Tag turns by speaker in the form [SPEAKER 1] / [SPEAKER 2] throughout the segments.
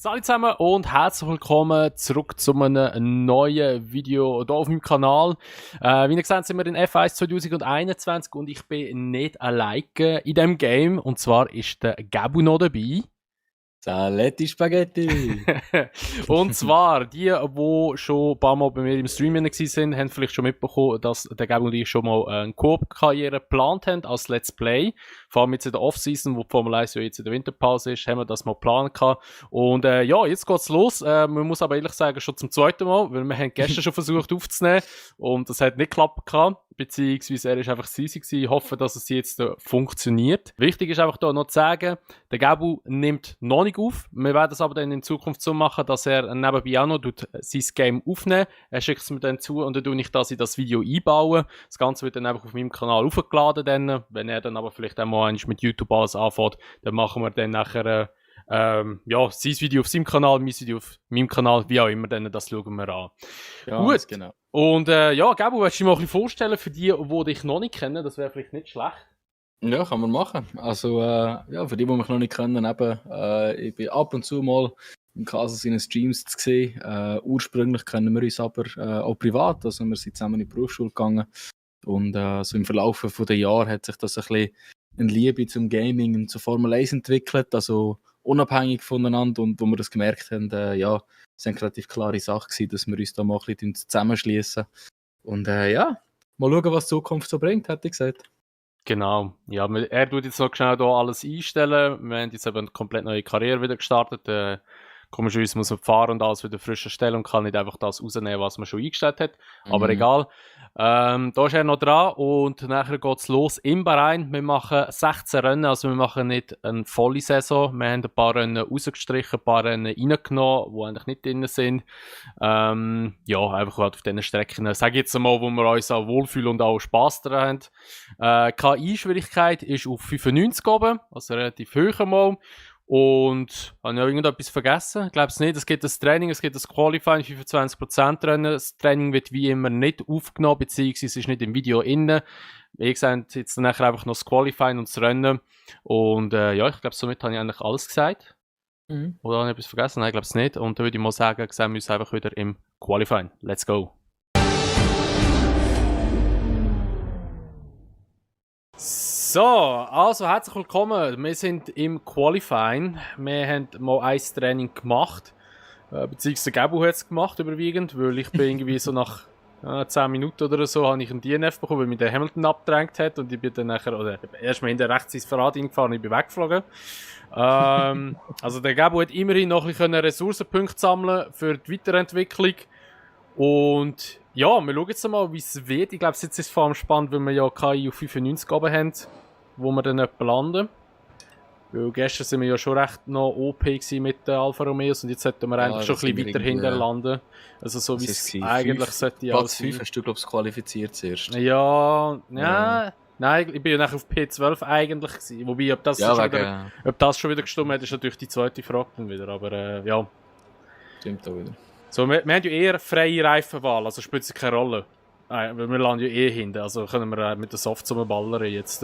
[SPEAKER 1] Salut zusammen und herzlich willkommen zurück zu einem neuen Video hier auf meinem Kanal. Wie ihr gesehen sind wir in F1 2021 und ich bin nicht alleine in diesem Game. Und zwar ist der Gabu noch dabei.
[SPEAKER 2] Saletti Spaghetti!
[SPEAKER 1] Und zwar, die schon ein paar Mal bei mir im Stream waren, haben vielleicht schon mitbekommen, dass der Gabu und ich schon mal eine Koop-Karriere geplant haben als Let's Play. Vor allem jetzt in der Off-Season, wo die Formel 1 ja jetzt in der Winterpause ist, haben wir das mal geplant gehabt. Und ja, jetzt geht's los. Man muss aber ehrlich sagen, schon zum zweiten Mal, weil wir haben gestern schon versucht aufzunehmen und das hat nicht geklappt gehabt. Beziehungsweise er ist einfach easy gewesen. Ich hoffe, dass es jetzt funktioniert. Wichtig ist einfach hier noch zu sagen, der Gabu nimmt noch nicht auf. Wir werden es aber dann in Zukunft so machen, dass er nebenbei auch noch sein Game aufnehmen. Er schickt es mir dann zu und dann tue ich das in das Video einbauen. Das Ganze wird dann einfach auf meinem Kanal aufgeladen. Dann. Wenn er dann aber vielleicht einmal mit YouTube alles anfängt, dann machen wir dann nachher sein Video auf seinem Kanal, mein Video auf meinem Kanal, wie auch immer, dann, das schauen wir an.
[SPEAKER 2] Ja,
[SPEAKER 1] gut,
[SPEAKER 2] genau.
[SPEAKER 1] Und Gabu, willst du dich mal ein bisschen vorstellen für die dich noch nicht kennen? Das wäre vielleicht nicht schlecht.
[SPEAKER 2] Ja, kann man machen. Also, für die mich noch nicht kennen, ich bin ab und zu mal im Kasus in den Streams zu sehen. Ursprünglich kennen wir uns aber auch privat, also wir sind zusammen in die Berufsschule gegangen. Und so im Verlauf der Jahre hat sich das ein bisschen eine Liebe zum Gaming und zur Formel 1 entwickelt, also unabhängig voneinander. Und wo wir das gemerkt haben, es eine relativ klare Sache gewesen, dass wir uns da mal ein bisschen zusammenschließen. Und mal schauen, was die Zukunft so bringt, hätte ich gesagt.
[SPEAKER 1] Genau. Ja, er tut jetzt noch schnell hier alles einstellen. Wir haben jetzt eben eine komplett neue Karriere wieder gestartet. Komischerweise muss man fahren und alles wieder frisch erstellen und kann nicht einfach das rausnehmen, was man schon eingestellt hat. Aber egal. Da ist er noch dran und nachher geht es los in Bahrain. Wir machen 16 Rennen, also wir machen nicht eine volle Saison. Wir haben ein paar Rennen rausgestrichen, ein paar Rennen reingenommen, die eigentlich nicht drin sind. Einfach halt auf diesen Strecken, sage ich jetzt mal, wo wir uns auch wohlfühlen und auch Spass daran haben. KI-Schwierigkeit ist auf 95 oben, also relativ hoch mal. Und habe ich noch irgendetwas vergessen? Ich glaube es nicht. Es gibt das Training, es gibt das Qualifying, 25% Rennen. Das Training wird wie immer nicht aufgenommen, beziehungsweise ist nicht im Video innen. Wie gesagt, jetzt nachher einfach noch das Qualifying und das Rennen. Und ich glaube, somit habe ich eigentlich alles gesagt. Oder habe ich etwas vergessen? Nein, ich glaube es nicht. Und dann würde ich mal sagen, sehen wir uns einfach wieder im Qualifying. Let's go! So, also herzlich willkommen. Wir sind im Qualifying. Wir haben mal ein Training gemacht. Beziehungsweise Gabu hat es gemacht, überwiegend, weil ich bin irgendwie so nach 10 Minuten oder so habe ich einen DNF bekommen, weil mich der Hamilton abgedrängt hat und ich bin dann nachher, oder erstmal hinter rechts ins Fahrrad gefahren und ich bin weggeflogen. Also der Gabu hat immerhin noch ein bisschen Ressourcenpunkte sammeln für die Weiterentwicklung. Und ja, wir schauen jetzt mal, wie es wird. Ich glaube, jetzt ist es vor allem spannend, weil wir ja KI auf 95 oben haben, wo wir dann nicht landen. Weil gestern sind wir ja schon recht noch OP mit den Alfa Romeos und jetzt sollten wir eigentlich schon ein bisschen weiter hinten landen. Also so wie es eigentlich sollte ja
[SPEAKER 2] Platz 5 hast du, glaube ich, qualifiziert zuerst.
[SPEAKER 1] Nein, ich bin ja nachher auf P12 eigentlich gewesen. Wobei, ob das schon wieder gestimmt hat, ist natürlich die zweite Frage dann wieder. Aber ja.
[SPEAKER 2] Stimmt auch wieder.
[SPEAKER 1] So, wir haben ja eher freie Reifenwahl, also spielt es keine Rolle. Weil wir landen ja hinten, also können wir mit der Soft ballern jetzt.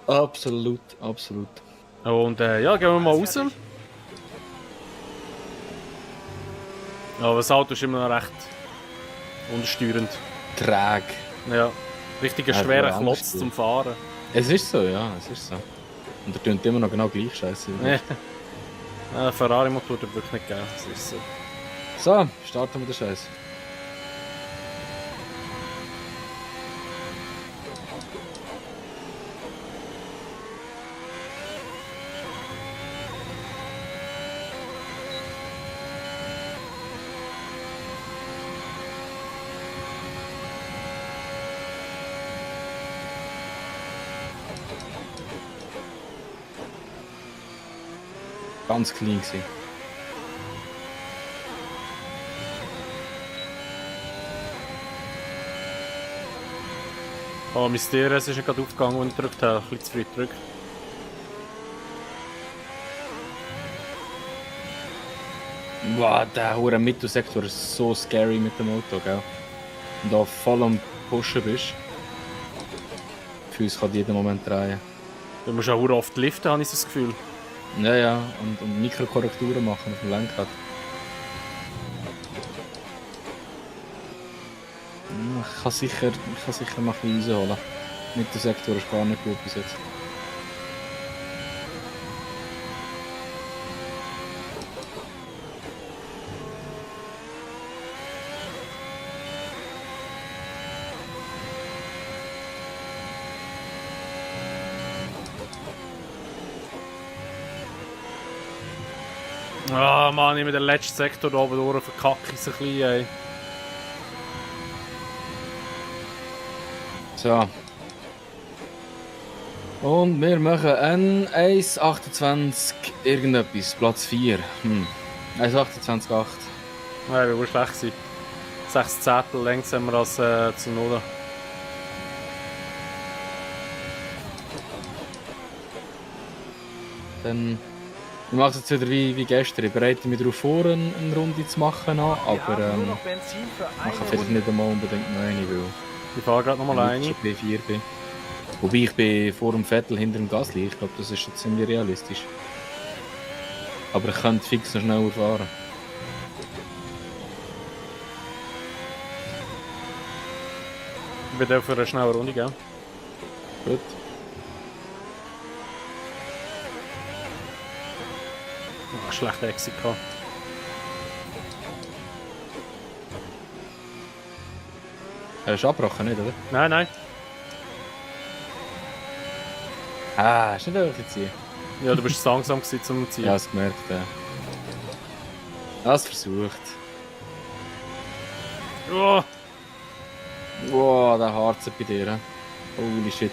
[SPEAKER 2] Absolut.
[SPEAKER 1] Und gehen wir mal raus. Aber das Auto ist immer noch recht untersteuernd.
[SPEAKER 2] Träge.
[SPEAKER 1] Ja, richtig ein schwerer Klotz zum Fahren.
[SPEAKER 2] Es ist so, ja, es ist so. Und er tönt immer noch genau gleich scheiße.
[SPEAKER 1] Ja, Ferrari-Motor tut wirklich nicht geil, das ist so.
[SPEAKER 2] So, starten wir den Scheiß. Ganz clean gewesen.
[SPEAKER 1] Oh, mein DRS ist ja gerade aufgegangen und ich gedrückt habe. Ein bisschen zu früh gedrückt.
[SPEAKER 2] Wow, der hure Mittelsektor ist so scary mit dem Auto, gell? Und da voll am Pushen bist. Für uns kann jeden Moment drehen.
[SPEAKER 1] Du musst auch oft liften, habe ich so das Gefühl.
[SPEAKER 2] Ja, und Mikrokorrekturen machen auf dem Lenkrad. Ich kann sicher mal ein bisschen rausholen. Mit dem Sektor ist gar nicht gut bis jetzt.
[SPEAKER 1] Ah, Mann, ich mit dem letzten Sektor da oben durch verkacke ich es ein bisschen, ey.
[SPEAKER 2] So. Und wir machen N1,28 irgendetwas, Platz 4. 1,28,8.
[SPEAKER 1] Ja, wie war schlecht gewesen. 6 Zettel längst haben wir als zu Null.
[SPEAKER 2] Dann ich mache es jetzt wieder wie gestern. Ich bereite mich darauf vor, eine Runde zu machen, aber mache vielleicht nicht einmal unbedingt noch eine, weil
[SPEAKER 1] Ich fahre gerade nochmal eine.
[SPEAKER 2] ich B4 bin. Wobei ich bin vor dem Vettel hinter dem Gasly. Ich glaube, das ist jetzt ziemlich realistisch. Aber ich könnte fix noch schneller fahren.
[SPEAKER 1] Ich bin für eine schnelle Runde, gell?
[SPEAKER 2] Gut.
[SPEAKER 1] Ach, schlechter Exit gehabt.
[SPEAKER 2] Hast du abgebrochen, nicht, oder?
[SPEAKER 1] Nein.
[SPEAKER 2] Ah, ist nicht wirklich ziehen.
[SPEAKER 1] Ja, du bist zu langsam gewesen zum Ziehen.
[SPEAKER 2] Ja, hast gemerkt, ja. Hast versucht.
[SPEAKER 1] Oh,
[SPEAKER 2] Wow, der Harz bei dir. He? Holy shit.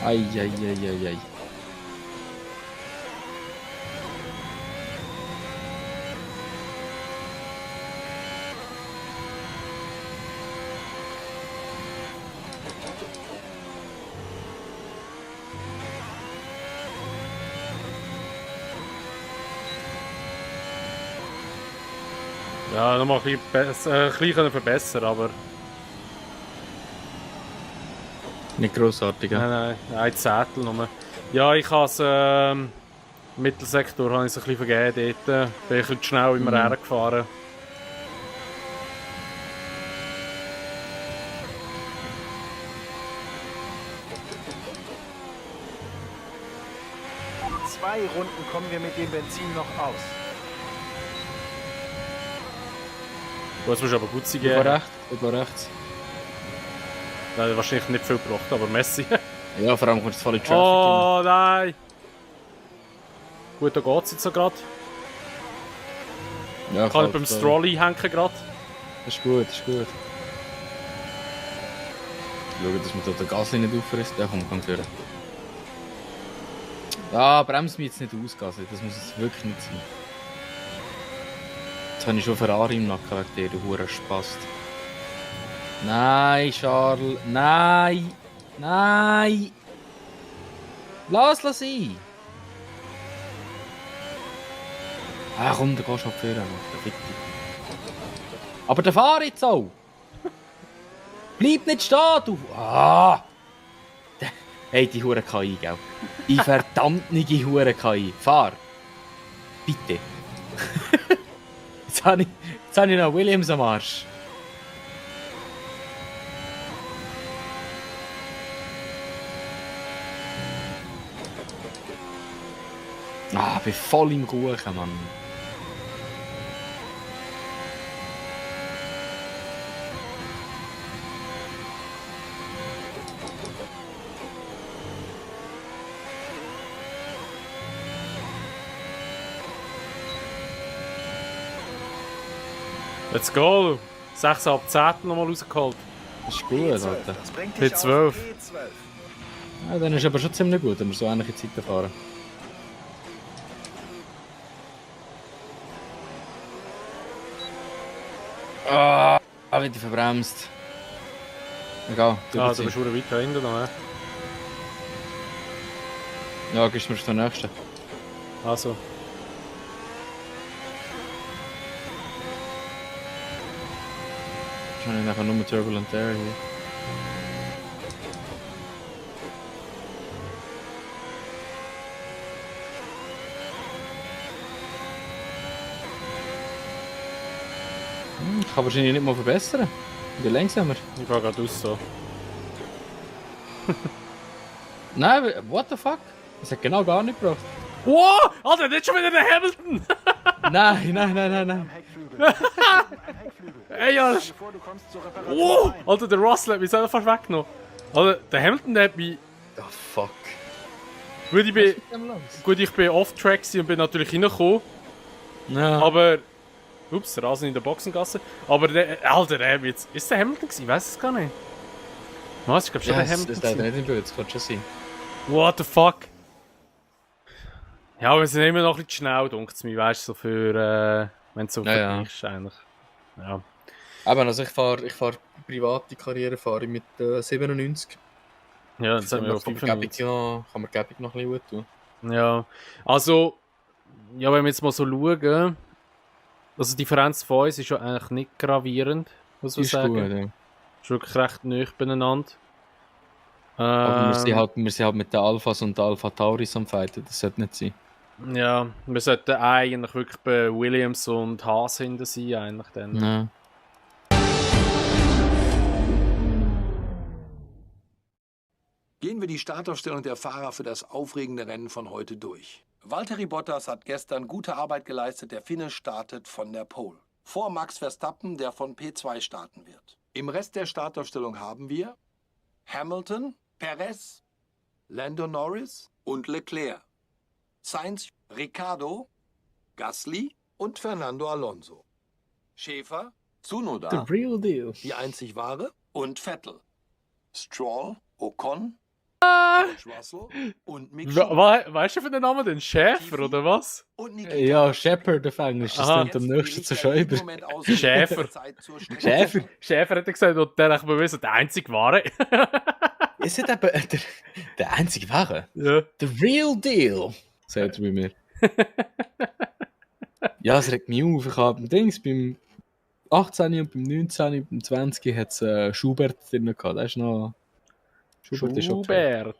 [SPEAKER 2] Ei.
[SPEAKER 1] ja, nochmal ein bisschen verbessern, aber
[SPEAKER 2] Nicht grossartig, ja.
[SPEAKER 1] nein, ein Zettel nur. Ja, ich habe es Mittelsektor habe ich es ein bisschen vergeben dort. Bin ich ein bisschen zu schnell immer hergefahren.
[SPEAKER 3] Zwei Runden kommen wir mit dem Benzin noch aus.
[SPEAKER 1] Du hast aber gut sein
[SPEAKER 2] Über rechts.
[SPEAKER 1] Nein, wahrscheinlich nicht viel gebracht, aber Messi.
[SPEAKER 2] Ja, vor allem kommst du voll in die Traffic
[SPEAKER 1] Oh nein! Gut, da geht es jetzt so gerade.
[SPEAKER 2] rein. Ja,
[SPEAKER 1] Kann ich beim Stroll einhängen gerade.
[SPEAKER 2] Das ist gut. Schau, dass man da den Gasly nicht auffrisst. Ja, komm führen. Ja, bremst mich jetzt nicht aus, Gasly. Das muss jetzt wirklich nicht sein. Jetzt habe ich schon Ferrari im Nacken wegen dir, du Huren Spast. Nein, Charles. Nein! Lass ihn! Ah komm, da gehst du halt führen. Aber der fahr jetzt auch! Bleib nicht stehen, du! Ah! Hey, die Hure KI, gell? Die verdammte Hure KI. Fahr! Bitte! jetzt habe ich noch Williams am Arsch. Ah, ich bin voll im Kuchen, Mann.
[SPEAKER 1] Let's go! 6,5 Zettel nochmal rausgeholt.
[SPEAKER 2] Das ist gut, Alter.
[SPEAKER 3] Das bringt
[SPEAKER 1] P12.
[SPEAKER 3] dich auf P12.
[SPEAKER 2] Ja, dann ist aber schon ziemlich gut, wenn wir so ähnliche Zeiten fahren. Ah, wieder verbremst. Egal,
[SPEAKER 1] Ah, du bist schon weit hinten noch, ne?
[SPEAKER 2] Ja, gibst du mir den nächsten.
[SPEAKER 1] Also.
[SPEAKER 2] Jetzt habe ich nachher nur Turbulent Air hier. Ich kann wahrscheinlich nicht mal verbessern. Wie langsamer.
[SPEAKER 1] Ich fahr gerade aus so.
[SPEAKER 2] Nein, what the fuck? Das hat genau gar nicht gebracht.
[SPEAKER 1] Wow! Alter, nicht schon wieder der Hamilton!
[SPEAKER 2] Nein.
[SPEAKER 1] Ey, ja, das ist...
[SPEAKER 3] Bevor du kommst zur
[SPEAKER 1] Wow!
[SPEAKER 3] Reparatur.
[SPEAKER 1] Alter, der Russell hat mich selber fast weggenommen. Alter, der Hamilton, der hat mich...
[SPEAKER 2] Oh fuck.
[SPEAKER 1] Gut, ich bin off-track und bin natürlich reingekommen.
[SPEAKER 2] Ja.
[SPEAKER 1] Aber... Ups, Rasen in der Boxengasse. Aber der... Alter, der hat mich jetzt... Ist der Hamilton gewesen? Ich weiß es gar nicht. Was? Ich glaube schon
[SPEAKER 2] Ja,
[SPEAKER 1] der
[SPEAKER 2] das
[SPEAKER 1] Hamilton
[SPEAKER 2] ist
[SPEAKER 1] gewesen.
[SPEAKER 2] nicht im Bild, das kann schon sein.
[SPEAKER 1] What the fuck? Ja, wir sind immer noch ein bisschen schnell, denkt es mir, weißt du, so für, wenn es so
[SPEAKER 2] Ja,
[SPEAKER 1] vergleichst, eigentlich. Ja.
[SPEAKER 2] Aber also ich fahr private Karriere fahre ich mit 97.
[SPEAKER 1] Ja, das haben wir auf
[SPEAKER 2] kann
[SPEAKER 1] 95.
[SPEAKER 2] man Gäbig noch ein bisschen gut tun.
[SPEAKER 1] Ja, also, ja, wenn wir jetzt mal so schauen, also die Differenz von uns ist ja eigentlich nicht gravierend, muss man
[SPEAKER 2] Ist
[SPEAKER 1] sagen.
[SPEAKER 2] gut, ja.
[SPEAKER 1] Ist wirklich recht nah beieinander.
[SPEAKER 2] Aber wir sind halt mit den Alphas und den Alpha Tauris am Fighten, das sollte nicht sein.
[SPEAKER 1] Ja, wir sollten eigentlich wirklich bei Williams und Haas hinten sein, eigentlich dann.
[SPEAKER 2] Ja.
[SPEAKER 4] Gehen wir die Startaufstellung der Fahrer für das aufregende Rennen von heute durch. Valtteri Bottas hat gestern gute Arbeit geleistet. Der Finne startet von der Pole. Vor Max Verstappen, der von P2 starten wird. Im Rest der Startaufstellung haben wir Hamilton, Perez, Lando Norris und Leclerc. Sainz, Ricciardo, Gasly und Fernando Alonso. Schäfer, Tsunoda,
[SPEAKER 2] real deal.
[SPEAKER 4] die einzig wahre, und Vettel. Stroll, Ocon, George Russell und Mick Schumacher.
[SPEAKER 1] Weißt du von den Namen denn? Schäfer oder was?
[SPEAKER 4] Und Nikita
[SPEAKER 2] Ja, Shepard auf Englisch, das
[SPEAKER 1] Aha.
[SPEAKER 2] klingt am nächsten zu Schäuber.
[SPEAKER 1] Schäfer.
[SPEAKER 2] Schäfer?
[SPEAKER 1] Schäfer hat gesagt, und der ich bewiesen, der einzige wahre.
[SPEAKER 2] Ist es eben der einzige Wahre?
[SPEAKER 1] Ja.
[SPEAKER 2] The real deal, sagt er bei mir. Ja, es regt mich auf. Ich habe beim 18 und beim 19 und beim 20 hat es Schubert drin gehabt. Das ist noch... Schubert ist okay.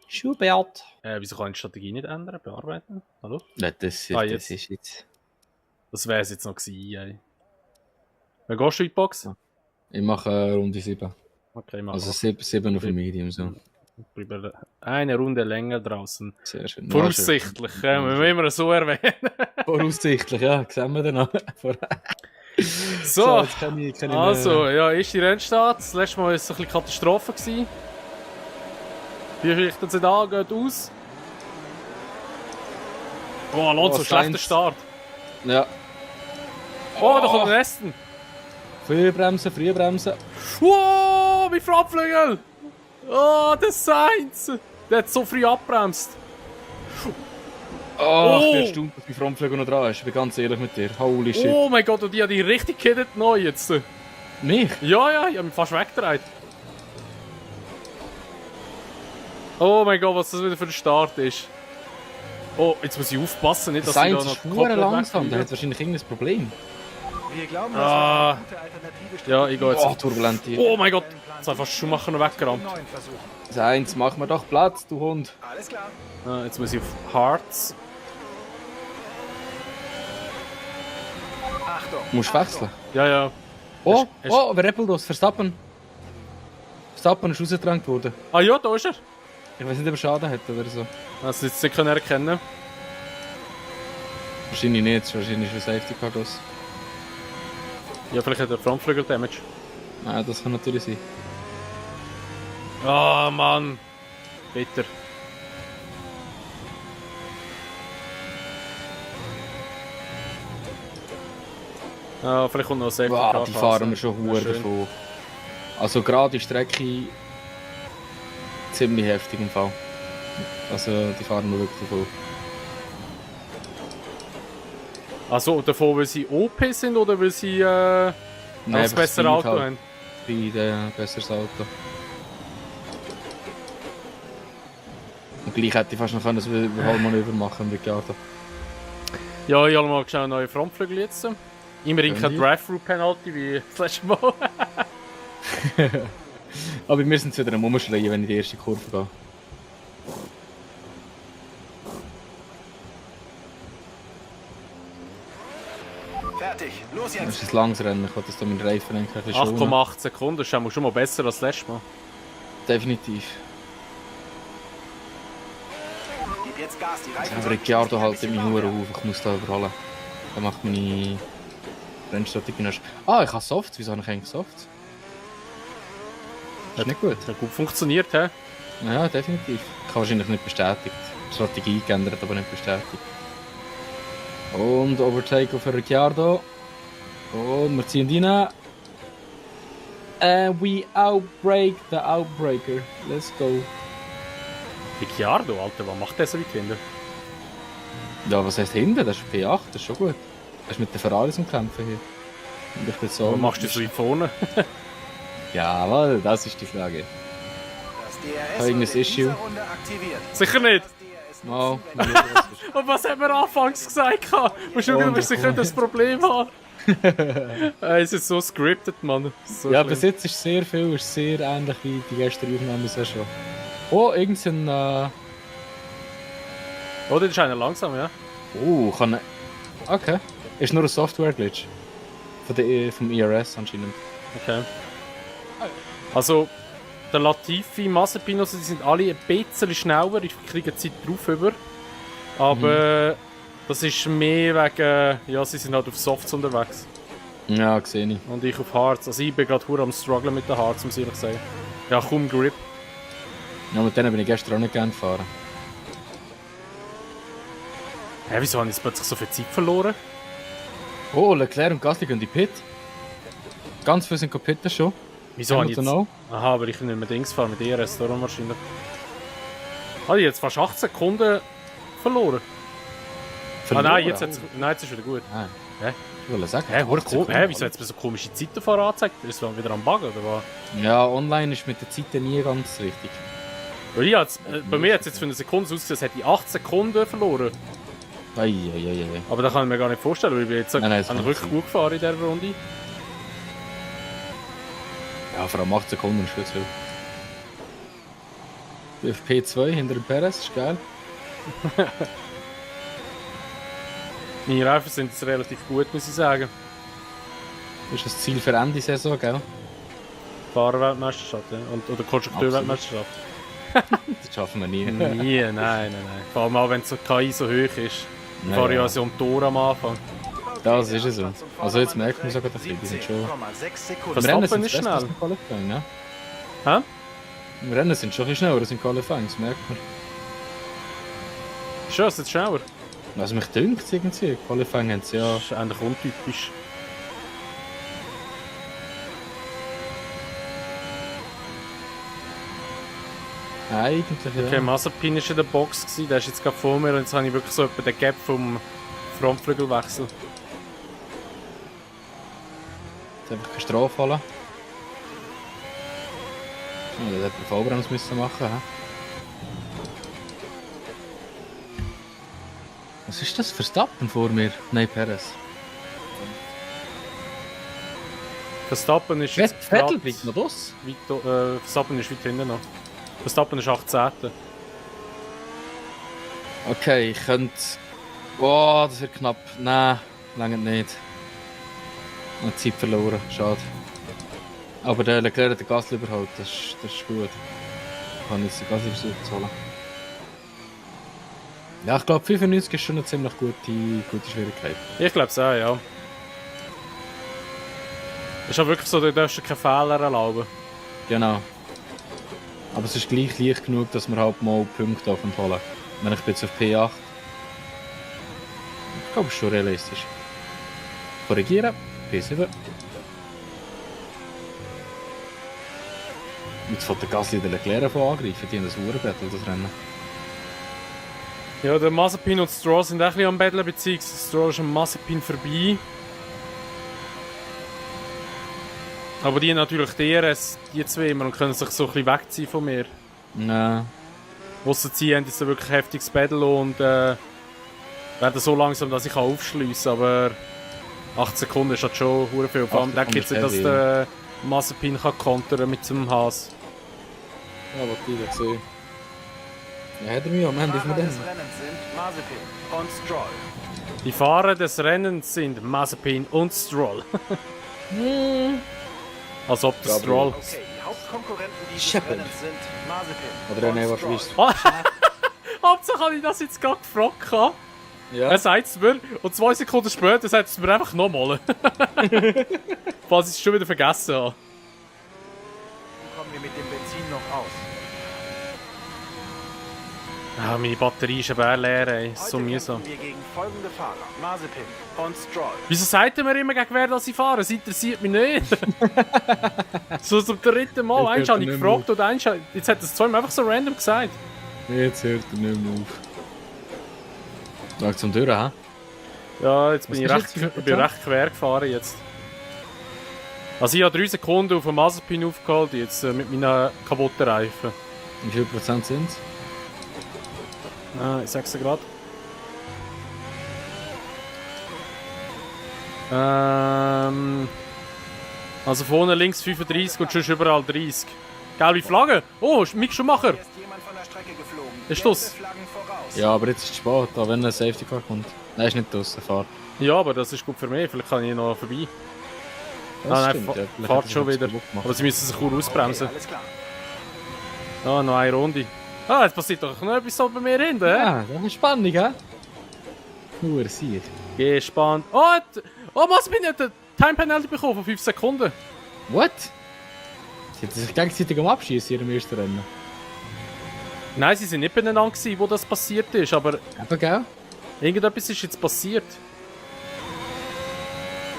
[SPEAKER 2] Schubert.
[SPEAKER 1] Wieso kann ich die Strategie nicht ändern? Bearbeiten? Hallo?
[SPEAKER 2] Nein, das
[SPEAKER 1] jetzt.
[SPEAKER 2] ist jetzt...
[SPEAKER 1] Das wäre es jetzt noch gewesen, ey. Wer gehst du in die Box?
[SPEAKER 2] Ja. Ich mache Runde 7.
[SPEAKER 1] Okay, mach
[SPEAKER 2] Also
[SPEAKER 1] mal.
[SPEAKER 2] 7 auf dem Medium, so.
[SPEAKER 1] Ich bleibe eine Runde länger draußen.
[SPEAKER 2] Sehr schön.
[SPEAKER 1] Voraussichtlich, müssen wir immer so erwähnen.
[SPEAKER 2] Voraussichtlich, ja. Sehen wir dann noch.
[SPEAKER 1] So,
[SPEAKER 2] jetzt kann ich
[SPEAKER 1] also, ja, erste Rennstart. Das letzte Mal war es ein bisschen Katastrophe gewesen. Wie richtet sich an, geht aus. Oh, Alonso, schlechter
[SPEAKER 2] Sainz.
[SPEAKER 1] Start.
[SPEAKER 2] Ja.
[SPEAKER 1] Oh, da kommt ein Aston.
[SPEAKER 2] Früh bremsen.
[SPEAKER 1] Wow, mein Frontflügel! Oh, der Sainz! Der hat so früh abbremst.
[SPEAKER 2] Oh, ich
[SPEAKER 1] Oh.
[SPEAKER 2] bin erstaunt, dass mein Frontflügel noch dran ist. Ich bin ganz ehrlich mit dir. Holy shit.
[SPEAKER 1] Oh mein Gott, und die hat die richtig gehittet neu jetzt.
[SPEAKER 2] Mich?
[SPEAKER 1] Ja, ich hab mich fast weggedreht. Oh mein Gott, was das wieder für ein Start ist. Oh, jetzt muss ich aufpassen, nicht, dass ich da
[SPEAKER 2] Sainz
[SPEAKER 1] noch
[SPEAKER 2] ist verdammt langsam. Der
[SPEAKER 1] wegfliege.
[SPEAKER 2] hat wahrscheinlich irgendein Problem.
[SPEAKER 3] Wir glauben, dass
[SPEAKER 1] Ah.
[SPEAKER 3] wir eine gute alternative
[SPEAKER 1] Ja, ich gehe jetzt.
[SPEAKER 2] Oh, turbulent hier.
[SPEAKER 1] Oh mein Gott, jetzt hat fast Schumacher noch weggerammt.
[SPEAKER 3] neuen versuchen.
[SPEAKER 2] Sainz, mach mir doch Platz, du Hund.
[SPEAKER 3] Alles klar.
[SPEAKER 1] Jetzt muss ich auf Hearts.
[SPEAKER 3] Achtung.
[SPEAKER 2] Du musst wechseln.
[SPEAKER 1] Ja.
[SPEAKER 2] Oh,
[SPEAKER 1] Hast-
[SPEAKER 2] oh, wer Rebel los? Verstappen. Verstappen ist rausgedrängt worden.
[SPEAKER 1] Ah ja, da ist er.
[SPEAKER 2] Ich weiß nicht, ob er Schaden hat oder so.
[SPEAKER 1] Also jetzt nicht erkennen.
[SPEAKER 2] Wahrscheinlich nicht, wahrscheinlich ist ein Safety Car los.
[SPEAKER 1] Ja, vielleicht hat er Frontflügel Damage.
[SPEAKER 2] Nein, das kann natürlich sein.
[SPEAKER 1] Ah, Mann. Bitter. Ja, vielleicht kommt noch ein Safety
[SPEAKER 2] Wow,
[SPEAKER 1] Car
[SPEAKER 2] die
[SPEAKER 1] Phase.
[SPEAKER 2] fahren wir schon
[SPEAKER 1] Wär
[SPEAKER 2] hure
[SPEAKER 1] schön.
[SPEAKER 2] davon. Also gerade die Strecke ziemlich heftig im Fall. Also die fahren wir wirklich davon.
[SPEAKER 1] Also davon, weil sie OP sind oder weil sie
[SPEAKER 2] Nein,
[SPEAKER 1] das
[SPEAKER 2] einfach
[SPEAKER 1] bessere
[SPEAKER 2] Speed
[SPEAKER 1] Auto
[SPEAKER 2] halt.
[SPEAKER 1] haben?
[SPEAKER 2] Speed, besseres Auto. Und gleich hätte ich fast noch ein Überholmanöver machen mit Ricciardo.
[SPEAKER 1] Ja, ich habe mal schnell neue Frontflügel jetzt. Immerhin
[SPEAKER 2] Können
[SPEAKER 1] kein
[SPEAKER 2] die?
[SPEAKER 1] Drive-Thru-Penalty wie das letzte Mal.
[SPEAKER 2] Aber wir sind wieder am Umschreien, wenn ich in die erste Kurve gehe.
[SPEAKER 3] Fertig. Los
[SPEAKER 2] Das
[SPEAKER 3] jetzt.
[SPEAKER 2] ist ein langes Rennen, ich wollte das da mit dem Reifen ein bisschen schonen.
[SPEAKER 1] 8,8 Sekunden, das ist ja schon mal besser als das letzte Mal.
[SPEAKER 2] Definitiv.
[SPEAKER 3] Gib jetzt Gas, die Reifen
[SPEAKER 2] Aber
[SPEAKER 3] sollten
[SPEAKER 2] Ricciardo
[SPEAKER 3] ein
[SPEAKER 2] hält
[SPEAKER 3] bisschen
[SPEAKER 2] mich
[SPEAKER 3] lauter
[SPEAKER 2] nur
[SPEAKER 3] werden.
[SPEAKER 2] auf, ich muss da überholen. Dann macht meine Rennstrategie noch... Ah, ich habe Soft, wieso habe ich eigentlich Soft? Ist nicht gut.
[SPEAKER 1] Das hat gut funktioniert, hä?
[SPEAKER 2] Ja, definitiv. Ich habe wahrscheinlich nicht bestätigt. Die Strategie geändert, aber nicht bestätigt. Und Overtake auf Ricciardo. Und wir ziehen rein. And we outbreak the Outbreaker. Let's go.
[SPEAKER 1] Ricciardo, Alter, was macht der so weit hinten?
[SPEAKER 2] Ja, was heißt hinten? Das ist P8, das ist schon gut. Das ist mit den Ferraris am Kämpfen hier. Und ich bin so...
[SPEAKER 1] Was machst du so weit vorne?
[SPEAKER 2] Jawohl, das ist die Frage.
[SPEAKER 3] Das DRS
[SPEAKER 2] Habe irgendein
[SPEAKER 3] wird in
[SPEAKER 2] Issue?
[SPEAKER 3] dieser Runde aktiviert.
[SPEAKER 1] Sicher nicht!
[SPEAKER 3] Das DRS
[SPEAKER 2] Mal,
[SPEAKER 1] Und was haben wir anfangs gesagt? Musst du schauen, ob sie das Problem haben. Es ist so scripted, Mann. So
[SPEAKER 2] ja,
[SPEAKER 1] schlimm.
[SPEAKER 2] bis jetzt ist sehr viel, ist sehr ähnlich wie die gestrige Aufnahme schon. Oh, irgendein...
[SPEAKER 1] Oh, das ist einer langsam, ja?
[SPEAKER 2] kann... Okay. Ist nur ein Software-Glitch. Vom IRS anscheinend.
[SPEAKER 1] Okay. Also, der Latifi, Mazepin, also die sind alle ein bisschen schneller, ich kriege Zeit drauf über. Aber das ist mehr wegen, ja, sie sind halt auf Softs unterwegs.
[SPEAKER 2] Ja, gesehen ich.
[SPEAKER 1] Und ich auf Hards. Also ich bin gerade verdammt am strugglen mit den Hards, muss ich ehrlich sagen. Ja, kaum Grip.
[SPEAKER 2] Ja, mit denen bin ich gestern auch nicht gerne gefahren.
[SPEAKER 1] Hä, wieso habe ich jetzt plötzlich so viel Zeit verloren?
[SPEAKER 2] Oh, Leclerc und Gasly gehen in die Pit. Ganz viele sind Pitten schon.
[SPEAKER 1] Wieso habe ich jetzt...
[SPEAKER 2] Hamilton auch.
[SPEAKER 1] Aha, aber ich kann nicht mehr Dings fahren mit ERS, darum wahrscheinlich. Habe ich jetzt fast 8 Sekunden verloren? Ah nein, jetzt ist es wieder gut.
[SPEAKER 2] Nein.
[SPEAKER 1] Hä?
[SPEAKER 2] Ich wollte sagen.
[SPEAKER 1] Hä,
[SPEAKER 2] Sekunden.
[SPEAKER 1] wieso hat es mir so komische Zeiten vorher angezeigt? Ist es wieder am Buggen oder was?
[SPEAKER 2] Ja, online ist mit der Zeit nie ganz richtig.
[SPEAKER 1] Weil ich bei mir hat es jetzt für eine Sekunde so ausgesehen, als hätte ich 8 Sekunden verloren.
[SPEAKER 2] Eieieiei.
[SPEAKER 1] Aber das kann ich mir gar nicht vorstellen, weil ich bin jetzt
[SPEAKER 2] Nein, das
[SPEAKER 1] an
[SPEAKER 2] kann
[SPEAKER 1] Rückruf
[SPEAKER 2] nicht
[SPEAKER 1] gefahren in dieser Runde.
[SPEAKER 2] Ja, vor allem 8 Sekunden ist viel zu viel. Auf P2 hinter dem Perez, ist geil.
[SPEAKER 1] Meine Reifen sind jetzt relativ gut, muss ich sagen.
[SPEAKER 2] Das ist das Ziel für Ende Saison, gell?
[SPEAKER 1] Fahrerweltmeisterschaft, ja. Oder Konstrukteurweltmeisterschaft.
[SPEAKER 2] Das schaffen wir nie.
[SPEAKER 1] Nie, nein. Vor allem auch wenn die KI so hoch ist. Ich
[SPEAKER 2] Naja.
[SPEAKER 1] fahre ja so ein Tor am Anfang.
[SPEAKER 2] Das ist es so. Also jetzt merkt man sogar, dass die sind schon...
[SPEAKER 3] 17,6 Sekunden.
[SPEAKER 2] Im Rennen
[SPEAKER 1] Verstappen
[SPEAKER 2] sind
[SPEAKER 1] ist
[SPEAKER 2] sie besser als
[SPEAKER 1] schnell.
[SPEAKER 2] im Qualifying, ja?
[SPEAKER 1] Hä?
[SPEAKER 2] Im Rennen sind sie schon ein bisschen schneller als im Qualifying, das merkt man.
[SPEAKER 1] Ist das jetzt schneller?
[SPEAKER 2] Also mich dünkt es irgendwie. Im Qualifying haben sie ja...
[SPEAKER 1] Das ist eigentlich untypisch.
[SPEAKER 2] Eigentlich, ja.
[SPEAKER 1] Okay, Mazepin war in der Box, gewesen, der ist jetzt gerade vor mir und jetzt habe ich wirklich so etwa den Gap vom Frontflügelwechsel.
[SPEAKER 2] Jetzt einfach keine Strafe fallen. Ja, das hätte der Vollbremse müssen machen. He? Was ist das? Verstappen vor mir? Nein, Perez.
[SPEAKER 1] Verstappen ist jetzt
[SPEAKER 2] Vettel
[SPEAKER 1] gerade
[SPEAKER 2] bringt noch das.
[SPEAKER 1] Verstappen ist weit hinten noch. Verstappen ist 18.
[SPEAKER 2] Okay, ich könnte... Oh, das wird knapp. Nein, lange nicht. Noch Zeit verloren, schade. Aber der Leclerc hat den Gasly überholt, das ist gut. Ich kann jetzt den Gasly versuchen zu holen. Ja, ich glaube 95 ist schon eine ziemlich gute Schwierigkeit.
[SPEAKER 1] Ich glaube es auch, ja. Es ist auch wirklich so, du darfst dir keine Fehler erlauben.
[SPEAKER 2] Genau. Aber es ist gleich leicht genug, dass wir halt mal Punkte holen. Wenn ich jetzt auf P8... Ich glaube, es ist schon realistisch. Korrigieren. P7. Jetzt fährt der Gasly den Leclerc von angreifen. Die haben das Uhrenbattle, das Rennen.
[SPEAKER 1] Ja, der Mazepin und Stroll sind auch ein bisschen am Battlen, beziehungsweise Stroll ist am Mazepin vorbei. Aber die haben natürlich DRS, die zwei immer, und können sich so ein bisschen wegziehen von mir.
[SPEAKER 2] Nein.
[SPEAKER 1] Ausser sie haben jetzt ein wirklich heftiges Battle und werden so langsam, dass ich aufschliessen kann. Aber 8 Sekunden ist halt schon verdammt viel. Vor allem
[SPEAKER 2] 8
[SPEAKER 1] denke ich jetzt,
[SPEAKER 2] Sekunden
[SPEAKER 1] dass der Mazepin kann kontern mit seinem Haas.
[SPEAKER 2] Ja, was ich da gesehen. Ja, hat er mich am Ende von
[SPEAKER 3] Fahrer
[SPEAKER 2] dem.
[SPEAKER 3] des Rennens sind Mazepin und Stroll.
[SPEAKER 1] Die Fahrer des Rennens sind Mazepin und Stroll. Als ob der Stroll...
[SPEAKER 3] Okay, die Hauptkonkurrenten dieses
[SPEAKER 2] Shepard.
[SPEAKER 3] Rennens sind Mazepin
[SPEAKER 2] Oder René,
[SPEAKER 3] und
[SPEAKER 2] was
[SPEAKER 3] Stroll.
[SPEAKER 2] weißt
[SPEAKER 1] Oh, Hauptsache habe ich das jetzt gerade gefragt.
[SPEAKER 2] Ja.
[SPEAKER 1] Er sagt es mir und 2 Sekunden später sagt es mir einfach nochmal. Falls ich es schon wieder vergessen habe.
[SPEAKER 3] Kommen wir mit dem Benzin noch aus.
[SPEAKER 1] Ah, meine Batterie ist aber leer, ey. So
[SPEAKER 3] Heute
[SPEAKER 1] mühsam.
[SPEAKER 3] kämpfen wir gegen folgende Fahrer. Mazepin und Stroll.
[SPEAKER 1] Wieso sagt er mir immer, gegen wer das ich fahre? Das interessiert mich nicht. So zum dritten Mal.
[SPEAKER 2] Jetzt
[SPEAKER 1] Eins
[SPEAKER 2] hört
[SPEAKER 1] habe
[SPEAKER 2] er
[SPEAKER 1] ich
[SPEAKER 2] nicht mehr
[SPEAKER 1] gefragt und eins hat... Jetzt hat er es zweimal einfach so random gesagt.
[SPEAKER 2] Jetzt hört er nicht mehr auf. Sag zum Türen, hä?
[SPEAKER 1] Ja, jetzt
[SPEAKER 2] Was
[SPEAKER 1] bin ich
[SPEAKER 2] ist
[SPEAKER 1] recht,
[SPEAKER 2] jetzt?
[SPEAKER 1] ich bin recht quer gefahren jetzt. Also ich habe 3 Sekunden auf dem Mazepin aufgeholt, jetzt mit meinen kaputten Reifen.
[SPEAKER 2] Wie viel Prozent sind es?
[SPEAKER 1] Ich sag's dir gerade. Also vorne links 35 und sonst überall 30. Gelbe Flagge! Oh, Mick Schumacher!
[SPEAKER 3] Hier ist jemand von der Strecke geflogen.
[SPEAKER 1] Ist Schluss.
[SPEAKER 3] Gelbe Flaggen voraus.
[SPEAKER 2] Ja, aber jetzt ist es spät, da wenn ein Safety Car kommt. Nein, ist nicht draussen, fahr.
[SPEAKER 1] Ja, aber das ist gut für mich, vielleicht kann ich noch vorbei.
[SPEAKER 2] Das
[SPEAKER 1] Nein,
[SPEAKER 2] stimmt, ja. Vielleicht
[SPEAKER 1] fahrt
[SPEAKER 2] hat er
[SPEAKER 1] schon
[SPEAKER 2] etwas
[SPEAKER 1] wieder.
[SPEAKER 2] kaputt gemacht.
[SPEAKER 1] Aber sie müssen sich gut ausbremsen.
[SPEAKER 3] Okay, alles klar.
[SPEAKER 1] Ah, noch eine Runde. Ah, jetzt passiert doch noch etwas so bei mir hinten, hä?
[SPEAKER 2] Ja, das ist Spannung, hä? Nur sicher.
[SPEAKER 1] Gespannt. Oh, was bin ich? Den Time Penalty bekommen von 5 Sekunden.
[SPEAKER 2] What? Sie haben sich gegenseitig am Abschießen in ihrem ersten Rennen.
[SPEAKER 1] Nein, sie sind nicht beieinander gewesen, wo das passiert ist, aber
[SPEAKER 2] Eben, gell?
[SPEAKER 1] irgendetwas ist jetzt passiert.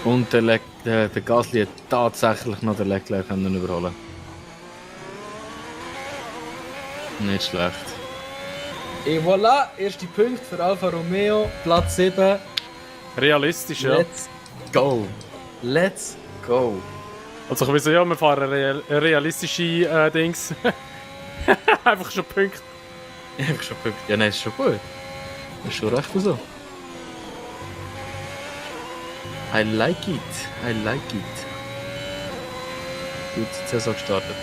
[SPEAKER 2] Und der Gasly hat tatsächlich noch den Leclerc können überholen. Nicht schlecht. Et voilà, erste Punkt für Alfa Romeo, Platz 7.
[SPEAKER 1] Realistisch, ja.
[SPEAKER 2] Let's go. Let's go.
[SPEAKER 1] Also ich weiß ja, wir fahren realistische Dings. Einfach schon Punkte.
[SPEAKER 2] Einfach schon Punkt. Ja, nein, ist schon gut. Ist schon recht so. I like it. I like it. Gut, die Saison gestartet.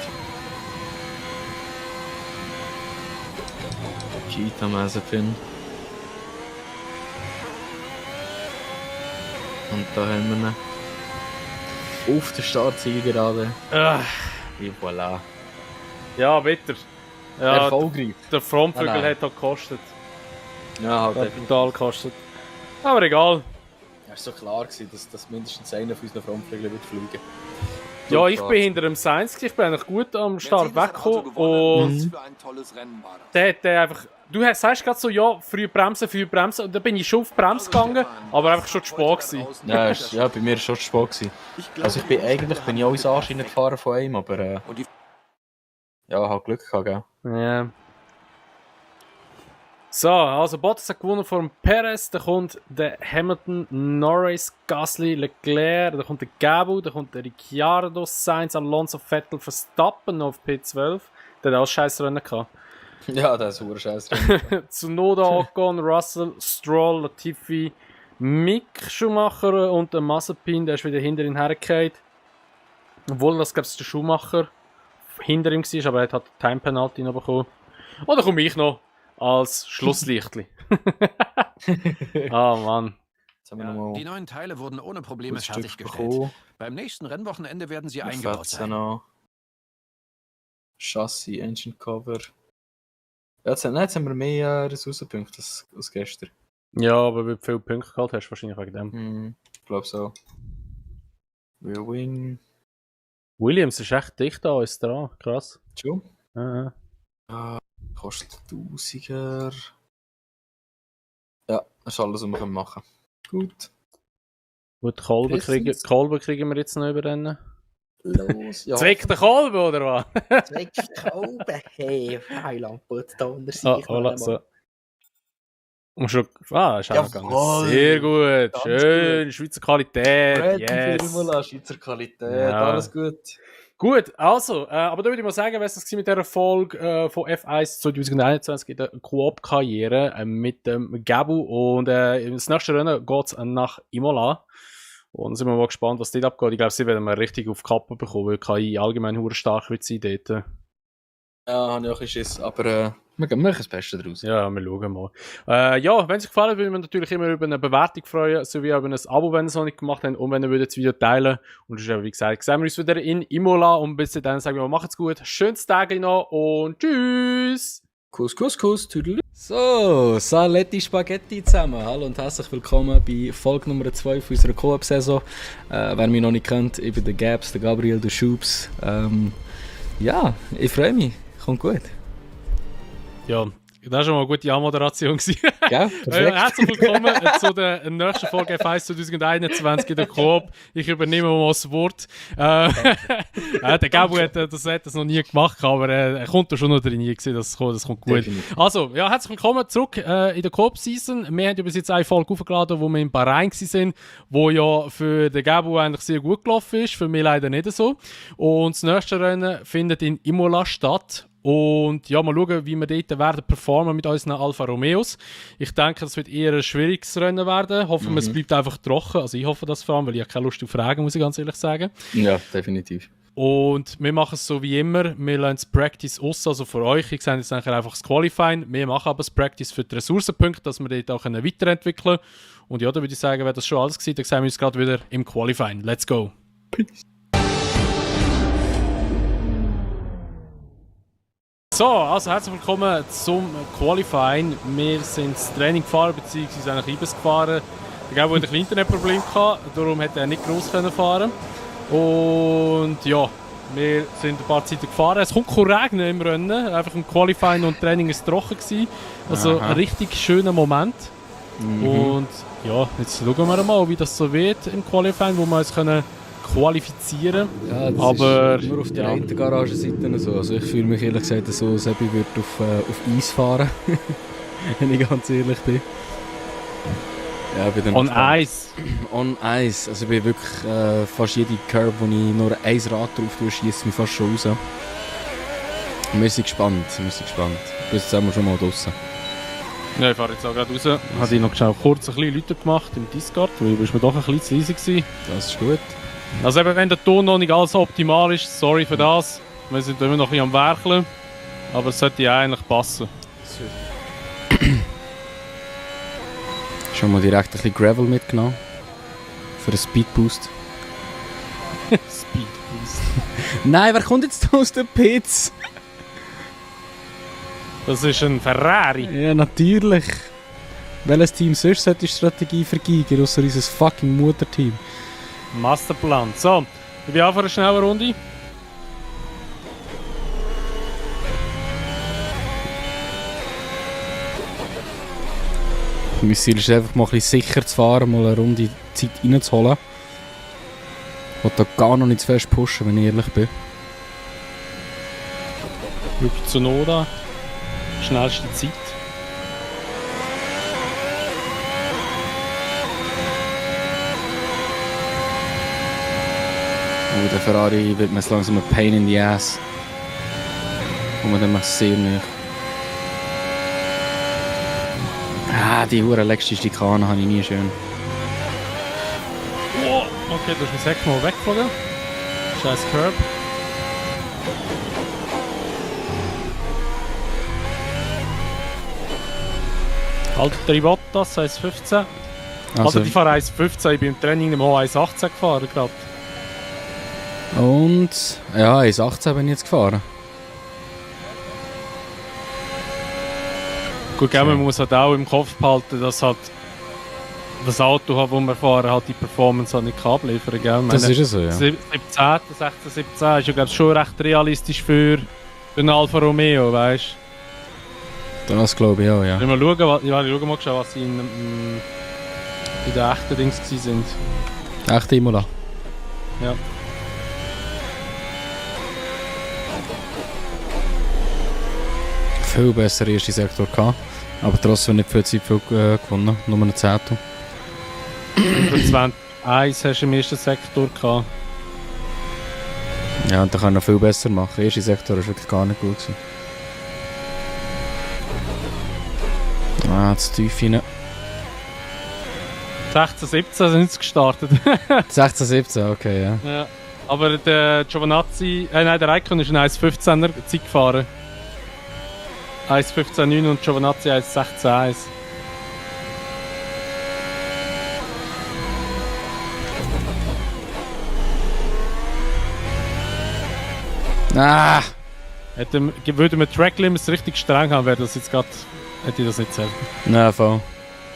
[SPEAKER 2] Kita Mazepin. Und da haben wir ihn. Auf der Startzielgerade. Et voilà.
[SPEAKER 1] Ja, bitter. Ja,
[SPEAKER 2] Erfolgreich.
[SPEAKER 1] der Frontflügel
[SPEAKER 2] Nein.
[SPEAKER 1] hat halt gekostet.
[SPEAKER 2] Ja, halt
[SPEAKER 1] Hat total gekostet. Aber egal.
[SPEAKER 2] Es war so klar, dass mindestens einer von unseren Frontflügeln wird fliegen.
[SPEAKER 1] Ja, ich bin hinter dem Sainz, ich bin eigentlich gut am Start
[SPEAKER 4] Mercedes hat Auto
[SPEAKER 1] weggekommen
[SPEAKER 4] gewonnen.
[SPEAKER 1] und
[SPEAKER 4] Was für ein tolles Rennen war das.
[SPEAKER 1] der hat einfach... Du sagst gerade so, ja, früh bremsen und dann bin ich schon auf die Bremse gegangen, aber einfach schon zu spät gewesen.
[SPEAKER 2] Ja, bei mir war schon zu spät gewesen. Also ich bin ja auch ins Arsch gefahren von einem, aber
[SPEAKER 4] Und die
[SPEAKER 2] ja, halt Glück gehabt, gell?
[SPEAKER 1] Ja. So, also Bottas hat gewonnen vor dem Perez, dann kommt der Hamilton, Norris, Gasly, Leclerc, dann kommt der Gabu, dann kommt der Ricciardo, Sainz, Alonso, Vettel, Verstappen noch auf P12. Der hat auch scheiß Rennen gehabt.
[SPEAKER 2] Ja, das ist ein scheiß.
[SPEAKER 1] Tsunoda, Ocon, Russell, Stroll, Latifi, Mick Schumacher und der Mazepin, der ist wieder hinter ihn hergefallen. Obwohl das, glaube ich, der Schumacher hinter ihm war, aber er hat Time Penalty noch bekommen. Und dann komme ich noch als Schlusslichtli. Ah, Mann.
[SPEAKER 2] Jetzt haben wir nochmal
[SPEAKER 5] Die neuen Teile wurden ohne Probleme
[SPEAKER 2] ein Stück
[SPEAKER 5] fertiggestellt.
[SPEAKER 2] bekommen.
[SPEAKER 5] Beim nächsten Rennwochenende werden sie
[SPEAKER 2] Noch
[SPEAKER 5] eingebaut
[SPEAKER 2] 14
[SPEAKER 5] sein.
[SPEAKER 2] noch. Chassis, Engine Cover. Ja, jetzt haben wir mehr Ressourcenpunkte als gestern.
[SPEAKER 1] Ja, aber wie viele Punkte gehabt hast du wahrscheinlich wegen dem.
[SPEAKER 2] Ich glaube so. Will win.
[SPEAKER 1] Williams ist echt dicht an uns dran, krass.
[SPEAKER 2] Schon?
[SPEAKER 1] Ja.
[SPEAKER 2] Kostet 1000er. Ja, das ist alles, was wir machen können. Gut.
[SPEAKER 1] Gut, Kolben
[SPEAKER 2] Bestens.
[SPEAKER 1] kriegen wir jetzt noch überrennen.
[SPEAKER 2] Los, ja.
[SPEAKER 1] Zweck der Kolben, oder was?
[SPEAKER 6] Zweck oben. Hey, Heiland, put da unter sich.
[SPEAKER 1] Ah, voilà, so. Und schon... Ah, ist auch gegangen.
[SPEAKER 2] Jawohl.
[SPEAKER 1] Sehr gut,
[SPEAKER 2] Ganz
[SPEAKER 1] schön, Schweizer Qualität,
[SPEAKER 2] Red
[SPEAKER 1] yes.
[SPEAKER 2] Formula, Schweizer Qualität,
[SPEAKER 1] Ja.
[SPEAKER 2] alles gut.
[SPEAKER 1] Gut, also, aber da würde ich mal sagen, was das mit dieser Folge von F1 2021 geht eine Koop-Karriere mit dem Gabu und das nächste Rennen geht es nach Imola. Und sind wir mal gespannt, was dort abgeht. Ich glaube, sie werden mal richtig auf die Kappe bekommen, weil KI allgemein hure stark wird sein dort.
[SPEAKER 2] Ja, habe ich auch ein bisschen Schiss, aber wir machen das Beste daraus.
[SPEAKER 1] Ja, wir schauen mal. Ja, wenn es euch gefallen hat, würden wir natürlich immer über eine Bewertung freuen, sowie auch über ein Abo, wenn ihr es noch nicht gemacht habt, und wenn ihr das Video teilen würdet. Und das ist, wie gesagt, sehen wir uns wieder in Imola, und bis dann sagen wir mal, macht's gut, schönes Tag noch und tschüss!
[SPEAKER 2] Kuss, Tüdelü. So, Saletti Spaghetti zusammen. Hallo und herzlich willkommen bei Folge Nummer 2 von unserer Koop-Saison. Wer mich noch nicht kennt, ich bin der Gabs, der Gabriel, der Schubs. Ja, ich freue mich. Kommt gut.
[SPEAKER 1] Ja, das war schon mal eine gute Anmoderation.
[SPEAKER 2] Ja, perfekt.
[SPEAKER 1] Herzlich willkommen zu der nächsten Folge F1 2021 in der Coop. Ich übernehme mal das Wort. Der Gabo hat das noch nie gemacht, aber er kommt da schon noch drin. Das kommt gut.
[SPEAKER 2] Definitiv.
[SPEAKER 1] Also, ja, herzlich willkommen zurück in der Coop-Season. Wir haben ja bis jetzt eine Folge aufgeladen, wo wir in Bahrain waren, wo ja für den Gabo eigentlich sehr gut gelaufen ist, für mich leider nicht so. Und das nächste Rennen findet in Imola statt. Und ja, mal schauen, wie wir dort werden performen mit unseren Alfa Romeos. Ich denke, das wird eher ein schwieriges Rennen werden. Hoffen wir, es bleibt einfach trocken. Also ich hoffe das vor allem, weil ich habe keine Lust auf Fragen, muss ich ganz ehrlich sagen.
[SPEAKER 2] Ja, definitiv.
[SPEAKER 1] Und wir machen es so wie immer. Wir lassen das Practice aus, also für euch. Ich sehe jetzt einfach das Qualifying. Wir machen aber das Practice für die Ressourcenpunkte, dass wir dort auch weiterentwickeln können. Und ja, da würde ich sagen, wäre das schon alles gewesen. Dann sehen wir uns gerade wieder im Qualifying. Let's go!
[SPEAKER 2] Peace.
[SPEAKER 1] So, also herzlich willkommen zum Qualifying. Wir sind das Training gefahren, beziehungsweise eigentlich Ibis gefahren. Der Gabo hatte ein bisschen Internetproblem, darum konnte er nicht gross fahren. Und ja, wir sind ein paar Zeiten gefahren. Es kommt regnen im Rennen, einfach im Qualifying und Training war es trocken gewesen. Also ein richtig schöner Moment. Und ja, jetzt schauen wir mal, wie das so wird im Qualifying, wo wir uns können qualifizieren.
[SPEAKER 2] Ja, das
[SPEAKER 1] aber
[SPEAKER 2] ist nur auf der einen Garagenseite so. Also ich fühle mich ehrlich gesagt so, als ob ich auf Eis fahren wenn ich ganz ehrlich bin. Ja, bei
[SPEAKER 1] On Ice.
[SPEAKER 2] On Ice. Also ich bin wirklich fast jede Curve, wo ich nur ein Rad drauf tue, schiesst mich fast schon raus. Wir sind gespannt. Bis jetzt sind wir schon mal draussen.
[SPEAKER 1] Ja, ich fahre jetzt auch gerade raus. Habe ich noch kurz ein bisschen Leute gemacht im Discord, weil du mir doch ein bisschen zu leise gewesen.
[SPEAKER 2] Das ist gut.
[SPEAKER 1] Also eben, wenn der Ton noch nicht alles optimal ist, sorry für das. Wir sind immer noch ein bisschen am Werkeln. Aber es sollte ja eigentlich passen.
[SPEAKER 2] Schon mal direkt ein bisschen Gravel mitgenommen. Für einen Speedboost.
[SPEAKER 1] Speedboost.
[SPEAKER 2] Nein, wer kommt jetzt aus den Pits?
[SPEAKER 1] Das ist ein Ferrari.
[SPEAKER 2] Ja, natürlich. Welches Team sonst sollte die Strategie vergeben, außer unser fucking Mutterteam?
[SPEAKER 1] Masterplan. So, ich bin auch für eine schnelle Runde.
[SPEAKER 2] Mein Ziel ist einfach mal ein bisschen sicher zu fahren, mal eine Runde Zeit reinzuholen. Ich will da gar noch nicht zu fest pushen, wenn ich ehrlich bin.
[SPEAKER 1] Yuki Tsunoda. Schnellste Zeit.
[SPEAKER 2] Oh, der Ferrari wird mir jetzt langsam ein Pain in the Ass. Und man dann mal sehr nicht. Ah, die hure letzte Schikane habe ich nie schön.
[SPEAKER 1] Oh, okay, du hast mein Heck mal weggeflogen. Scheiß Curb. Valtteri Bottas, 1,15. Also ich fahre 1,15, ich bin im Training im 1,18 gefahren gerade.
[SPEAKER 2] Und ja, 1,18 bin ich jetzt gefahren.
[SPEAKER 1] Gut, man muss halt auch im Kopf behalten, dass halt das Auto, das wir fahren, halt die Performance halt nicht abliefern kann.
[SPEAKER 2] Das ist so, ja.
[SPEAKER 1] 16, 17 ist ja glaube ich schon recht realistisch für einen Alfa Romeo, weißt
[SPEAKER 2] du? Das glaube ich auch, ja.
[SPEAKER 1] Wenn wir schauen, ich schau mal schon, was sie in den echten Dings waren.
[SPEAKER 2] Echte Imola?
[SPEAKER 1] Ja.
[SPEAKER 2] Viel besser erste Sektor gehabt, aber trotzdem nicht viel Zeit gewonnen, nur eine Zehntel.
[SPEAKER 1] 1 hast du im ersten Sektor gehabt.
[SPEAKER 2] Ja, und da kann er viel besser machen. Der erste Sektor war wirklich gar nicht gut gewesen. Ah, zu tief rein.
[SPEAKER 1] 16, 17 sind sie gestartet.
[SPEAKER 2] 16, 17, okay, ja.
[SPEAKER 1] Ja. Aber der Giovanazzi, der Raikkonen ist eine 1,15er Zeit gefahren. 1.15.9 und Giovinazzi 1.16.1.
[SPEAKER 2] Ah!
[SPEAKER 1] Würde man Track Limits richtig streng haben, wäre das jetzt gerade, hätte ich das nicht zählt.
[SPEAKER 2] Nein, voll.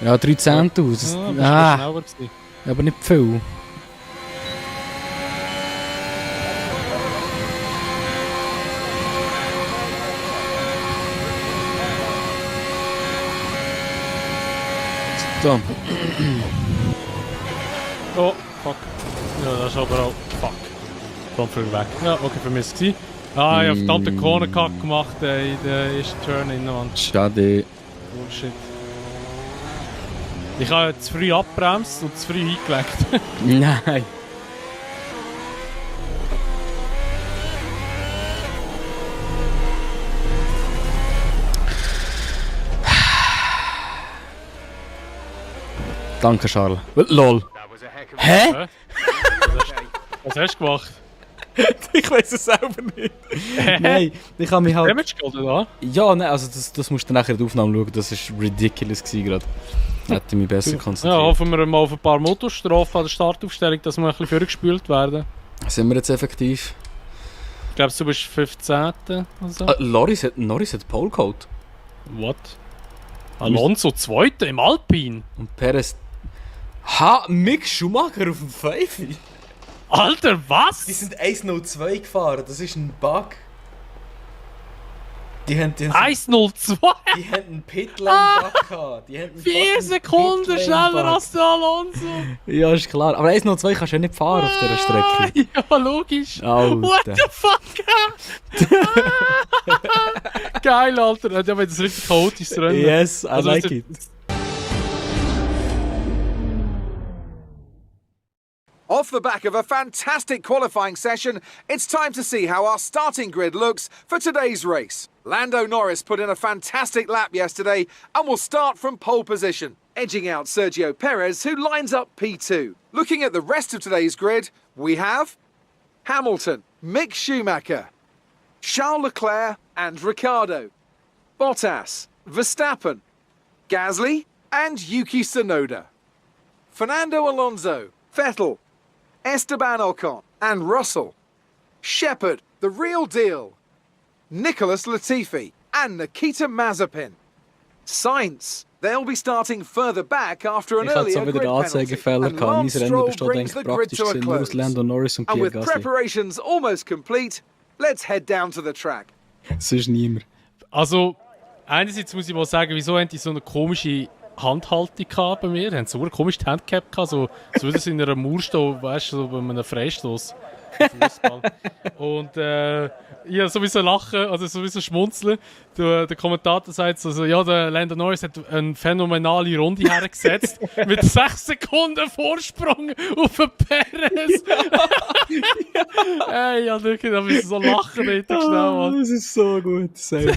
[SPEAKER 2] Ja, 3 Cent aus.
[SPEAKER 1] Ja,
[SPEAKER 2] Ah,
[SPEAKER 1] schneller gewesen.
[SPEAKER 2] aber nicht viel. So.
[SPEAKER 1] Oh, fuck. Ja, das ist aber auch. Fuck. Frontflügel weg. Ja, okay, für mich war es. Ah, ich habe verdammte Corner-Cut gemacht in der ersten Turn in der Wand.
[SPEAKER 2] Schade.
[SPEAKER 1] Bullshit. Ich habe zu früh abbremst und zu früh eingelegt.
[SPEAKER 2] Nein. Danke, Charles. LOL. Hä?
[SPEAKER 1] Was hast du gemacht?
[SPEAKER 2] Ich weiß es selber nicht. Nein, ich habe mich halt...
[SPEAKER 1] Damage oder da?
[SPEAKER 2] Ja, nein, also das musst du nachher in der Aufnahme schauen, das war ridiculous gerade. Hätte mich besser
[SPEAKER 1] Ja,
[SPEAKER 2] konzentriert.
[SPEAKER 1] hoffen wir mal auf ein paar Motorstrafen an der Startaufstellung, dass wir ein bisschen vorgespült werden.
[SPEAKER 2] Sind wir jetzt effektiv?
[SPEAKER 1] Ich glaube, du bist 15. oder so.
[SPEAKER 2] Norris hat Pole Code.
[SPEAKER 1] What? Alonso 2. im Alpine?
[SPEAKER 2] Und Perez... Ha, Mick Schumacher auf dem 5.
[SPEAKER 1] Alter, was?
[SPEAKER 2] Die sind 1.02 gefahren, das ist ein Bug. Die haben
[SPEAKER 1] 1.02?
[SPEAKER 2] die haben einen Pitlane-Bug gehabt.
[SPEAKER 1] 4 Sekunden schneller als der Alonso!
[SPEAKER 2] Ja, ist klar. Aber 1.02 kannst du ja nicht fahren auf dieser Strecke.
[SPEAKER 1] Ja, logisch. What
[SPEAKER 2] Alter.
[SPEAKER 1] the fuck? Geil, Alter. Ja, wenn das richtig chaotisch Rennen.
[SPEAKER 2] Yes, I
[SPEAKER 1] Also,
[SPEAKER 2] like
[SPEAKER 1] das-
[SPEAKER 2] it.
[SPEAKER 3] Off the back of a fantastic qualifying session, it's time to see how our starting grid looks for today's race. Lando Norris put in a fantastic lap yesterday and will start from pole position, edging out Sergio Perez, who lines up P2. Looking at the rest of today's grid, we have Hamilton, Mick Schumacher, Charles Leclerc and Ricciardo, Bottas, Verstappen, Gasly and Yuki Tsunoda, Fernando Alonso, Vettel, Esteban Ocon and Russell, Shepard, the real deal, Nicholas Latifi and Nikita Mazepin, Sainz. They'll be starting further back after an
[SPEAKER 2] Ich hatte
[SPEAKER 3] earlier
[SPEAKER 2] so wieder
[SPEAKER 3] grid
[SPEAKER 2] den
[SPEAKER 3] penalty.
[SPEAKER 2] Anzeigefehler
[SPEAKER 3] And
[SPEAKER 2] gehabt. Mein
[SPEAKER 3] Lance
[SPEAKER 2] Rennen
[SPEAKER 3] Stroll
[SPEAKER 2] besteht
[SPEAKER 3] brings
[SPEAKER 2] eigentlich
[SPEAKER 3] the grid
[SPEAKER 2] praktisch
[SPEAKER 3] to a
[SPEAKER 2] gesehen nur aus
[SPEAKER 3] close.
[SPEAKER 2] Lando Norris und
[SPEAKER 3] And
[SPEAKER 2] Pierre
[SPEAKER 3] with
[SPEAKER 2] Gasly.
[SPEAKER 3] preparations almost complete, let's head down to the track.
[SPEAKER 2] Sonst niemand.
[SPEAKER 1] Also, einerseits muss ich mal sagen, wieso haben die so eine komische Handhaltung gehabt bei mir? Die haben so eine komische Handcap gehabt, so würde es in einer Mauer stehen, weißt du, so bei einem Freistoß. Fußball. Und ich habe sowieso lachen, also sowieso schmunzeln. Der Kommentator sagt so, ja, der Lando Norris hat eine phänomenale Runde hergesetzt mit 6 Sekunden Vorsprung auf den Perez. Ey, ja, wirklich, da müssen so lachen dort schnell, Mann.
[SPEAKER 2] Das ist so gut. Safe.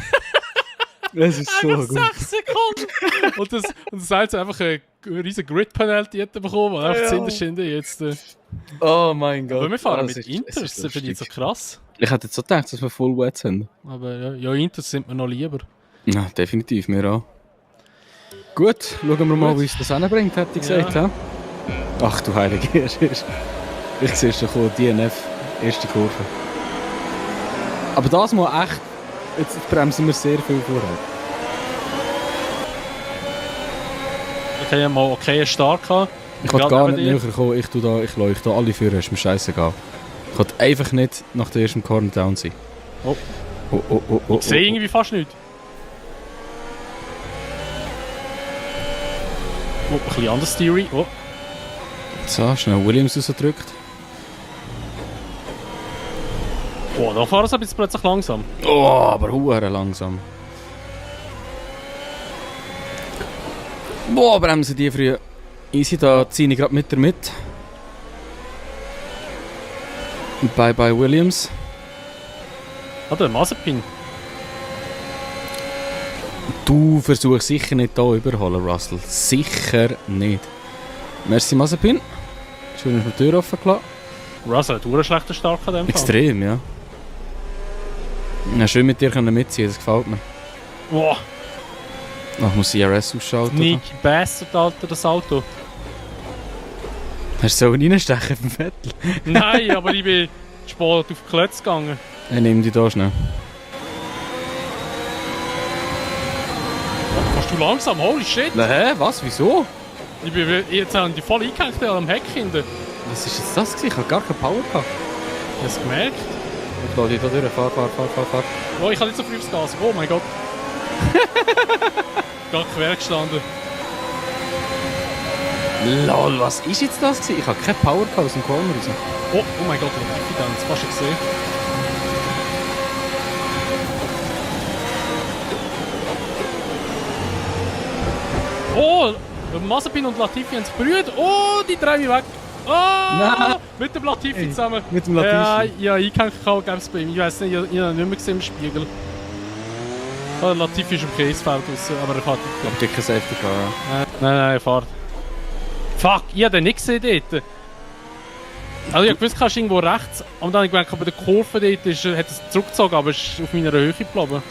[SPEAKER 2] Das ist so
[SPEAKER 1] Einfach
[SPEAKER 2] gut.
[SPEAKER 1] 6 Sekunden! Und das heißt einfach eine riesige Grid-Penalty bekommen, weil einfach das Hinterste jetzt.
[SPEAKER 2] Oh mein Gott.
[SPEAKER 1] Aber wir fahren
[SPEAKER 2] Ah,
[SPEAKER 1] mit
[SPEAKER 2] es ist-
[SPEAKER 1] Inters,
[SPEAKER 2] es
[SPEAKER 1] das
[SPEAKER 2] ist
[SPEAKER 1] finde ich so
[SPEAKER 2] lustig.
[SPEAKER 1] krass.
[SPEAKER 2] Ich hätte jetzt so gedacht, dass wir voll wet sind.
[SPEAKER 1] Aber ja, Inters sind mir noch lieber.
[SPEAKER 2] Ja, definitiv, mir auch. Gut, schauen wir mal, wie es das hinbringt, hätte ich gesagt. Ja. Ach du Heilige, ich sehe schon kommen, DNF, erste Kurve. Aber das mal echt, jetzt bremsen wir sehr viel vorher.
[SPEAKER 1] Okay, ja mal einen Start gehabt.
[SPEAKER 2] Ich wollte
[SPEAKER 1] Gerade
[SPEAKER 2] gar
[SPEAKER 1] neben
[SPEAKER 2] nicht
[SPEAKER 1] dir.
[SPEAKER 2] näher kommen, ich leuchte alle Führer, ist mir scheißegal. Ich wollte einfach nicht nach dem ersten Corner down sein.
[SPEAKER 1] Oh.
[SPEAKER 2] Oh,
[SPEAKER 1] Ich sehe irgendwie fast nichts. Oh, ein bisschen anders Theory. Oh.
[SPEAKER 2] So, schnell Williams rausgedrückt.
[SPEAKER 1] Oh, da fahren sie jetzt plötzlich langsam.
[SPEAKER 2] Oh, aber hure langsam. Boah, bremsen die früh. Easy, da ziehe ich gerade mit der mit. Bye bye Williams.
[SPEAKER 1] Ah, der Mazepin.
[SPEAKER 2] Du versuchst sicher nicht hier überholen, Russell. Sicher nicht. Merci Mazepin. Schön, dass wir die Tür offen gelassen.
[SPEAKER 1] Russell hat einen schlechten Start an dem Fall.
[SPEAKER 2] Extrem, ja. Ja, schön mit dir können mitziehen, das gefällt mir.
[SPEAKER 1] Boah,
[SPEAKER 2] Ach, muss CRS ausschalten.
[SPEAKER 1] Sneaky Bastard, Alter, das Auto.
[SPEAKER 2] Hast du so reinstechen vom Vettel?
[SPEAKER 1] Nein, aber ich bin spät auf die Klötze gegangen.
[SPEAKER 2] Ich nehme die da schnell.
[SPEAKER 1] Kannst du langsam? Holy shit!
[SPEAKER 2] Hä? Was? Wieso?
[SPEAKER 1] Jetzt haben die voll eingehängt am Heck hinten.
[SPEAKER 2] Was ist jetzt das gewesen? Ich habe gar keine Power gehabt.
[SPEAKER 1] Hast du es gemerkt?
[SPEAKER 2] Ich lasse dich da durch. Fahr.
[SPEAKER 1] Oh, ich habe nicht so früh aufs Gas. Oh mein Gott. Gerade quer gestanden.
[SPEAKER 2] Lol, was ist jetzt das gewesen? Ich habe keine Power gehabt aus dem Corner raus.
[SPEAKER 1] Oh mein Gott, ich habe es fast schon gesehen. Oh, Mazepin und Latifi haben sich berührt. Oh, die drehen mich weg. Oh,
[SPEAKER 2] Nein.
[SPEAKER 1] mit dem Latifi zusammen.
[SPEAKER 2] Mit dem Latifi?
[SPEAKER 1] Ja, ich kann gäbe es bei ihm. Ich weiß nicht, ich habe ihn nicht mehr gesehen im Spiegel. Oh, Latifi ist im Käsefeld raus, aber er fährt nicht.
[SPEAKER 2] Ich habe kein Safety gehabt.
[SPEAKER 1] Nein, er fährt. Fuck, ich habe den nicht gesehen dort. Also ich wusste, du irgendwo rechts, und dann habe ich gemerkt, bei der Kurve dort hat es zurückgezogen, aber es ist auf meiner Höhe geblieben.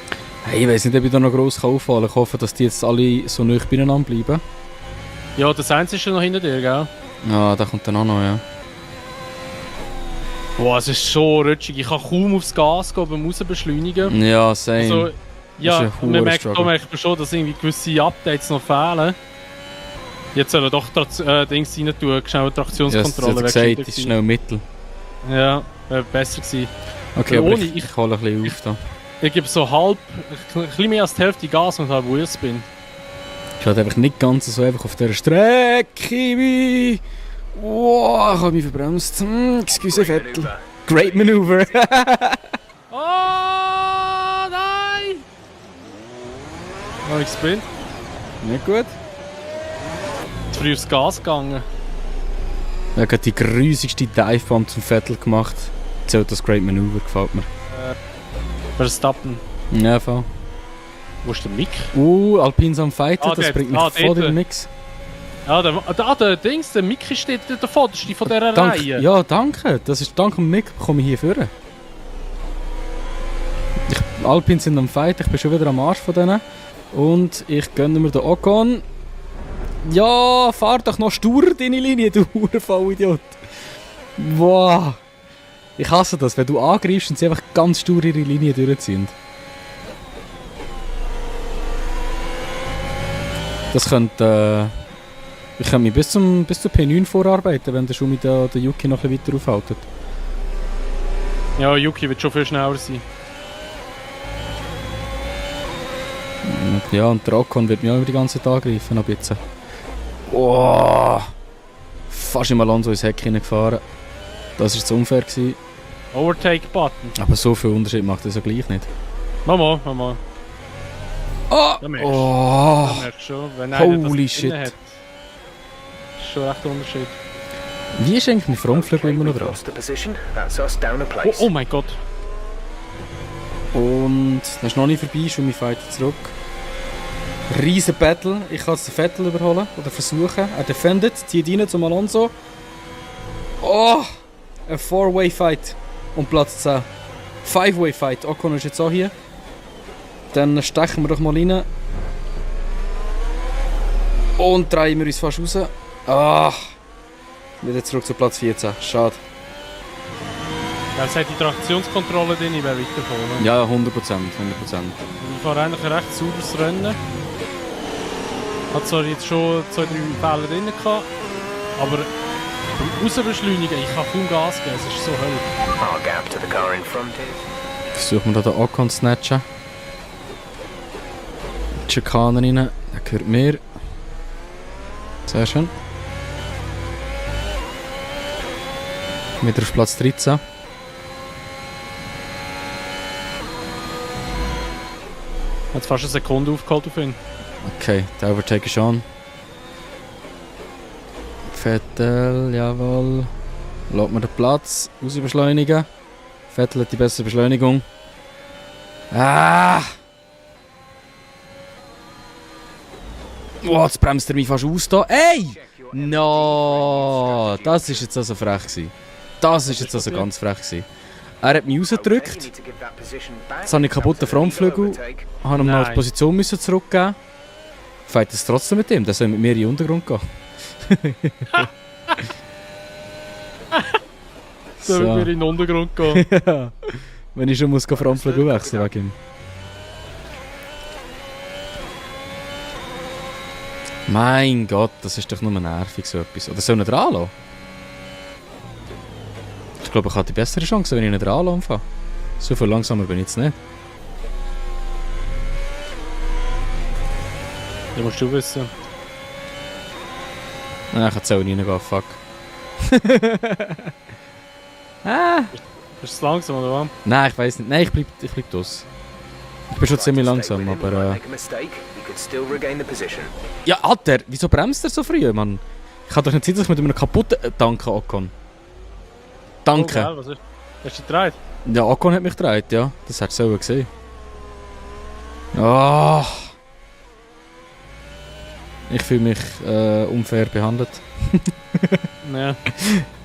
[SPEAKER 2] Hey, ich weiß nicht, ob ich da noch gross auffallen kann. Ich hoffe, dass die jetzt alle so nah beieinander bleiben.
[SPEAKER 1] Ja, das Eins ist schon noch hinter dir, gell?
[SPEAKER 2] Ja, der kommt dann auch noch, ja.
[SPEAKER 1] Boah, es ist so rutschig. Ich kann kaum aufs Gas gehen beim Rausbeschleunigen.
[SPEAKER 2] Ja, same.
[SPEAKER 1] Also, ja,
[SPEAKER 2] Das ist ein
[SPEAKER 1] man
[SPEAKER 2] hoher
[SPEAKER 1] merkt
[SPEAKER 2] Struggle.
[SPEAKER 1] schon, dass irgendwie gewisse Updates noch fehlen. Jetzt sollen doch Dings rein tun, schnell
[SPEAKER 2] Ja,
[SPEAKER 1] Traktionskontrolle.
[SPEAKER 2] es hat gesagt, es ist schnell Mittel.
[SPEAKER 1] Ja, wäre besser gewesen.
[SPEAKER 2] Okay,
[SPEAKER 1] Aber
[SPEAKER 2] aber
[SPEAKER 1] ohne-
[SPEAKER 2] ich hole ein bisschen auf da.
[SPEAKER 1] Ich gebe so halb, ein bisschen mehr als die Hälfte Gas und halb Wheelspin.
[SPEAKER 2] Ich hatte einfach nicht ganz so einfach auf dieser Strecke. Wow, ich habe mich verbremst. Excuse, Vettel. Great Maneuver.
[SPEAKER 1] Oh nein! Habe ich gespinnt?
[SPEAKER 2] Nicht gut.
[SPEAKER 1] Zu früh aufs Gas gegangen.
[SPEAKER 2] Er hat gerade die grusigste Divebomb zum Vettel gemacht. Zählt das Great Maneuver, gefällt mir.
[SPEAKER 1] Verstappen.
[SPEAKER 2] Ja, voll.
[SPEAKER 1] Wo ist der Mick?
[SPEAKER 2] Alpins am Fighten, das
[SPEAKER 1] dort.
[SPEAKER 2] bringt mich voll
[SPEAKER 1] dort.
[SPEAKER 2] in den Mix.
[SPEAKER 1] Ja, der Dings, der Mick steht dort davor, das ist die von dieser Reihe.
[SPEAKER 2] Ja, danke. Das ist dank dem Mick komme ich hier führen. Alpins sind am Fight, ich bin schon wieder am Arsch von denen. Und ich gönne mir den Ocon. Ja, fahr doch noch stur deine Linie, du Vollidiot. Wow. Ich hasse das, wenn du angreifst und sie einfach ganz stur ihre Linie durchziehen. Das könnte... ich könnte mich bis zur P9 vorarbeiten, wenn der Schumi den Yuki noch ein bisschen weiter aufhaltet.
[SPEAKER 1] Ja, Yuki wird schon viel schneller sein.
[SPEAKER 2] Ja, und der Ocon wird mich auch über die ganze Zeit angreifen ab jetzt. Oh, fast im Alonso ins Heck hineingefahren. Das war zu unfair gewesen.
[SPEAKER 1] Overtake-Button.
[SPEAKER 2] Aber so viel Unterschied macht das ja gleich nicht.
[SPEAKER 1] Mama.
[SPEAKER 2] Oh!
[SPEAKER 1] Da merkst du.
[SPEAKER 2] Oh!
[SPEAKER 1] Da merkst du schon, wenn einer
[SPEAKER 2] Holy
[SPEAKER 1] das
[SPEAKER 2] shit.
[SPEAKER 1] drin hat. Das ist schon recht ein Unterschied.
[SPEAKER 2] Wie ist eigentlich mein Frontflügel immer noch dran?
[SPEAKER 1] Oh mein Gott.
[SPEAKER 2] Und das ist noch nicht vorbei, Schumi fährt zurück. Riesen Battle, ich kann es den Vettel überholen oder versuchen. Er defendet, zieht rein zum Alonso. Oh! Ein 4-Way-Fight um Platz 10. 5-Way-Fight, Ocon ist jetzt auch hier. Dann stechen wir doch mal rein. Und drehen wir uns fast raus. Ah! Wieder zurück zu Platz 14, schade.
[SPEAKER 1] Ja, es hat die Traktionskontrolle drin, ich wäre weitergekommen.
[SPEAKER 2] Ja, 100%.
[SPEAKER 1] Ich fahre eigentlich ein recht sauberes Rennen. Hat zwar jetzt schon 2-3 Fehler drin gehabt, aber beim Rausbeschleunigen, ich kann kaum Gas geben, es ist so Hölle.
[SPEAKER 2] Versuchen wir da den Ocon zu snatchen. Schikane rein, der gehört mir. Sehr schön. Wieder auf Platz 13.
[SPEAKER 1] Hat fast eine Sekunde aufgeholt auf ihn.
[SPEAKER 2] Okay, der Overtake ist an. Vettel, jawohl. Lässt mir den Platz, rausbeschleunigen. Vettel hat die bessere Beschleunigung. Ah! Oh, jetzt bremst er mich fast aus da. Ey! No! Das ist jetzt also frech gewesen. Das ist jetzt also ganz frech gewesen. Er hat mich rausgedrückt. Jetzt habe ich kaputten Frontflügel. Habe ihm noch die
[SPEAKER 1] Nein.
[SPEAKER 2] Position müssen zurückgeben. Fällt es trotzdem mit ihm? Der soll mit mir in den Untergrund gehen.
[SPEAKER 1] So, wenn wir in den Untergrund gehen.
[SPEAKER 2] Ja. Wenn ich schon muss Frontflügel wechseln wegen ihm. Mein Gott, das ist doch nur nervig so etwas. Oder soll ich ihn dran lassen? Ich glaube, ich habe die bessere Chance, wenn ich ihn dran anfange. So viel langsamer bin ich jetzt nicht.
[SPEAKER 1] Das musst du wissen.
[SPEAKER 2] Nein, ich kann jetzt auch nicht reingehen, fuck.
[SPEAKER 1] Ist es langsam, oder was?
[SPEAKER 2] Nein, ich weiß nicht. Nein, ich bleib draus. Ich bin schon ziemlich langsam, aber Ja, Alter, wieso bremst er so früh, Mann? Ich kann doch nicht Zeit, dass ich mit einem kaputten Danke, Ocon. Danke.
[SPEAKER 1] Oh, geil, was ist? Hast du dich gedreht?
[SPEAKER 2] Ja, Ocon hat mich gedreht, ja. Das hättest du selber gesehen. Ah. Ich fühle mich unfair behandelt.
[SPEAKER 1] Ja.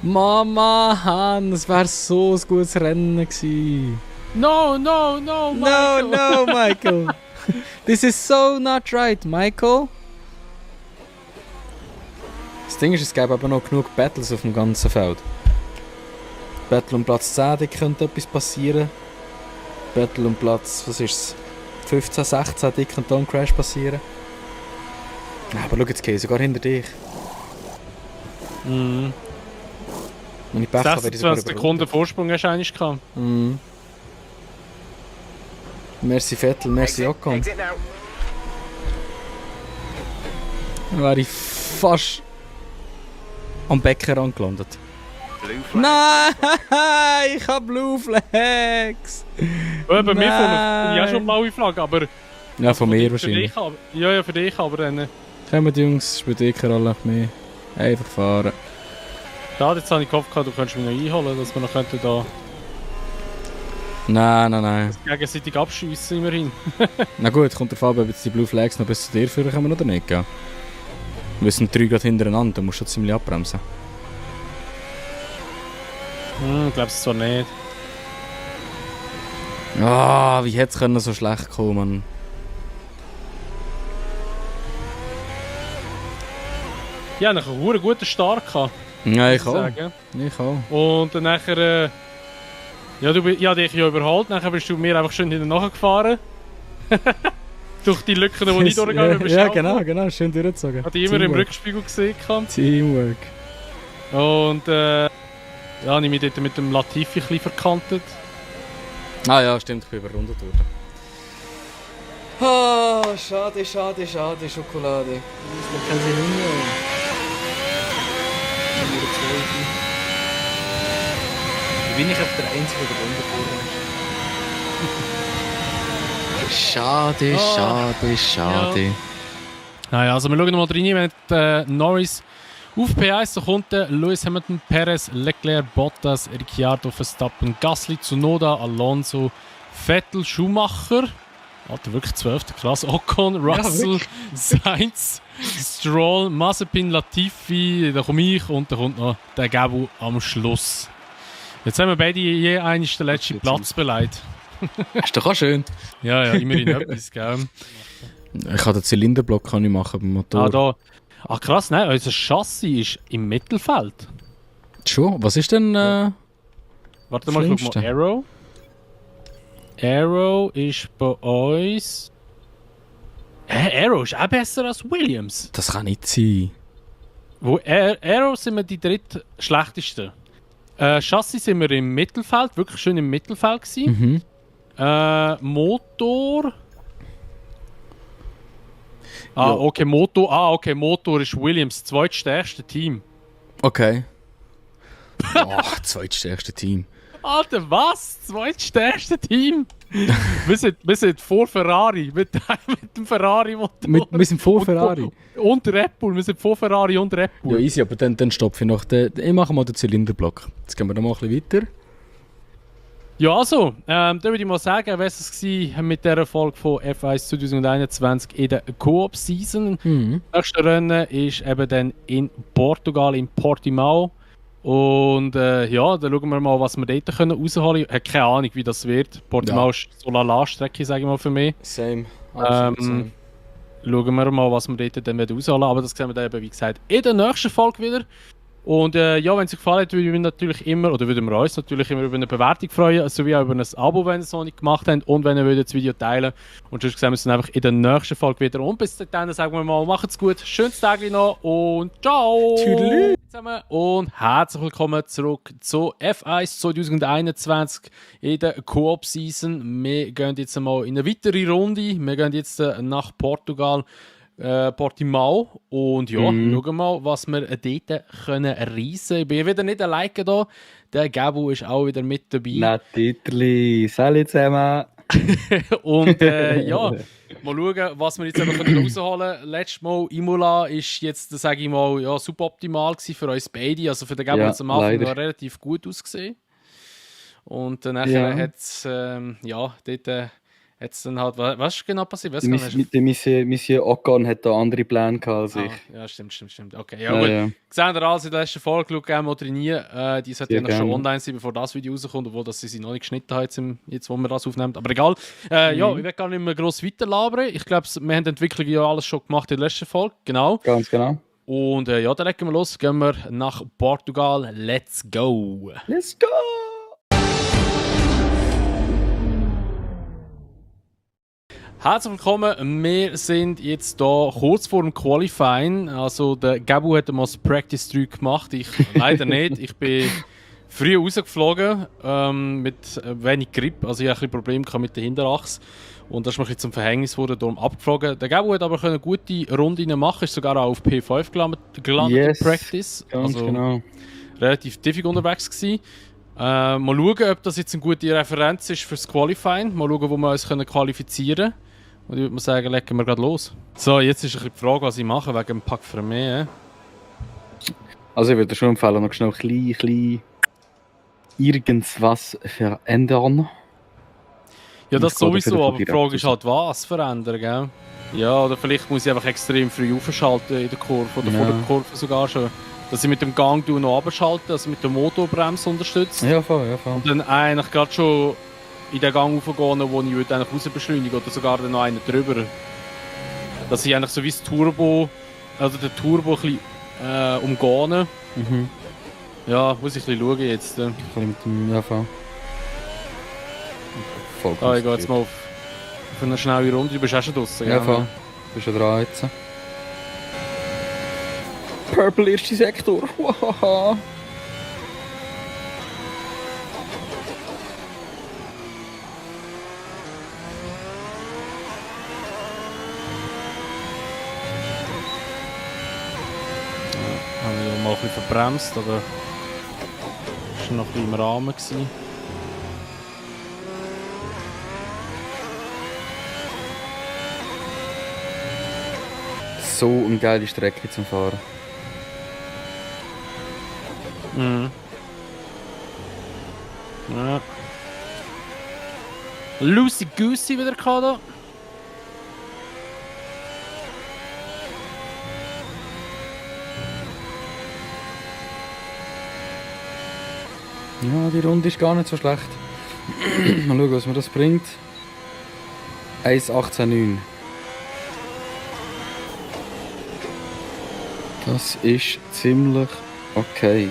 [SPEAKER 2] Mama, das wäre so ein gutes Rennen gewesen.
[SPEAKER 1] No, Michael!
[SPEAKER 2] No, Michael. This is so not right, Michael. Das Ding ist, es gäbe aber noch genug Battles auf dem ganzen Feld. Battle um Platz 10, da könnte etwas passieren. Battle um Platz, was ist es? 15, 16, da könnte ein Crash passieren. Aber schau jetzt, Kay, sogar hinter dich.
[SPEAKER 1] Mhm.
[SPEAKER 2] Wenn ich Pech habe, werde ich sogar
[SPEAKER 1] 26 Sekunden Vorsprung hast du eigentlich gehabt.
[SPEAKER 2] Mhm. Merci Vettel, merci Ocon. Dann wäre ich fast am Becken angelandet. Nein, ich habe Blue Flags.
[SPEAKER 1] Ja, bei mir
[SPEAKER 2] Nein.
[SPEAKER 1] ja schon blaue Flagge, aber...
[SPEAKER 2] Ja, von mir
[SPEAKER 1] für
[SPEAKER 2] wahrscheinlich.
[SPEAKER 1] dich, aber, ja, für dich, aber dann...
[SPEAKER 2] Kommt Jungs, spielt eh keine Rolle mehr. Einfach fahren.
[SPEAKER 1] Schade, jetzt habe ich gehofft, du könntest mich noch einholen, dass wir noch könnten da
[SPEAKER 2] Nein.
[SPEAKER 1] gegenseitig abschiessen immerhin.
[SPEAKER 2] Na gut, kommt drauf an, ob jetzt die Blue Flags noch bis zu dir führen können oder nicht, gell? Wir sind 3 gerade hintereinander, da musst du schon ziemlich abbremsen.
[SPEAKER 1] Ich glaube es zwar nicht.
[SPEAKER 2] Ah, wie hätte es so schlecht kommen, Mann?
[SPEAKER 1] Ja, ich hatte einen guten Start gehabt,
[SPEAKER 2] Ja, ich
[SPEAKER 1] muss
[SPEAKER 2] auch.
[SPEAKER 1] sagen.
[SPEAKER 2] Ich auch.
[SPEAKER 1] Und dann nachher... ja, ich habe dich ja überholt, nachher bist du mir einfach schön hinten nachgefahren. Durch die Lücken, die ich durchgegangen bin.
[SPEAKER 2] Ja, genau, schön durchgezogen.
[SPEAKER 1] Hatte ich immer im Rückspiegel gesehen.
[SPEAKER 2] Teamwork.
[SPEAKER 1] Und ja, habe ich mich dort mit dem Latifi ein bisschen verkantet.
[SPEAKER 2] Ah ja, stimmt, ich bin überrundet worden. Ah, schade, Schokolade.
[SPEAKER 6] Wie bin ich auf der Einzige, der runtergefahren ist?
[SPEAKER 2] Schade.
[SPEAKER 1] Naja, also wir schauen mal rein, wenn Norris auf P1 so kommt, Lewis Hamilton, Perez, Leclerc, Bottas, Ricciardo, Verstappen, Gasly, Tsunoda, Alonso, Vettel, Schumacher, Alter, wirklich 12. Klasse, Ocon, Russell, Sainz, Stroll, Mazepin, Latifi, da komme ich und da kommt noch der Gabu am Schluss. Jetzt haben wir beide je einen den letzten Platz beleidigt.
[SPEAKER 2] Ist doch auch schön.
[SPEAKER 1] Ja, immerhin etwas, gell?
[SPEAKER 2] Ich kann den Zylinderblock kann ich machen beim Motor.
[SPEAKER 1] Ah, da. Ach krass, nein, unser Chassis ist im Mittelfeld.
[SPEAKER 2] Schon? Was ist denn...
[SPEAKER 1] Warte mal, ich schau
[SPEAKER 2] Schlimmste.
[SPEAKER 1] mal Arrow. Arrow ist bei uns... Arrow ist auch besser als Williams.
[SPEAKER 2] Das kann nicht sein.
[SPEAKER 1] Arrow sind wir die drittschlechtesten. Chassis sind wir im Mittelfeld, wirklich schön im Mittelfeld gewesen. Motor...
[SPEAKER 2] Ja.
[SPEAKER 1] Okay, Motor ist Williams, zweitstärkste Team.
[SPEAKER 2] Okay. Boah, zweitstärkste Team.
[SPEAKER 1] Alter, was? Zweitstärkste Team? wir sind vor Ferrari, mit dem Ferrari-Motor.
[SPEAKER 2] Wir sind vor Ferrari.
[SPEAKER 1] Und Red Bull, wir sind vor Ferrari und Red
[SPEAKER 2] Ja,
[SPEAKER 1] Bull.
[SPEAKER 2] easy, aber dann stopfe ich noch. Ich mache mal den Zylinderblock. Jetzt gehen wir noch mal ein bisschen weiter.
[SPEAKER 1] Ja, also, da würde ich mal sagen, was es war mit dieser Folge von F1 2021 in der Co-op-Season. Das nächste Rennen ist eben dann in Portugal, in Portimao. Und ja, dann schauen wir mal, was wir dort können rausholen können. Ich habe keine Ahnung, wie das wird. Portimao ist so la-la-Strecke, sage ich mal für mich.
[SPEAKER 2] Same. Absolut same.
[SPEAKER 1] Schauen wir mal, was wir dort dann rausholen. Aber das sehen wir dann eben, wie gesagt, in der nächsten Folge wieder. Und ja, wenn es euch gefallen hat, würden wir natürlich immer, oder würden wir uns natürlich immer über eine Bewertung freuen, sowie auch über ein Abo, wenn ihr es noch nicht gemacht habt, und wenn ihr das Video teilen. Und sonst sehen wir uns dann einfach in der nächsten Folge wieder. Und bis dann sagen wir mal, macht's gut, schönes Tag noch und ciao!
[SPEAKER 2] Tschüss
[SPEAKER 1] zusammen und herzlich willkommen zurück zu F1 2021 in der Coop-Season. Wir gehen jetzt einmal in eine weitere Runde. Wir gehen jetzt nach Portugal. Portimao und ja, schauen mal, was wir dort können reisen. Ich bin wieder nicht alleine da. Der Gabu ist auch wieder mit dabei.
[SPEAKER 7] Natürlich. Salut zusammen.
[SPEAKER 1] Und ja, mal schauen, was wir jetzt rausholen können. Letztes Mal Imola ist jetzt, sage ich mal, ja, suboptimal gewesen für uns beide. Also für den Gabu hat es am Anfang noch relativ gut ausgesehen. Und nachher hat es, ja, dort jetzt dann halt, was ist genau passiert?
[SPEAKER 7] Monsieur Ocon hat da andere Pläne gehabt als ich.
[SPEAKER 1] Ja, stimmt. Okay, ja, gut. Ja. Gesehen ihr alles in der letzten Folge, schaut gerne oder nie. Die sollte ja schon online sein, bevor das Video rauskommt, obwohl dass sie noch nicht geschnitten haben, jetzt wo wir das aufnehmen. Aber egal. Ja, ich will gar nicht mehr gross weiterlabern. Ich glaube, wir haben die Entwicklung ja alles schon gemacht in der letzten Folge. Genau.
[SPEAKER 7] Ganz genau.
[SPEAKER 1] Und ja, dann legen wir los. Gehen wir nach Portugal. Let's go!
[SPEAKER 7] Let's go!
[SPEAKER 1] Herzlich willkommen, wir sind jetzt hier kurz vor dem Qualifying. Also der Gabu hat mal das Practice 3 gemacht, ich leider nicht. Ich bin früh rausgeflogen mit wenig Grip, also ich hatte ein bisschen Probleme mit der Hinterachse. Und das ist mir ein bisschen zum Verhängnis geworden, darum abgeflogen. Der Gabu hat aber eine gute Runde machen, ist sogar auch auf P5 gelandet in Practice.
[SPEAKER 7] Ganz
[SPEAKER 1] also
[SPEAKER 7] genau.
[SPEAKER 1] Relativ tiefig unterwegs gewesen. Mal schauen, ob das jetzt eine gute Referenz ist fürs Qualifying. Mal schauen, wo wir uns qualifizieren können. Und ich würde mal sagen, legen wir gerade los. So, jetzt ist die Frage, was ich mache wegen dem Pack für mich.
[SPEAKER 7] Also ich würde schon empfehlen, noch schnell ein bisschen irgendwas verändern.
[SPEAKER 1] Ja, das sowieso, aber die Frage ist halt, was verändern, gell? Ja, oder vielleicht muss ich einfach extrem früh aufschalten in der Kurve, oder vor der Kurve sogar schon. Dass ich mit dem Gang noch abschalte, also mit der Motorbremse unterstützt.
[SPEAKER 7] Ja, voll.
[SPEAKER 1] Und dann eigentlich gerade schon in den Gang raufgehen, wo ich eigentlich raus beschleunige oder sogar dann noch einen drüber. Dass ich eigentlich so wie das Turbo, also den Turbo ein bisschen umgehen. Ja, muss ich ein bisschen schauen jetzt.
[SPEAKER 7] Ein bisschen mit dem, ja, voll.
[SPEAKER 1] Ich gehe jetzt mal auf eine schnelle Runde. Du bist auch schon draussen,
[SPEAKER 7] ja, voll. Du bist schon dran jetzt. Purple erste Sektor. Wahaha.
[SPEAKER 1] Habe ich mal ein bisschen verbremst, aber das war noch ein bisschen im Rahmen gewesen.
[SPEAKER 7] So eine geile Strecke zum Fahren.
[SPEAKER 1] Ja. Lucy Goosey wieder gehabt.
[SPEAKER 7] Ja, die Runde ist gar nicht so schlecht. Mal schauen, was mir das bringt. 1,18,9. Das ist ziemlich okay.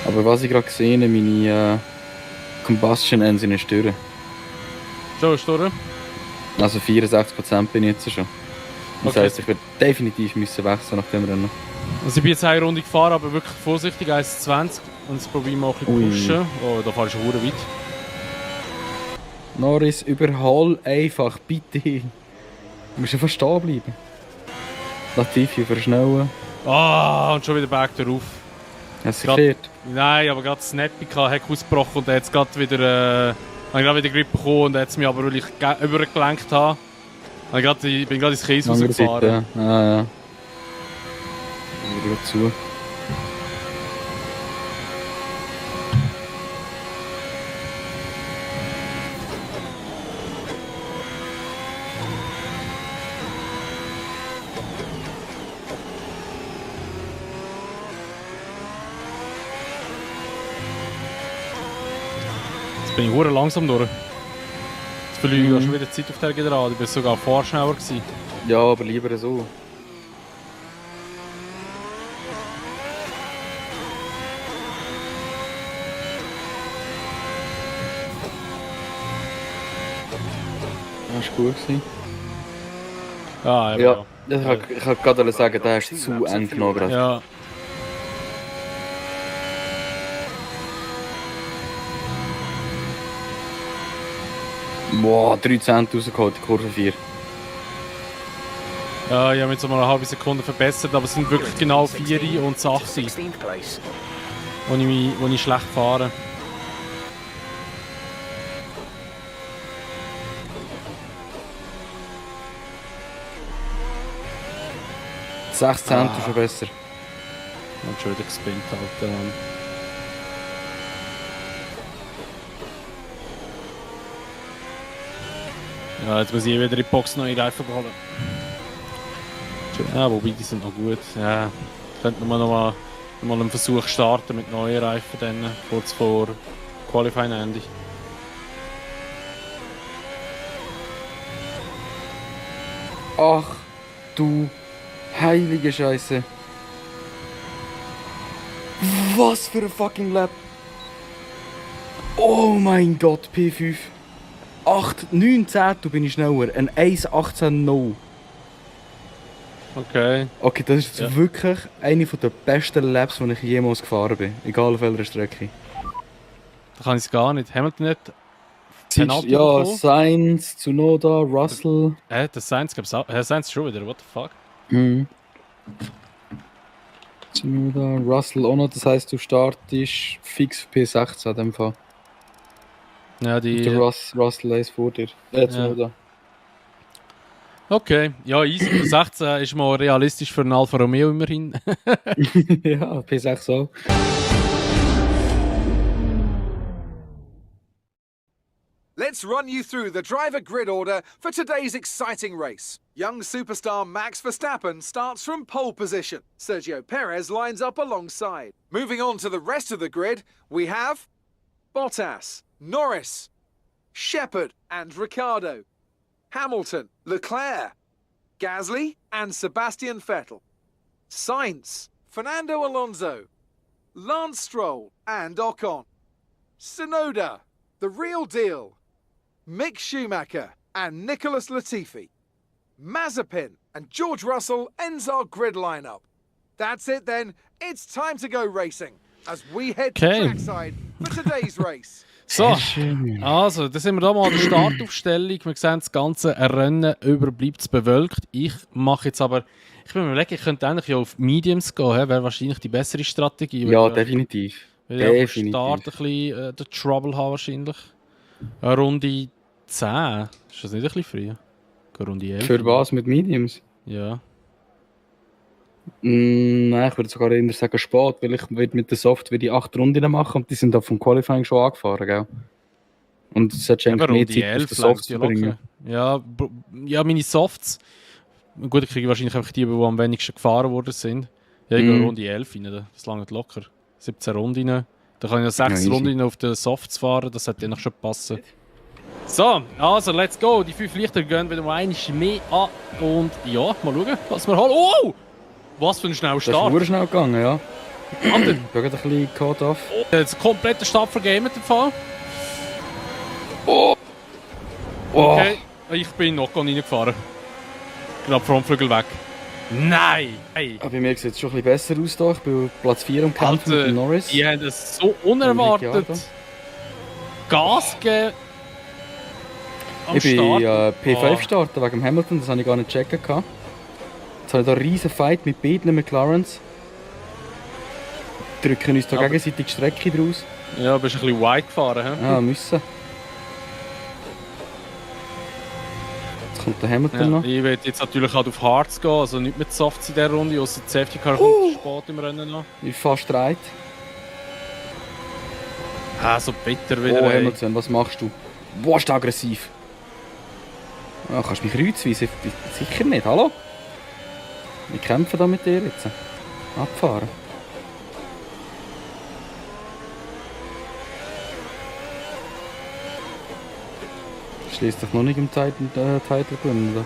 [SPEAKER 7] Aber was ich gerade gesehen habe, meine Combustion Engine ist durch.
[SPEAKER 1] Schon ist durch?
[SPEAKER 7] Also 64% bin ich jetzt schon. Das heisst, ich werde definitiv müssen wechseln nach dem Rennen.
[SPEAKER 1] Also ich bin jetzt eine Runde gefahren, aber wirklich vorsichtig, 1,20. Und jetzt probiere ich mal ein bisschen pushen. Oh, da fahre ich schon verdammt weit.
[SPEAKER 7] Norris, überhol einfach, bitte. Du musst einfach stehen bleiben. Latifi verschnellen.
[SPEAKER 1] Ah, und schon wieder Berg darauf.
[SPEAKER 7] Hast du geklärt?
[SPEAKER 1] Nein, aber gerade Snappy hat ausgebrochen und er hat gerade wieder, Grip bekommen und er hat es mir aber, weil ich übergelenkt habe. Ich bin gerade ins Kies rausgefahren.
[SPEAKER 7] Ja. Wieder zu.
[SPEAKER 1] Jetzt bin ich hure langsam durch. Jetzt verliere ich schon wieder Zeit auf der Gerade. Ich bin sogar vorher schneller gewesen.
[SPEAKER 7] Ja, aber lieber so. Das war gut gewesen.
[SPEAKER 1] Ah, eben,
[SPEAKER 7] Ja, ich kann gerade sagen, der ist zu eng genommen gerade.
[SPEAKER 1] Ja.
[SPEAKER 7] Boah, 13 rausgeholt, die Kurve 4.
[SPEAKER 1] Ja, ich habe mich jetzt mal eine halbe Sekunde verbessert, aber es sind wirklich genau 4 und 8,
[SPEAKER 6] 16th place.
[SPEAKER 1] wo ich schlecht fahre.
[SPEAKER 7] Sechs Zehntel schon besser.
[SPEAKER 1] Und schon wieder gespinnt, Alter. Mann. Ja, jetzt muss ich wieder in die Box neue Reifen holen. Ja, wobei die sind noch gut. Ja, könnten wir noch mal einen Versuch starten mit neuen Reifen dann, kurz vor Qualifying Ende.
[SPEAKER 7] Ach, du heilige Scheiße. Was für ein fucking Lap. Oh mein Gott, P5. 8, 9 Zehntel bin ich schneller. Ein 1,18,0.
[SPEAKER 1] Okay.
[SPEAKER 7] Okay, das ist jetzt
[SPEAKER 1] Ja.
[SPEAKER 7] wirklich eine der besten Laps, die ich jemals gefahren bin. Egal auf welcher Strecke.
[SPEAKER 1] Da kann ich es gar nicht. Hamilton nicht.
[SPEAKER 7] Siehst,
[SPEAKER 1] Penalty
[SPEAKER 7] ja,
[SPEAKER 1] bekommen?
[SPEAKER 7] Sainz, Tsunoda, Russell.
[SPEAKER 1] Das Sainz gab's auch. Sainz schon wieder, what the fuck?
[SPEAKER 7] Mhm. Tsunoda, Russell auch noch, das heisst, du startest fix auf P16 in dem Fall.
[SPEAKER 1] Ja,
[SPEAKER 7] Der Russell ist vor dir. Tsunoda.
[SPEAKER 1] Okay, ja, easy. 16 ist mal realistisch für einen Alfa Romeo immerhin.
[SPEAKER 7] Ja, P6 auch.
[SPEAKER 3] Let's run you through the driver grid order for today's exciting race. Young superstar Max Verstappen starts from pole position. Sergio Perez lines up alongside. Moving on to the rest of the grid, we have Bottas, Norris, Shepard and Ricciardo, Hamilton, Leclerc, Gasly and Sebastian Vettel, Sainz, Fernando Alonso, Lance Stroll and Ocon, Tsunoda, the real deal, Mick Schumacher and Nicholas Latifi, Mazepin and George Russell ends our grid lineup. That's it then, it's time to go racing as we head to
[SPEAKER 1] Okay.
[SPEAKER 3] trackside for today's race.
[SPEAKER 1] So, also, da sind wir da mal an der Startaufstellung. Wir sehen, das ganze Rennen überbleibt bewölkt. Ich mache jetzt aber, ich bin mir überlegen, ich könnte eigentlich ja auf Mediums gehen, wäre wahrscheinlich die bessere Strategie.
[SPEAKER 7] Ja,
[SPEAKER 1] weil
[SPEAKER 7] definitiv.
[SPEAKER 1] wir ja am
[SPEAKER 7] definitiv.
[SPEAKER 1] Start ein bisschen den Trouble haben wahrscheinlich. Eine Runde 10, ist das nicht ein bisschen früh? Eine Runde 11?
[SPEAKER 7] Für was mit Mediums?
[SPEAKER 1] Ja.
[SPEAKER 7] Nein, ich würde sogar eher sagen spät, weil ich will mit der Software die 8 Runden machen und die sind da vom Qualifying schon angefahren, gell? Und es hat eigentlich
[SPEAKER 1] Aber
[SPEAKER 7] mehr
[SPEAKER 1] Runde
[SPEAKER 7] Zeit auf
[SPEAKER 1] 11
[SPEAKER 7] der Soft
[SPEAKER 1] längst
[SPEAKER 7] zu
[SPEAKER 1] ja
[SPEAKER 7] bringen.
[SPEAKER 1] locker. Ja, ja, meine Softs. Gut, ich kriege wahrscheinlich einfach die am wenigsten gefahren worden sind. Ja, ich gehe Runde 11 rein, das langt locker. 17 Runden rein. Da kann ich noch 6
[SPEAKER 7] Ja, easy.
[SPEAKER 1] Runden auf den Softs fahren, das sollte dann schon passen. So, also let's go. Die 5 Lichter gehen wieder mal einmal mehr an. Und ja, mal schauen, was wir haben. Oh! Was für ein schneller
[SPEAKER 7] Das ist
[SPEAKER 1] Start.
[SPEAKER 7] sehr schnell gegangen, ja.
[SPEAKER 1] Alter,
[SPEAKER 7] Ich bin gerade ein bisschen caught off.
[SPEAKER 1] jetzt kompletter Start vergamet im Fall.
[SPEAKER 7] Oh!
[SPEAKER 1] Okay, ich bin noch reingefahren. Gerade Frontflügel weg. Nein! Hey.
[SPEAKER 7] Aber bei mir sieht es schon ein bisschen besser aus hier. Ich bin auf Platz 4 und kämpfe mit
[SPEAKER 1] Alter,
[SPEAKER 7] dem Norris.
[SPEAKER 1] die haben es so unerwartet
[SPEAKER 7] Ricciardo.
[SPEAKER 1] Gas gegeben. Am
[SPEAKER 7] Ich bin
[SPEAKER 1] Start.
[SPEAKER 7] P5
[SPEAKER 1] Oh.
[SPEAKER 7] gestartet wegen dem Hamilton, das habe ich gar nicht checken gehabt. Jetzt habe ich da einen riesen Fight mit beiden McLarens. Drücken uns da
[SPEAKER 1] Aber-
[SPEAKER 7] gegenseitig die Strecke draus.
[SPEAKER 1] Ja, bist ein bisschen wide gefahren. He?
[SPEAKER 7] Ja, müssen. Jetzt kommt der Hamilton
[SPEAKER 1] Ja,
[SPEAKER 7] noch.
[SPEAKER 1] ich will jetzt natürlich halt auf Hards gehen, also nicht mit Softs in dieser Runde, außer die Safety Car kommt spät im Rennen noch.
[SPEAKER 7] Ich fast reit.
[SPEAKER 1] Ah, so bitter wieder.
[SPEAKER 7] Oh,
[SPEAKER 1] ey.
[SPEAKER 7] Hamilton, was machst du? Boah, ist der aggressiv. Ja, kannst du mich kreuzweisen? Sicher nicht, hallo? Wir kämpfen da mit dir jetzt. Abfahren. Schließt doch noch nicht im Title gewinnen, oder?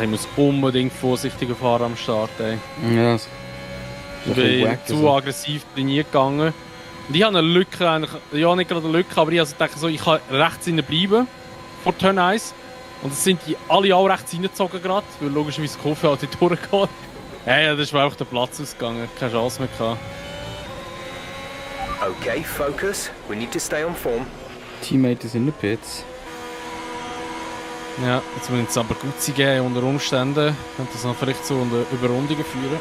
[SPEAKER 1] Ich muss unbedingt vorsichtiger fahren am Start, ey.
[SPEAKER 7] Ja,
[SPEAKER 1] Ich bin zu aggressiv trainiert gegangen. Und ich habe eine Lücke eigentlich, ja nicht gerade eine Lücke, aber ich also dachte so, ich kann rechts hinten bleiben vor Turn 1. Und es sind die alle auch rechts reingezogen gerade, weil logischerweise die Kurve halt nicht durchgeht. Hey, das ist mir einfach der Platz ausgegangen, keine Chance mehr gehabt.
[SPEAKER 8] Okay, focus. We need to stay on form.
[SPEAKER 7] Teammate ist in den Pits.
[SPEAKER 1] Ja, jetzt müssen es aber gut geben unter Umständen. Könnte das noch vielleicht so unter Überrundungen führen.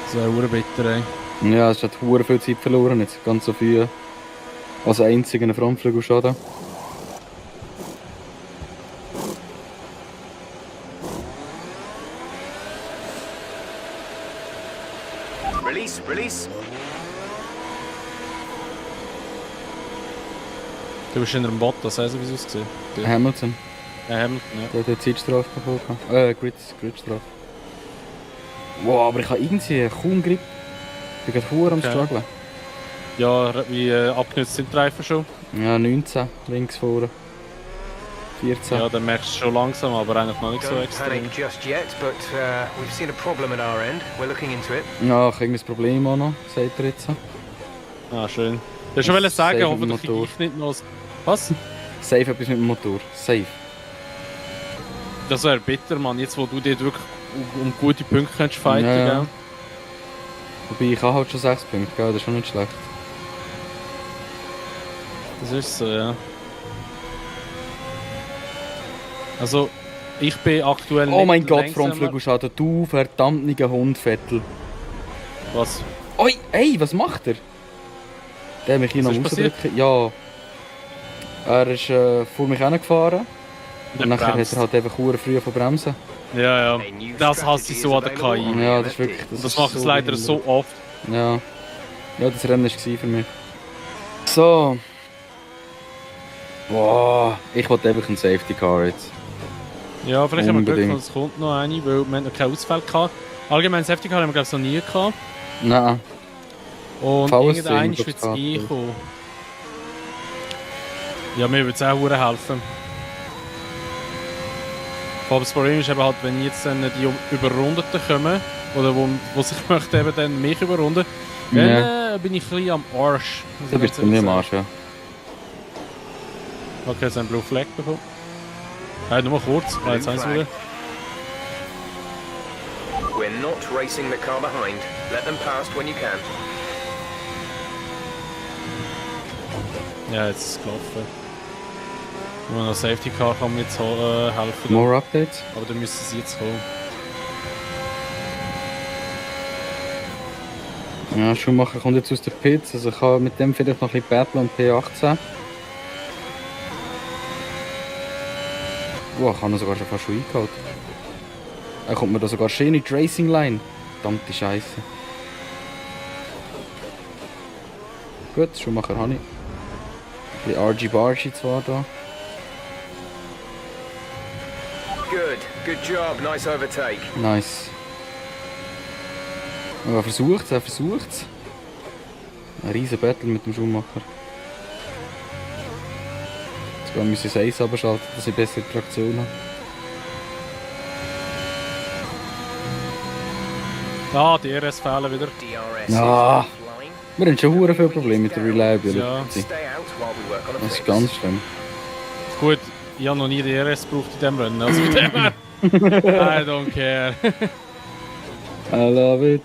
[SPEAKER 1] Das wäre verdammt bitter, ey.
[SPEAKER 7] Ja, es hat verdammt viel Zeit verloren jetzt. Ganz so viel. Als einziger Frontflügelschaden.
[SPEAKER 8] Release, release.
[SPEAKER 1] Du bist in einem Bottas, also wie es aussieht.
[SPEAKER 7] Hamilton.
[SPEAKER 1] Hamilton, ja.
[SPEAKER 7] Der hat eine Zeitstrafe bekommen. Gridstrafe. Wow, aber ich habe irgendwie kaum Grip. Ich bin gerade am strugglen.
[SPEAKER 1] Ja, wie abgenutzt sind die Reifen schon?
[SPEAKER 7] Ja, 19 links vorne. 14.
[SPEAKER 1] Ja, dann merkst du schon langsam, aber eigentlich noch nicht so
[SPEAKER 8] Don't
[SPEAKER 1] extrem.
[SPEAKER 8] panic just yet, but we've seen a problem at our end. We're looking into it.
[SPEAKER 7] Ja, ich habe irgendein Problem auch noch, sagt er jetzt.
[SPEAKER 1] Ah, schön. Ich wollte schon sagen,
[SPEAKER 7] Safe
[SPEAKER 1] hoffentlich
[SPEAKER 7] mit Motor.
[SPEAKER 1] ich nicht noch... Was?
[SPEAKER 7] Safe etwas mit dem Motor. Safe.
[SPEAKER 1] Das wäre bitter, Mann. Jetzt, wo du dir wirklich um gute Punkte kannst fighten,
[SPEAKER 7] Ja, ja.
[SPEAKER 1] gell?
[SPEAKER 7] Wobei ich habe halt schon 6 Punkte, gell? Das ist schon nicht schlecht.
[SPEAKER 1] Das ist so, ja. Also, ich bin aktuell
[SPEAKER 7] Oh mein
[SPEAKER 1] nicht
[SPEAKER 7] Gott,
[SPEAKER 1] langsamer.
[SPEAKER 7] Frontflügelschaden. Du verdammter Hund, Vettel.
[SPEAKER 1] Was?
[SPEAKER 7] Oi, ey, was macht er? Der hat mich hier
[SPEAKER 1] Was
[SPEAKER 7] noch
[SPEAKER 1] ist passiert?
[SPEAKER 7] rausgedrückt. Ja. Er ist vor mich hingefahren. Und nachher hat er halt einfach verdammt früh von Bremsen.
[SPEAKER 1] Ja, ja.
[SPEAKER 8] A new
[SPEAKER 1] Das hasse ich
[SPEAKER 8] strategy
[SPEAKER 1] so
[SPEAKER 8] is
[SPEAKER 1] an der
[SPEAKER 8] available
[SPEAKER 1] KI.
[SPEAKER 7] Ja,
[SPEAKER 8] when
[SPEAKER 7] das ist
[SPEAKER 8] ready.
[SPEAKER 7] wirklich...
[SPEAKER 1] Und das
[SPEAKER 7] ist
[SPEAKER 1] macht es leider
[SPEAKER 7] behindert.
[SPEAKER 1] so oft.
[SPEAKER 7] Ja. Ja, das Rennen war für mich. So. Boah, ich wollte einfach einen Safety Car jetzt.
[SPEAKER 1] Ja, vielleicht haben wir Glück,
[SPEAKER 7] Unbedingt.
[SPEAKER 1] dass es kommt noch eine, weil wir haben noch keinen Ausfall gehabt. Allgemein Safety Car haben wir glaube ich noch nie gehabt.
[SPEAKER 7] Nein.
[SPEAKER 1] Und
[SPEAKER 7] VSC
[SPEAKER 1] irgendein
[SPEAKER 7] haben wir,
[SPEAKER 1] wird es
[SPEAKER 7] glaub ich,
[SPEAKER 1] kommen. Ja, mir würde es auch verdammt helfen. Aber das Problem ist eben halt, wenn jetzt dann die Überrundeten kommen, oder wo sich möchten eben dann mich überrunden, dann
[SPEAKER 7] Ja.
[SPEAKER 1] bin ich ein bisschen am Arsch. muss
[SPEAKER 7] Du
[SPEAKER 1] ich
[SPEAKER 7] bist
[SPEAKER 1] ganz
[SPEAKER 7] bei mir am
[SPEAKER 1] ehrlich
[SPEAKER 7] Arsch, ja.
[SPEAKER 1] sagen. Okay, jetzt haben wir einen Blue Flag bekommen. Nur mal kurz, jetzt haben sie wieder.
[SPEAKER 8] We're not racing the car behind. Let them past when you can.
[SPEAKER 1] Ja, jetzt ist es gelaufen. Nur noch Safety Car kann mir jetzt helfen.
[SPEAKER 7] More Updates?
[SPEAKER 1] Aber dann müssen sie jetzt kommen.
[SPEAKER 7] Ja, Schumacher kommt jetzt aus den Pits, also ich kann mit dem vielleicht noch ein bisschen battlen und P18. Wow, ich habe ihn sogar schon fast eingeholt. Er kommt mir da sogar schön in die Racing Line. Verdammte Scheiße. Gut, Schumacher habe ich. Ein bisschen Argy-Bargy zwar da.
[SPEAKER 8] Good job. Nice overtake.
[SPEAKER 7] Nice. Aber er versucht's, Ein riesen Battle mit dem Schumacher. Jetzt müssen wir das Eis abschalten, dass ich bessere Traktion habe.
[SPEAKER 1] Ah, die RS fehlen wieder.
[SPEAKER 8] DRS
[SPEAKER 7] Ah.
[SPEAKER 8] is offline.
[SPEAKER 7] Wir haben schon verdammt viel Probleme mit der Reliability.
[SPEAKER 1] Ja.
[SPEAKER 8] Stay out while we work on a
[SPEAKER 7] Das ist
[SPEAKER 8] fix.
[SPEAKER 7] ganz schlimm.
[SPEAKER 1] Gut, ich habe noch nie die RS gebraucht in diesem Rennen. Also von dem her. I don't care.
[SPEAKER 7] I love it.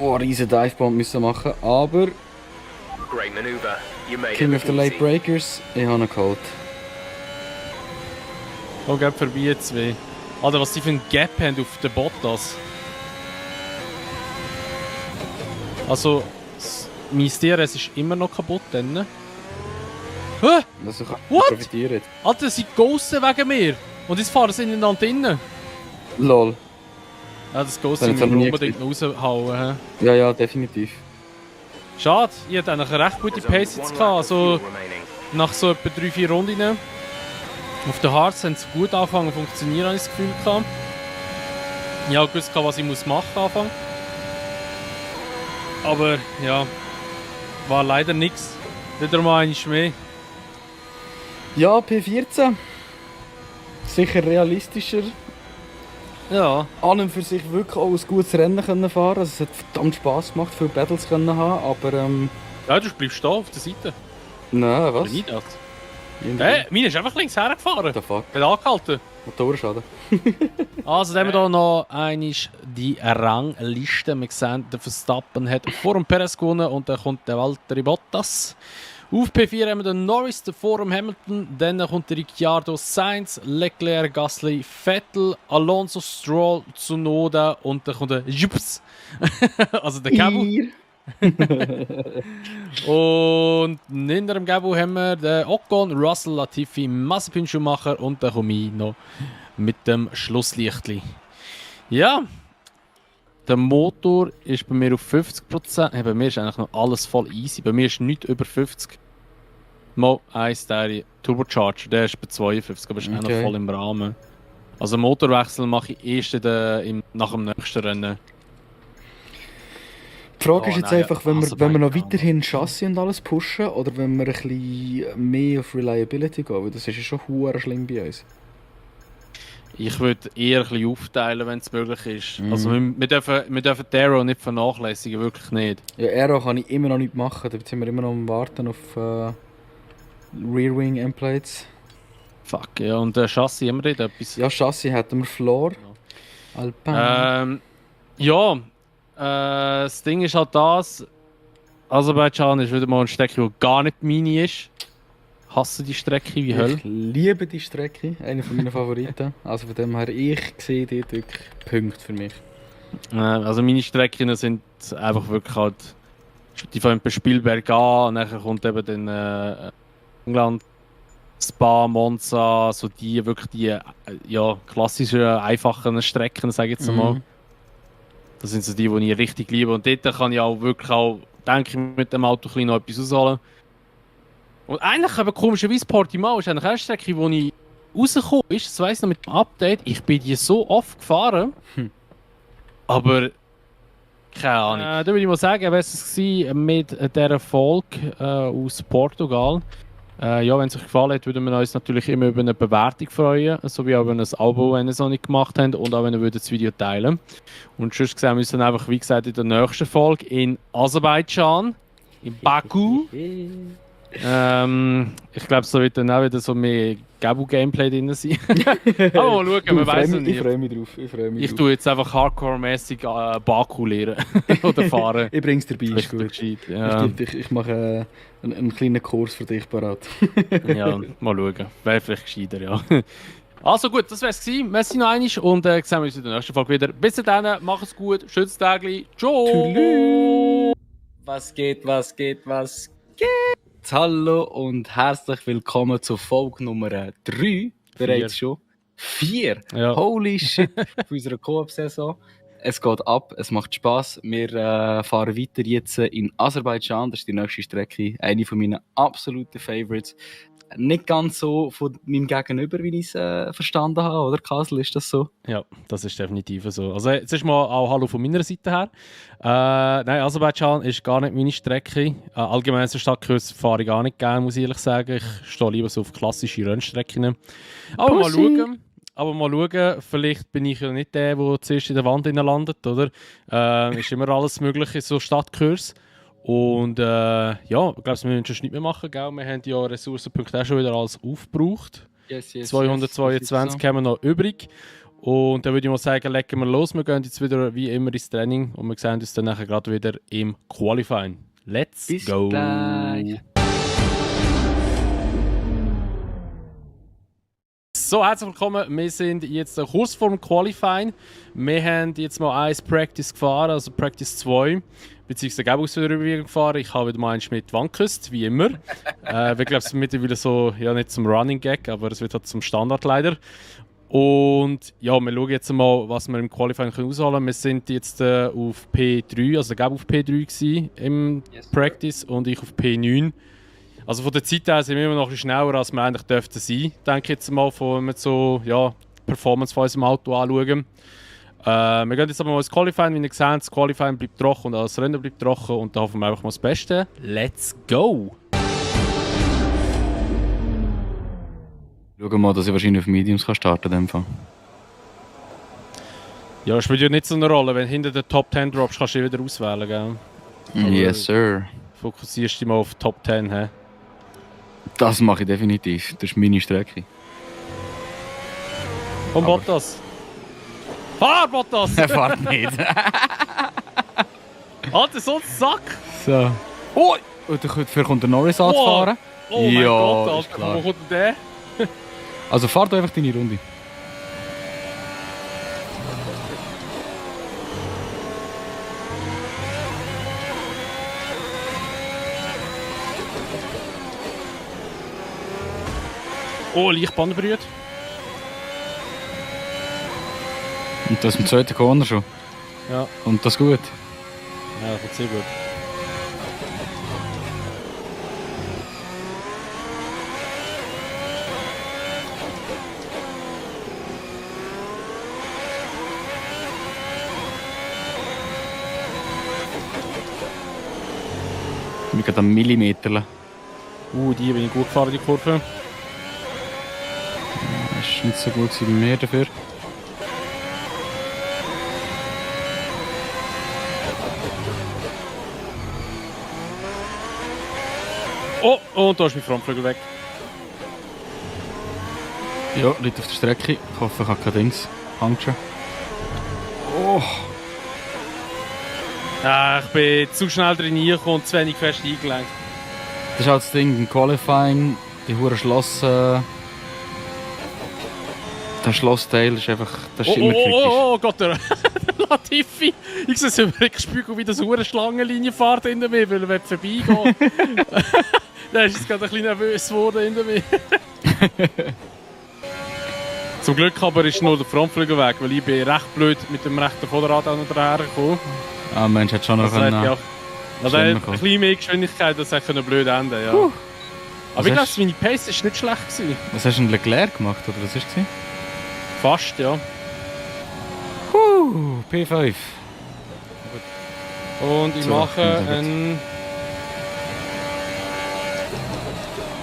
[SPEAKER 7] Oh, riesen Divebomb müssen machen, aber
[SPEAKER 8] Great maneuver. You made
[SPEAKER 7] King
[SPEAKER 8] it
[SPEAKER 7] of the
[SPEAKER 8] look
[SPEAKER 7] Late
[SPEAKER 8] easy.
[SPEAKER 7] Breakers, ich habe ihn geholt.
[SPEAKER 1] Oh, geht vorbei zwei. Alter, was die für ein Gap haben auf den Bottas. Also, mein DRS ist immer noch kaputt dann. Hä?
[SPEAKER 7] Also ich
[SPEAKER 1] What?
[SPEAKER 7] profitiere jetzt.
[SPEAKER 1] Alter, sie ghosten wegen mir. Und jetzt fahren sie ineinander rein.
[SPEAKER 7] Lol.
[SPEAKER 1] Ja, das
[SPEAKER 7] Das
[SPEAKER 1] Ghosting
[SPEAKER 7] haben sie
[SPEAKER 1] müssen
[SPEAKER 7] aber
[SPEAKER 1] wir
[SPEAKER 7] nie
[SPEAKER 1] unbedingt raushauen. Hä?
[SPEAKER 7] Ja, ja, definitiv.
[SPEAKER 1] Schade, ich hatte eigentlich eine recht gute
[SPEAKER 8] There's only
[SPEAKER 1] Pace jetzt
[SPEAKER 8] one
[SPEAKER 1] gehabt.
[SPEAKER 8] lap of
[SPEAKER 1] Also
[SPEAKER 8] fuel remaining.
[SPEAKER 1] nach so etwa 3-4 Runden. Auf den Harz haben sie gut angefangen zu funktionieren, habe ich das Gefühl gehabt. Ich habe gewusst, was ich machen muss anfangen. Aber ja, war leider nichts. Wieder mal einmal mehr.
[SPEAKER 7] Ja, P14. Sicher realistischer.
[SPEAKER 1] Ja.
[SPEAKER 7] An und für sich wirklich auch ein gutes Rennen können fahren. Also es hat verdammt Spass gemacht, viele Battles können haben, aber
[SPEAKER 1] Ja, du bleibst da auf der Seite.
[SPEAKER 7] nein, was?
[SPEAKER 1] Oder nicht das? Meine ist einfach links hergefahren.
[SPEAKER 7] What the fuck?
[SPEAKER 1] Hat angehalten.
[SPEAKER 7] Motorschaden.
[SPEAKER 1] Also, dann haben wir hier noch einmal die Rangliste. Wir sehen, der Verstappen hat vor dem Perez gewonnen und dann kommt der Valtteri Bottas. Auf P4 haben wir den Norris, der vor dem Hamilton. Dann kommt der Ricciardo, Sainz, Leclerc, Gasly, Vettel, Alonso, Stroll, Tsunoda und dann kommt der Jups. Also der Cabu. Und hinter dem Gabu haben wir den Ocon, Russell, Latifi, Mazepin, Schumacher und dann komme ich noch mit dem Schlusslichtli. Ja, der Motor ist bei mir auf 50%. Hey, bei mir ist eigentlich noch alles voll easy. Bei mir ist nichts über 50. Mal eins der Turbocharger, der ist bei 52, aber ist auch noch voll im Rahmen. Also Motorwechsel mache ich erst nach dem nächsten Rennen.
[SPEAKER 7] Die Frage ist jetzt einfach, wenn wir noch
[SPEAKER 1] Aserbaidschan.
[SPEAKER 7] weiterhin Chassis und alles pushen oder wenn wir ein bisschen mehr auf Reliability gehen, weil das ist ja schon verdammt schlimm bei uns.
[SPEAKER 1] Ich würde eher ein bisschen aufteilen, wenn es möglich ist. Also wir dürfen die Aero nicht vernachlässigen, wirklich nicht.
[SPEAKER 7] Ja, Aero kann ich immer noch nicht machen, da sind wir immer noch am Warten auf Rear Wing Endplates.
[SPEAKER 1] Fuck, ja, und der Chassis, haben wir dort etwas?
[SPEAKER 7] Ja, Chassis hätten wir Floor. Alpine.
[SPEAKER 1] Ja, das Ding ist halt das, Aserbaidschan ist wieder mal eine Strecke, die gar nicht meine ist. Hasse die Strecke wie Hölle.
[SPEAKER 7] Ich liebe die Strecke, eine von meinen Favoriten. Also von dem her, ich sehe dort wirklich Punkte für mich.
[SPEAKER 1] Also meine Strecken sind einfach wirklich halt, die fangen bei Spielberg an und dann kommt eben dann England, Spa, Monza, so die wirklich die ja, klassischen, einfachen Strecken, sage ich jetzt mal. Das sind so die ich richtig liebe und dort kann ich auch wirklich auch, denke ich, mit dem Auto ein bisschen noch etwas rausholen. Und eigentlich aber komischerweise Portimao ist eigentlich eine Strecke, wo ich rausgekommen ist, das weiss ich noch mit dem Update, ich bin die so oft gefahren, aber keine Ahnung. Da würde ich mal sagen, wäre es mit dieser Folge aus Portugal. Ja, wenn es euch gefallen hat, würden wir uns natürlich immer über eine Bewertung freuen, sowie auch über ein Abo, wenn ihr es noch nicht gemacht habt, und auch wenn ihr das Video teilen. Und sonst sehen wir uns dann einfach, wie gesagt, in der nächsten Folge in Aserbaidschan, in Baku. Ich glaube, es wird dann auch wieder so mehr Gabu-Gameplay drin sein. Aber mal schauen, man weiß es nicht.
[SPEAKER 7] Ich freue mich drauf.
[SPEAKER 1] Ich tue jetzt einfach hardcore-mäßig Baku lernen oder fahren.
[SPEAKER 7] Ich bring's dir bei, ist
[SPEAKER 1] Richtig
[SPEAKER 7] gut.
[SPEAKER 1] gescheit, ja.
[SPEAKER 7] Ich mache einen kleinen Kurs für dich parat.
[SPEAKER 1] Ja, mal schauen. Wäre vielleicht gescheiter, ja. Also gut, das wär's gewesen. Merci noch einmal und sehen wir uns in der nächsten Folge wieder. Bis dann, macht's gut, schönes Tagli. Ciao!
[SPEAKER 2] Was geht? Hallo und herzlich willkommen zur Folge Nummer 3. Bereits schon 4.
[SPEAKER 1] Ja.
[SPEAKER 2] Holy shit, für unsere Koop-Saison. Es geht ab, es macht Spass. Wir fahren weiter jetzt in Aserbaidschan. Das ist die nächste Strecke. Eine von meinen absoluten Favorites. Nicht ganz so von meinem Gegenüber, wie ich es verstanden habe, oder Kassel, ist das so?
[SPEAKER 1] Ja, das ist definitiv so. Also jetzt ist mal auch Hallo von meiner Seite her. Nein, Aserbaidschan ist gar nicht meine Strecke. Allgemein so Stadtkurs fahre ich gar nicht gerne, muss ich ehrlich sagen. Ich stehe lieber so auf klassische Rennstrecken. Aber mal schauen, vielleicht bin ich ja nicht der zuerst in der Wand landet, oder? Ist immer alles Mögliche, so Stadtkurs. Und ja, ich glaube, wir müssen schon nicht mehr machen, gell? Wir haben ja Ressourcenpunkte auch schon wieder alles aufgebraucht.
[SPEAKER 2] Yes,
[SPEAKER 1] 222 haben wir noch übrig. Und dann würde ich mal sagen, legen wir los. Wir gehen jetzt wieder wie immer ins Training und wir sehen uns dann nachher gerade wieder im Qualifying. Let's
[SPEAKER 2] Bis
[SPEAKER 1] go!
[SPEAKER 2] gleich.
[SPEAKER 1] So, herzlich willkommen. Wir sind jetzt kurz vor dem Qualifying. Wir haben jetzt mal ein Practice gefahren, also Practice 2. Beziehungsweise Gabus wieder gefahren. Ich habe wieder mal einen mit Wandküste, wie immer. Ich glaube, es ist mittlerweile so, ja nicht zum Running Gag, aber es wird halt zum Standard leider. Und ja, wir schauen jetzt mal, was wir im Qualifying rausholen können. Wir sind jetzt auf P3, also der Gab auf P3 gewesen im Practice und ich auf P9. Also von der Zeit her sind wir immer noch ein bisschen schneller, als wir eigentlich dürften sein, denke ich jetzt mal, wenn wir so Performance von unserem Auto anschauen. Wir gehen jetzt aber mal ins Qualifying, wie ihr seht, das Qualifying bleibt trocken und das Rennen bleibt trocken und da hoffen wir einfach mal das Beste. Let's go!
[SPEAKER 7] Schauen wir mal, dass ich wahrscheinlich auf Mediums starten kann. In dem Fall.
[SPEAKER 1] Ja, das spielt ja nicht so eine Rolle, wenn du hinter den Top 10 droppst, kannst du dich wieder auswählen, gell?
[SPEAKER 7] Yes, sir.
[SPEAKER 1] Fokussierst dich mal auf Top 10, hä?
[SPEAKER 7] Das mache ich definitiv. Das ist meine Strecke.
[SPEAKER 1] Komm, Bottas! Fahr, Bottas!
[SPEAKER 7] Er fährt nicht.
[SPEAKER 1] Alter, so ein Sack!
[SPEAKER 7] So. Oh! Und dafür kommt der Norris anzufahren.
[SPEAKER 1] Oh mein
[SPEAKER 7] Ja,
[SPEAKER 1] Gott,
[SPEAKER 7] ist
[SPEAKER 1] Alter,
[SPEAKER 7] klar.
[SPEAKER 1] wo kommt denn der?
[SPEAKER 7] Also fahr doch einfach deine Runde.
[SPEAKER 1] Oh, Lichtbahn berührt.
[SPEAKER 7] Und das im zweiten Corner schon.
[SPEAKER 1] Ja.
[SPEAKER 7] Und das gut.
[SPEAKER 1] Ja, das wird sehr gut.
[SPEAKER 7] Wir gehen am Millimeter.
[SPEAKER 1] Die bin ich gut gefahren, die Kurve.
[SPEAKER 7] Das ist nicht so gut bei mir dafür.
[SPEAKER 1] Oh, und da ist mein Frontflügel weg.
[SPEAKER 7] Ja, liegt auf der Strecke. Ich hoffe, ich habe kein Dings. Puncture. Oh!
[SPEAKER 1] Ich bin zu schnell drin reingekommen und zu wenig fest eingelenkt.
[SPEAKER 7] Das ist halt das Ding im Qualifying. Die hure Schloss... der Schlossteil ist einfach... Das ist immer kritisch.
[SPEAKER 1] Oh Gott, der Latifi! Ich sehe es über den Spiegel, wie das hure Schlangenlinie fährt hinter mir, weil er vorbeigehen. Der ist jetzt gerade ein bisschen nervös geworden hinter mir. Zum Glück aber ist nur der Frontflügel weg, weil ich bin recht blöd mit dem rechten Vorderrad auch noch dahergekommen.
[SPEAKER 7] Ah, Mensch, hat schon noch
[SPEAKER 1] Also
[SPEAKER 7] einen...
[SPEAKER 1] ja, also er hat ein bisschen mehr Geschwindigkeit, das hätte blöd enden, ja. Aber ich glaube, meine Pace war nicht schlecht gewesen.
[SPEAKER 7] Was hast du denn Leclerc gemacht, oder was war es?
[SPEAKER 1] Fast, ja.
[SPEAKER 7] P5.
[SPEAKER 1] Und ich
[SPEAKER 7] So,
[SPEAKER 1] mache
[SPEAKER 7] gut.
[SPEAKER 1] ein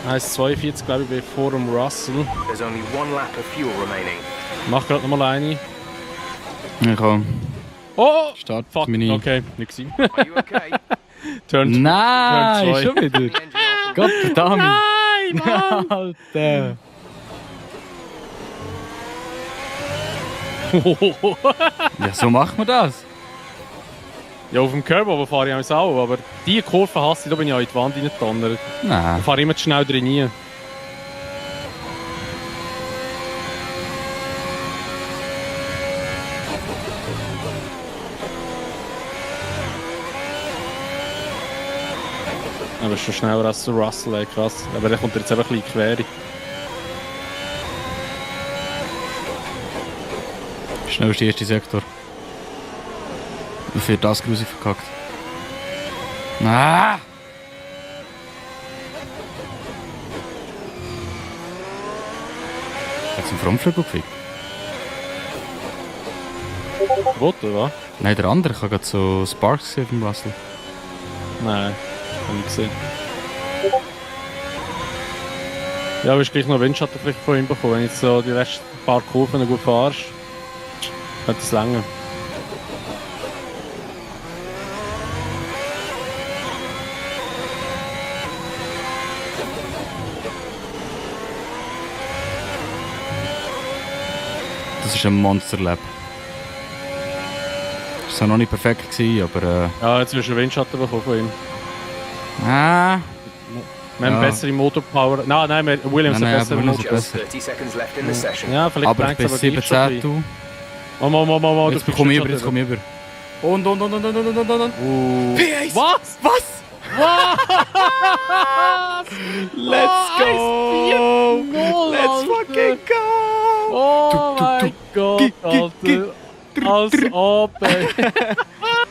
[SPEAKER 1] 1,42, glaube ich, vor dem Russell.
[SPEAKER 8] There's only one lap of fuel remaining.
[SPEAKER 1] Ich mache gerade nochmal eine.
[SPEAKER 7] Ich kann...
[SPEAKER 1] Oh!
[SPEAKER 7] Start
[SPEAKER 1] Fuck,
[SPEAKER 7] meine...
[SPEAKER 1] okay, nicht gewesen.
[SPEAKER 8] Are you okay?
[SPEAKER 1] Turn
[SPEAKER 7] Nein,
[SPEAKER 1] Turn zwei.
[SPEAKER 7] schon wieder.
[SPEAKER 8] Engine off.
[SPEAKER 7] Gott verdammt.
[SPEAKER 1] Nein, Mann!
[SPEAKER 7] Alter. Ja, so macht man das.
[SPEAKER 1] Ja, auf dem Curb aber fahre ich auch, aber diese Kurve hasse ich, da bin ich auch in die Wand reingedonnert. Da
[SPEAKER 7] Nein.
[SPEAKER 1] fahre ich immer zu schnell drin rein. Aber ist schon schneller als der Russell, ey, krass. Aber der kommt jetzt einfach ein bisschen quer.
[SPEAKER 7] Schnell ist der erste Sektor. Für das grusig verkackt. Ah! Hat es einen Frontflügel gefickt?
[SPEAKER 1] Rot, oder was?
[SPEAKER 7] Nein, der andere. Ich habe gerade so Sparks gesehen vom Russell.
[SPEAKER 1] Nein, hab ich gesehen. Ja, aber ist gleich noch Windschatten vielleicht von ihm bekommen. Wenn du jetzt so die letzten paar Kurven gut fahrst, könnte es länger.
[SPEAKER 7] Das ist ein Monster-Lab. Das war noch nicht perfekt, gewesen, aber...
[SPEAKER 1] Ja, jetzt wirst du Windschatten bekommen von ihm.
[SPEAKER 7] Ah!
[SPEAKER 1] Wir haben
[SPEAKER 7] Ja.
[SPEAKER 1] bessere Motorpower. Nein, Williams
[SPEAKER 7] Nein,
[SPEAKER 1] hat bessere
[SPEAKER 7] aber
[SPEAKER 1] Motor.
[SPEAKER 8] Just 30 seconds left in the session.
[SPEAKER 1] Ja, vielleicht
[SPEAKER 7] Aber
[SPEAKER 1] bringt
[SPEAKER 7] bei
[SPEAKER 1] es aber gleich schon
[SPEAKER 7] 17
[SPEAKER 1] ein
[SPEAKER 7] du.
[SPEAKER 1] bisschen.
[SPEAKER 7] Jetzt komme ich über, jetzt komme ich über. Und.
[SPEAKER 1] Was?
[SPEAKER 7] Was? Let's go! Let's fucking go!
[SPEAKER 1] Oh mein Gott, Alter. Als ob, ey.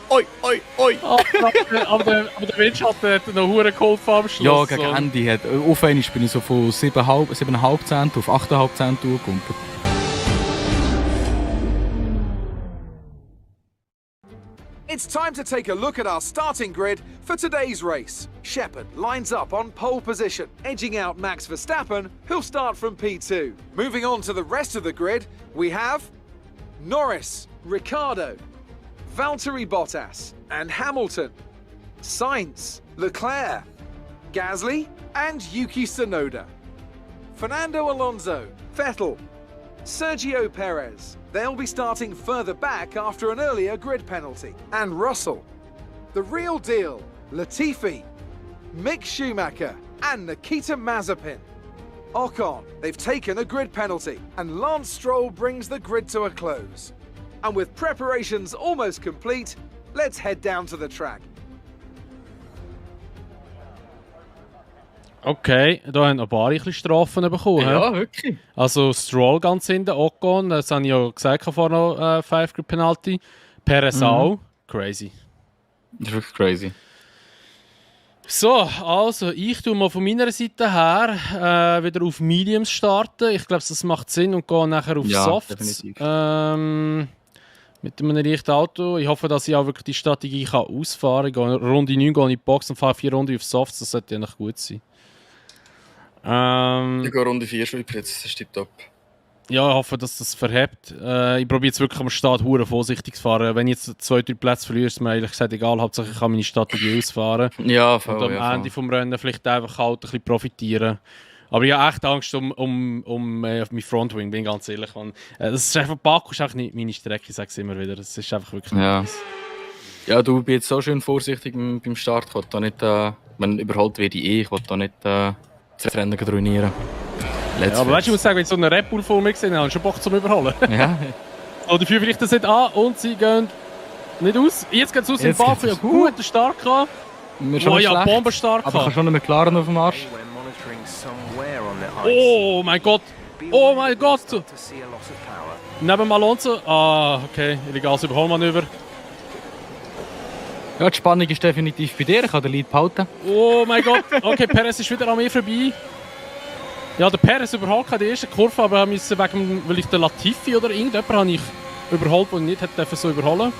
[SPEAKER 7] Oi, oi, oi!
[SPEAKER 1] aber der Windschatten hat noch hure geholfen am Schluss.
[SPEAKER 2] Ja, gegen Ende hat. Auf einmal bin ich so von 7,5 Cent auf 8,5 Cent durchgekumpelt.
[SPEAKER 3] It's time to take a look at our starting grid for today's race. Shepherd lines up on pole position, edging out Max Verstappen, who'll start from P2. Moving on to the rest of the grid, we have Norris, Ricciardo, Valtteri Bottas and Hamilton, Sainz, Leclerc, Gasly and Yuki Tsunoda, Fernando Alonso, Vettel, Sergio Perez. They'll be starting further back after an earlier grid penalty. And Russell. The real deal, Latifi, Mick Schumacher and Nikita Mazepin. Ocon, they've taken a grid penalty and Lance Stroll brings the grid to a close. And with preparations almost complete, let's head down to the track.
[SPEAKER 1] Okay, da haben noch ein paar ein bisschen Strafen bekommen.
[SPEAKER 2] Ja, wirklich.
[SPEAKER 1] Also Stroll ganz hinten, Ocon, das habe ich ja gesagt vorher noch, 5-Grid-Penalty. Perez auch. Crazy.
[SPEAKER 2] Das ist wirklich crazy.
[SPEAKER 1] So, also ich tue mal von meiner Seite her wieder auf Mediums starten. Ich glaube, das macht Sinn und gehe nachher auf Softs. Mit einem leichten Auto. Ich hoffe, dass ich auch wirklich die Strategie ausfahren kann. Runde 9 gehe ich in die Box und fahre 4 Runden auf Softs. Das sollte ja noch gut sein.
[SPEAKER 2] Ich gehe Runde 4 schon jetzt, das steht top.
[SPEAKER 1] Ja, ich hoffe, dass das verhebt. Ich probiere jetzt wirklich am Start hure vorsichtig zu fahren. Wenn ich jetzt 2-3 Plätze verliere, ist mir ehrlich gesagt egal. Hauptsache ich kann meine Strategie ausfahren.
[SPEAKER 2] Ja, voll.
[SPEAKER 1] Und am Ende vom Rennen vielleicht einfach halt ein bisschen profitieren. Aber ich habe echt Angst um mein Frontwing, bin ich ganz ehrlich. Das ist einfach, Baku ist einfach nicht meine Strecke, ich sage es immer wieder. Das ist einfach wirklich nice.
[SPEAKER 2] Ja, du bist jetzt so schön vorsichtig beim Start. Ich will da nicht, wenn überholt werde ich will da nicht das Rennen ruinieren.
[SPEAKER 1] Aber weißt du, ich muss sagen, wenn ich so einen Red Bull vor mir gesehen habe, habe ich schon Bock zum Überholen.
[SPEAKER 2] Ja.
[SPEAKER 1] Oder fühlen vielleicht das nicht an und sie gehen nicht aus. Jetzt geht es aus, im Baku ja guten Start gehabt. Ja, Bombenstark
[SPEAKER 2] aber kannst schon einen McLaren auf dem Arsch.
[SPEAKER 1] Oh mein Gott! Oh mein Gott! Neben Alonso. Ah, okay. Illegales Überholmanöver.
[SPEAKER 2] Ja, die Spannung ist definitiv bei dir. Ich kann den Lead behalten.
[SPEAKER 1] Oh mein Gott! Okay, Perez ist wieder an mir vorbei. Ja, der Perez überholt keine erste Kurve, aber weil ich den Latifi oder irgendjemand habe ich überholt, den ich nicht hätte so überholen.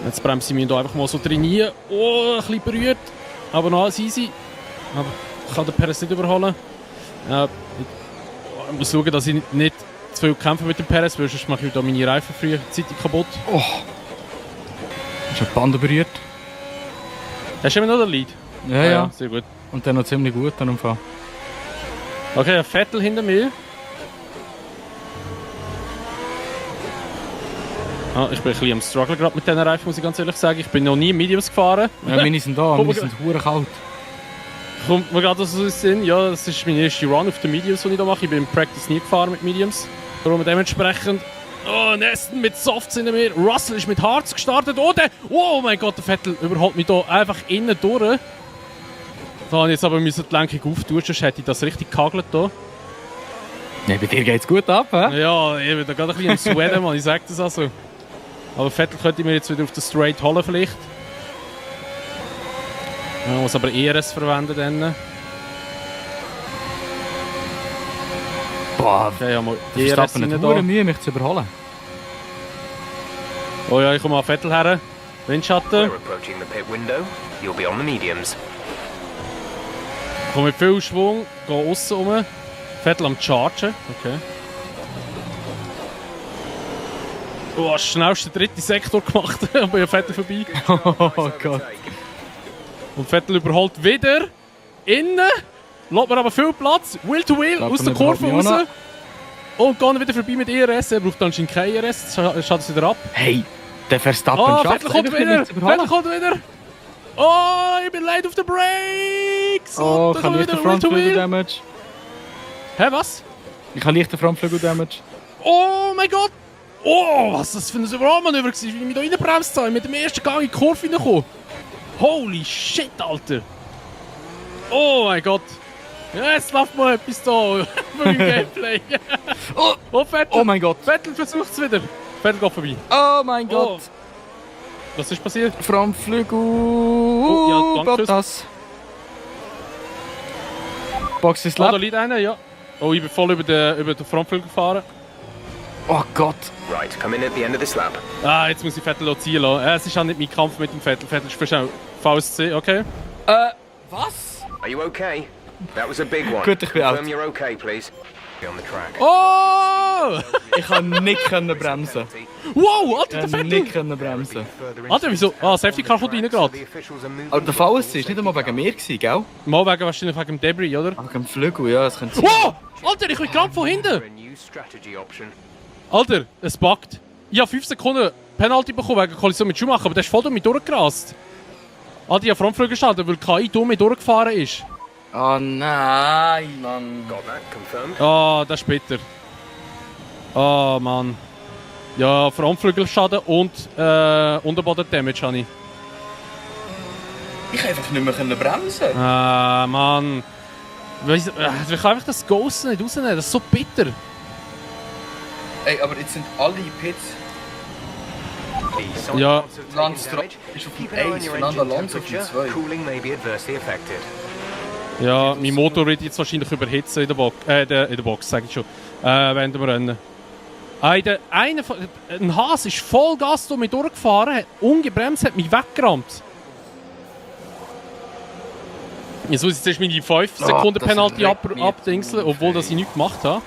[SPEAKER 1] Jetzt bremse ich mich hier einfach mal so trainieren. Oh, ein bisschen berührt. Aber noch alles easy. Aber ich kann den Perez nicht überholen. Ich muss schauen, dass ich nicht zu viel kämpfe mit dem Perez, weil sonst mache ich da meine Reifen frühzeitig kaputt.
[SPEAKER 2] Oh! Hast du die Bande berührt?
[SPEAKER 1] Hast du immer noch den Lead?
[SPEAKER 2] Ja.
[SPEAKER 1] Sehr gut.
[SPEAKER 2] Und dann noch ziemlich gut an dem Fall.
[SPEAKER 1] Okay, ein Vettel hinter mir. Ich bin ein bisschen am Struggle gerade mit diesen Reifen, muss ich ganz ehrlich sagen. Ich bin noch nie Mediums gefahren.
[SPEAKER 2] Ja, meine sind da, meine sind verdammt kalt.
[SPEAKER 1] Kommt mir gerade so Sinn. Ja, das ist meine erste Run auf den Mediums, die ich hier mache. Ich bin im Practice nie gefahren mit Mediums. Darum dementsprechend... Oh, Neston mit Softs hinter mir. Russell ist mit Harz gestartet. Oh mein Gott, der Vettel überholt mich hier einfach innen durch. Da habe ich jetzt aber die Lenkung auftun, sonst hätte ich das richtig gehagelt hier.
[SPEAKER 2] Ja, bei dir geht's gut ab, hä?
[SPEAKER 1] Ja, ich bin da gerade ein bisschen am Sweaten, Mann, ich sage das also. Aber Vettel könnte ich mir jetzt wieder auf den Straight holen vielleicht. Man muss aber ERS verwenden dann.
[SPEAKER 2] Boah,
[SPEAKER 1] okay, ja, mal
[SPEAKER 2] ERS rein da. Mühe, mich zu überholen.
[SPEAKER 1] Oh ja, ich komme an Vettel her. Windschatten.
[SPEAKER 8] We're approaching the pit window. You'll be on the mediums.
[SPEAKER 1] Ich komme mit viel Schwung, gehe aussen rum. Vettel am Chargen. Okay. Oh, schnellst den dritten Sektor gemacht, aber ja Vettel vorbei.
[SPEAKER 2] Oh Gott.
[SPEAKER 1] Und Vettel überholt wieder. Innen. Lässt mir aber viel Platz. Wheel to Wheel aus der Kurve raus. Und geht wieder vorbei mit ERS. Er braucht anscheinend kein ERS. Jetzt schaut es wieder ab.
[SPEAKER 2] Hey, der Verstappen schafft
[SPEAKER 1] Vettel kommt wieder. Vettel kommt wieder. Oh, ich bin late auf den Brakes.
[SPEAKER 2] Oh, ich habe leichten Frontflügel-Damage.
[SPEAKER 1] Hä, was?
[SPEAKER 2] Ich habe leichten Frontflügel-Damage.
[SPEAKER 1] Oh mein Gott. Oh, was das für ein Überholmanöver war, wie ich mich da reinbremst habe. Mit dem ersten Gang in die Kurve reingekommen. Holy shit, Alter. Oh mein Gott. Ja, jetzt läuft mal etwas da beim Gameplay.
[SPEAKER 2] Oh,
[SPEAKER 1] Vettel.
[SPEAKER 2] Oh mein Gott.
[SPEAKER 1] Vettel versucht es wieder. Vettel geht vorbei.
[SPEAKER 2] Oh mein Gott.
[SPEAKER 1] Was ist passiert?
[SPEAKER 7] Frontflügel.
[SPEAKER 1] Oh, ja, danke.
[SPEAKER 7] Bottas. Box ist
[SPEAKER 1] Oh, da
[SPEAKER 7] lab.
[SPEAKER 1] liegt einer, ja. Oh, ich bin voll über den Frontflügel gefahren.
[SPEAKER 7] Oh Gott.
[SPEAKER 8] Right, come in at the end of this lap.
[SPEAKER 1] Ah, jetzt muss ich Vettel ziehen lassen. Es ist auch nicht mein Kampf mit dem Vettel. Vettel ist verschau. VSC, okay.
[SPEAKER 7] Was?
[SPEAKER 8] Are you okay? That was a big one.
[SPEAKER 7] Gut, ich bin
[SPEAKER 8] Confirm
[SPEAKER 7] out.
[SPEAKER 8] you're okay, please. Be on the track.
[SPEAKER 1] Oh!
[SPEAKER 7] Ich kann nicht bremsen.
[SPEAKER 1] Wow, Alter,
[SPEAKER 7] Ich
[SPEAKER 1] der
[SPEAKER 7] kann
[SPEAKER 1] Vettel!
[SPEAKER 7] nicht bremsen.
[SPEAKER 1] Alter, wieso? Ah, Safety Car kommt rein gerade.
[SPEAKER 7] Aber der VSC war nicht einmal wegen mir, gell?
[SPEAKER 1] Mal wegen, wahrscheinlich wegen dem Debris, oder?
[SPEAKER 7] Wegen dem Flügel, ja, das könnte sein.
[SPEAKER 1] Wow! Alter, ich bin gerade von hinten!
[SPEAKER 8] A new strategy option.
[SPEAKER 1] Alter, es buggt. Ich habe 5 Sekunden Penalty bekommen wegen Kollision mit Schumacher, aber der ist voll durch mich durchgerast. Alter, ich habe Frontflügel gestartet, weil KI durch mich durchgefahren ist.
[SPEAKER 7] Oh nein, Mann.
[SPEAKER 8] Got that confirmed.
[SPEAKER 1] Ah, das ist bitter. Ah, Mann. Ja, Frontflügelschaden und Unterboden-Damage habe ich.
[SPEAKER 7] Ich kann einfach nicht mehr bremsen.
[SPEAKER 1] Ah, Mann. Ich kann einfach das Ghost nicht rausnehmen, das ist so bitter.
[SPEAKER 7] Ey, aber jetzt sind alle Pits.
[SPEAKER 8] The
[SPEAKER 1] Ja.
[SPEAKER 8] signs of
[SPEAKER 7] Lance
[SPEAKER 8] taking damage.
[SPEAKER 7] ist auf
[SPEAKER 8] Keep
[SPEAKER 7] dem
[SPEAKER 8] an eye on
[SPEAKER 7] 1,
[SPEAKER 8] your
[SPEAKER 7] Fernando
[SPEAKER 8] engine
[SPEAKER 7] Alonso auf dem
[SPEAKER 8] temperature.
[SPEAKER 7] 2.
[SPEAKER 8] Cooling may be adversely affected.
[SPEAKER 1] Ja, mein Motor wird jetzt wahrscheinlich überhitzen in der Box. In der Box, sag ich schon. Während dem Rennen. Ein Haas ist voll Gas durch mich durchgefahren, hat ungebremst, hat mich weggerammt. Jetzt muss ich jetzt meine 5 Sekunden
[SPEAKER 7] das
[SPEAKER 1] Penalty
[SPEAKER 7] regt mich
[SPEAKER 1] abdingseln, obwohl das ich nichts gemacht habe.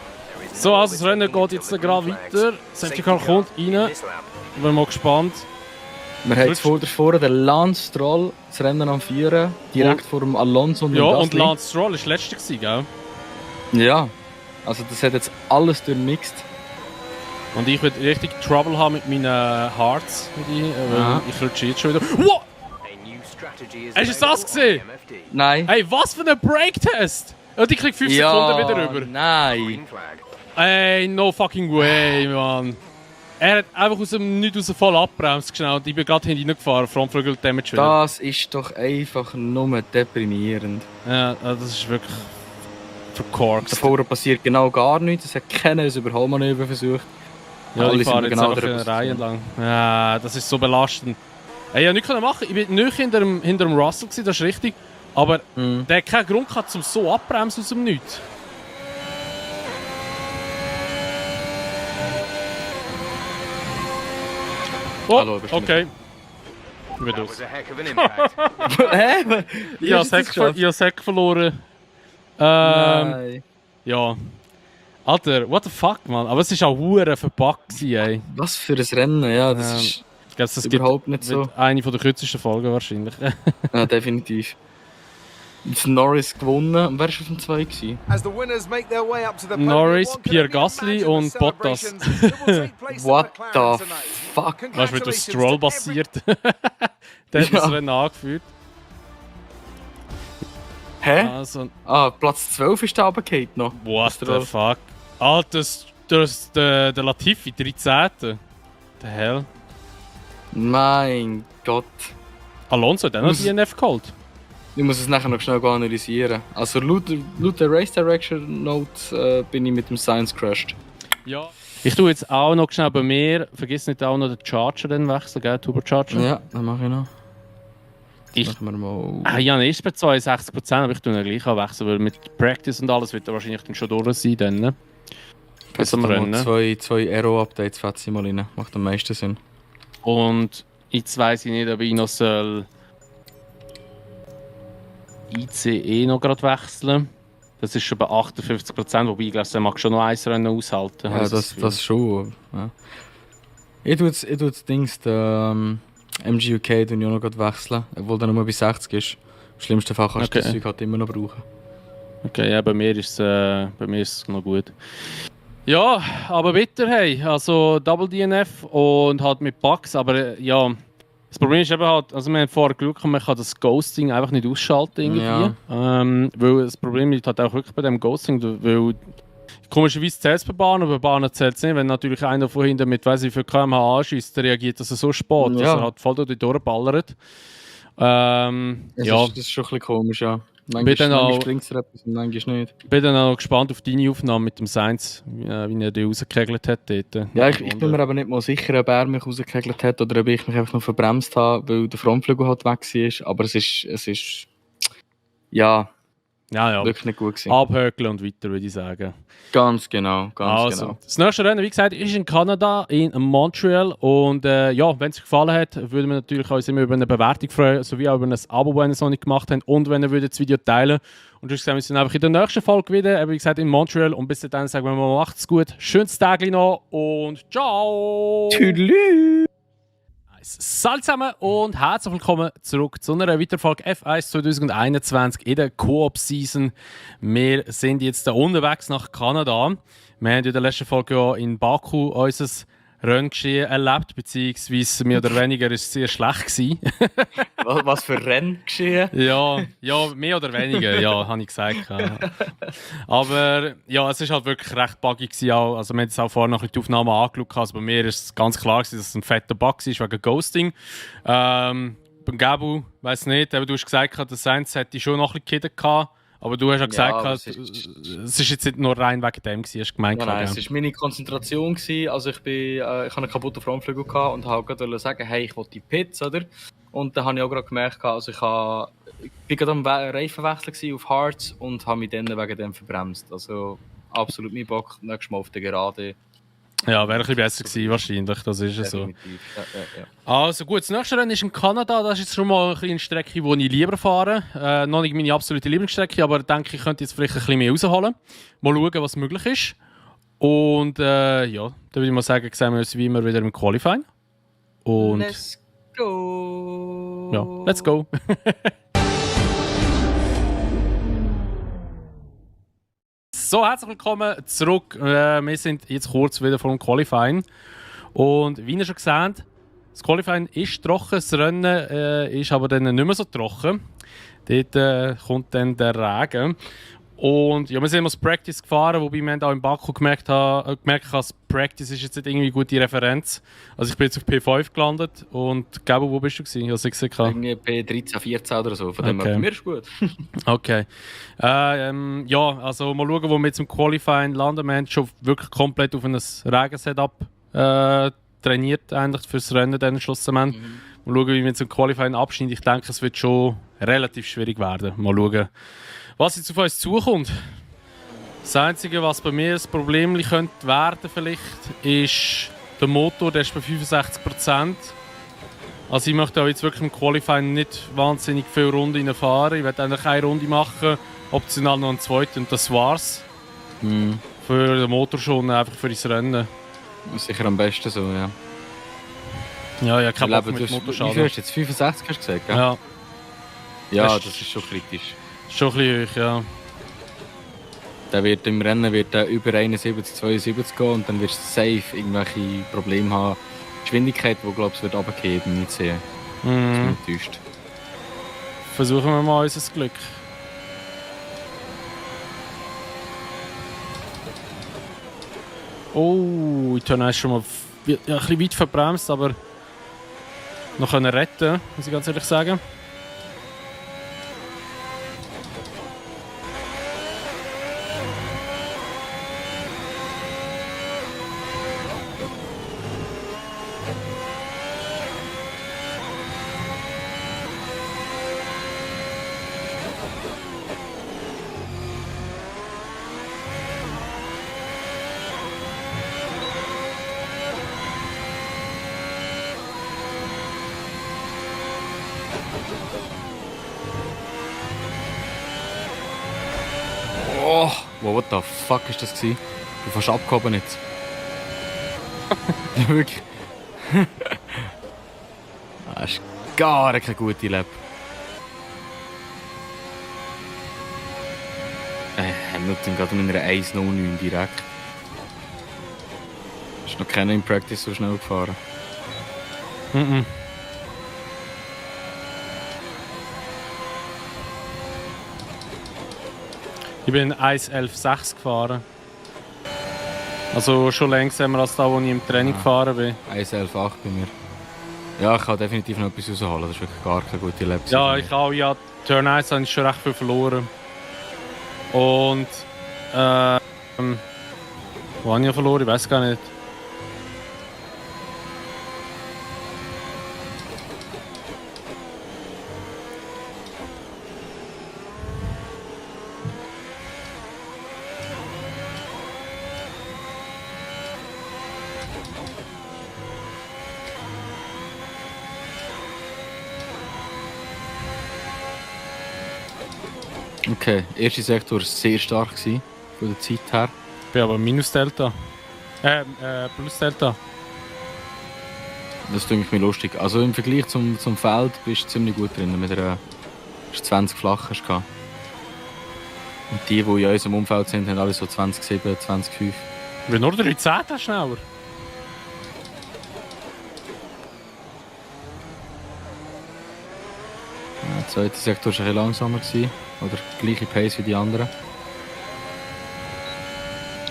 [SPEAKER 1] So, also das Rennen geht jetzt gerade weiter. Safety Car kommt rein.
[SPEAKER 8] This lap.
[SPEAKER 1] Bin mal gespannt.
[SPEAKER 7] Wir haben jetzt vorne den Lance Stroll das Rennen am Führen, direkt vor dem Alonso und
[SPEAKER 1] Ja,
[SPEAKER 7] dem
[SPEAKER 1] und
[SPEAKER 7] Gasly.
[SPEAKER 1] Lance Stroll war letzter gewesen, gell?
[SPEAKER 7] Ja, also das hat jetzt alles durchmixed.
[SPEAKER 1] Und ich werde richtig Trouble haben mit meinen Hearts. Weil
[SPEAKER 7] Ja.
[SPEAKER 1] ich rutsche jetzt schon wieder. Wow!
[SPEAKER 8] A new strategy is
[SPEAKER 1] Hast du das
[SPEAKER 8] available
[SPEAKER 1] gesehen?
[SPEAKER 8] on the MFD.
[SPEAKER 7] Nein.
[SPEAKER 1] Hey, was für ein Break-Test! Und ich krieg 5 Sekunden wieder rüber.
[SPEAKER 7] Nein.
[SPEAKER 8] Green flag.
[SPEAKER 1] Ey, no fucking way, Mann. Er hat einfach aus dem Nichts raus voll abbremst schnell und ich bin gerade hineingefahren, Frontflügel Damage wieder.
[SPEAKER 7] Das ist doch einfach nur deprimierend.
[SPEAKER 1] Ja, das ist wirklich verkorkst.
[SPEAKER 7] Davor passiert genau gar nichts, es hat keiner ein Überholmanöver versucht.
[SPEAKER 1] Ja,
[SPEAKER 7] Alle
[SPEAKER 1] ich fahre
[SPEAKER 7] sind
[SPEAKER 1] jetzt
[SPEAKER 7] genau
[SPEAKER 1] einfach
[SPEAKER 7] der
[SPEAKER 1] eine
[SPEAKER 7] Position.
[SPEAKER 1] Reihe entlang. Ja, das ist so belastend. Ey, ich konnte nichts machen. Ich bin nicht hinter dem Russell gewesen, das ist richtig. Aber der hat keinen Grund gehabt, um so abbremsen aus dem Nichts. Oh,
[SPEAKER 7] Hallo, bist du
[SPEAKER 1] okay. Ich bin
[SPEAKER 8] That
[SPEAKER 1] durch.
[SPEAKER 8] was a heck of an impact.
[SPEAKER 7] Hä?
[SPEAKER 1] Ich habe Sack verloren.
[SPEAKER 7] Nein.
[SPEAKER 1] Ja. Alter, what the fuck, man. Aber es war auch hure verpackt, ey.
[SPEAKER 7] Was für ein Rennen, ja, das ist
[SPEAKER 1] Ich glaube, das
[SPEAKER 7] überhaupt nicht so.
[SPEAKER 1] wird eine der kürzesten Folgen wahrscheinlich.
[SPEAKER 7] Ja, definitiv. Jetzt Norris gewonnen. Und wer war auf dem 2 gewesen?
[SPEAKER 3] As the winners make their way up to the podium,
[SPEAKER 1] Norris,
[SPEAKER 3] one can
[SPEAKER 1] Pierre
[SPEAKER 3] only
[SPEAKER 1] Gasly
[SPEAKER 3] imagine the
[SPEAKER 1] und Bottas.
[SPEAKER 3] celebrations that will take place at
[SPEAKER 7] What
[SPEAKER 3] McLaren
[SPEAKER 7] the
[SPEAKER 3] tonight.
[SPEAKER 7] fuck?
[SPEAKER 1] Weißt du, wie das
[SPEAKER 3] Congratulations
[SPEAKER 1] Stroll
[SPEAKER 3] to every-
[SPEAKER 1] basiert? Der hat
[SPEAKER 7] Ja.
[SPEAKER 1] das Rennen angeführt.
[SPEAKER 7] Hä?
[SPEAKER 1] Also,
[SPEAKER 7] Ah, Platz 12 ist da runtergefallen noch.
[SPEAKER 1] what
[SPEAKER 7] Stroll.
[SPEAKER 1] the fuck? Alter, der Latifi, 13. The hell?
[SPEAKER 7] Mein Gott.
[SPEAKER 1] Alonso hat auch noch
[SPEAKER 7] Muss-
[SPEAKER 1] DNF geholt.
[SPEAKER 7] Ich muss es nachher noch schnell analysieren. Also laut der Race Direction Note bin ich mit dem Science crashed.
[SPEAKER 1] Ja. Ich tue jetzt auch noch schnell bei mir, vergiss nicht auch noch den Charger dann wechseln, gell? Turbocharger.
[SPEAKER 7] Ja, dann mache ich noch.
[SPEAKER 1] Ich-
[SPEAKER 7] Machen wir mal.
[SPEAKER 1] Ah, ja, erst bei 62%, aber ich tue ihn gleich auch wechseln, weil mit Practice und alles wird er wahrscheinlich dann schon durch sein. Dann, ne? Bis am Rennen.
[SPEAKER 7] Zwei Aero-Updates fetze ich mal rein. Macht am meisten Sinn.
[SPEAKER 1] Und jetzt weiss ich nicht, ob ich noch soll ICE noch gerade wechseln. Das ist schon bei 58%, wobei ich glaube, der mag schon noch ein Rennen aushalten.
[SPEAKER 7] Ja,
[SPEAKER 1] habe ich
[SPEAKER 7] das
[SPEAKER 1] Gefühl.
[SPEAKER 7] das schon. Ja. Ich tue das Dings, der MGUK, tue ich auch noch gerade wechseln, obwohl der nur bei 60 ist. Im schlimmsten Fall kannst du
[SPEAKER 1] Okay.
[SPEAKER 7] das Zeug halt immer noch brauchen.
[SPEAKER 1] Okay, ja, bei mir ist es noch gut. Ja, aber bitter, hey. Also Double DNF und halt mit Bugs, aber ja. Das Problem ist eben halt, also wir haben vorher geschaut, man kann das Ghosting einfach nicht ausschalten irgendwie.
[SPEAKER 7] Ja.
[SPEAKER 1] Weil das Problem liegt halt auch wirklich bei dem Ghosting, weil komischerweise zählt es bei Bahnen, aber bei Bahnen zählt es nicht. Wenn natürlich einer von hinten mit weiss ich wie viel km/h anschießt, dann reagiert das so spät, dass
[SPEAKER 7] Ja.
[SPEAKER 1] er halt voll durch die durchballert.
[SPEAKER 7] Das
[SPEAKER 1] Ja.
[SPEAKER 7] ist schon ein bisschen komisch, ja.
[SPEAKER 2] Manchmal bringt es etwas und manchmal nicht.
[SPEAKER 1] Ich bin dann auch gespannt auf deine Aufnahme mit dem Sainz, wie er die rausgekegelt hat dort.
[SPEAKER 2] Ja, ich bin mir aber nicht mal sicher, ob er mich rausgekegelt hat oder ob ich mich einfach noch verbremst habe, weil der Frontflügel halt weg war. Aber es ist ja, wirklich nicht gut gewesen.
[SPEAKER 1] Abhökeln und weiter, würde ich sagen.
[SPEAKER 2] Ganz genau, ganz genau.
[SPEAKER 1] Das nächste Rennen, wie gesagt, ist in Kanada, in Montreal. Und wenn es euch gefallen hat, würden wir natürlich uns immer über eine Bewertung freuen, sowie auch über ein Abo, wenn ihr es noch nicht gemacht habt. Und wenn ihr das Video teilen würdet. Und sonst sehen wir uns dann einfach in der nächsten Folge wieder, wie gesagt, in Montreal. Und bis dahin sagen wir mal, macht's gut, schönes Tag noch und ciao!
[SPEAKER 2] Tschüss!
[SPEAKER 1] Salut zusammen und herzlich willkommen zurück zu einer weiteren Folge F1 2021 in der Coop-Season. Wir sind jetzt unterwegs nach Kanada. Wir haben in der letzten Folge ja in Baku unser Renngeschehen erlebt, beziehungsweise mehr oder weniger ist es sehr schlecht gewesen.
[SPEAKER 2] Was für Renngeschehen?
[SPEAKER 1] Ja, mehr oder weniger, ja, habe ich gesagt. Ja. Aber ja, es war halt wirklich recht buggy gewesen auch. Also wir haben jetzt auch vorher noch ein bisschen die Aufnahmen angeschaut. Also bei mir ist es ganz klar gewesen, dass es ein fetter Bug ist wegen Ghosting. Beim Gabu, weiss nicht, aber du hast gesagt, der Sainz hätte schon noch ein bisschen Kidden gehabt. Aber du hast ja gesagt, es ist jetzt nicht nur rein wegen dem gewesen, hast du gemeint.
[SPEAKER 2] Nein, es war meine Konzentration gewesen. Also ich hatte einen kaputten Frontflügel gehabt und wollte gerade sagen, hey, ich will die Pits, oder? Und dann habe ich auch gerade gemerkt, also ich war gerade am Reifenwechsel auf Hards und habe mich dann wegen dem verbremst. Also absolut nicht Bock, nächstes Mal auf der Gerade.
[SPEAKER 1] Ja, wäre ein bisschen besser gewesen, wahrscheinlich, das ist es so.
[SPEAKER 2] Ja.
[SPEAKER 1] Also gut, das nächste Rennen ist in Kanada, das ist jetzt schon mal eine Strecke, die ich lieber fahre. Noch nicht meine absolute Lieblingsstrecke, aber denke, ich könnte jetzt vielleicht ein bisschen mehr rausholen. Mal schauen, was möglich ist. Und dann würde ich mal sagen, sehen wir uns wie immer wieder im Qualifying. Und
[SPEAKER 2] Let's go!
[SPEAKER 1] Ja, let's go! So, herzlich willkommen zurück. Wir sind jetzt kurz wieder vor dem Qualifying. Und wie ihr schon gesehen habt, das Qualifying ist trocken, das Rennen ist aber dann nicht mehr so trocken. Dort kommt dann der Regen. Und ja, wir sind das Practice gefahren, wobei wir auch in Baku gemerkt haben, dass Practice ist jetzt nicht irgendwie eine gute Referenz. Also ich bin jetzt auf P5 gelandet und Gabo, wo bist du gewesen? Also ich
[SPEAKER 2] irgendwie P13, 14 oder so, von dem her, bei mir ist gut.
[SPEAKER 1] Okay. Ja, also mal schauen, wo wir jetzt im Qualifying landen. Wir haben schon wirklich komplett auf ein Regensetup trainiert eigentlich fürs Rennen dann schlussendlich. Mal schauen, wie wir jetzt im Qualifying abschneiden. Ich denke, es wird schon relativ schwierig werden. Mal schauen, was jetzt auf uns zukommt. Das Einzige, was bei mir das Problem könnte werden vielleicht, ist der Motor, der ist bei 65%. Also ich möchte auch jetzt wirklich im Qualifying nicht wahnsinnig viele Runden fahren. Ich werde eigentlich eine Runde machen, optional noch eine zweite und das war's. Für den Motor schon, einfach für das Rennen.
[SPEAKER 2] Sicher am besten so, ja.
[SPEAKER 1] Ja, ich habe keinen Bock mit Motorschaden.
[SPEAKER 2] Wie viel hast du jetzt? 65 hast du gesagt, gell?
[SPEAKER 1] Ja.
[SPEAKER 2] Ja, das ist schon kritisch.
[SPEAKER 1] Schon ein bisschen hoch, ja.
[SPEAKER 2] Der wird im Rennen über 71, 72 gehen und dann wirst du safe irgendwelche Probleme haben. Die Geschwindigkeit, die glaube ich wird runtergehen, nicht sehen. Das ist enttäuscht.
[SPEAKER 1] Versuchen wir mal unser Glück. Oh, ich habe schon mal ein bisschen weit verbremst, aber noch retten können, muss ich ganz ehrlich sagen.
[SPEAKER 2] Wow, what the fuck ist das gewesen? Du fast abgehoben jetzt. Ja, wirklich. Das ist gar keine gute Lab. Hamilton gerade mit einer 1.09 direkt. Ist noch keiner im Practice so schnell gefahren.
[SPEAKER 1] Ich bin 1.11.6 gefahren. Also schon langsamer als da, wo ich im Training gefahren bin.
[SPEAKER 2] 1.11.8 bei mir. Ja, ich kann definitiv noch etwas rausholen. Das ist wirklich gar keine gute Lab.
[SPEAKER 1] Ja, ich habe ja Turn 1 habe ich schon recht viel verloren. Und wo habe ich verloren? Ich weiß gar nicht.
[SPEAKER 2] Okay, erster Sektor war sehr stark gewesen, von der Zeit her.
[SPEAKER 1] Ich bin aber Minus Delta. Plus Delta.
[SPEAKER 2] Das klingt mir lustig. Also im Vergleich zum Feld bist du ziemlich gut drin. Mit einer 20 flach hast du gehabt. Und die in unserem Umfeld sind, haben alle so 20,7, 20,5.
[SPEAKER 1] Ich bin nur 13 schneller.
[SPEAKER 2] Der zweite Sektor war ein bisschen langsamer gewesen, oder gleiche Pace wie die anderen.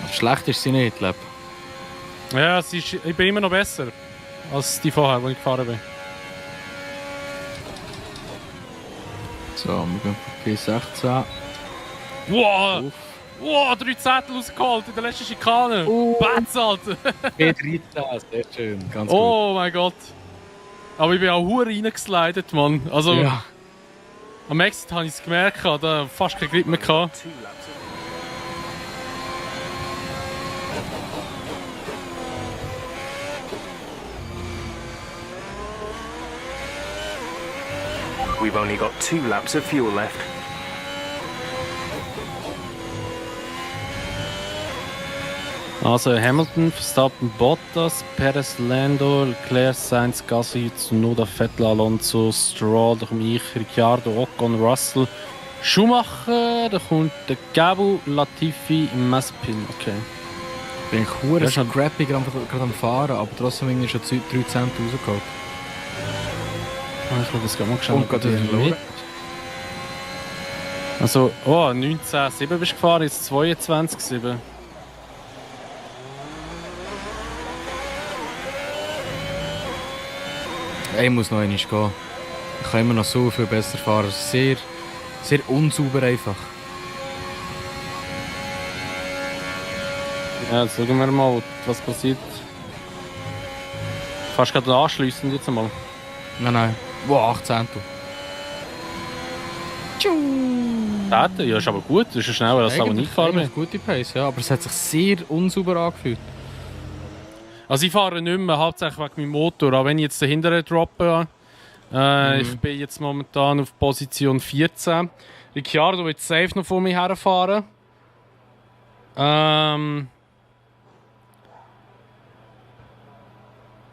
[SPEAKER 2] Aber schlecht ist sie nicht, glaube ich.
[SPEAKER 1] Ja, ich bin immer noch besser als die vorher, wo ich gefahren bin.
[SPEAKER 2] So, wir gehen auf P16.
[SPEAKER 1] Wow! Wow, 3 Zettel rausgeholt in der letzten Schikane! Batz, Alter!
[SPEAKER 2] P13, sehr schön, ganz
[SPEAKER 1] Oh mein Gott! Aber ich bin auch hure reingeslidet, Mann. Also,
[SPEAKER 2] gut. Ja.
[SPEAKER 1] am Exit habe ich es gemerkt, da fast keinen Grip mehr gehabt.
[SPEAKER 8] We've only got 2 laps of fuel left.
[SPEAKER 1] Also Hamilton, Verstappen, Bottas, Perez, Lando, Leclerc, Sainz, Gasly, Tsunoda, Vettel, Alonso, Stroll, da komme ich, Ricciardo, Ocon, Russell, Schumacher, da kommt der Gabu, Latifi, Mazepin, okay.
[SPEAKER 2] Bin ich hure scrappy gerade am Fahren, aber trotzdem irgendwie schon 3 Cent rausgeholt.
[SPEAKER 1] Ich glaube, das geht mal geschaut.
[SPEAKER 2] Und gerade wieder verloren.
[SPEAKER 1] Also, 19,7 bist du gefahren, jetzt 22,7.
[SPEAKER 2] Ich muss noch einmal gehen. Ich kann immer noch so viel besser fahren. Sehr, sehr unsauber einfach.
[SPEAKER 1] Ja, jetzt schauen wir mal, was passiert. Fast gerade anschliessend jetzt einmal.
[SPEAKER 2] Nein. Wow, 18.
[SPEAKER 1] Täten? Ja, ist aber gut, das ist ja schneller als ich gefahren bin.
[SPEAKER 2] Gute Pace, ja, aber es hat sich sehr unsauber angefühlt.
[SPEAKER 1] Also ich fahre nicht mehr, hauptsächlich wegen meinem Motor, auch wenn ich jetzt dahinter droppe. Ich bin jetzt momentan auf Position 14. Ricciardo wird safe noch vor mir herfahren.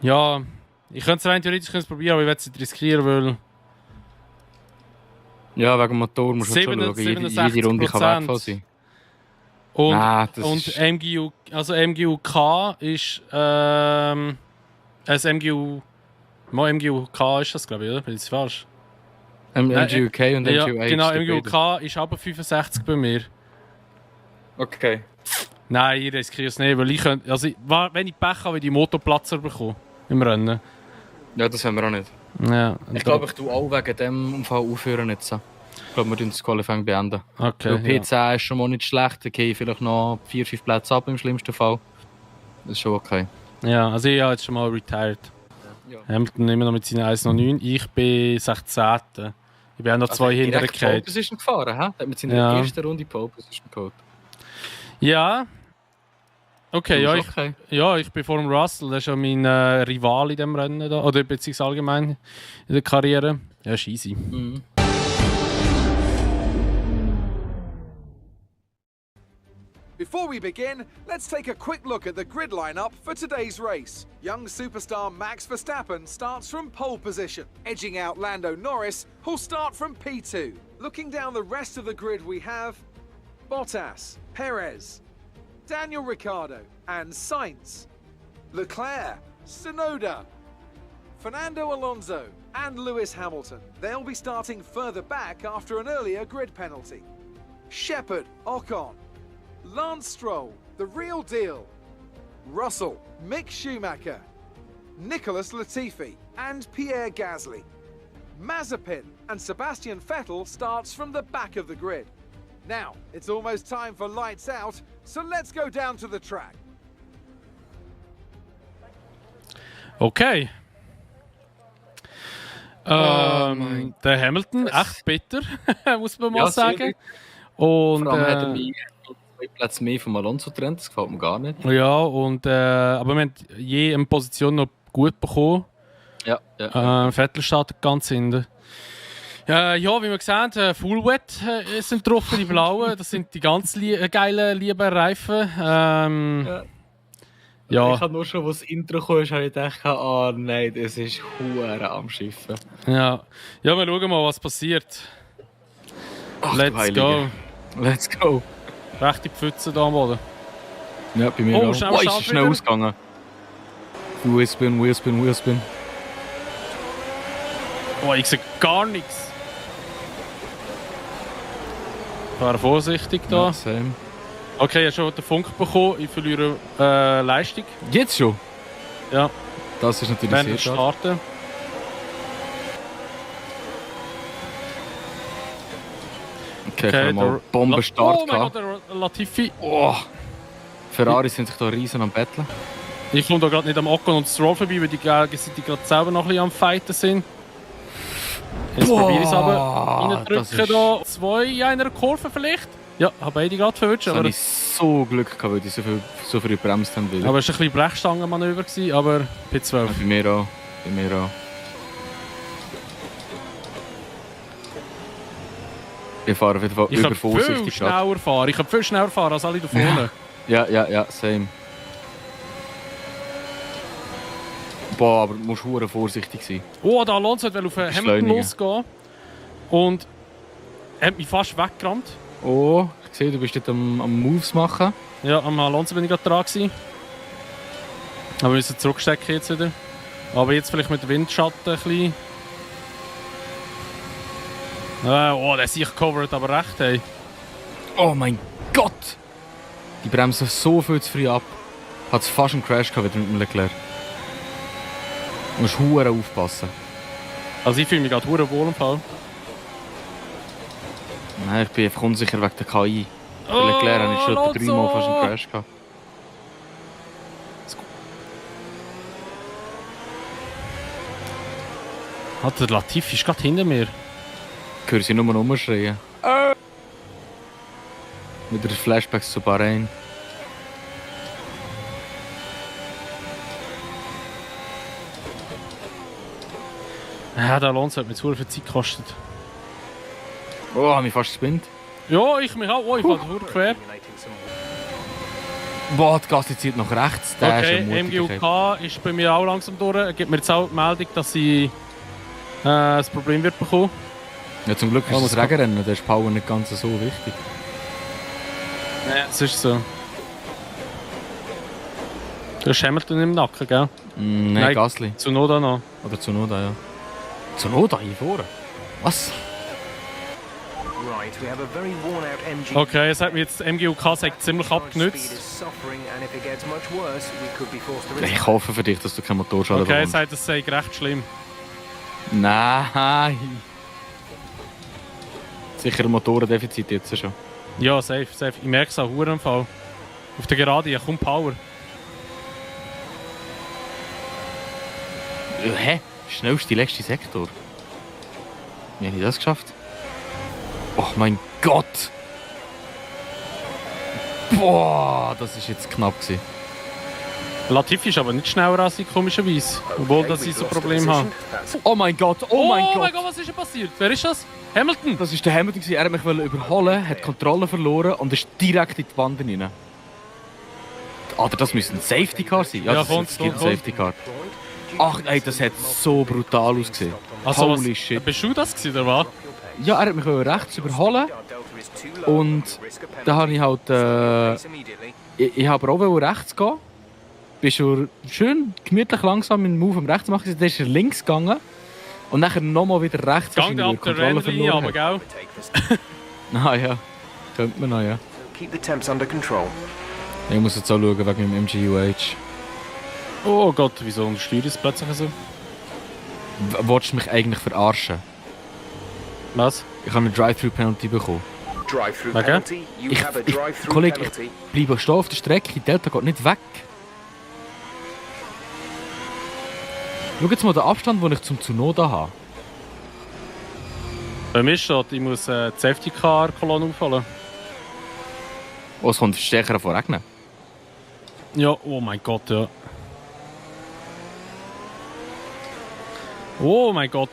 [SPEAKER 1] Ja, ich könnte es rein theoretisch probieren, aber ich werde es nicht riskieren, weil...
[SPEAKER 2] Ja, wegen dem Motor musst du schon schauen, jede Runde kann wertvoll sein.
[SPEAKER 1] Und,
[SPEAKER 2] Nein,
[SPEAKER 1] MGU, also MGU-K ist ein MGU-K ist das, glaube ich, oder? Bin ich falsch?
[SPEAKER 2] MGU-K und
[SPEAKER 1] ja,
[SPEAKER 2] MGU-H.
[SPEAKER 1] Genau, MGU-K ist aber 65 bei mir.
[SPEAKER 2] Okay.
[SPEAKER 1] Nein, ich riskiere es nicht, weil ich könnte, also wenn ich Pech habe, will ich die Motorplatzer bekommen im Rennen.
[SPEAKER 2] Ja, das haben wir auch nicht.
[SPEAKER 1] Ja,
[SPEAKER 2] ich glaube, ich tue auch wegen dem Unfall aufhören jetzt. Ich glaube, wir beenden das Qualifying beenden.
[SPEAKER 1] Okay,
[SPEAKER 2] weil P10 ist schon mal nicht schlecht, dann gehe ich vielleicht noch 4-5 Plätze ab im schlimmsten Fall. Das ist schon okay.
[SPEAKER 1] Ja, also ich habe jetzt schon mal retired.
[SPEAKER 2] Ja.
[SPEAKER 1] Hamilton immer noch mit seinen 1:09. Ich bin 16. Ich bin auch noch 2 hinter der
[SPEAKER 2] Pole Position gefahren, hä? Hat mit seiner ersten Runde Pole Position geholt.
[SPEAKER 1] Ja. Okay, ja,
[SPEAKER 2] okay.
[SPEAKER 1] Ich bin vor dem Russell, das ist ja mein Rival in diesem Rennen da, oder beziehungsweise allgemein in der Karriere. Ja, ist easy.
[SPEAKER 2] Mhm.
[SPEAKER 3] Before we begin, let's take a quick look at the grid lineup for today's race. Young superstar Max Verstappen starts from pole position, edging out Lando Norris, who'll start from P2. Looking down the rest of the grid, we have Bottas, Perez, Daniel Ricciardo and Sainz, Leclerc, Tsunoda, Fernando Alonso and Lewis Hamilton. They'll be starting further back after an earlier grid penalty. Shepard, Ocon, Lance Stroll, the real deal, Russell, Mick Schumacher, Nicholas Latifi and Pierre Gasly. Mazepin and Sebastian Vettel starts from the back of the grid. Now, it's almost time for lights out, so let's go down to the track.
[SPEAKER 1] Okay. Der Hamilton, echt bitter, muss man mal sagen. Und,
[SPEAKER 2] Vor allem hat er mich 2 Plätze mehr von Alonso getrennt, das gefällt mir gar nicht.
[SPEAKER 1] Ja, und, aber wir haben je eine Position noch gut bekommen.
[SPEAKER 2] Ja.
[SPEAKER 1] Vettel startet ganz hinten. Ja, wie wir gesehen haben, Full Wet sind drauf, die blauen. Das sind die ganz geilen, lieben Reifen. Ja.
[SPEAKER 2] Ich habe nur schon, als das Intro kam, habe ich gedacht, oh nein, das ist hure am Schiffen.
[SPEAKER 1] Ja, wir schauen mal, was passiert.
[SPEAKER 2] Ach,
[SPEAKER 1] Let's go.
[SPEAKER 2] Let's go.
[SPEAKER 1] Rechte Pfütze da am Boden.
[SPEAKER 2] Ja, bei mir
[SPEAKER 1] Oh,
[SPEAKER 2] auch.
[SPEAKER 1] schnell,
[SPEAKER 2] Ist
[SPEAKER 1] schnell
[SPEAKER 2] es schnell
[SPEAKER 1] wieder.
[SPEAKER 2] ausgegangen. Wheelspin.
[SPEAKER 1] Oh, ich sehe gar nichts. Ich war vorsichtig da.
[SPEAKER 2] Ja, same.
[SPEAKER 1] Okay, ich habe schon den Funk bekommen. Ich verliere Leistung.
[SPEAKER 2] Jetzt schon?
[SPEAKER 1] Ja,
[SPEAKER 2] Das ist natürlich
[SPEAKER 1] wenn wir
[SPEAKER 2] sehr schade.
[SPEAKER 1] starten.
[SPEAKER 2] Okay, ich habe mal
[SPEAKER 1] der
[SPEAKER 2] Bombenstart
[SPEAKER 1] Oh mein Gott,
[SPEAKER 2] gehabt.
[SPEAKER 1] der Latifi.
[SPEAKER 2] Oh. Ferrari sind sich da riesen am Betteln.
[SPEAKER 1] Ich komme da gerade nicht am Ocon und Stroll vorbei, weil die gegenseitig gerade selber noch ein bisschen am Fighten sind. Jetzt probiere ich es aber
[SPEAKER 2] das
[SPEAKER 1] reindrücken
[SPEAKER 2] ist-
[SPEAKER 1] da. 2 in einer Kurve vielleicht. Ja, habe beide gerade verwünscht.
[SPEAKER 2] Da
[SPEAKER 1] Aber
[SPEAKER 2] hatte ich so Glück gehabt, weil die so viel gebremst haben. Wieder.
[SPEAKER 1] es war ein bisschen Brechstangenmanöver, gewesen, aber P12.
[SPEAKER 2] Bei mir auch. Ich fahre auf jeden Fall
[SPEAKER 1] Ich kann viel
[SPEAKER 2] übervorsichtig.
[SPEAKER 1] schneller fahren. Ich kann viel schneller fahren als alle da vorne.
[SPEAKER 2] Ja, same. Boah, aber du musst hure vorsichtig sein.
[SPEAKER 1] Oh, der Alonso wollte auf Hamilton
[SPEAKER 2] Beschleunigen.
[SPEAKER 1] losgehen. Und er hat mich fast weggerammt.
[SPEAKER 2] Oh, ich sehe, du bist dort am Moves machen.
[SPEAKER 1] Ja, am Alonso bin ich gerade dran gewesen. Aber wir müssen zurückstecken jetzt wieder. Aber jetzt vielleicht mit Windschatten ein bisschen. Oh, der sich covered aber recht, hey.
[SPEAKER 2] Oh mein Gott! Die bremsen so viel zu früh ab. Hat fast einen Crash gehabt wieder mit dem Leclerc. Du musst hure aufpassen.
[SPEAKER 1] Also ich fühle mich gerade verdammt wohl im Fall.
[SPEAKER 2] Nein, ich bin einfach unsicher wegen der KI. Der Leclerc hat schon etwa 3 Mal fast einen Crash gehabt.
[SPEAKER 1] Der Latifi ist gerade hinter mir.
[SPEAKER 2] Ich höre sie nur rumschreien. Wieder Flashbacks zu Bahrain.
[SPEAKER 1] Ja, der Alonso hat mir zu viel Zeit gekostet.
[SPEAKER 2] Oh, hat mich fast gespinnt.
[SPEAKER 1] Ja, ich mich auch. Oh, ich war verdammt quer.
[SPEAKER 2] Boah, die ganze Zeit nach rechts. Der ist
[SPEAKER 1] Okay,
[SPEAKER 2] eine Mutigkeit.
[SPEAKER 1] MGUK ist bei mir auch langsam durch. Er gibt mir jetzt auch die Meldung, dass ich das Problem wird bekommen.
[SPEAKER 2] Ja, zum Glück ist
[SPEAKER 1] Oh,
[SPEAKER 2] das
[SPEAKER 1] das
[SPEAKER 2] Regenrennen, da ist Power nicht ganz so wichtig.
[SPEAKER 1] Ja, das ist so. Du hast Hamilton im Nacken, gell?
[SPEAKER 2] Nein,
[SPEAKER 1] Nein.
[SPEAKER 2] Gasly.
[SPEAKER 1] Tsunoda noch.
[SPEAKER 2] Oder Tsunoda, ja. Tsunoda hier vorne? Was?
[SPEAKER 8] Right, we have a very worn out MG.
[SPEAKER 1] Okay, es hat mir jetzt MGUK sagt, ziemlich abgenützt.
[SPEAKER 2] Ich hoffe für dich, dass du keinen Motorschaden
[SPEAKER 1] Okay, er
[SPEAKER 2] bekommst.
[SPEAKER 1] sagt, das sei recht schlimm.
[SPEAKER 2] Nein. Sicher ein Motorendefizit jetzt schon.
[SPEAKER 1] Ja, safe. Ich merke es auch verdammt im Fall. Auf der Gerade, ja, kaum Power.
[SPEAKER 2] Hä? Schnellste letzte Sektor. Wie habe ich das geschafft? Oh mein Gott! Boah, das ist jetzt knapp gewesen.
[SPEAKER 1] Latifi ist aber nicht schneller als ich, komischerweise. Obwohl, dass ich so ein Problem habe.
[SPEAKER 2] Oh mein Gott, oh mein Gott!
[SPEAKER 1] was ist denn passiert? Wer ist das? Hamilton?
[SPEAKER 2] Das war der Hamilton, er hat mich überholen, hat die Kontrolle verloren und ist direkt in die Wand rein. Alter, das müsste ein Safety Car sein. Ja,
[SPEAKER 1] Ja,
[SPEAKER 2] das
[SPEAKER 1] kommt,
[SPEAKER 2] es gibt ein
[SPEAKER 1] kommt.
[SPEAKER 2] Safety Car. Ach ey, das hat so brutal ausgesehen.
[SPEAKER 1] Also,
[SPEAKER 2] Holy shit.
[SPEAKER 1] Bist du das gewesen, oder was?
[SPEAKER 2] Ja, er hat mich rechts überholen und da habe ich halt... Ich habe aber auch rechts gehen. Bist schon schön gemütlich langsam einen Move am rechts machen. Dann ist er links gegangen und dann nochmal wieder rechts.
[SPEAKER 1] Gang dir ab der Rennlinie, aber gell?
[SPEAKER 2] Ah ja, könnte man noch, ja.
[SPEAKER 8] Keep the temps under control.
[SPEAKER 2] Ich muss jetzt auch schauen wegen dem MGUH.
[SPEAKER 1] Oh Gott, wieso untersteuert es plötzlich so?
[SPEAKER 2] Wolltest du mich eigentlich verarschen?
[SPEAKER 1] Was?
[SPEAKER 2] Ich habe eine Drive-Thru-Penalty bekommen.
[SPEAKER 8] Drive-through
[SPEAKER 1] Okay.
[SPEAKER 8] penalty. You have a drive-through
[SPEAKER 2] Kollege,
[SPEAKER 8] penalty.
[SPEAKER 2] ich bleibe stehen auf der Strecke, Delta geht nicht weg. Schau jetzt mal den Abstand, den ich zum Tsunoda habe.
[SPEAKER 1] Bei mir steht, ich muss die Safety-Car-Kolonne aufholen.
[SPEAKER 2] Oh, es kommt stärker von Regnen.
[SPEAKER 1] Ja, oh mein Gott, ja. Oh mein Gott.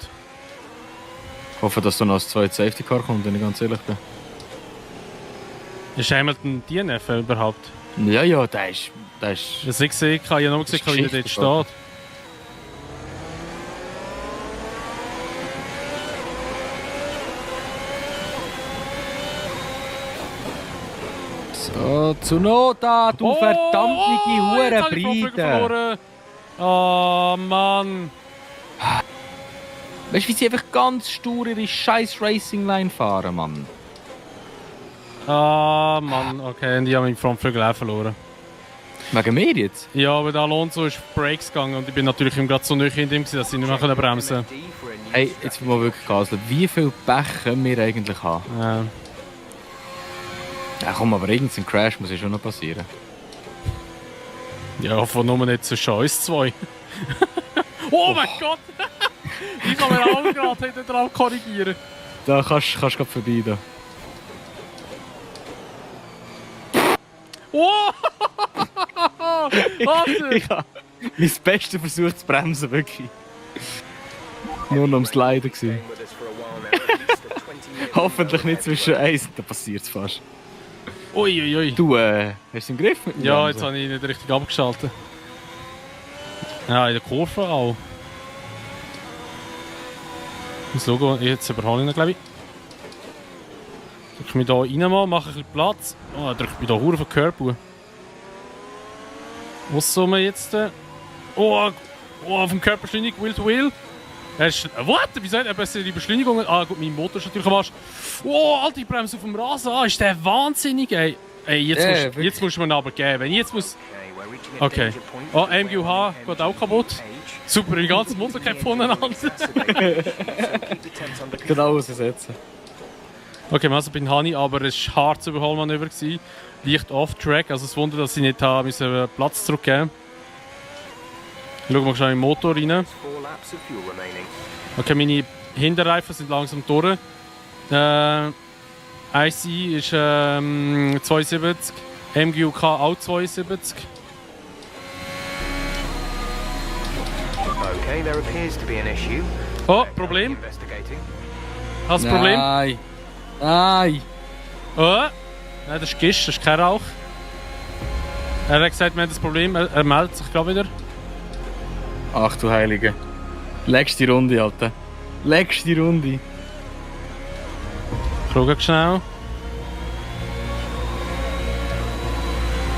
[SPEAKER 2] Ich hoffe, dass da noch als zweites Safety Car kommt, wenn ich ganz ehrlich bin.
[SPEAKER 1] Ist Hamilton DNF überhaupt?
[SPEAKER 2] Ja, ja, der ist...
[SPEAKER 1] Ich habe es nicht gesehen, ich habe nur gesehen, wie er dort
[SPEAKER 2] Geschichte,
[SPEAKER 1] steht.
[SPEAKER 2] So, Tsunoda, du verdammte
[SPEAKER 1] jetzt habe ich Vorflügel
[SPEAKER 2] Hurenbreite!
[SPEAKER 1] verloren. Oh Mann.
[SPEAKER 2] Weißt du, wie sie einfach ganz stur ihre scheiß Racing-Line fahren, Mann?
[SPEAKER 1] Ah Mann, okay, und ich habe meinen Frontflügel auch verloren.
[SPEAKER 2] Wegen mir jetzt?
[SPEAKER 1] Ja, aber der Alonso ist auf Brakes gegangen und ich bin natürlich gerade so nahe hinter ihm, dass ich nicht mehr bremsen konnte.
[SPEAKER 2] Hey, jetzt mal wirklich Gasel. Wie viel Pech können wir eigentlich haben?
[SPEAKER 1] Ja.
[SPEAKER 2] Ja komm, aber irgendein Crash muss ja schon noch passieren.
[SPEAKER 1] Ja, von nur nicht zwischen uns zwei. Oh mein Gott! Ich kann mir auch gerade hinten drauf korrigieren.
[SPEAKER 2] Da kannst du gerade vorbei. Da.
[SPEAKER 1] Oh! Warte!
[SPEAKER 2] Ich habe mein Bestes versucht zu bremsen, wirklich. Nur noch ums Leiden gewesen. Hoffentlich nicht zwischen eins, da passiert es fast.
[SPEAKER 1] Uiuiui.
[SPEAKER 2] Du, hast du es im Griff mit dem
[SPEAKER 1] Ja,
[SPEAKER 2] Bremsen?
[SPEAKER 1] jetzt habe ich nicht richtig abgeschaltet. Ja, in der Kurve auch. Das Logo, jetzt überhole ich ihn, glaube ich. Drücke mich hier rein mal, mache ein bisschen Platz. Oh, drücke mich hier auf den Körper. Was soll man jetzt? Oh, auf dem Körperbeschleunigung, Wheel to Wheel. Er ist. What? Wieso hat er bessere Beschleunigung? Ah, gut, mein Motor ist natürlich am Arsch. Oh, Alter, ich bremse auf dem Rasen. Ah, ist der wahnsinnig, ey. Ey, jetzt musst du mir aber geben. Wenn ich jetzt muss. Okay. Oh, MGUH geht auch kaputt. Super, die ganze Motor geht voneinander.
[SPEAKER 2] Genau aussetzen.
[SPEAKER 1] Okay, also bin Hani, aber es war ein hartes Überholmanöver gewesen. Leicht off-track, also es Wunder, dass ich nicht Platz zurückgeben. Schauen wir schnell in den Motor rein. Okay, meine Hinterreifen sind langsam durch. IC ist 72, MGUK auch 72.
[SPEAKER 8] Okay, there appears to be an issue.
[SPEAKER 1] Oh, Problem.
[SPEAKER 8] Investigating.
[SPEAKER 1] Hast du ein Problem?
[SPEAKER 2] Nein. Nein.
[SPEAKER 1] Oh. Nein, das ist Gischt, das ist kein Rauch. Er hat gesagt, wir haben das Problem, er meldet sich gerade wieder.
[SPEAKER 2] Ach du Heilige. Letzte Runde, Alter. Letzte Runde.
[SPEAKER 1] Schau schnell.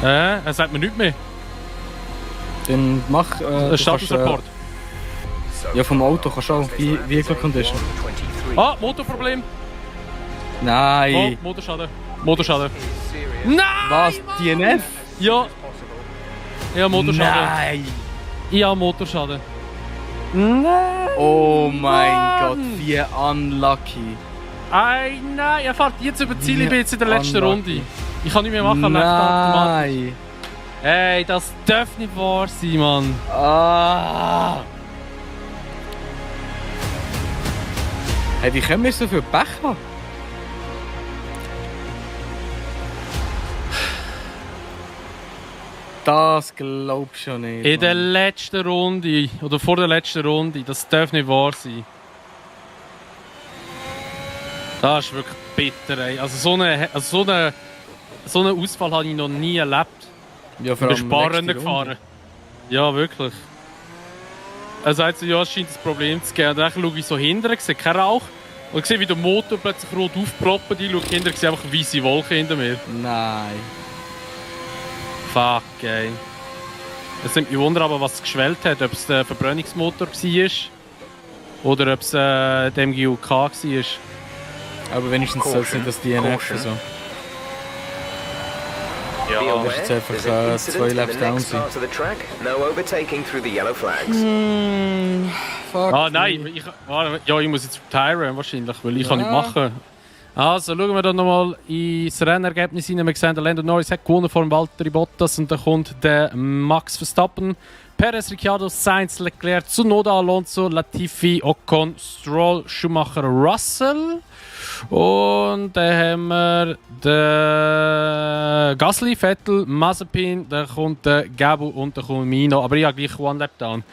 [SPEAKER 1] Er sagt mir nichts mehr.
[SPEAKER 2] Dann mach... du
[SPEAKER 1] Statusreport.
[SPEAKER 2] Ja, vom Auto kannst du auch. Vehicle Condition.
[SPEAKER 1] Ah, Motorproblem. Oh,
[SPEAKER 2] Nein.
[SPEAKER 1] Motorschaden. Motorschaden. Nein!
[SPEAKER 2] Was? DNF?
[SPEAKER 1] Ja. Ja, Motorschaden.
[SPEAKER 2] Nein.
[SPEAKER 1] Ja, Motorschaden.
[SPEAKER 2] Oh mein Gott, wie unlucky.
[SPEAKER 1] Ei, nein, er fährt jetzt über die Ziele, ich bin jetzt in der letzten
[SPEAKER 2] Unlucky.
[SPEAKER 1] Runde. Ich kann nicht mehr machen, er läuft
[SPEAKER 2] Nein.
[SPEAKER 1] Ey, das darf nicht wahr sein, Mann.
[SPEAKER 2] Ah. Hey, wie können wir so viel Pech haben? Das glaubst du schon nicht.
[SPEAKER 1] In der
[SPEAKER 2] Mann.
[SPEAKER 1] letzten Runde, oder vor der letzten Runde, das darf nicht wahr sein. Das ist wirklich bitter, ey. Also so einen Ausfall habe ich noch nie erlebt.
[SPEAKER 2] Ja,
[SPEAKER 1] Ich bin Sparrennen gefahren. Ja, wirklich. Er sagt so, ja, es scheint ein Problem zu geben. Und dann schaue ich so hinterher, sehe keinen Rauch. Und sehe, wie der Motor plötzlich rot aufploppt. Ich schaue hinterher, sehe einfach weisse Wolken hinter mir.
[SPEAKER 2] Nein.
[SPEAKER 1] Fuck, ey. Es nimmt mich Wunder, aber was es geschwellt hat. Ob es der Verbrennungsmotor war oder ob es der MGUK war.
[SPEAKER 2] Aber wenigstens soll es nicht das DNF so.
[SPEAKER 8] Be
[SPEAKER 2] das
[SPEAKER 8] aware,
[SPEAKER 2] ist jetzt einfach,
[SPEAKER 8] there's an
[SPEAKER 2] zwei
[SPEAKER 8] incident in
[SPEAKER 2] Laps
[SPEAKER 8] the
[SPEAKER 2] down
[SPEAKER 8] next
[SPEAKER 2] sein.
[SPEAKER 8] part of the track. No overtaking through the yellow flags.
[SPEAKER 2] fuck.
[SPEAKER 7] nein, ich muss jetzt retiren wahrscheinlich, weil ich kann nicht
[SPEAKER 2] Ja.
[SPEAKER 7] machen. Also schauen wir dann nochmal ins Rennergebnis hinein. Wir sehen, der Lando Norris hat gewonnen vor dem Valtteri Bottas und dann kommt der Max Verstappen, Perez, Ricciardo, Sainz, Leclerc, Tsunoda, Alonso, Latifi, Ocon, Stroll, Schumacher, Russell. Und dann haben wir den Gasly, Vettel, Mazepin, dann kommt der Gabu und dann kommt Mino. Aber ich habe gleich One Lap Down.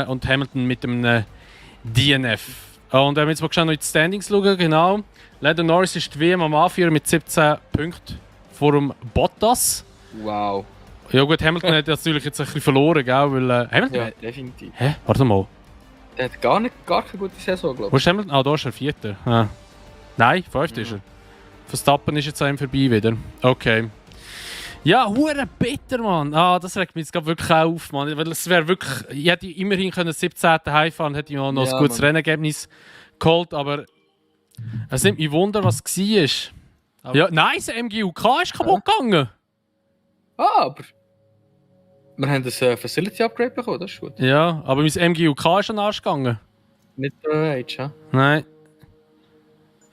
[SPEAKER 7] Und Hamilton mit einem DNF. Und wenn wir jetzt mal schnell noch in die Standings schauen, genau. Lando Norris ist die WM am Anführen mit 17 Punkten vor dem Bottas.
[SPEAKER 2] Wow.
[SPEAKER 7] Ja gut, Hamilton hat natürlich jetzt ein bisschen verloren, gell? Weil, Hamilton?
[SPEAKER 2] Ja, definitiv.
[SPEAKER 7] Hä? Warte mal.
[SPEAKER 2] Der hat gar keine gute Saison, glaube
[SPEAKER 7] Wo ist Hamilton? Ah, da ist er Vierter. Ah. Nein, Fünfter ist er. Verstappen ist jetzt an ihm vorbei wieder. Okay. Ja, hure bitter, Mann. Ah, das regt mich jetzt gerade wirklich auf, Mann. Weil es wäre wirklich... Ich hätte immerhin können 17. heimfahren, hätte ich noch ein gutes Rennergebnis geholt, aber... Es nimmt mich Wunder, was es war. Ja, nein, das MGUK ist kaputt gegangen.
[SPEAKER 2] aber... Wir haben das Facility Upgrade bekommen, das ist gut.
[SPEAKER 7] Ja, aber mein MGUK ist an den Arsch gegangen.
[SPEAKER 2] Nicht Age, ja?
[SPEAKER 7] Nein.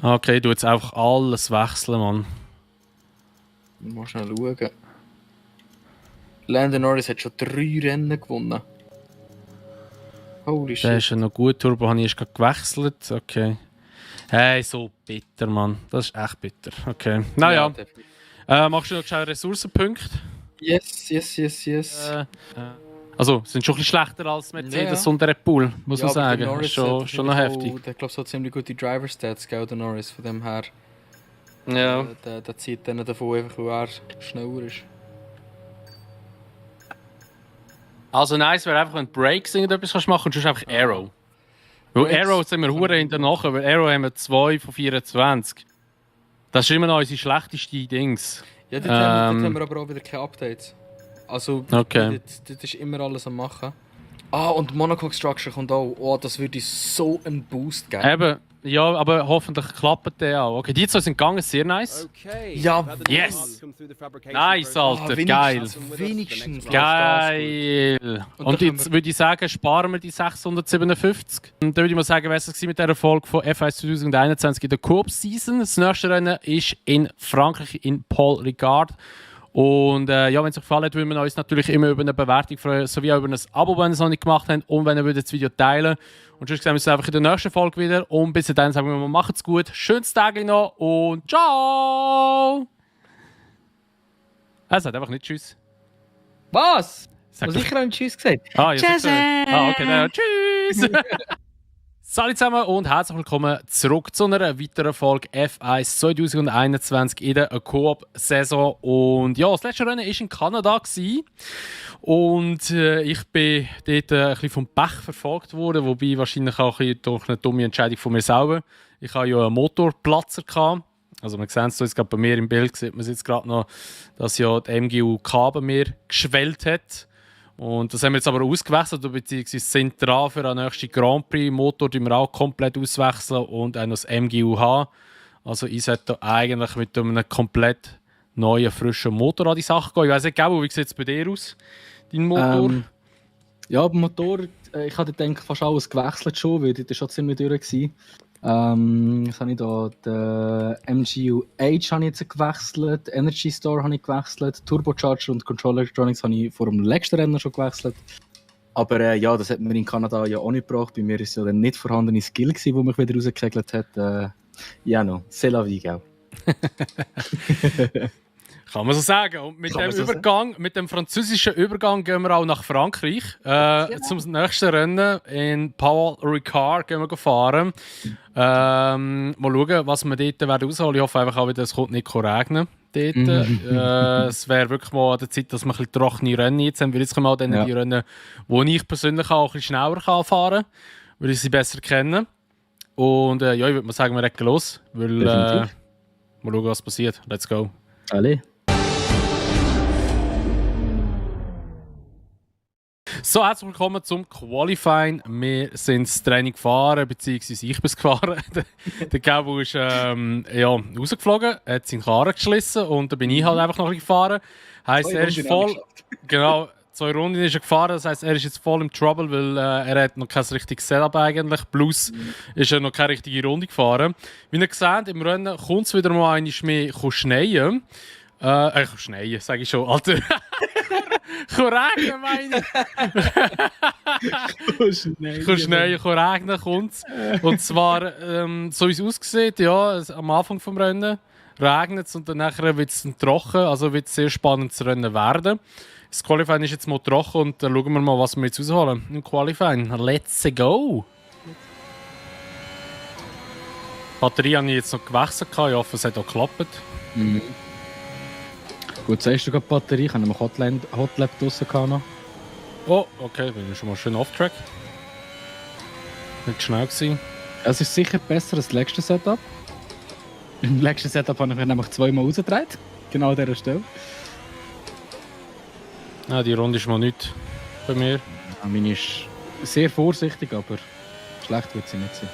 [SPEAKER 7] Okay, ich tue jetzt einfach alles wechseln, Mann.
[SPEAKER 2] Mal schnell schauen. Lando Norris hat schon 3 Rennen gewonnen. Holy
[SPEAKER 7] Der
[SPEAKER 2] shit.
[SPEAKER 7] ist ja noch gut, Turbo habe ich erst gerade gewechselt. Okay. Hey, so bitter, Mann. Das ist echt bitter. Okay. Naja,
[SPEAKER 2] definitiv.
[SPEAKER 7] machst du noch schnell Ressourcenpunkte?
[SPEAKER 2] Yes.
[SPEAKER 7] Also, sind schon ein bisschen schlechter als Mercedes und Red Bull, muss man sagen. Das ist schon noch heftig.
[SPEAKER 2] Der glaube so ziemlich gute Driver-Stats, gell, der Norris, von dem her.
[SPEAKER 7] Ja.
[SPEAKER 2] Der zieht dann davon einfach, weil er schneller ist.
[SPEAKER 7] Also nice wäre einfach, wenn du Breaks irgendetwas kannst machen und sonst einfach Arrow. Weil
[SPEAKER 2] Breaks
[SPEAKER 7] Arrow sind wir hure hinterher, weil Arrow haben wir 2 von 24. Das ist immer noch unsere schlechteste Dings.
[SPEAKER 2] Ja, dort haben wir aber auch wieder keine Updates. Also,
[SPEAKER 7] Okay.
[SPEAKER 2] dort ist immer alles am machen. Ah, und Monaco Structure kommt auch. Oh, das würde so einen Boost geben.
[SPEAKER 7] Eben, ja, aber hoffentlich klappt der auch. Okay, die zwei sind gegangen, sehr nice.
[SPEAKER 2] Ja,
[SPEAKER 7] yes! Nice, Alter, geil.
[SPEAKER 2] Wenigstens.
[SPEAKER 7] Geil! Und jetzt würde ich sagen, sparen wir die 657. Und dann würde ich mal sagen, was es mit dieser Folge von F1 2021 in der Coop-Season. Das nächste Rennen ist in Frankreich, in Paul Ricard. Und ja, wenn es euch gefallen hat, würden wir uns natürlich immer über eine Bewertung freuen, sowie auch über ein Abo, wenn ihr es noch nicht gemacht habt, und wenn ihr das Video teilen würdet. Und sonst sehen wir uns einfach in der nächsten Folge wieder. Und bis dahin sagen wir mal, macht's gut, schönes Tag noch und ciao! Er sagt einfach nicht Tschüss.
[SPEAKER 2] Was?
[SPEAKER 7] Sag
[SPEAKER 2] Was
[SPEAKER 7] doch-
[SPEAKER 2] sicher einen Tschüss gesagt?
[SPEAKER 7] Ah, ja,
[SPEAKER 2] Tschüss.
[SPEAKER 7] Okay, dann Tschüss! Salut zusammen und herzlich willkommen zurück zu einer weiteren Folge F1 2021 in der Coop-Saison. Und ja, das letzte Rennen war in Kanada. Und ich bin dort ein bisschen vom Pech verfolgt worden, wobei wahrscheinlich auch ein bisschen durch eine dumme Entscheidung von mir selber. Ich hatte ja einen Motorplatzer gehabt. Also man sieht es jetzt gerade bei mir im Bild, sieht man jetzt gerade noch, dass ja die MGU-K bei mir geschwellt hat. Und das haben wir jetzt aber ausgewechselt, beziehungsweise sind dran für den nächsten Grand Prix. Motor tun wir auch komplett auswechseln und auch noch das MGU-H. Also ich sollte eigentlich mit einem komplett neuen, frischen Motor an die Sache gehen. Ich weiss nicht, Gabo, wie sieht es bei dir aus, dein Motor?
[SPEAKER 2] Ja, beim Motor, ich hatte denke fast alles gewechselt schon, weil das schon ziemlich durch war. Was habe ich da? Den MGU H habe ich jetzt gewechselt, Energy Store habe ich gewechselt, Turbocharger und Control Electronics habe ich vor dem letzten Rennen schon gewechselt. Aber ja, das hat mir in Kanada ja auch nicht gebraucht. Bei mir war es ja der nicht vorhandene Skill, der mich wieder rausgekegelt hat. Ja, no, c'est la vie, gell?
[SPEAKER 7] Kann man so sagen. Und mit dem Übergang, mit dem französischen Übergang gehen wir auch nach Frankreich. Zum nächsten Rennen in Paul Ricard gehen wir fahren. Mal schauen, was wir dort werden rausholen. Ich hoffe einfach auch wieder, es kommt nicht regnen. Dort. Es wäre wirklich mal an der Zeit, dass wir ein bisschen trockene Rennen jetzt haben. Weil jetzt kommen auch dann die Rennen, wo ich persönlich auch ein bisschen schneller fahren kann, weil ich sie besser kenne. Und ja, ich würde mal sagen, wir recken los. Weil, mal schauen, was passiert. Let's go.
[SPEAKER 2] Allez.
[SPEAKER 7] So, herzlich willkommen zum Qualifying. Wir sind das Training gefahren, beziehungsweise ich bin es gefahren. Der Gabo ist rausgeflogen, hat seinen Karren geschlissen und dann bin ich halt einfach noch ein bisschen gefahren. Heisst, er ist voll. Genau, 2 Runden ist er gefahren, das heisst, er ist jetzt voll im Trouble, weil er hat noch kein richtiges Setup eigentlich, plus ist er noch keine richtige Runde gefahren. Wie ihr seht, im Rennen kommt es wieder mal einmal mehr schneien. Schneien, sage ich schon, Alter. Regnen, meine ich. Schneien, regnen kommt es. Und zwar, so wie es aussieht, ja, am Anfang des Rennen regnet es und dann wird es trocken, also wird es sehr spannend zu Rennen werden. Das Qualifying ist jetzt mal trocken und dann schauen wir mal, was wir jetzt rausholen im Qualifying. Let's go! Die Batterie habe ich jetzt noch gewechselt, ich hoffe, es hat auch geklappt.
[SPEAKER 2] Mhm. Gut, sagst du gerade die Batterie? Ich habe noch Hotlap draussen noch.
[SPEAKER 7] Oh, okay, bin ich schon mal schön off-track. Nicht schnell gewesen.
[SPEAKER 2] Es ist sicher besser als das letzte Setup. Im letzten Setup habe ich mich nämlich 2-mal rausgedreht. Genau an dieser Stelle.
[SPEAKER 7] Ja, die Runde ist mal nicht bei mir.
[SPEAKER 2] Ja, meine ist sehr vorsichtig, aber schlecht wird sie nicht sein.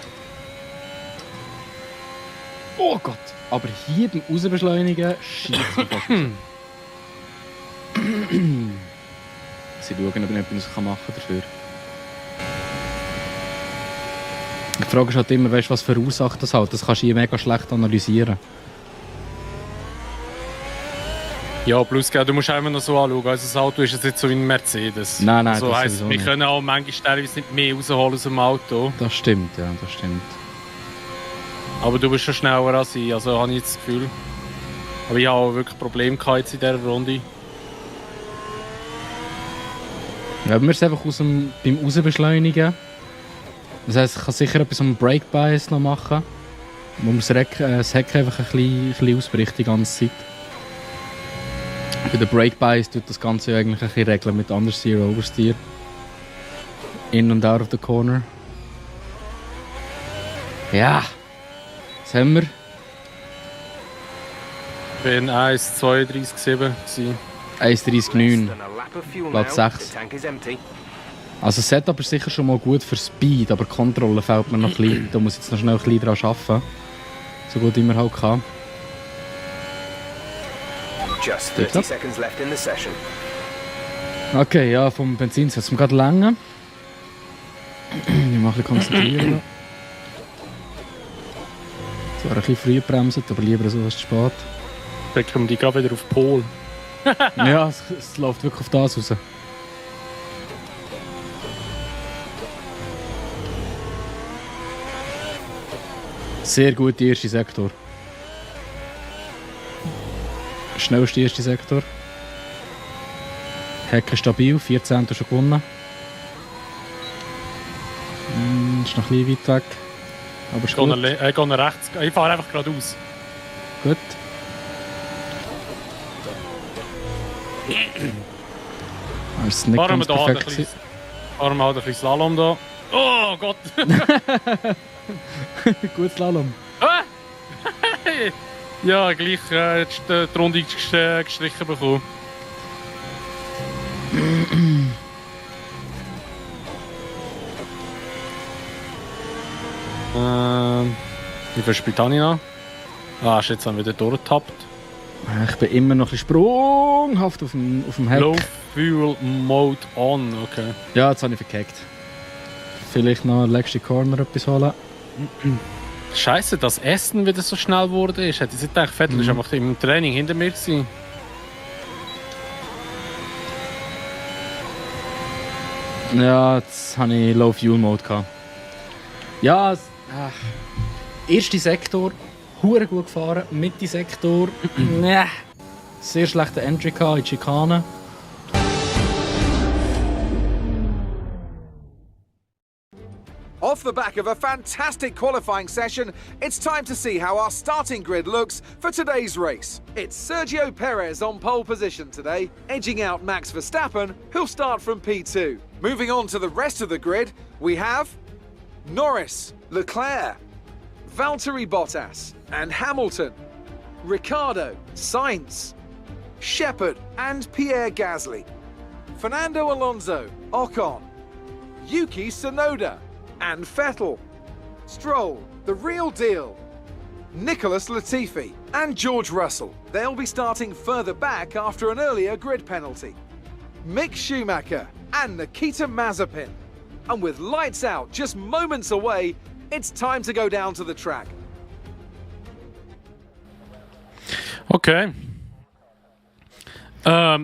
[SPEAKER 2] Oh Gott! Aber hier beim Rausbeschleunigen schießt man fast raus. Sie schauen, ob ich etwas machen kann dafür. Die Frage ist halt immer, weißt, was verursacht das halt? Das kannst du hier mega schlecht analysieren.
[SPEAKER 7] Ja, plus du musst auch immer noch so anschauen. Also das Auto ist jetzt nicht so wie ein Mercedes.
[SPEAKER 2] Nein,
[SPEAKER 7] also
[SPEAKER 2] das
[SPEAKER 7] heisst,
[SPEAKER 2] sowieso
[SPEAKER 7] wir
[SPEAKER 2] nicht.
[SPEAKER 7] können auch manchmal teilweise nicht mehr rausholen aus dem Auto.
[SPEAKER 2] Das stimmt, ja, das stimmt.
[SPEAKER 7] Aber du bist schon schneller als ich, also habe ich jetzt das Gefühl. Aber ich habe auch wirklich Probleme gehabt jetzt in dieser Runde.
[SPEAKER 2] Ja, wir sind einfach beim Rausbeschleunigen. Das heisst, ich kann sicher etwas am Brake Bias noch machen. Wo man das Heck einfach ein bisschen ausbricht die ganze Zeit. Bei der Brake Bias tut das Ganze ja eigentlich ein bisschen regeln mit Understeer, Oversteer. In und out of the corner. Ja! Was haben wir?
[SPEAKER 7] Ich bin 1,32,7 gewesen.
[SPEAKER 2] 1,39.
[SPEAKER 8] Than a lap of fuel
[SPEAKER 2] Platz
[SPEAKER 8] now.
[SPEAKER 2] 6.
[SPEAKER 8] The tank is empty.
[SPEAKER 2] Also das Setup ist sicher schon mal gut für Speed, aber Kontrolle fehlt mir noch ein bisschen. Da muss ich jetzt noch schnell ein bisschen dran arbeiten. So gut wie man halt kann.
[SPEAKER 8] Just
[SPEAKER 2] Geht's
[SPEAKER 8] 30
[SPEAKER 2] ab?
[SPEAKER 8] seconds left in the session.
[SPEAKER 2] Okay, ja, vom Benzin soll es mir gerade länger. Ich mache ein bisschen konzentrieren. Zwar ein bisschen früh bremsen, aber lieber so als zu spät.
[SPEAKER 7] Dann kommen die gerade wieder auf Pol.
[SPEAKER 2] Ja, es läuft wirklich auf das raus. Sehr gut, der erste Sektor. Schnellste erste Sektor. Hecken stabil, 14. schon gewonnen. Ist noch ein bisschen weit weg. Aber ist gut.
[SPEAKER 7] Ich gehe nach rechts. Ich fahre einfach geradeaus.
[SPEAKER 2] Gut. Das ist nicht
[SPEAKER 7] Fahren wir
[SPEAKER 2] ganz
[SPEAKER 7] da halt
[SPEAKER 2] perfekt.
[SPEAKER 7] ein bisschen, fahren wir halt ein bisschen Slalom da. Oh Gott!
[SPEAKER 2] Gut Slalom.
[SPEAKER 7] Ja, gleich jetzt die Runde gestrichen bekommen. Wie viel spielt habe ich noch? Ah, ist jetzt dann wieder durchgetappt.
[SPEAKER 2] Ich bin immer noch ein bisschen sprunghaft auf dem Heck.
[SPEAKER 7] Low Fuel Mode on, okay.
[SPEAKER 2] Ja, jetzt habe ich verkackt. Vielleicht noch letzte Corner etwas holen.
[SPEAKER 7] Scheiße, dass Essen wieder so schnell wurde. Ich hätte jetzt nicht gedacht, Vettel ist einfach im Training hinter mir gewesen.
[SPEAKER 2] Ja, jetzt habe ich Low Fuel Mode gehabt. Ja, erster Sektor, hure gut gefahren. Mitte Sektor, sehr schlechte Entry gehabt in die Schikane.
[SPEAKER 3] Off the back of a fantastic qualifying session, it's time to see how our starting grid looks for today's race. It's Sergio Perez on pole position today, edging out Max Verstappen, who'll start from P2. Moving on to the rest of the grid, we have Norris, Leclerc, Valtteri Bottas and Hamilton, Ricciardo, Sainz, Shepard and Pierre Gasly, Fernando Alonso, Ocon, Yuki Tsunoda and Vettel, Stroll, the real deal, Nicholas Latifi and George Russell. They'll be starting further back after an earlier grid penalty. Mick Schumacher and Nikita Mazepin. And with lights out just moments away, it's time to go down to the track.
[SPEAKER 7] Okay.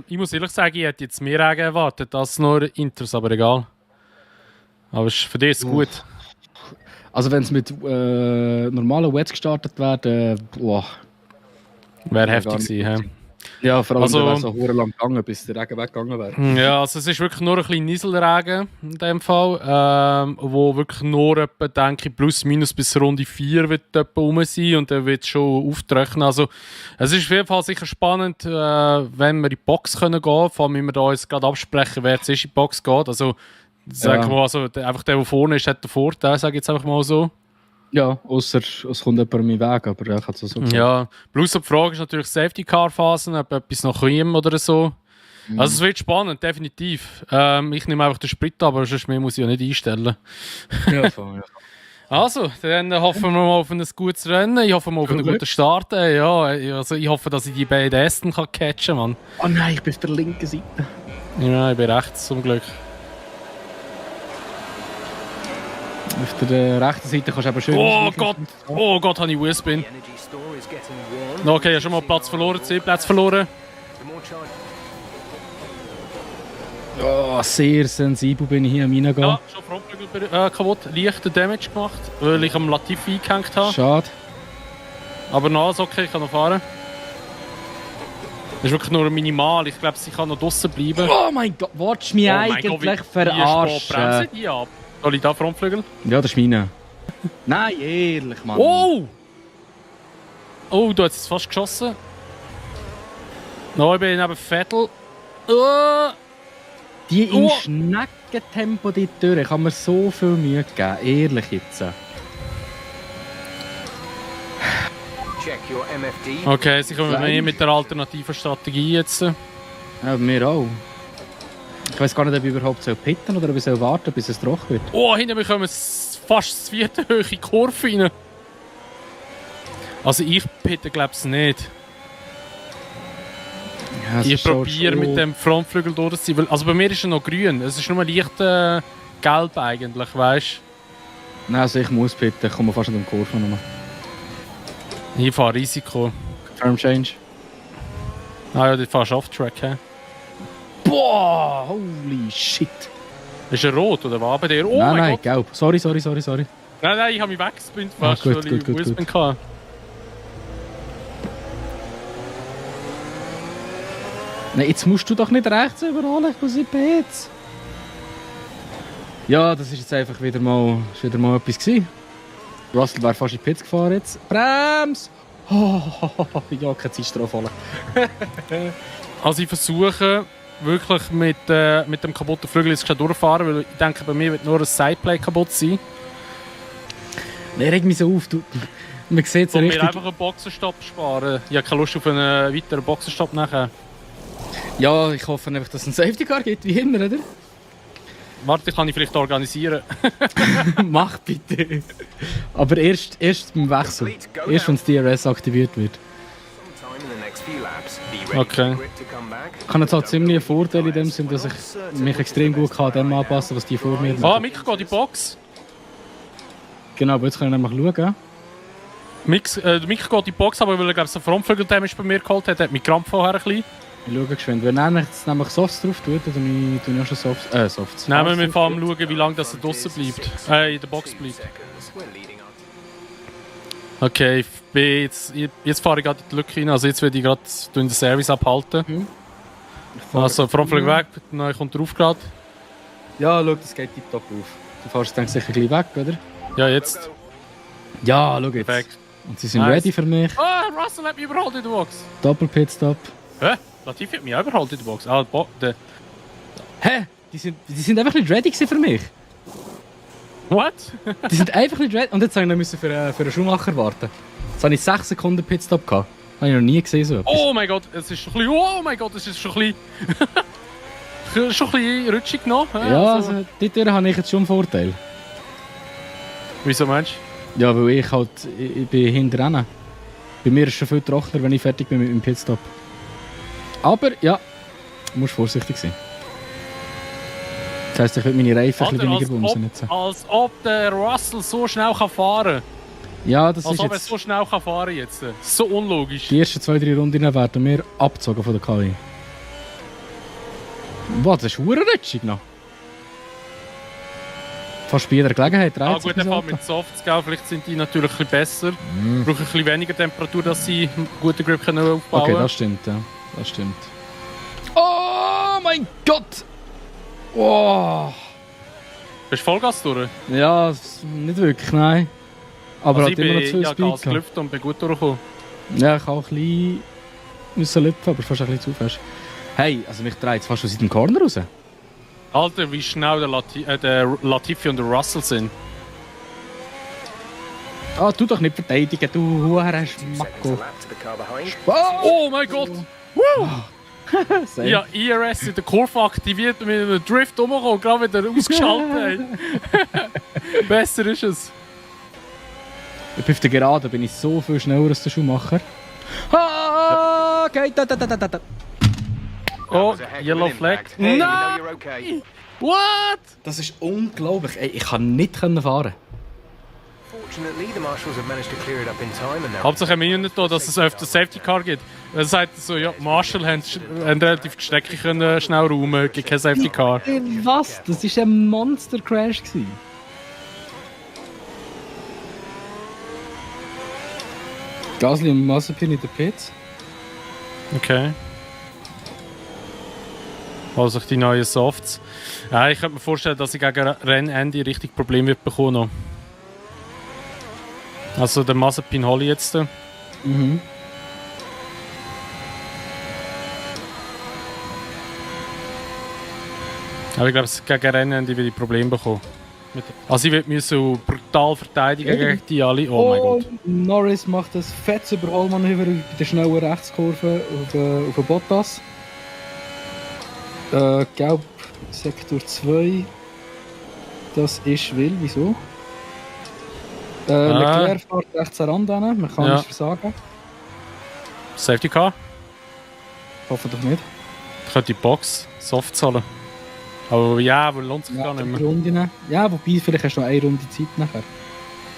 [SPEAKER 7] Ich muss ehrlich sagen, ich hätte jetzt mehr Regen erwartet als nur Inters, aber egal. Aber für dich ist es gut.
[SPEAKER 2] Also wenn es mit normalen Wets gestartet wäre,
[SPEAKER 7] Wäre heftig gewesen. Hä?
[SPEAKER 2] Ja, vor allem
[SPEAKER 7] Also-
[SPEAKER 2] wäre es so verdammt lang gegangen, bis der Regen weggegangen wäre.
[SPEAKER 7] Ja, also es ist wirklich nur ein bisschen Nieselregen in dem Fall, wo wirklich nur etwa, denke ich, plus minus bis Runde 4 wird etwa rum sein und dann wird es schon auftrocknen. Also es ist auf jeden Fall sicher spannend, wenn wir in die Box können gehen, vor allem wenn wir da uns gerade absprechen, wer zuerst in die Box geht. Also sagen wir mal, also, einfach der vorne ist, hat den Vorteil, sage ich jetzt einfach mal so.
[SPEAKER 2] Ja, außer es kommt jemand an meinen Weg, aber ja, ich kann es so sagen.
[SPEAKER 7] Ja, plus die Frage ist natürlich Safety-Car-Phasen, ob etwas noch kommt oder so. Also es wird spannend, definitiv. Ich nehme einfach den Sprit, aber sonst mehr muss ich ja nicht einstellen.
[SPEAKER 2] Ja, voll, ja.
[SPEAKER 7] Also, dann hoffen wir mal auf ein gutes Rennen. Ich hoffe mal auf einen guten Start. Ja, also ich hoffe, dass ich die beiden Ästen catchen kann, Mann.
[SPEAKER 2] Oh nein, ich bin auf der linken Seite.
[SPEAKER 7] Ja, ich bin rechts, zum Glück.
[SPEAKER 2] Auf der rechten Seite kannst du aber schön...
[SPEAKER 7] Oh Gott, habe ich U-Spin. Okay, ich habe schon mal Platz verloren, 10 Plätze verloren.
[SPEAKER 2] Oh, sehr sensibel bin ich hier am Reingehen.
[SPEAKER 7] Ja, schon Frontflügel kaputt, leichten Damage gemacht, weil ich am Latifi eingehängt habe.
[SPEAKER 2] Schade.
[SPEAKER 7] Aber na, ist okay, ich kann noch fahren. Das ist wirklich nur minimal, ich glaube, sie kann noch draussen bleiben.
[SPEAKER 2] Oh mein Gott, willst du mich eigentlich verarschen?
[SPEAKER 7] Bremse die ab. Soll ich da Frontflügel?
[SPEAKER 2] Ja, das ist meine. Nein, ehrlich, Mann.
[SPEAKER 7] Oh! Oh, du hast jetzt fast geschossen. No, ich bin neben Vettel.
[SPEAKER 2] Die im Schneckentempo die Tür kann mir so viel Mühe geben, ehrlich jetzt.
[SPEAKER 8] Check your MFD.
[SPEAKER 7] Okay, sie kommen mehr mit der alternativen Strategie jetzt.
[SPEAKER 2] Ja, mir auch. Ich weiß gar nicht, ob ich überhaupt pitten oder ob ich warten bis es trocken wird.
[SPEAKER 7] Oh, hinten bekommen wir fast das 4. hohe Kurve rein. Also ich pitte glaube ich nicht.
[SPEAKER 2] Ja,
[SPEAKER 7] Ich probiere mit dem Frontflügel durchzuziehen. Also bei mir ist er noch grün. Es ist nur leicht gelb eigentlich, weißt du?
[SPEAKER 2] Nein, also ich muss pitten, ich komme fast an den Kurve nochmal.
[SPEAKER 7] Ich fahre Risiko.
[SPEAKER 2] Firm Change.
[SPEAKER 7] Ah ja, du fährst Off-Track, hä?
[SPEAKER 2] Boah, holy shit.
[SPEAKER 7] Ist er rot oder was bei dir? Oh
[SPEAKER 2] nein,
[SPEAKER 7] mein
[SPEAKER 2] nein,
[SPEAKER 7] Gott!
[SPEAKER 2] gelb. Sorry.
[SPEAKER 7] Nein, ich habe mich weggespinnt fast,
[SPEAKER 2] gut,
[SPEAKER 7] weil ich
[SPEAKER 2] gut.
[SPEAKER 7] U-Spin hatte.
[SPEAKER 2] Nein, jetzt musst du doch nicht rechts überholen, ich muss in Pits. Ja, das ist jetzt einfach wieder mal etwas gewesen. Russell wäre fast in Pits gefahren jetzt. Brems! Oh, ja, keine Zeitstrafe holen.
[SPEAKER 7] Also ich versuche wirklich mit dem kaputten Flügel jetzt durchfahren, weil ich denke, bei mir wird nur ein Sideplay kaputt sein.
[SPEAKER 2] Nein, reg mich so auf. Man sieht es
[SPEAKER 7] Und
[SPEAKER 2] richtig.
[SPEAKER 7] mir einfach einen Boxenstopp sparen. Ich habe keine Lust auf einen weiteren Boxenstopp nachher.
[SPEAKER 2] Ja, ich hoffe einfach, dass es einen Safety Car gibt, wie immer, oder?
[SPEAKER 7] Warte, kann ich vielleicht organisieren.
[SPEAKER 2] Mach bitte. Aber erst beim Wechsel. Erst wenn das DRS aktiviert wird.
[SPEAKER 8] Sometime in the next few laps, be ready
[SPEAKER 7] Okay.
[SPEAKER 8] for the grid to come back.
[SPEAKER 2] Ich habe jetzt halt ziemlich einen Vorteil in dem Sinn, dass ich mich extrem gut an dem anpassen kann, was die vor mir
[SPEAKER 7] Ah,
[SPEAKER 2] machen.
[SPEAKER 7] Mick geht in die Box.
[SPEAKER 2] Genau, aber jetzt können wir nämlich schauen.
[SPEAKER 7] Mick geht in die Box, aber weil er glaube ich so Frontflügel-Damage bei mir geholt hat mich Krampf vorher ein bisschen.
[SPEAKER 2] Ich schaue geschwind. Wenn er jetzt nämlich Softs drauf tut, dann tue ich auch schon Softs.
[SPEAKER 7] Nein, wir müssen vor allem schauen, wie lange das draussen bleibt. In der Box bleibt.
[SPEAKER 8] Seconds, we're leading on.
[SPEAKER 7] Okay, ich bin jetzt fahre ich gerade in die Lücke rein, also jetzt werde ich gerade den Service abhalten. Also Frontflügel weg, dann kommt drauf gerade.
[SPEAKER 2] Ja, schau, das geht tiptop auf. Du fährst dann sicher gleich weg, oder?
[SPEAKER 7] Ja, jetzt.
[SPEAKER 2] Ja, schau jetzt.
[SPEAKER 7] Perfekt.
[SPEAKER 2] Und sie sind
[SPEAKER 7] Nice.
[SPEAKER 2] ready für mich.
[SPEAKER 7] Ah, Russell hat mich überholt in der Box.
[SPEAKER 2] Doppel-Pitstop.
[SPEAKER 7] Hä? Latifi hat mich auch überholt in der Box. Ah,
[SPEAKER 2] Hä? Die sind einfach nicht ready gewesen für mich.
[SPEAKER 7] What?
[SPEAKER 2] Die sind einfach nicht ready. Und jetzt musste ich noch für einen Schuhmacher warten. Jetzt habe ich 6 Sekunden Pitstop gehabt. Habe ich noch nie gesehen so etwas.
[SPEAKER 7] Oh mein Gott, es ist schon ein bisschen. Oh mein Gott, es ist schon ein bisschen. schon ein bisschen rutschig noch.
[SPEAKER 2] Ja, also dort habe ich jetzt schon einen Vorteil.
[SPEAKER 7] Wieso meinst du?
[SPEAKER 2] Ja, weil ich bin hinter ihnen. Bei mir ist es schon viel trockener, wenn ich fertig bin mit dem Pitstop. Aber ja, du musst vorsichtig sein. Das heisst, ich will meine Reifen ein bisschen
[SPEAKER 7] Alter,
[SPEAKER 2] weniger bumsen jetzt.
[SPEAKER 7] als ob der Russell so schnell kann fahren kann.
[SPEAKER 2] Ja, das
[SPEAKER 7] Als
[SPEAKER 2] ist
[SPEAKER 7] ob er
[SPEAKER 2] jetzt...
[SPEAKER 7] so schnell kann fahren jetzt. So unlogisch.
[SPEAKER 2] Die ersten 2-3 Runden werden wir abgezogen von der KI. Was, das ist verdammt noch. Fast bei jeder Gelegenheit
[SPEAKER 7] Ah
[SPEAKER 2] dreht sich
[SPEAKER 7] gut, der
[SPEAKER 2] das
[SPEAKER 7] fährt
[SPEAKER 2] Auto.
[SPEAKER 7] mit Softs, gell? Vielleicht sind die natürlich ein bisschen besser. Brauchen ein bisschen weniger Temperatur, dass sie einen guten Grip können aufbauen
[SPEAKER 2] Okay,
[SPEAKER 7] können.
[SPEAKER 2] das stimmt, ja. Das stimmt. Oh mein Gott! Oh!
[SPEAKER 7] Bist du Vollgas durch?
[SPEAKER 2] Ja, nicht wirklich, nein. Aber
[SPEAKER 7] Also
[SPEAKER 2] hat immer noch zu viel
[SPEAKER 7] Gas
[SPEAKER 2] Speed gehabt.
[SPEAKER 7] gelüpft und bin gut durchgekommen.
[SPEAKER 2] Ja, ich habe auch ein bisschen müssen lüpfen, aber fast ein bisschen zu fest. Hey, also mich dreht es fast aus dem Corner raus.
[SPEAKER 7] Alter, wie schnell der Latifi und der Russell sind.
[SPEAKER 2] Ah, tu doch nicht verteidigen, du Huren
[SPEAKER 8] 2 seconds
[SPEAKER 2] Schmacko.
[SPEAKER 8] a lap to the car behind.
[SPEAKER 7] Oh mein Gott!
[SPEAKER 2] Same.
[SPEAKER 7] Ja, IRS in der Kurve aktiviert und mit einem Drift umgekommen und gerade wieder ausgeschaltet. Besser ist es.
[SPEAKER 2] Ich bin auf der Gerade, bin ich so viel schneller als der Schuhmacher. Ah, okay, da.
[SPEAKER 7] Oh,
[SPEAKER 8] That was a heck of
[SPEAKER 7] Yellow
[SPEAKER 8] an
[SPEAKER 7] Flag.
[SPEAKER 8] impact. Hey, we know
[SPEAKER 7] Nein!
[SPEAKER 8] you're okay.
[SPEAKER 7] What?
[SPEAKER 2] Das ist unglaublich. Ey, ich kann nicht fahren.
[SPEAKER 8] Fortunately, the marshals have managed to clear it up in time and now...
[SPEAKER 7] Hauptsache wir nicht da, dass es öfter Safety Car gibt. Er sagt so, ja, Marshall haben relativ die Strecke können schnell räumen, gibt kein Safety Car.
[SPEAKER 2] Was? Das war ein Monster-Crash. Gasly und Mazepin in den Pits.
[SPEAKER 7] Okay. Also die neuen Softs. Ja, ich könnte mir vorstellen, dass ich gegen Rennende richtig Probleme wird bekommen noch. Also der Mazepin hole ich jetzt.
[SPEAKER 2] Mhm.
[SPEAKER 7] Aber ich glaube, gegen Rennende will ich Probleme bekommen. Also ich müssen brutal verteidigen gegen die alle. Oh mein Gott.
[SPEAKER 2] Norris macht das fettes Überholmanöver bei der schnellen Rechtskurve auf den Bottas. Gelb Sektor 2. Das ist will. Wieso? Leclerc fährt rechts an Rand an. Man kann
[SPEAKER 7] Ja.
[SPEAKER 2] nicht versagen.
[SPEAKER 7] Safety Car.
[SPEAKER 2] Hoffe doch nicht.
[SPEAKER 7] Ich könnte die Box soft zahlen. Aber ja, aber lohnt sich gar nicht mehr.
[SPEAKER 2] Runden. Ja, wobei, vielleicht hast du noch eine Runde Zeit nachher.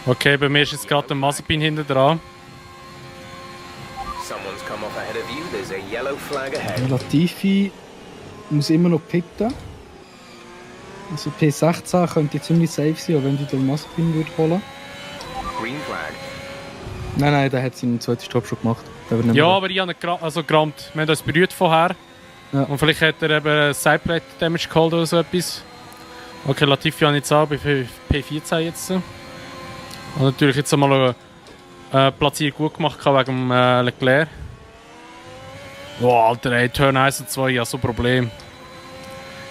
[SPEAKER 7] Okay, bei mir ist jetzt gerade der Mazepin hinten dran.
[SPEAKER 8] Someone's come off ahead of you. There's a yellow flag ahead.
[SPEAKER 2] Latifi muss immer noch pitten. Also P16 könnte ziemlich safe sein, auch wenn die den Mazepin würde holen.
[SPEAKER 8] Green flag.
[SPEAKER 2] Nein, der hat seinen zweiten Stopp schon gemacht. Der wird nicht
[SPEAKER 7] Ja,
[SPEAKER 2] mehr-
[SPEAKER 7] aber ich habe ihn gerammt. Wir haben uns berührt vorher.
[SPEAKER 2] Ja.
[SPEAKER 7] Und vielleicht hat er eben Sideplate Damage geholt oder so etwas. Okay, Latifi habe ich jetzt auch bei P14 jetzt. Und natürlich jetzt einmal eine Platzierung gut gemacht wegen Leclerc. Boah, Alter, ey, Turn 1 und 2, ja so ein Problem.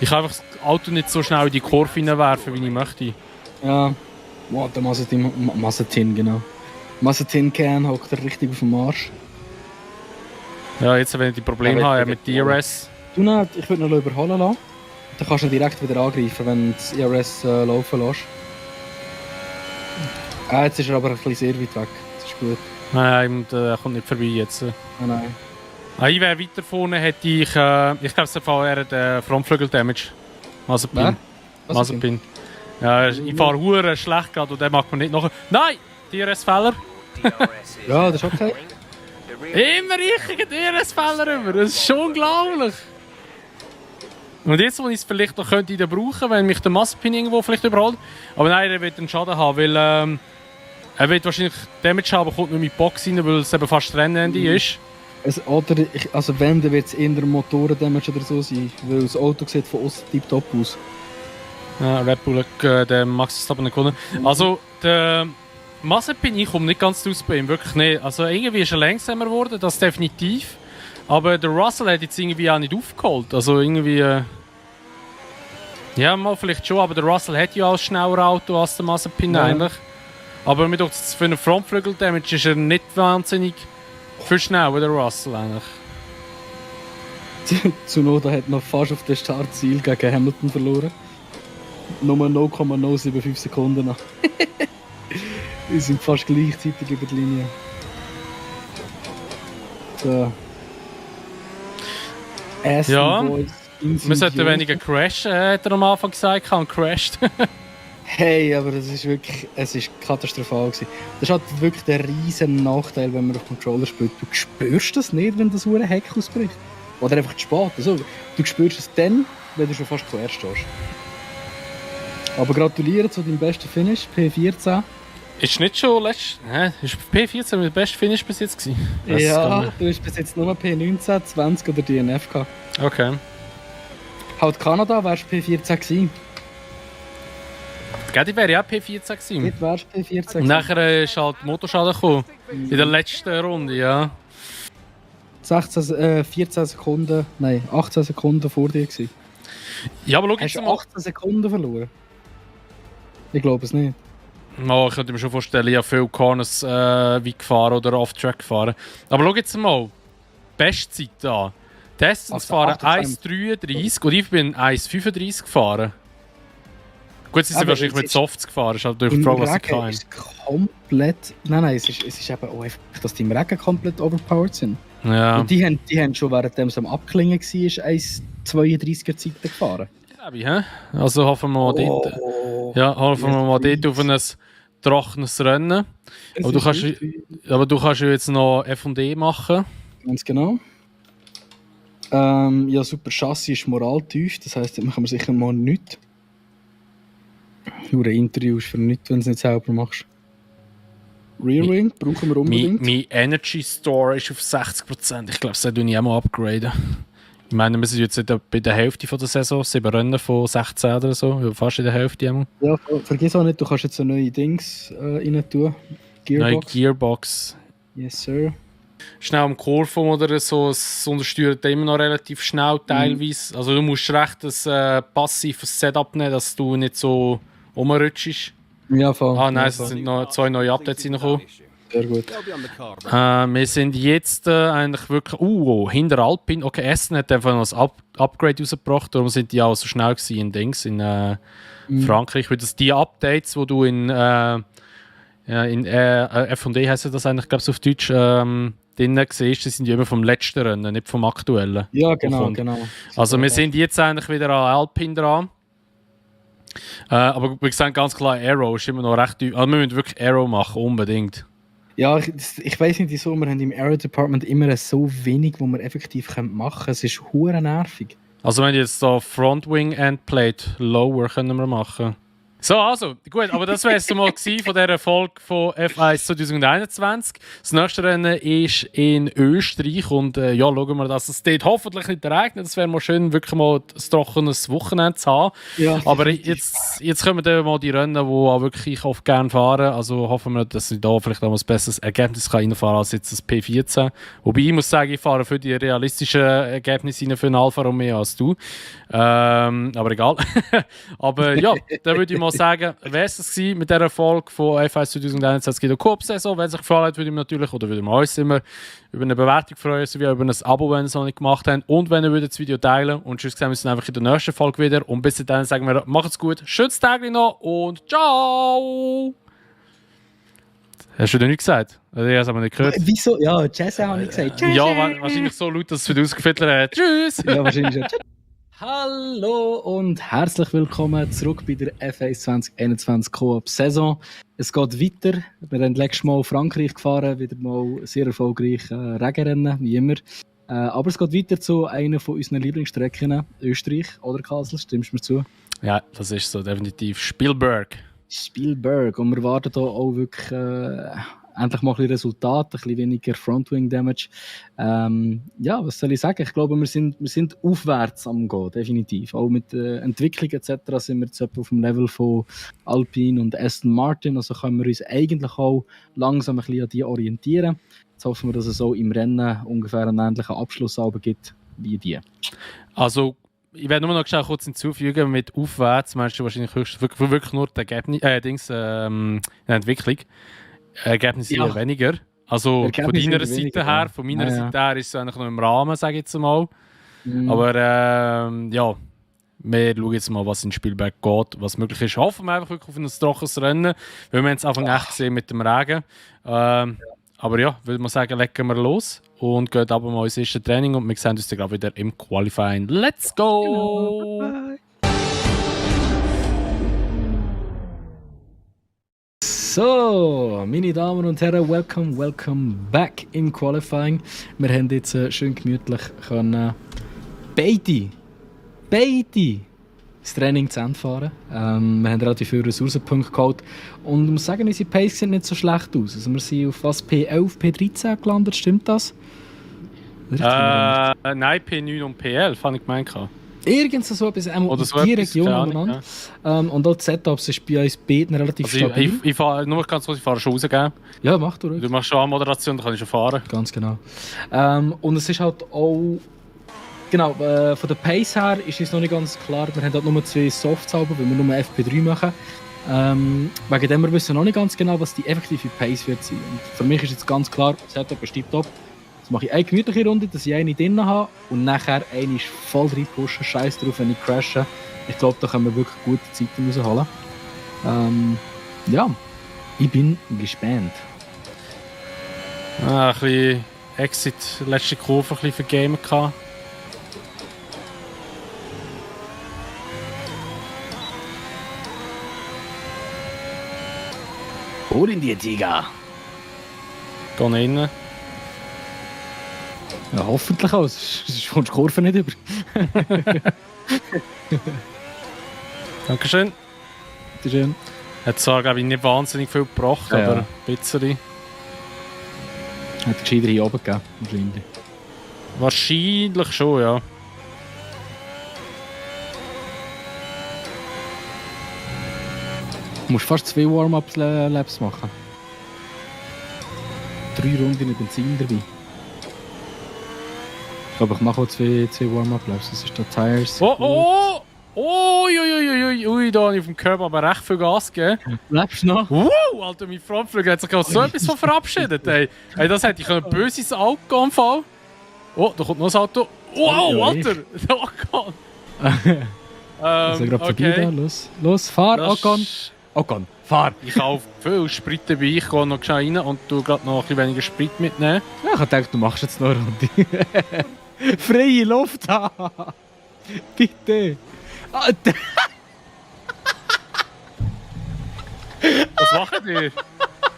[SPEAKER 7] Ich kann einfach das Auto nicht so schnell in die Kurve hineinwerfen, wie ich möchte.
[SPEAKER 2] Ja, wow, der Mazepin, genau. Mazepin-Can hockt er richtig auf dem Arsch.
[SPEAKER 7] Ja, jetzt wenn ich die Probleme
[SPEAKER 2] Ja,
[SPEAKER 7] habe mit DRS.
[SPEAKER 2] Du nicht, ich würde ihn noch überholen lassen. Dann kannst du ihn direkt wieder angreifen, wenn du das IRS laufen lässt. Jetzt ist er aber ein bisschen sehr weit weg. Das ist gut.
[SPEAKER 7] Nein, er kommt nicht vorbei jetzt.
[SPEAKER 2] Ah, nein.
[SPEAKER 7] Ich wäre weiter vorne, hätte ich... ich glaube, er hat Frontflügel-Damage. Mazepin.
[SPEAKER 2] Wer?
[SPEAKER 7] Mazepin. Ja, ich fahre hure schlecht gerade und der macht mir nicht nachher... Nein! DRS-Fehler.
[SPEAKER 8] DRS is
[SPEAKER 2] Ja, das ist okay.
[SPEAKER 8] the rear
[SPEAKER 7] Immer richtige DRS-Fehler über. Das ist schon unglaublich. Und jetzt, wo ich es vielleicht noch könnte brauchen, wenn mich der Mazepin irgendwo vielleicht überholt. Aber nein, er wird einen Schaden haben, weil er wird wahrscheinlich Damage haben, kommt nur mit Box rein, weil es eben fast Rennende ist.
[SPEAKER 2] Also wenn, dann wird es eher Motoren-Damage oder so sein. Weil das Auto sieht von außen tiptop aus.
[SPEAKER 7] Ja, Red Bull hat den Max Verstappen gewonnen. Also, der Mazepin, ich komme nicht ganz raus bei ihm, wirklich nicht. Also irgendwie ist er langsamer geworden, das definitiv. Aber der Russell hat jetzt irgendwie auch nicht aufgeholt. Also irgendwie... ja, mal vielleicht schon, aber der Russell hat ja auch ein schneller Auto als der Mazepin
[SPEAKER 2] Ja.
[SPEAKER 7] eigentlich. Aber mir denkt, für einen Frontflügel-Damage ist er nicht wahnsinnig viel schneller, der Russell eigentlich.
[SPEAKER 2] Tsunoda hat noch fast auf dem Startziel gegen Hamilton verloren. Nur 0,075 Sekunden nach. Wir sind fast gleichzeitig über die Linie. So. Aston
[SPEAKER 7] Ja.
[SPEAKER 2] Boys.
[SPEAKER 7] wir sollten weniger crashen, hat er am Anfang gesagt, und crashed.
[SPEAKER 2] Hey, aber es ist katastrophal gewesen. Das ist halt wirklich der riesen Nachteil, wenn man auf Controller spielt. Du spürst das nicht, wenn das hure Heck ausbricht. Oder einfach zu spät. Also, du spürst es dann, wenn du schon fast zuerst stehst. Aber gratuliere zu deinem besten Finish, P14.
[SPEAKER 7] Ist nicht schon letztes... Ist P14 mein bester Finish bis jetzt gewesen?
[SPEAKER 2] Ja, du hast bis jetzt nur P19, 20 oder DNF gehabt.
[SPEAKER 7] Okay.
[SPEAKER 2] Halt Kanada wärst P14 gewesen.
[SPEAKER 7] Gell, wäre ja auch P14 gewesen.
[SPEAKER 2] Dort wärst P14 gewesen.
[SPEAKER 7] Und nachher ist halt Motorschaden gekommen. In der letzten Runde, ja.
[SPEAKER 2] 14 Sekunden, nein, 18 Sekunden vor dir gewesen.
[SPEAKER 7] Ja, aber schau
[SPEAKER 2] Hast
[SPEAKER 7] jetzt
[SPEAKER 2] du
[SPEAKER 7] mal...
[SPEAKER 2] 18 Sekunden verloren? Ich glaube es nicht.
[SPEAKER 7] Oh, ich könnte mir schon vorstellen, ich habe viele Corners weit gefahren oder off-track gefahren. Aber schau jetzt mal, Bestzeit an. Destins
[SPEAKER 2] Also
[SPEAKER 7] fahren
[SPEAKER 2] 28.
[SPEAKER 7] 1,33 und ich bin 1,35 gefahren. Gut, sie sind
[SPEAKER 2] Aber
[SPEAKER 7] wahrscheinlich
[SPEAKER 2] es
[SPEAKER 7] mit
[SPEAKER 2] ist-
[SPEAKER 7] Softs gefahren, ist halt durch die
[SPEAKER 2] Im
[SPEAKER 7] Frage, was sie
[SPEAKER 2] Regen
[SPEAKER 7] hatten.
[SPEAKER 2] ist komplett... Nein, es ist eben auch einfach, dass die im Regen komplett overpowered sind.
[SPEAKER 7] Ja,
[SPEAKER 2] Und die haben schon, während es am Abklingen war, 1,32er Zeiten gefahren.
[SPEAKER 7] glaube ich, hä? Also hoffen wir mal dort. Ja, hoffen wir mal dort auf ein trockenes Rennen. Aber du kannst ja jetzt noch F&E machen.
[SPEAKER 2] Ganz genau. Ja, super Chassis ist moraltief, das heisst, da machen wir sicher mal nichts. Nur ein Interview ist für nichts, wenn du es nicht selber machst. Rearwing brauchen wir unbedingt.
[SPEAKER 7] Mein Energy Store ist auf 60%. Ich glaube, das sollte ich auch mal upgraden. Ich meine, wir sind jetzt bei der Hälfte von der Saison, 7 Rennen von 16 oder so, ja, fast in der Hälfte. Einmal.
[SPEAKER 2] Ja, vergiss auch nicht, du kannst jetzt so neue Dings rein tun.
[SPEAKER 7] Neue
[SPEAKER 2] Gearbox.
[SPEAKER 7] Gearbox.
[SPEAKER 2] Yes, sir.
[SPEAKER 7] Schnell am Kurven oder so, es untersteuert immer noch relativ schnell teilweise. Also du musst recht ein passives Setup nehmen, dass du nicht so rumrutschst.
[SPEAKER 2] Ja, voll.
[SPEAKER 7] Ah nein,
[SPEAKER 2] Ja,
[SPEAKER 7] es
[SPEAKER 2] voll.
[SPEAKER 7] sind noch 2 neue Updates reingekommen.
[SPEAKER 2] Sehr gut.
[SPEAKER 7] Wir sind jetzt eigentlich wirklich... hinter Alpine. Okay, Essen hat einfach noch ein Upgrade rausgebracht, darum sind die auch so schnell gewesen in Dings, in Frankreich. Weil das die Updates, die du in F&E heisst das eigentlich, glaube ich, auf Deutsch, drinnen siehst, die sind ja immer vom letzten Rennen, nicht vom aktuellen.
[SPEAKER 2] Ja, genau,
[SPEAKER 7] Wovon.
[SPEAKER 2] genau.
[SPEAKER 7] Also wir sind jetzt eigentlich wieder an Alpine dran. Aber wir sehen ganz klar, Aero ist immer noch recht teuer. Also wir müssen wirklich Aero machen, unbedingt.
[SPEAKER 2] Ja, ich weiss nicht wieso, wir haben im Aero Department immer so wenig, was wir effektiv machen können. Es ist hure nervig.
[SPEAKER 7] Also wenn jetzt da Frontwing Endplate Lower können wir machen. So, also, gut, aber das wäre es mal gewesen von dieser Folge von F1 2021. Das nächste Rennen ist in Österreich und ja, schauen wir, dass es dort hoffentlich nicht regnet. Das wäre mal schön, wirklich mal ein trockenes Wochenende zu haben.
[SPEAKER 2] Ja,
[SPEAKER 7] Aber jetzt kommen dann mal die Rennen, die auch wirklich ich oft gerne fahren. Also hoffen wir, dass ich da vielleicht auch mal ein besseres Ergebnis reinfahren kann als jetzt das P14. Wobei ich muss sagen, ich fahre für die realistischen Ergebnisse rein für einen Alfa Romeo als du. Aber egal. Aber ja, da würde ich mal sagen, wäre es das gewesen mit dieser Folge von F1 2021 in der Coop-Saison. Wenn es euch gefallen hat, würde ich natürlich, oder würde wir uns immer über eine Bewertung freuen, sowie über ein Abo, wenn ihr es noch nicht gemacht habt. Und wenn ihr das Video teilen würdet. Und tschüss, sehen wir uns dann einfach in der nächsten Folge wieder. Und bis dahin sagen wir, macht's gut, schönes Tag noch und ciao! Hast du dir nichts gesagt? Ich habe es aber nicht gehört.
[SPEAKER 2] Wieso? Ja, Jazz habe ich gesagt. Jazz.
[SPEAKER 7] Ja, wahrscheinlich so laut, dass es für dich ausgefittelt hat. Tschüss!
[SPEAKER 2] Ja, wahrscheinlich schon. Hallo und herzlich willkommen zurück bei der F1 2021 Coop-Saison. Es geht weiter. Wir haben letztes Mal Frankreich gefahren, wieder mal sehr erfolgreich Regenrennen, wie immer. Aber es geht weiter zu einer von unseren Lieblingsstrecken, Österreich oder Kassel, stimmst du mir zu?
[SPEAKER 7] Ja, das ist so definitiv Spielberg.
[SPEAKER 2] Spielberg. Und wir warten hier auch wirklich endlich mal ein bisschen Resultat, ein bisschen weniger Frontwing-Damage. Ja, was soll ich sagen? Ich glaube, wir sind aufwärts am Gehen, definitiv. Auch mit Entwicklung etc. sind wir jetzt etwa auf dem Level von Alpine und Aston Martin. Also können wir uns eigentlich auch langsam ein bisschen an die orientieren. Jetzt hoffen wir, dass es auch im Rennen ungefähr einen ähnlichen Abschluss gibt wie die.
[SPEAKER 7] Also, ich werde nur noch schnell kurz hinzufügen, mit aufwärts meinst du wahrscheinlich wirklich nur die Entwicklung. Ergebnisse
[SPEAKER 2] Ja.
[SPEAKER 7] eher weniger. Also
[SPEAKER 2] Ergebnisse
[SPEAKER 7] von deiner
[SPEAKER 2] eher
[SPEAKER 7] Seite
[SPEAKER 2] weniger,
[SPEAKER 7] her,
[SPEAKER 2] ja.
[SPEAKER 7] von meiner
[SPEAKER 2] Ja, ja.
[SPEAKER 7] Seite her ist es eigentlich noch im Rahmen, sage ich jetzt mal.
[SPEAKER 2] Mhm.
[SPEAKER 7] Aber ja, wir schauen jetzt mal, was in Spielberg geht, was möglich ist. Hoffen wir einfach wirklich auf ein trockenes Rennen, weil wir haben es Anfang echt gesehen mit dem Regen. Aber ja, würde man sagen, legen wir los und gehen aber mal ins erste Training und wir sehen uns dann gerade wieder im Qualifying. Let's go!
[SPEAKER 2] So, meine Damen und Herren, welcome back im Qualifying. Wir haben jetzt schön gemütlich können beide das Training zu Ende fahren. Wir haben relativ viele Ressourcenpunkte geholt und ich muss sagen, unsere Pace sieht nicht so schlecht aus. Also wir sind auf was, P11, P13 gelandet, stimmt das?
[SPEAKER 7] Nein, P9 und P11 habe ich gemeint.
[SPEAKER 2] Irgend so etwas,
[SPEAKER 7] Oder so
[SPEAKER 2] die
[SPEAKER 7] etwas,
[SPEAKER 2] Region
[SPEAKER 7] keine Ahnung,
[SPEAKER 2] umeinander. Und auch die Setups ist bei uns beiden relativ
[SPEAKER 7] Also
[SPEAKER 2] stabil.
[SPEAKER 7] ich fahre nur ganz kurz, ich fahre schon rausgeben.
[SPEAKER 2] Ja, mach du ruhig.
[SPEAKER 7] Du machst schon Anmoderation, dann kann ich schon fahren.
[SPEAKER 2] Ganz genau. Und es ist halt auch... Genau, von der Pace her ist es noch nicht ganz klar. Wir haben halt nur 2 Softs, weil wir nur FP3 machen. Wegen dem wir wissen noch nicht ganz genau, was die effektive Pace wird sein. Und für mich ist jetzt ganz klar, das Setup ist tiptop. Jetzt mache ich eine gemütliche Runde, dass ich eine drin habe und nachher eine ist voll reinpushen. Scheiß drauf, wenn ich crashe. Ich glaube, da können wir wirklich gute Zeiten rausholen. Ja, ich bin gespannt.
[SPEAKER 7] Ein bisschen Exit, letzte Kurve ein bisschen vergamen gehabt.
[SPEAKER 2] Hol in dir, Tiger!
[SPEAKER 7] Geh rein.
[SPEAKER 2] Ja, hoffentlich auch, sonst kommst du die Kurve nicht über.
[SPEAKER 7] Dankeschön.
[SPEAKER 2] Bitte schön.
[SPEAKER 7] Hat zwar, glaube ich, nicht wahnsinnig viel gebracht,
[SPEAKER 2] Ja,
[SPEAKER 7] aber
[SPEAKER 2] ja.
[SPEAKER 7] ein bisschen.
[SPEAKER 2] Hat der Gescheiter hier oben gegeben, wahrscheinlich.
[SPEAKER 7] Wahrscheinlich schon, ja.
[SPEAKER 2] Du musst fast 2 Warm-Up-Laps machen. 3 Runden Benzin dabei. Ich glaube, ich mache auch 2 Warm-Up-Laps. Das ist da Tires.
[SPEAKER 7] Oh! Ui, da habe ich auf dem Körper aber recht viel Gas gegeben.
[SPEAKER 2] Lebst du noch?
[SPEAKER 7] Wow, Alter, mein Frontflügel hat sich auch so etwas von verabschiedet, ey. Hey, das hätte ich ein böses Auto gehen fallen. Oh, da kommt noch ein Auto. Wow,
[SPEAKER 2] Ui.
[SPEAKER 7] Alter! Ocon!
[SPEAKER 2] Also gerade vorbei da. Los, fahr, Ocon! Ocon, fahr!
[SPEAKER 7] Ich kaufe viel Sprit dabei, ich gehe noch schnell rein und tu gerade noch ein bisschen weniger Sprit mitnehmen.
[SPEAKER 2] Ja, ich habe gedacht, du machst jetzt noch eine Runde. Freie Luft haben! Bitte! Ah,
[SPEAKER 7] Was machen die?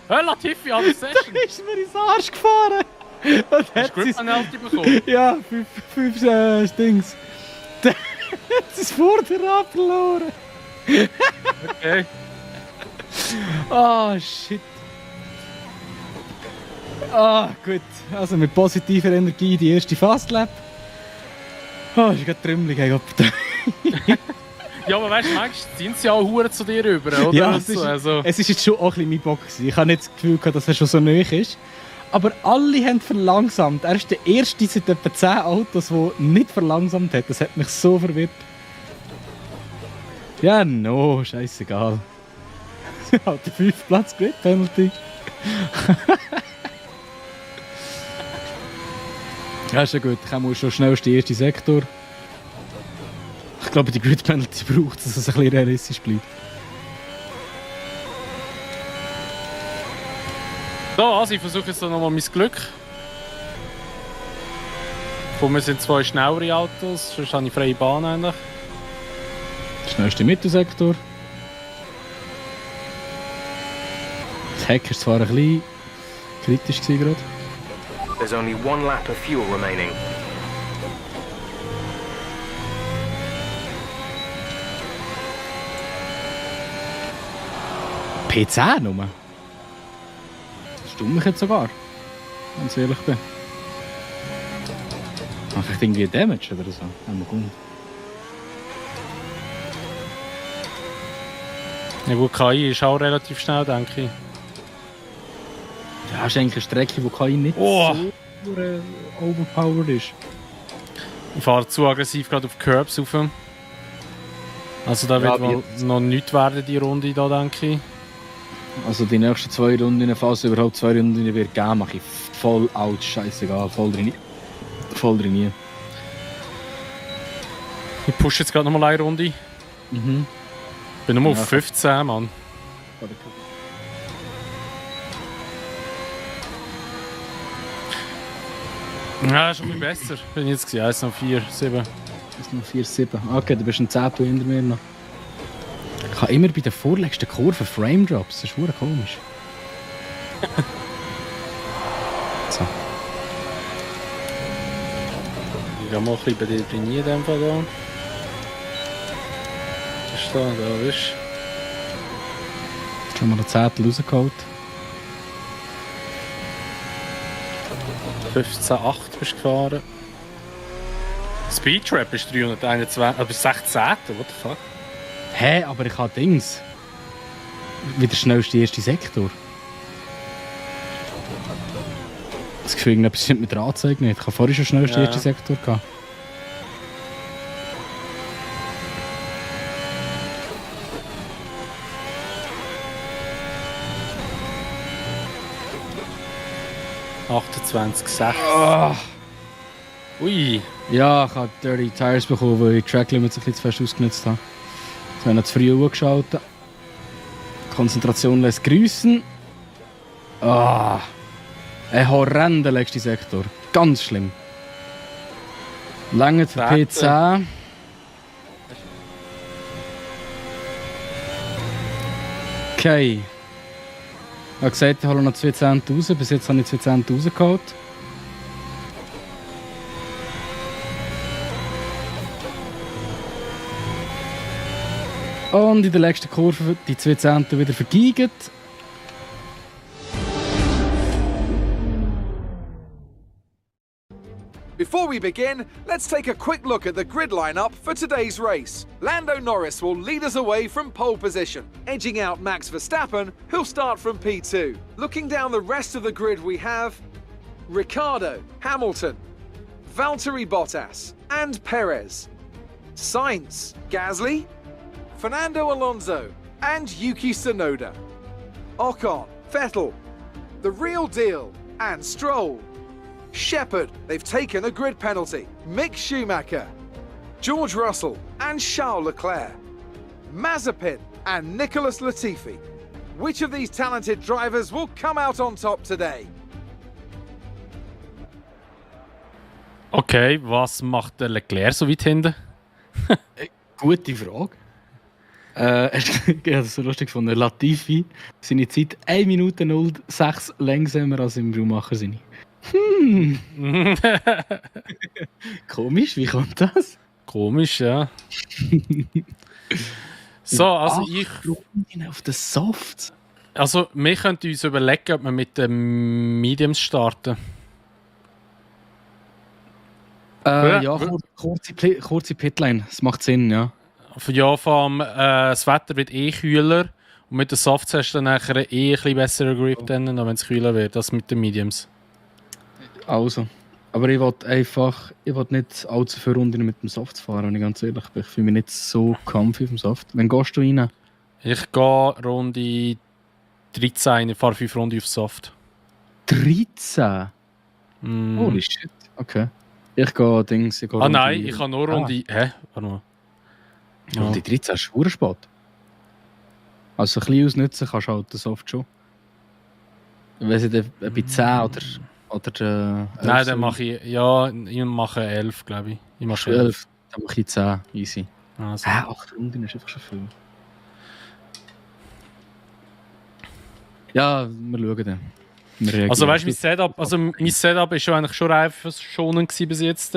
[SPEAKER 7] Hä, Latifi, alles Session!
[SPEAKER 2] ist mir ins Arsch gefahren! Und
[SPEAKER 7] Hast du Grip Penalty bekommen?
[SPEAKER 2] Ja, 5 Dings. Der hat sein Vorderrad verloren.
[SPEAKER 7] Okay.
[SPEAKER 2] Ah, shit. Ah, gut. Also mit positiver Energie die erste Fastlap. Ah, ist gerade trümmelig, ey.
[SPEAKER 7] Ja, aber weißt du, manchmal sind sie auch Huren zu dir rüber, oder?
[SPEAKER 2] Ja,
[SPEAKER 7] Und so, also.
[SPEAKER 2] es ist jetzt schon auch ein bisschen mein Bock gewesen. Ich habe nicht das Gefühl gehabt, dass er schon so nahe ist. Aber alle haben verlangsamt. Er ist der erste seit etwa 10 Autos, der nicht verlangsamt hat. Das hat mich so verwirrt. Ja, no, scheißegal. Halt der 5. Platz, Grid Penalty. Ja, ist ja gut. Ich muss schon schnell den ersten Sektor. Ich glaube, die Grid Penalty braucht, dass es ein bisschen realistisch bleibt.
[SPEAKER 7] So, also ich versuche jetzt nochmal mein Glück. Von mir sind 2 schnellere Autos, sonst habe ich freie Bahn eigentlich.
[SPEAKER 2] Schnellste Mittelsektor. Das Heck war zwar ein bisschen kritisch gerade.
[SPEAKER 8] There's only 1 lap of fuel remaining.
[SPEAKER 2] P10 nur? Das stimmt mich jetzt sogar. Wenn ich ehrlich bin. Mach ich irgendwie Damage oder so? Mal gucken.
[SPEAKER 7] Ja gut, KI ist auch relativ schnell, denke ich.
[SPEAKER 2] Ja, ist eigentlich eine Strecke, wo KI nicht
[SPEAKER 7] Oh.
[SPEAKER 2] so overpowered ist.
[SPEAKER 7] Ich fahre zu aggressiv gerade auf die Curbs rauf. Also da
[SPEAKER 2] Ja,
[SPEAKER 7] wird wohl noch nichts werden, die Runde da, denke ich.
[SPEAKER 2] Also die nächsten 2 Runden, falls es überhaupt 2 Runden wird geben, mache ich voll out, scheißegal, voll drin.
[SPEAKER 7] Ich pushe jetzt gerade nochmal eine Runde.
[SPEAKER 2] Mhm.
[SPEAKER 7] Ich bin nur
[SPEAKER 2] Ja,
[SPEAKER 7] auf 15, Mann. Ja, schon viel besser. Bin ich jetzt gesehen. 1 noch 4, 7.
[SPEAKER 2] Das ist noch 4, 7. Okay, du bist ein 10 hinter mir noch. Ich habe immer bei der vorletzten Kurve Frame Drops. Das ist verdammt komisch. So.
[SPEAKER 7] Ich gehe mal ein bisschen bei dir trainieren, in dem Fall da. Was ist da? Da bist
[SPEAKER 2] Jetzt haben wir noch 10 rausgeholt.
[SPEAKER 7] 15,8 bist du gefahren. Speedtrap ist 321, aber 16. What the fuck?
[SPEAKER 2] Hä, aber ich habe Dings. Wie der schnellste erste Sektor. Das Gefühl, irgendetwas stimmt mit der Anzeige nicht. Ich habe vorhin schon schnellste erste Sektor gehabt.
[SPEAKER 7] Oh. 28,6. Ui.
[SPEAKER 2] Ja, ich habe Dirty Tires bekommen, weil ich die Track Limits ein bisschen zu fest ausgenutzt habe. Ich habe noch zu früh hochgeschaltet. Konzentration lässt grüßen. Ein horrender letzter Sektor. Ganz schlimm. Lange für P10. Okay. Ich habe gesagt, ich hole noch 2 Cent raus. Bis jetzt habe ich 2 Cent rausgeholt. Und in der letzten Kurve die 2 Cent wieder vergeigt.
[SPEAKER 3] Before we begin, let's take a quick look at the grid lineup for today's race. Lando Norris will lead us away from pole position, edging out Max Verstappen, who'll start from P2. Looking down the rest of the grid, we have Ricciardo, Hamilton, Valtteri Bottas, and Perez, Sainz, Gasly, Fernando Alonso, and Yuki Tsunoda, Ocon, Vettel, The Real Deal, and Stroll. Shepherd, they've taken a grid penalty. Mick Schumacher, George Russell, and Charles Leclerc. Mazepin and Nicholas Latifi. Which of these talented drivers will come out on top today?
[SPEAKER 7] Okay, was macht der Leclerc so weit hinten?
[SPEAKER 2] Gute Frage. Ich habe das so lustig gefunden. Latifi, seine Zeit 1 Minute 06 langsamer als im Schumacher seine. Komisch, wie kommt das?
[SPEAKER 7] Komisch, ja. So, also ich...
[SPEAKER 2] Runden auf den Softs.
[SPEAKER 7] Also, wir könnten uns überlegen, ob wir mit den Mediums starten.
[SPEAKER 2] Ja, kurze Pitline. Das macht Sinn, ja.
[SPEAKER 7] Ja, das Wetter wird kühler. Und mit den Softs hast du dann nachher ein bisschen besseren Grip, wenn es kühler wird, als mit den Mediums.
[SPEAKER 2] Also. Aber ich will nicht allzu viele Runden mit dem Soft fahren, wenn ich ganz ehrlich bin. Ich fühle mich nicht so comfy auf dem Soft. Wann gehst du rein?
[SPEAKER 7] Ich gehe Runde 13, ich fahre 5 Runden auf Soft.
[SPEAKER 2] 13? Holy shit. Okay. Ich gehe Dings.
[SPEAKER 7] Nein, ich habe nur Runde... Hä? Warte mal.
[SPEAKER 2] Runde 13 ist verdammt spät. Also ein bisschen ausnutzen kannst du halt den Soft schon. Wenn sie dann bei 10 oder
[SPEAKER 7] nein, dann mache ich... Ja, ich mache 11, glaube ich. Ich mache 11.
[SPEAKER 2] Dann mache ich 10. Easy.
[SPEAKER 7] Also.
[SPEAKER 2] 8 Runden ist einfach schon viel. Ja, wir schauen dann.
[SPEAKER 7] Also weißt du, mein Setup war schon eigentlich schon reifenschonend bis jetzt.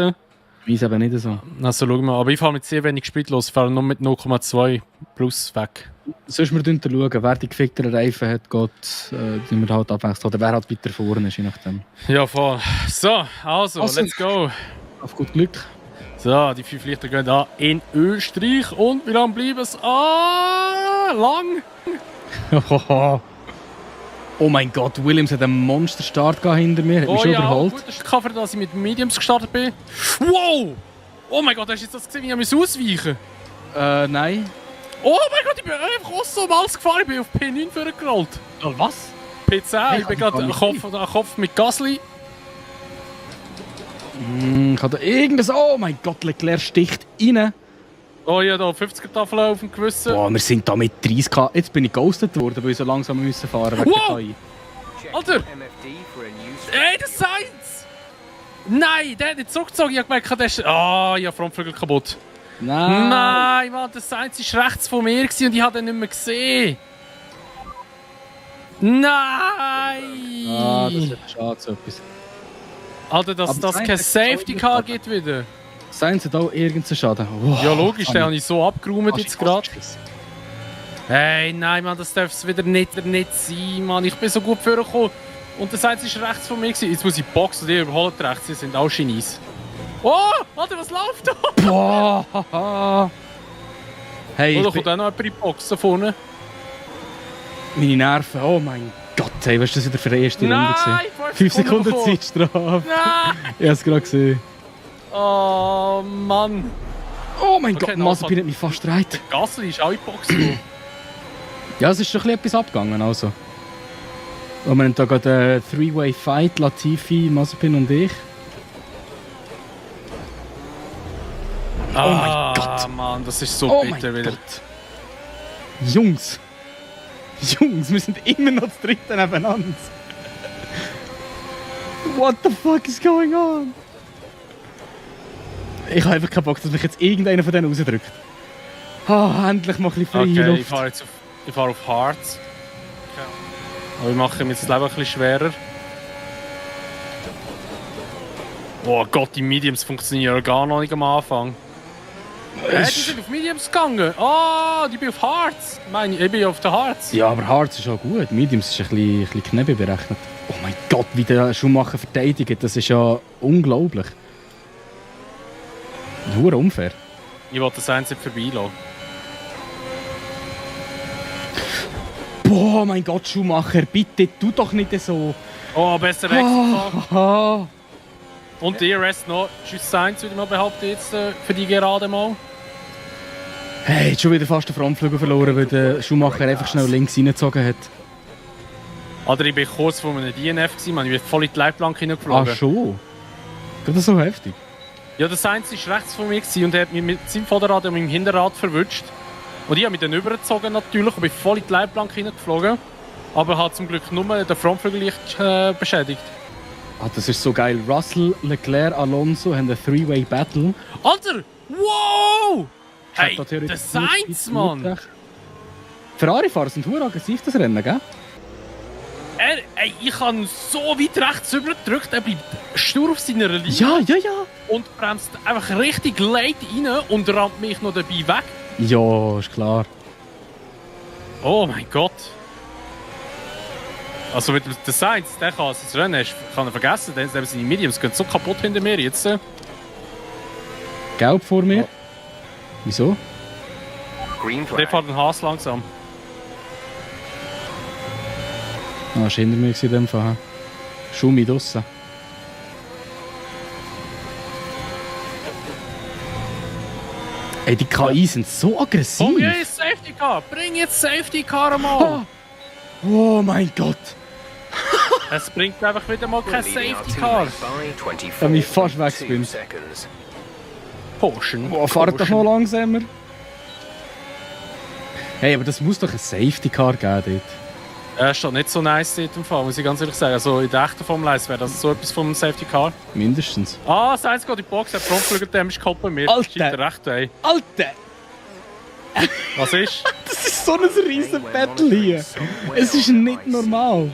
[SPEAKER 2] Meins eben nicht so.
[SPEAKER 7] Also schauen wir. Aber ich fahre mit sehr wenig Sprit los. Ich fahre nur mit 0,2 plus weg.
[SPEAKER 2] Sonst wir schauen, wer die gefickteren Reifen hat, geht, wir halt abwechseln. Oder wer halt weiter vorne ist, je nachdem.
[SPEAKER 7] Ja, voll. So, also, let's go.
[SPEAKER 2] Auf gut Glück.
[SPEAKER 7] So, die 5 Lichter gehen da in Österreich. Und wie lange bleiben es? Lang.
[SPEAKER 2] Oh mein Gott, Williams hat einen Monsterstart hinter mir. Hat mich schon überholt.
[SPEAKER 7] Gut, das ist der Cover, dass ich mit Mediums gestartet bin. Wow! Oh mein Gott, hast du jetzt das gesehen, wie ich ausweichen musste?
[SPEAKER 2] Nein.
[SPEAKER 7] Oh mein Gott, ich bin einfach so um alles gefahren. Ich bin auf P9 vorgerollt.
[SPEAKER 2] Oh, was?
[SPEAKER 7] P10, hey, ich bin gerade am Kopf mit Gasly.
[SPEAKER 2] Ich hatte irgendwas... Oh mein Gott, Leclerc sticht rein.
[SPEAKER 7] Oh ja, da 50er-Tafel auf dem Gewissen.
[SPEAKER 2] Boah, wir sind da mit 30 km. Jetzt bin ich ghostet worden, weil ich so langsam müssen fahren musste.
[SPEAKER 7] Wow! Alter! Ey, das Sainz! Nein, der hat nicht zurückgezogen. Ich habe gemerkt, der ist... Ah, ich habe Frontflügel kaputt.
[SPEAKER 2] Nein!
[SPEAKER 7] Nein, Mann, der Sainz war rechts von mir und ich habe ihn nicht mehr gesehen. Nein!
[SPEAKER 2] Ah, das ist schade, so etwas.
[SPEAKER 7] Alter, dass
[SPEAKER 2] Aber
[SPEAKER 7] das
[SPEAKER 2] Sainz
[SPEAKER 7] kein
[SPEAKER 2] hat
[SPEAKER 7] Safety
[SPEAKER 2] auch
[SPEAKER 7] Car
[SPEAKER 2] nicht
[SPEAKER 7] gibt wieder.
[SPEAKER 2] Sainz hat auch irgendeinen Schaden. Wow.
[SPEAKER 7] Ja, logisch, den habe ich so abgeräumt jetzt gerade. Hey, nein, Mann, das darf es wieder nicht sein, Mann. Ich bin so gut vorgekommen. Und der Sainz war rechts von mir. Jetzt muss ich boxen, die überholen rechts. Sie sind auch Chinesen. Oh, Alter, was läuft da?
[SPEAKER 2] Boah! Hey,
[SPEAKER 7] Oder kommt auch noch jemand in die Box da vorne?
[SPEAKER 2] meine Nerven, oh mein Gott, hey, was war das wieder für eine erste Runde?
[SPEAKER 7] Nein,
[SPEAKER 2] 5 Sekunden
[SPEAKER 7] bekommen.
[SPEAKER 2] Zeitstrafe.
[SPEAKER 7] Nein!
[SPEAKER 2] Ich habe es gerade gesehen.
[SPEAKER 7] Oh, Mann.
[SPEAKER 2] Oh mein
[SPEAKER 7] Okay,
[SPEAKER 2] Gott,
[SPEAKER 7] dann
[SPEAKER 2] Mazepin hat mich fast reit.
[SPEAKER 7] Gasly ist auch in die Box gekommen.
[SPEAKER 2] Ja, es ist schon etwas abgegangen, also. Und wir haben da gerade einen Three-Way-Fight, Latifi, Mazepin und ich.
[SPEAKER 7] Oh mein Gott. Mann, das ist so
[SPEAKER 2] Oh
[SPEAKER 7] bitter
[SPEAKER 2] mein
[SPEAKER 7] wieder.
[SPEAKER 2] Gott. Jungs, wir sind immer noch das dritte nebeneinander. What the fuck is going on? Ich habe einfach keinen Bock, dass mich jetzt irgendeiner von denen rausdrückt. Ah, endlich mal ein bisschen freie
[SPEAKER 7] Okay,
[SPEAKER 2] Luft.
[SPEAKER 7] ich fahre auf Harz. Aber ich mache mir jetzt das Leben ein bisschen schwerer. Oh Gott, die Mediums funktionieren gar noch nicht am Anfang. Die sind auf Mediums gegangen. Oh, die bin auf Harz. Ich bin auf der Harz.
[SPEAKER 2] Ja, aber Harz ist auch gut. Mediums ist ein bisschen knapp berechnet. Oh mein Gott, wie der Schumacher verteidigt, das ist ja unglaublich. Nur unfair.
[SPEAKER 7] Ich wollte das eins nicht vorbeilassen.
[SPEAKER 2] Boah, mein Gott, Schumacher, bitte, tu doch nicht so.
[SPEAKER 7] Oh, besser Wechsel.
[SPEAKER 2] Ah.
[SPEAKER 7] Und die Rest noch. Tschüss Sainz, würde ich mal behaupten, jetzt für die gerade mal.
[SPEAKER 2] Hey, jetzt schon wieder fast den Frontflügel verloren, weil der Schumacher einfach schnell links reingezogen hat.
[SPEAKER 7] Oder ich bin kurz vor einem DNF gewesen, man. Ich bin voll in die Leitplanke hineingeflogen.
[SPEAKER 2] Ah, schon? Das ist so heftig.
[SPEAKER 7] Ja, der Sainz war rechts von mir gewesen und er hat mich mit seinem Vorderrad und meinem Hinterrad verwutscht. Und ich habe mich dann übergezogen natürlich und bin voll in die Leitplanke hineingeflogen. Aber hat zum Glück nur den Frontflügel leicht beschädigt.
[SPEAKER 2] Ah, das ist so geil. Russell, Leclerc, Alonso haben einen Three-Way-Battle.
[SPEAKER 7] Alter! Wow! Hey,
[SPEAKER 2] Da theoretisch
[SPEAKER 7] der Sainz, Mann!
[SPEAKER 2] Ferrari-Fahrer sind verdammt aggressiv, das Rennen, gell?
[SPEAKER 7] Ey, ich habe ihn so weit rechts übergedrückt, er bleibt stur auf seiner Linie
[SPEAKER 2] Ja.
[SPEAKER 7] und bremst einfach richtig late rein und rammt mich noch dabei weg.
[SPEAKER 2] Ja, ist klar.
[SPEAKER 7] Oh mein Gott! Also mit der Sainz, der kann das Rennen, kann er vergessen, denn seine Mediums gehen so kaputt hinter mir jetzt.
[SPEAKER 2] Gelb vor mir. Wieso?
[SPEAKER 8] Green
[SPEAKER 7] Der
[SPEAKER 8] flag.
[SPEAKER 7] fährt den Haas langsam.
[SPEAKER 2] Ah, das war hinter mir in dem Fall. Schumi draussen. Ey, die KI sind so aggressiv.
[SPEAKER 7] Komm jetzt Safety Car! Bring jetzt Safety Car mal!
[SPEAKER 2] Oh mein Gott.
[SPEAKER 7] Es bringt einfach wieder mal kein
[SPEAKER 8] Leading our
[SPEAKER 7] Safety Car.
[SPEAKER 8] teammate by 24
[SPEAKER 2] Da bin ich fast weg, bin.
[SPEAKER 8] seconds.
[SPEAKER 7] Porsche.
[SPEAKER 2] Boah, fahrt doch noch langsamer. Hey, aber das muss doch ein Safety Car geben dort.
[SPEAKER 7] Er ist doch nicht so nice dort im Fall, muss ich ganz ehrlich sagen. Also in der echten Formel 1 wäre das so etwas vom Safety Car.
[SPEAKER 2] Mindestens.
[SPEAKER 7] Ah, das Eins geht in die Box, der Frontflügel Damage gehabt bei mir.
[SPEAKER 2] Alter.
[SPEAKER 7] Scheint recht, ey.
[SPEAKER 2] Alter!
[SPEAKER 7] Was ist?
[SPEAKER 2] Das ist so ein riesen Battle hier. Es ist nicht normal.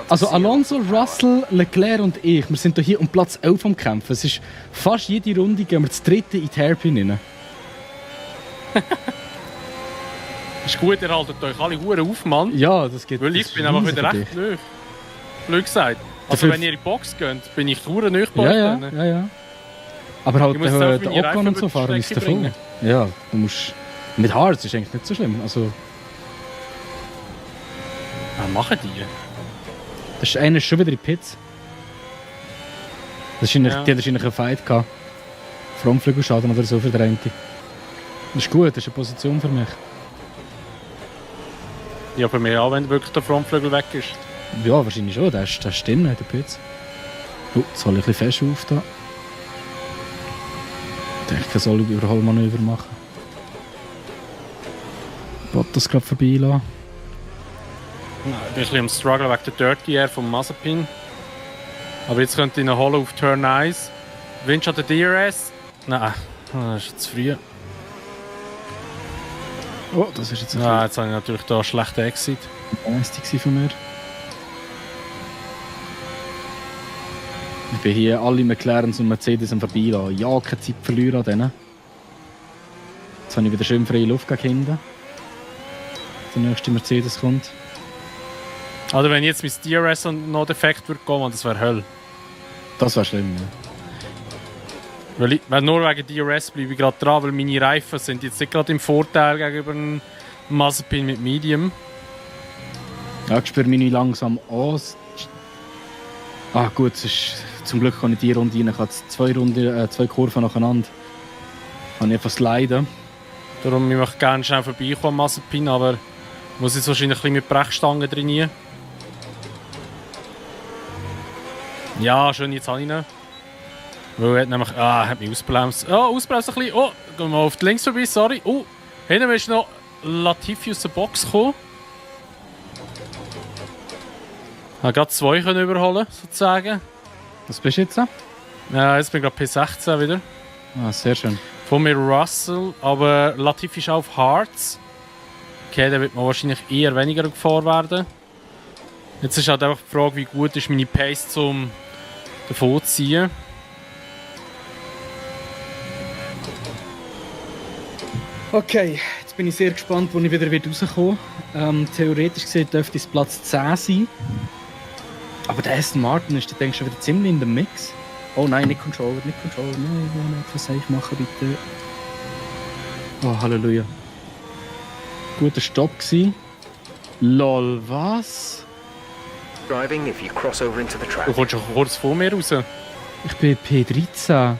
[SPEAKER 2] Also Alonso, Russell, Leclerc und ich, wir sind hier um Platz 11 am Kämpfen. Es ist fast jede Runde gehen wir das dritte in die Hairpin rein.
[SPEAKER 7] Ist gut, ihr haltet euch alle Huren auf, Mann.
[SPEAKER 2] Ja, das geht.
[SPEAKER 7] Weil
[SPEAKER 2] das
[SPEAKER 7] ich
[SPEAKER 2] ist
[SPEAKER 7] bin einfach
[SPEAKER 2] riesig
[SPEAKER 7] wieder
[SPEAKER 2] für
[SPEAKER 7] recht nöch. Blöd gesagt. Also
[SPEAKER 2] Dafür-
[SPEAKER 7] wenn ihr in die Box geht, bin ich Huren nöch bei
[SPEAKER 2] dich.
[SPEAKER 7] euch.
[SPEAKER 2] Ja. Aber halt
[SPEAKER 7] Ich muss einfach
[SPEAKER 2] der
[SPEAKER 7] meine
[SPEAKER 2] Ocon
[SPEAKER 7] Reifen
[SPEAKER 2] und so
[SPEAKER 7] über die
[SPEAKER 2] fahren ist
[SPEAKER 7] Strecke
[SPEAKER 2] davon.
[SPEAKER 7] bringen.
[SPEAKER 2] Ja, du musst... Mit Harz ist eigentlich nicht so schlimm. Also,
[SPEAKER 7] Was machen die?
[SPEAKER 2] das ist einer schon wieder in die Pits. Das ist
[SPEAKER 7] Ja.
[SPEAKER 2] Die hat wahrscheinlich einen Fight gehabt. Frontflügelschaden oder so für den einen. Das ist gut, das ist eine Position für mich.
[SPEAKER 7] Ja, bei mir auch, wenn wirklich der Frontflügel weg ist.
[SPEAKER 2] Ja, wahrscheinlich schon. Der ist drin in der Pits. Oh, jetzt soll ich ein bisschen fest auf da. Ich denke, ich soll Überholmanöver machen. Bottas gerade vorbeilassen.
[SPEAKER 7] Ich bin ein bisschen am Struggle wegen der Dirty Air vom Mazepin. Aber jetzt könnte ich ihn holen auf Turn 1. Windschatten der DRS. Nein, das ist zu früh.
[SPEAKER 2] Oh, das ist jetzt ein
[SPEAKER 7] Ja, jetzt habe ich natürlich da einen schlechten Exit.
[SPEAKER 2] Leistung von mir. Ich bin hier alle McLarens und Mercedes am Vorbeilassen. Ja, keine Zeit verlieren an denen. Jetzt habe ich wieder schön freie Luft gegen hinten. Der nächste Mercedes kommt.
[SPEAKER 7] Oder wenn jetzt mein DRS noch defekt würde gehen, das wäre Hölle.
[SPEAKER 2] Das wäre schlimm, ja.
[SPEAKER 7] Weil nur wegen DRS bleibe ich gerade dran, weil meine Reifen sind jetzt nicht gerade im Vorteil gegenüber einem Mazepin mit Medium.
[SPEAKER 2] Ja, ich spüre mich langsam aus. Ah gut, es ist, zum Glück kann ich die Runde rein. Ich habe zwei Kurven nacheinander. Kann ich einfach sliden.
[SPEAKER 7] Darum ich möchte gerne schnell vorbeikommen, Mazepin, aber muss jetzt wahrscheinlich ein bisschen mit Brechstangen trainieren. Ja, schön, jetzt habe ich ihn. Weil er hat nämlich... er hat mich ausbremst. Ausbremst ein bisschen. Oh, gehen wir auf die links vorbei, sorry. Oh, hinten ist noch Latifi aus der Box gekommen. Ich konnte gerade 2 überholen, sozusagen.
[SPEAKER 2] Was bist du jetzt?
[SPEAKER 7] Ja, jetzt bin ich gerade P16 wieder.
[SPEAKER 2] Ah, sehr schön.
[SPEAKER 7] Von mir Russell, aber Latifi ist auf Harz. Okay, dann wird man wahrscheinlich eher weniger gefahren werden. Jetzt ist halt einfach die Frage, wie gut ist meine Pace zum davon zu ziehen.
[SPEAKER 2] Okay, jetzt bin ich sehr gespannt, wo ich wieder rauskomme. Theoretisch gesehen dürfte es Platz 10 sein. Aber der Aston Martin ist, denke ich, schon wieder ziemlich in dem Mix. Oh nein, nicht Controller. Nein, was soll ich machen, bitte? Oh, Halleluja. Guter Stopp gsi. Lol, was?
[SPEAKER 8] Driving if you cross over into the
[SPEAKER 7] Du
[SPEAKER 8] traffic.
[SPEAKER 7] kommst schon kurz vor mir raus.
[SPEAKER 2] Ich bin P13.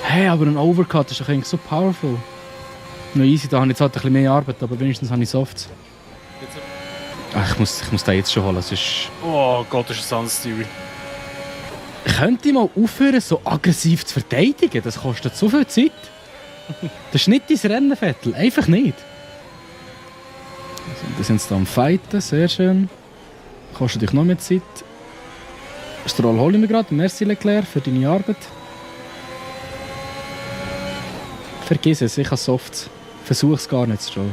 [SPEAKER 2] Hey, aber ein Overcut ist doch eigentlich so powerful. No easy, da habe ich jetzt halt ein bisschen mehr Arbeit, aber wenigstens habe ich Softs. Ach, ich muss den jetzt schon holen, sonst...
[SPEAKER 7] Oh Gott, das ist ein Sunsteering.
[SPEAKER 2] Könnt ihr mal aufhören, so aggressiv zu verteidigen? Das kostet so viel Zeit. Das ist nicht dein Rennen, Vettel. Einfach nicht. Also, wir sind jetzt da am Fighten, sehr schön. Kostet dich noch mehr Zeit. Stroll hole ich mir gerade. Merci Leclerc für deine Arbeit. Vergiss es, ich habe Softs. Versuch es gar nicht, Stroll.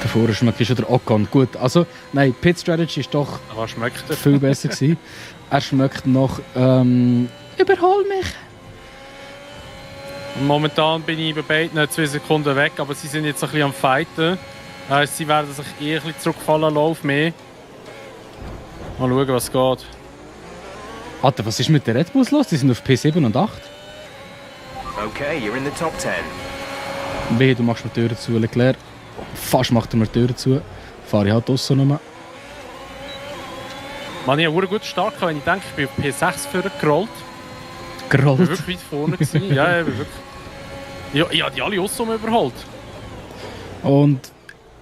[SPEAKER 2] Davor schmeckt schon der Ocon. Gut, also, nein, Pit Strategy ist doch
[SPEAKER 7] Was schmeckt er?
[SPEAKER 2] viel besser gewesen. Er schmeckt noch, überhol mich.
[SPEAKER 7] Momentan bin ich bei beiden 2 Sekunden weg, aber sie sind jetzt ein bisschen am Fighten. Sie werden sich eher ein bisschen zurückfallen lassen auf mich. Mal schauen, was geht.
[SPEAKER 2] Alter, was ist mit den Red Bulls los? Die sind auf P7 und 8.
[SPEAKER 8] Okay, you're in the top 10.
[SPEAKER 2] Wehe, du machst mir die Türen zu, Leclerc. Fast macht er mir die Türen zu. Fahre ich halt draussen rum.
[SPEAKER 7] Man, ich habe einen guten Start gehabt, wenn ich denke, ich bin auf P6 vorgerollt. Ich bin
[SPEAKER 2] Gerollt.
[SPEAKER 7] wirklich weit vorne gewesen. Ja, ich bin wirklich... Ja, ich habe die alle Ossum überholt.
[SPEAKER 2] Und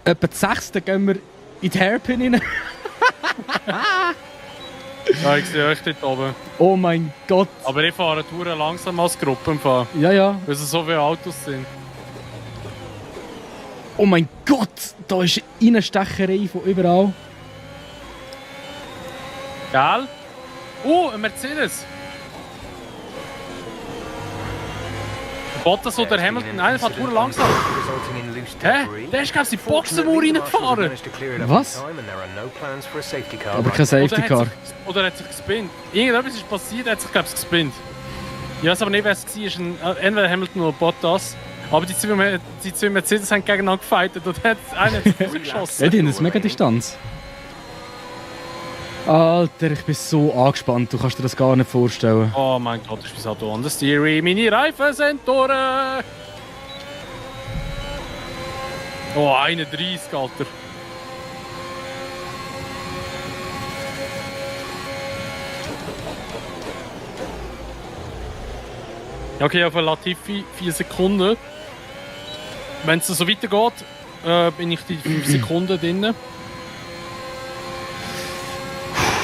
[SPEAKER 2] etwa die 6. gehen wir in die Hairpin rein.
[SPEAKER 7] Ja, ich sehe euch dort oben.
[SPEAKER 2] Oh mein Gott.
[SPEAKER 7] Aber ich fahre Touren langsam als Gruppenfahrer,
[SPEAKER 2] Ja, ja.
[SPEAKER 7] weil es so viele Autos sind.
[SPEAKER 2] Oh mein Gott. Da ist eine Stecherei von überall.
[SPEAKER 7] Gell? Ein Mercedes! Bottas oder Hamilton, nein, fährt Touren langsam. Hä? Der ist, glaube ich, in die Boxenmauer reingefahren.
[SPEAKER 2] Was? Aber kein Safety Car.
[SPEAKER 7] Oder hat sich gespinnt. Irgendetwas ist passiert, er hat sich, glaube ich, gespinnt. Ich weiß aber nicht, wer es war. Entweder Hamilton oder Bottas. Aber die zwei Mercedes haben gegeneinander gefightet und einer hat sich geschossen.
[SPEAKER 2] Ja, die haben eine mega Distanz. Alter, ich bin so angespannt, du kannst dir das gar nicht vorstellen.
[SPEAKER 7] Oh mein Gott, ich bin so da an der Steering. Meine Reifen sind durch. Oh, 31, Alter. Okay, auf Latifi 4 Sekunden. Wenn es so weitergeht, bin ich die 5 Sekunden drin.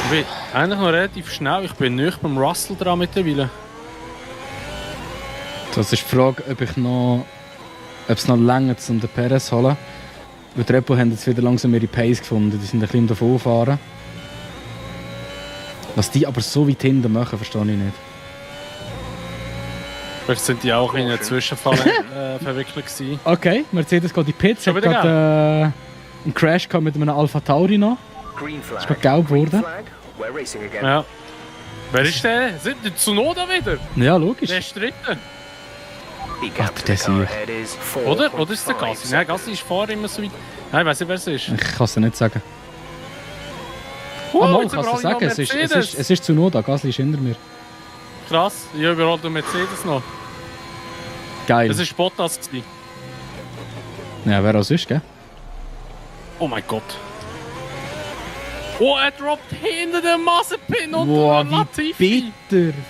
[SPEAKER 7] Ich bin eigentlich noch relativ schnell. Ich bin nicht beim Russell dran mittlerweile.
[SPEAKER 2] Das ist die Frage, ob es noch länger um den Perez zu holen. Weil die Red Bull haben jetzt wieder langsam ihre Pace gefunden. Die sind ein bisschen davon fahren. Was die aber so weit hinten machen, verstehe ich nicht.
[SPEAKER 1] Vielleicht sind die auch in einer Zwischenfall verwickelt gewesen.
[SPEAKER 2] Okay, Mercedes geht in die Pits.
[SPEAKER 1] Schon
[SPEAKER 2] Hat
[SPEAKER 1] wieder
[SPEAKER 2] gerade einen Crash gehabt mit einem Alpha Tauri noch.
[SPEAKER 8] Green
[SPEAKER 2] Ist
[SPEAKER 8] flag.
[SPEAKER 2] gerade gelb
[SPEAKER 8] Green
[SPEAKER 2] geworden.
[SPEAKER 8] flag. We're racing again.
[SPEAKER 1] Ja. Wer ist der? Sind die Tsunoda wieder?
[SPEAKER 2] Ja, logisch.
[SPEAKER 1] Der ist dritter.
[SPEAKER 8] The gap
[SPEAKER 2] Ach,
[SPEAKER 8] to
[SPEAKER 2] der
[SPEAKER 8] the car
[SPEAKER 2] Sieg.
[SPEAKER 8] ahead is
[SPEAKER 1] Oder ist der
[SPEAKER 8] 4.5
[SPEAKER 1] Gasly? Nein, Gasly ist vorher immer so weit. Nein, ich weiß nicht, wer es ist.
[SPEAKER 2] Ich kann es dir nicht sagen.
[SPEAKER 1] Oh,
[SPEAKER 2] Mal,
[SPEAKER 1] jetzt
[SPEAKER 2] kannst du
[SPEAKER 1] überall
[SPEAKER 2] sagen.
[SPEAKER 1] noch
[SPEAKER 2] Es ist
[SPEAKER 1] Mercedes.
[SPEAKER 2] Tsunoda, Gasly ist hinter mir.
[SPEAKER 1] Krass, ich überall der Mercedes noch.
[SPEAKER 2] Geil.
[SPEAKER 1] Das war Bottas gewesen.
[SPEAKER 2] Ja, wer auch sonst, gell?
[SPEAKER 1] Oh mein Gott. Oh, er droppt hinter dem Mazepin und
[SPEAKER 2] Wow,
[SPEAKER 1] Latifi.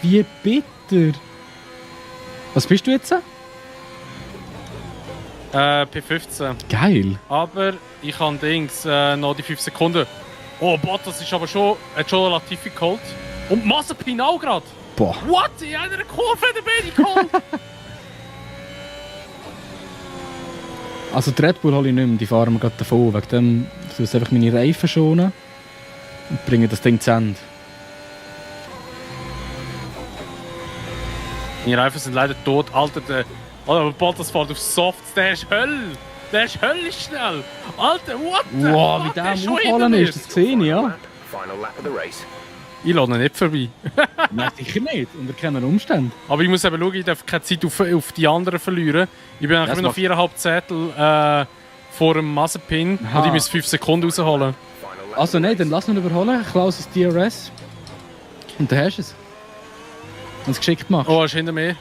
[SPEAKER 2] Wie bitter. Was bist du jetzt?
[SPEAKER 1] P15.
[SPEAKER 2] Geil.
[SPEAKER 1] Aber ich habe Dings noch die 5 Sekunden. Oh, Bottas ist aber schon, hat schon Latifi geholt. Und Mazepin auch gerade.
[SPEAKER 2] Boah.
[SPEAKER 1] What? In einer Kurve hat er beide geholt.
[SPEAKER 2] Also die Red Bull hole ich nicht mehr, die fahren wir gerade davon. Wegen dem tue ich einfach meine Reifen schonen und bringe das Ding zu Ende.
[SPEAKER 1] Meine Reifen sind leider tot. Alter, aber Bottas fährt auf Softs. Der ist Hölle. Der ist höllisch schnell. Alter, what the
[SPEAKER 2] Wow,
[SPEAKER 1] fuck?
[SPEAKER 2] wie der
[SPEAKER 1] ist
[SPEAKER 2] am
[SPEAKER 1] schon hinter
[SPEAKER 2] Aufholen
[SPEAKER 1] mir.
[SPEAKER 2] ist, das sehe ich, ja.
[SPEAKER 8] lap. Final lap of the race.
[SPEAKER 1] Ich lasse ihn nicht vorbei.
[SPEAKER 2] Nein, sicher nicht, unter keinen Umständen.
[SPEAKER 1] Aber ich muss eben schauen, ich darf keine Zeit auf die anderen verlieren. Ich bin eigentlich
[SPEAKER 2] Das
[SPEAKER 1] immer noch 4,5 Zettel vor dem Mazepin
[SPEAKER 2] Aha.
[SPEAKER 1] und ich muss 5 Sekunden rausholen.
[SPEAKER 8] Final lap.
[SPEAKER 2] Also nein, dann lass ihn überholen, Klaus ist DRS. Und dann hast du es. Wenn du es geschickt machst.
[SPEAKER 1] Oh, er ist hinter mir.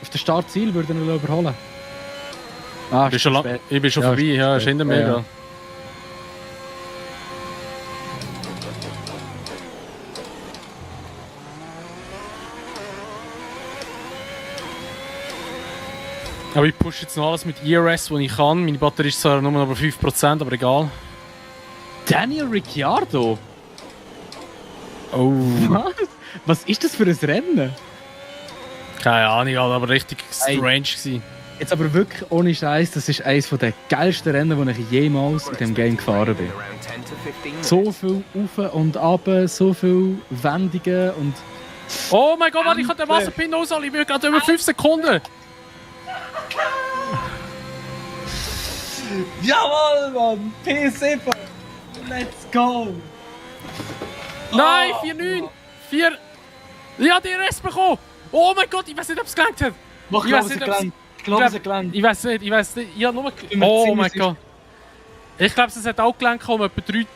[SPEAKER 2] Auf das Startziel würde er ihn überholen. Ah,
[SPEAKER 1] Ich bin schon,
[SPEAKER 2] spät.
[SPEAKER 1] ich bin schon
[SPEAKER 2] Ja,
[SPEAKER 1] vorbei, ja, er ist hinter mir.
[SPEAKER 2] Ja, ja.
[SPEAKER 1] Ja. Aber ich pushe jetzt noch alles mit ERS, was ich kann. Meine Batterie ist zwar nur noch bei 5%, aber egal.
[SPEAKER 2] Daniel Ricciardo?
[SPEAKER 1] Oh.
[SPEAKER 2] Was? Was ist das für ein Rennen?
[SPEAKER 1] Keine Ahnung, aber richtig
[SPEAKER 2] Ey.
[SPEAKER 1] strange gewesen.
[SPEAKER 2] Jetzt aber wirklich ohne Scheiß, das ist eines der geilsten Rennen, die ich jemals in diesem Game gefahren bin.
[SPEAKER 8] Around 10 to 15 minutes.
[SPEAKER 2] So viel auf und ab, so viele Wendungen und...
[SPEAKER 1] Oh mein Gott, warte, ich kann den Wasserpin ausholen. Ich bin gerade über 5 Sekunden.
[SPEAKER 2] Jawohl, Mann! P7! Let's go!
[SPEAKER 1] Nein, 4,9. 4... Ja, DRS bekommen. Oh mein Gott, ich weiß nicht, ob es gelangt hat.
[SPEAKER 2] Mach,
[SPEAKER 1] Ich weiß nicht, ob's-
[SPEAKER 2] Ich glaube, es hat gelangt.
[SPEAKER 1] Ich weiß nicht. Ich habe nur...
[SPEAKER 2] bin mir
[SPEAKER 1] Oh
[SPEAKER 2] ziemlich
[SPEAKER 1] mein
[SPEAKER 2] sicher.
[SPEAKER 1] Gott. Ich glaube, es hat auch gelangt, um etwa 3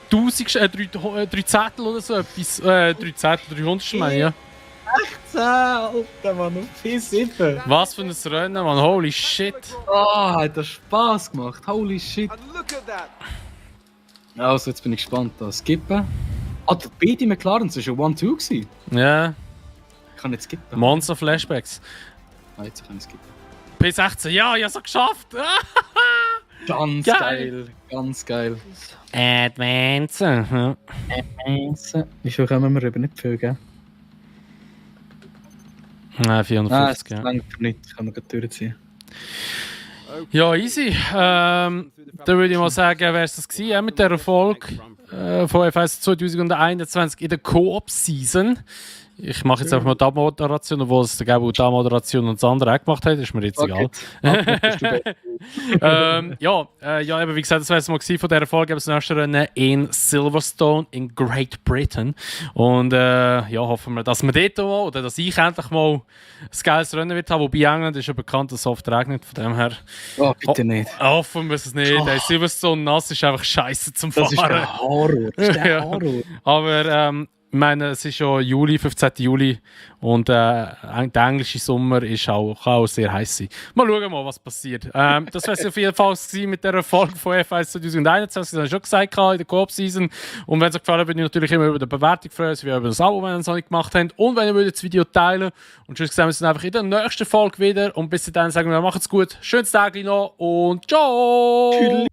[SPEAKER 1] Zettel oder so etwas. 3 Zettel, 300 meine ich, ja.
[SPEAKER 2] Alter, Mann, auf P7!
[SPEAKER 1] Was für ein Rennen, Mann. Holy shit.
[SPEAKER 2] Ah, hat das Spaß gemacht. Holy shit.
[SPEAKER 3] And look at that.
[SPEAKER 2] Also, jetzt bin ich gespannt. Da skippen. Ah, die beide McLarens war ein 1-2 gewesen.
[SPEAKER 1] Ja,
[SPEAKER 2] Ich kann nicht skippen.
[SPEAKER 1] Monster Flashbacks.
[SPEAKER 2] Ah, jetzt kann ich skippen.
[SPEAKER 1] P16, ja, ich habe es geschafft.
[SPEAKER 2] Ganz
[SPEAKER 1] Geil.
[SPEAKER 2] geil. Ganz geil.
[SPEAKER 1] Advance. Ja.
[SPEAKER 2] Wie viel kommen wir rüber? Nicht viel, gell?
[SPEAKER 1] Nein, 450,
[SPEAKER 2] das
[SPEAKER 1] ja.
[SPEAKER 2] langt nicht. Das kann man gerade durchziehen.
[SPEAKER 1] Ja, easy. Dann würde ich mal sagen, wäre es das gewesen, mit der Erfolg von FS 2021 in der Co-op-Season. Ich mache jetzt einfach mal die Abmoderation, obwohl es der Gabo die Abmoderation und das andere auch gemacht hat, ist mir jetzt egal. Ja, eben wie gesagt, das wäre es mal gewesen von dieser Folge. Das nächste Rennen in Silverstone in Great Britain. Und ja, hoffen wir, dass wir dort mal, oder dass ich endlich mal ein geiles Rennen wird haben. Wobei England ist ja bekannt, dass es oft regnet. Von dem her
[SPEAKER 2] Oh, bitte nicht.
[SPEAKER 1] hoffen wir es nicht. Der Silverstone nass ist einfach scheiße zum Fahren.
[SPEAKER 2] Das ist der Horror. Das ist der
[SPEAKER 1] Ja.
[SPEAKER 2] Horror.
[SPEAKER 1] Aber ich meine, es ist ja Juli, 15. Juli und der englische Sommer ist auch, kann auch sehr heiß sein. Mal schauen, was passiert. Das wäre es auf jeden Fall gewesen mit der Erfolg von F1 2021, das habe ich schon gesagt in der Co-op-Season. Und wenn es euch gefallen hat, würde ich natürlich immer über die Bewertung freuen, wie über das Abo, wenn ihr es noch nicht gemacht habt. Und wenn ihr das Video teilen und sonst sehen wir uns dann einfach in der nächsten Folge wieder. Und bis dahin sagen wir, macht's gut, schönes Tag noch und ciao!
[SPEAKER 2] Tschüss.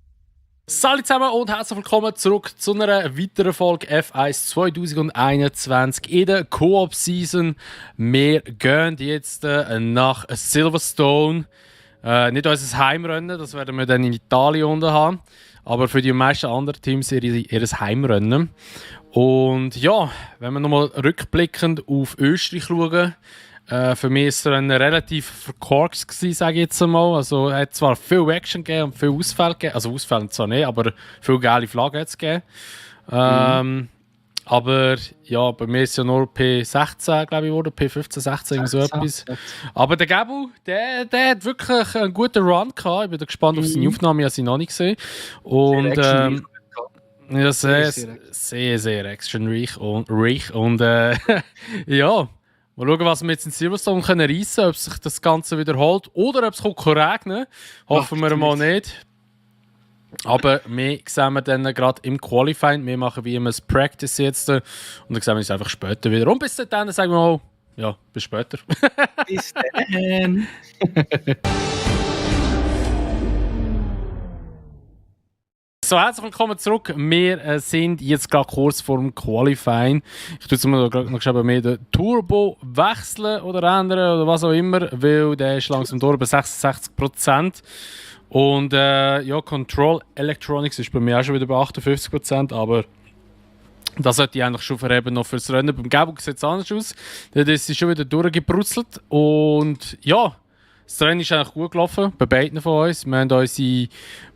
[SPEAKER 7] Salut zusammen und herzlich willkommen zurück zu einer weiteren Folge F1 2021 in der Co-op-Season. Wir gehen jetzt nach Silverstone. Nicht unser Heimrennen, das werden wir dann in Italien unten haben. Aber für die meisten anderen Teams ihr Heimrennen. Und ja, wenn wir nochmal rückblickend auf Österreich schauen, für mich war es Rennen relativ verkorkst gewesen, sage ich jetzt einmal. Also es hat zwar viel Action gegeben und viel Ausfälle gegeben, also Ausfälle zwar nicht, aber viele geile Flaggen hat es gegeben. Aber ja, bei mir ist es ja nur P16, glaube ich, geworden, P15, 16, irgend so etwas. Aber der Gabu, der hat wirklich einen guten Run gehabt. Ich bin gespannt auf seine Aufnahme, ich habe sie noch nicht gesehen. Und ja, sehr actionreich und ja. Mal schauen, was wir jetzt in Silverstone reissen können, ob sich das Ganze wiederholt oder ob es regnen. Hoffen wir mal nicht. Aber wir sehen wir dann gerade im Qualifying. Wir machen wie immer das Practice jetzt. Und dann sehen wir uns einfach später wieder. Und bis dann sagen wir mal, ja, bis später.
[SPEAKER 6] Bis dann.
[SPEAKER 7] So, herzlich willkommen zurück. Wir sind jetzt gerade kurz vor dem Qualifying. Ich tue jetzt mal noch geschrieben, mehr den Turbo wechseln oder ändern oder was auch immer, weil der ist langsam durch bei 66%. Und ja, Control Electronics ist bei mir auch schon wieder bei 58%, aber das sollte ich eigentlich schon verheben noch fürs Rennen. Beim Gabu sieht es anders aus. Das ist schon wieder durchgebrutzelt. Und ja, das Rennen ist eigentlich gut gelaufen, bei beiden von uns. Wir haben unsere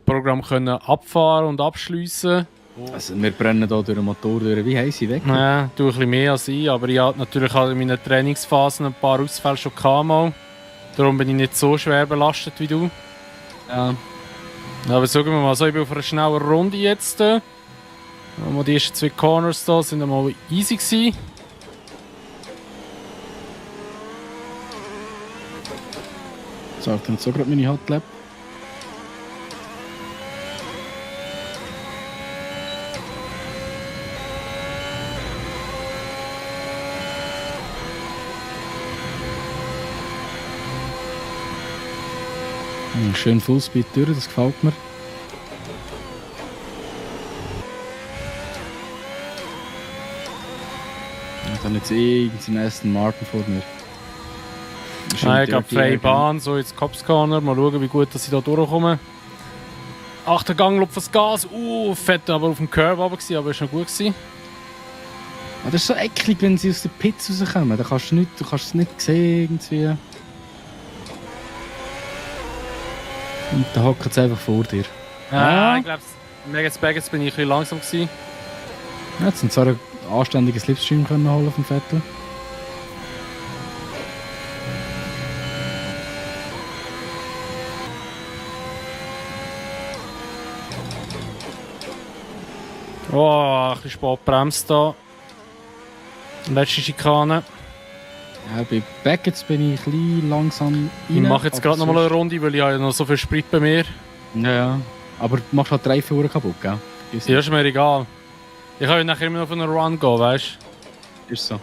[SPEAKER 7] Programme können abfahren und abschliessen.
[SPEAKER 2] Also wir brennen hier durch den Motor durch. Wie heiß sie weg?
[SPEAKER 7] Ja, du ein bisschen mehr als ich, aber ich hatte natürlich in meinen Trainingsphasen ein paar Ausfälle schon gehabt. Darum bin ich nicht so schwer belastet wie du.
[SPEAKER 2] Ja.
[SPEAKER 7] Aber sagen wir mal so, ich bin auf einer schnellen Runde jetzt. Die ersten 2 Corners da sind einmal easy gewesen.
[SPEAKER 2] Sagt dann so gerade meine Hotlap. Schön Fullspeed durch, das gefällt mir. Und dann jetzt irgendeinen Aston Martin vor mir.
[SPEAKER 7] Nein, ich glaube freie Bahn, so jetzt Cops Corner. Mal schauen, wie gut dass ich da durchkomme. 8. Gang, auf das Gas. Fett, aber auf dem Curb aber ist noch gut gewesen.
[SPEAKER 2] Ah, das ist so eklig, wenn sie aus den Pits rauskommen. Da kannst du es nicht sehen irgendwie. Und da hockt es einfach vor dir.
[SPEAKER 7] Ja, ich glaube, Megas Baggets bin ich ein bisschen langsam gewesen.
[SPEAKER 2] Ja, jetzt sind zwar ein anständiges Slipstream können holen vom Vettel.
[SPEAKER 7] Oh, ein bisschen spät bremst da. Letzte Schikane.
[SPEAKER 2] Ja, bei Baggets bin ich ein bisschen langsam rein.
[SPEAKER 7] Ich mache jetzt gerade noch mal eine Runde, weil ich habe ja noch so viel Sprit bei mir.
[SPEAKER 2] Ja, aber du machst halt 3 Uhr kaputt, gell?
[SPEAKER 7] Ja, ist mir egal. Ich kann ja nachher immer noch auf einen Run gehen, weißt
[SPEAKER 2] du? Ist so.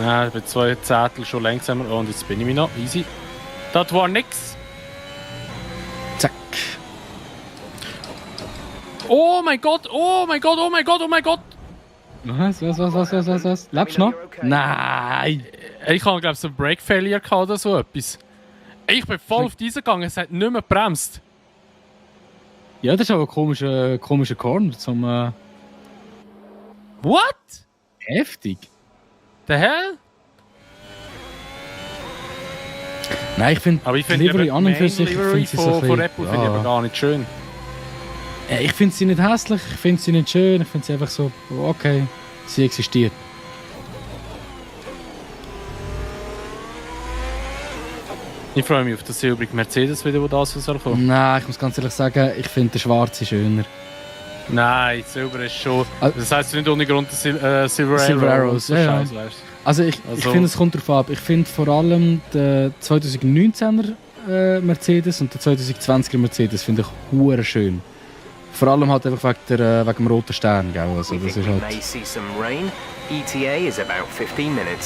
[SPEAKER 7] Ja, ich bin 2 Zettel schon langsamer und jetzt bin ich mich noch. Easy. Das war nix.
[SPEAKER 2] Zack.
[SPEAKER 7] Oh mein Gott, oh mein Gott, oh mein Gott, oh mein Gott!
[SPEAKER 2] Was? Lebst du noch? Nein!
[SPEAKER 7] Ich habe, glaube ich, so einen Brake-Failure gehabt oder so etwas. Ich bin voll auf diese gegangen, es hat nicht mehr gebremst.
[SPEAKER 2] Ja, das ist aber ein komischer Corner zum...
[SPEAKER 7] What?
[SPEAKER 2] Heftig.
[SPEAKER 7] The hell?
[SPEAKER 2] Nein, ich finde
[SPEAKER 7] die
[SPEAKER 2] Livery an und für sich
[SPEAKER 7] von Apple finde ich aber gar nicht schön.
[SPEAKER 2] Ich finde sie nicht hässlich, ich finde sie nicht schön, ich finde sie einfach so, okay, sie existiert.
[SPEAKER 7] Ich freue mich auf das silbrige Mercedes wieder, wo das soll kommen.
[SPEAKER 2] Nein, ich muss ganz ehrlich sagen, ich finde den schwarze schöner.
[SPEAKER 7] Nein, Silber ist schon... Das heisst nicht ohne Grund Silver
[SPEAKER 2] Arrows.
[SPEAKER 7] So
[SPEAKER 2] ja. Also ich finde, es kommt darauf ab. Ich finde vor allem den 2019er Mercedes und den 2020er Mercedes finde ich hure schön. Vor allem halt einfach wegen dem roten Stern. Gell? Also, das ist halt...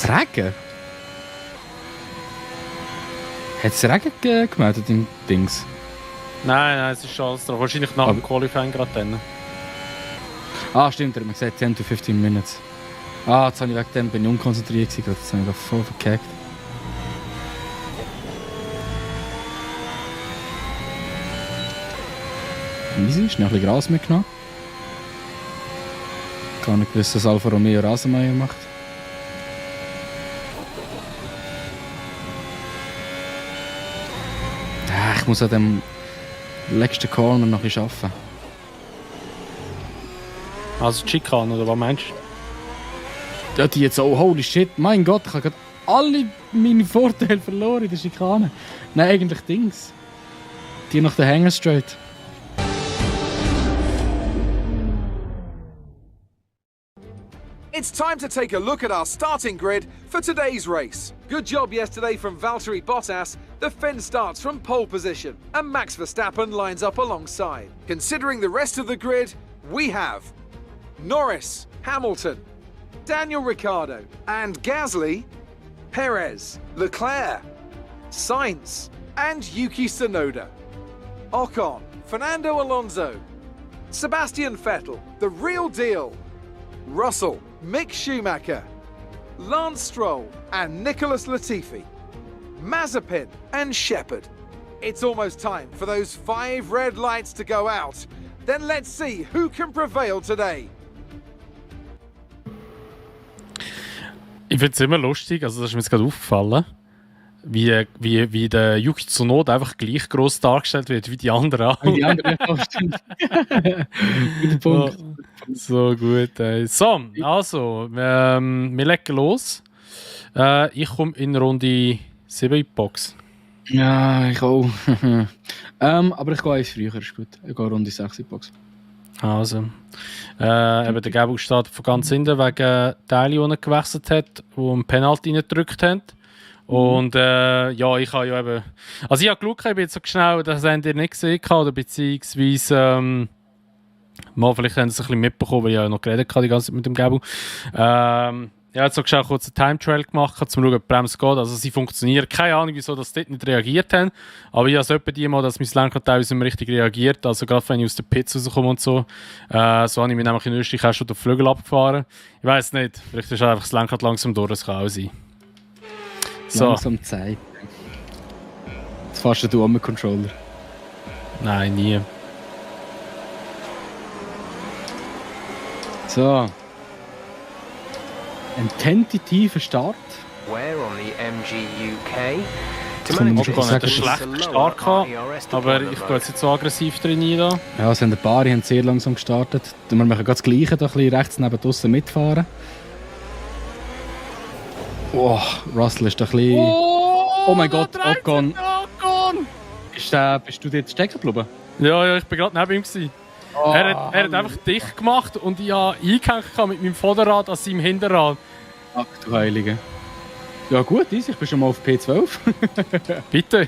[SPEAKER 2] Regen? Hat es Regen gemeldet im Dings?
[SPEAKER 7] Nein, es ist schon alles drauf. Wahrscheinlich nach dem
[SPEAKER 2] Aber-
[SPEAKER 7] Qualifying gerade dann.
[SPEAKER 2] Ah, stimmt, er hat mir gesagt 10 to 15 Minutes. Ah, jetzt habe ich wegen dem bin ich unkonzentriert gewesen, gerade. Jetzt habe ich gerade voll verkackt. Easy, schnell ein bisschen Gras mitgenommen. Gar nicht gewusst, dass Alfa Romeo Rasenmäher macht. Ich muss an dem letzten Corner noch ein bisschen arbeiten.
[SPEAKER 7] Also Chicane, oder was meinst du?
[SPEAKER 2] Ja, die jetzt auch, holy shit, mein Gott, ich habe gerade alle meine Vorteile verloren in der Schikane. Nein, eigentlich Dings. Die nach der Hanger Straight.
[SPEAKER 3] It's time to take a look at our starting grid for today's race. Good job yesterday from Valtteri Bottas. The Finn starts from pole position, and Max Verstappen lines up alongside. Considering the rest of the grid, we have Norris, Hamilton, Daniel Ricciardo, and Gasly, Perez, Leclerc, Sainz, and Yuki Tsunoda. Ocon, Fernando Alonso, Sebastian Vettel, the real deal, Russell, Mick Schumacher, Lance Stroll, and Nicholas Latifi, Mazepin, and Shepard. It's almost time for those 5 red lights to go out. Then let's see who can prevail today.
[SPEAKER 7] Ich finde es immer lustig, also das ist mir jetzt gerade aufgefallen, wie der Yuki Tsunoda einfach gleich gross dargestellt wird wie die anderen auch.
[SPEAKER 2] Die anderen stimmt. Guter Punkt.
[SPEAKER 7] So gut, ey. So, also, wir legen los. Ich komme in Runde 7 in die Box.
[SPEAKER 2] Ja, ich auch. Aber ich gehe eins früher, ist gut. Ich gehe Runde 6 in die Box.
[SPEAKER 7] Also, eben der Gabel startet von ganz hinten wegen Teile, die er gewechselt hat, die einen Penalty reingedrückt haben. Und ja, ich habe ja eben... Also ich habe geschaut, ich bin jetzt so schnell, das habt ihr nicht gesehen, oder beziehungsweise... mal, vielleicht haben sie es ein bisschen mitbekommen, weil ich ja noch geredet habe die ganze Zeit mit dem Gabel. Ich habe jetzt so schnell kurz einen Time-Trial gemacht, um zu schauen, ob die Bremse geht. Also sie funktioniert. Keine Ahnung, wieso das dort nicht reagiert haben. Aber ich habe so etwa die Mal, dass mein Lenkrad teilweise nicht richtig reagiert. Also gerade wenn ich aus den Pits rauskomme und so. So habe ich mich nämlich in Österreich auch schon den Flügel abgefahren. Ich weiß nicht. Vielleicht ist einfach das Lenkrad langsam durch. Das kann auch sein. So.
[SPEAKER 2] Langsam Zeit. Jetzt fährst du am Controller.
[SPEAKER 7] Nein, nie.
[SPEAKER 2] So. Ein tentativer Start.
[SPEAKER 8] Where on the MG UK?
[SPEAKER 2] Das kann man
[SPEAKER 7] Ich
[SPEAKER 2] schon
[SPEAKER 7] habe
[SPEAKER 2] sagen,
[SPEAKER 7] nicht einen
[SPEAKER 2] dass-
[SPEAKER 7] schlechten Start gehabt, aber ich gehe jetzt nicht so aggressiv drin da.
[SPEAKER 2] Ja, es haben ein paar, die haben sehr langsam gestartet. Wir machen gerade das Gleiche, da ein bisschen rechts neben draussen mitfahren. Oh, Russell ist da ein bisschen... Oh mein Gott, Ocon. Bist du dort stecken geblieben?
[SPEAKER 7] Ja, ich bin gerade neben ihm gewesen. Er hat einfach dicht gemacht und ich habe eingehängt mit meinem Vorderrad an seinem Hinterrad.
[SPEAKER 2] Ach du Heilige. Ja gut, ich bin schon mal auf P12.
[SPEAKER 7] Bitte.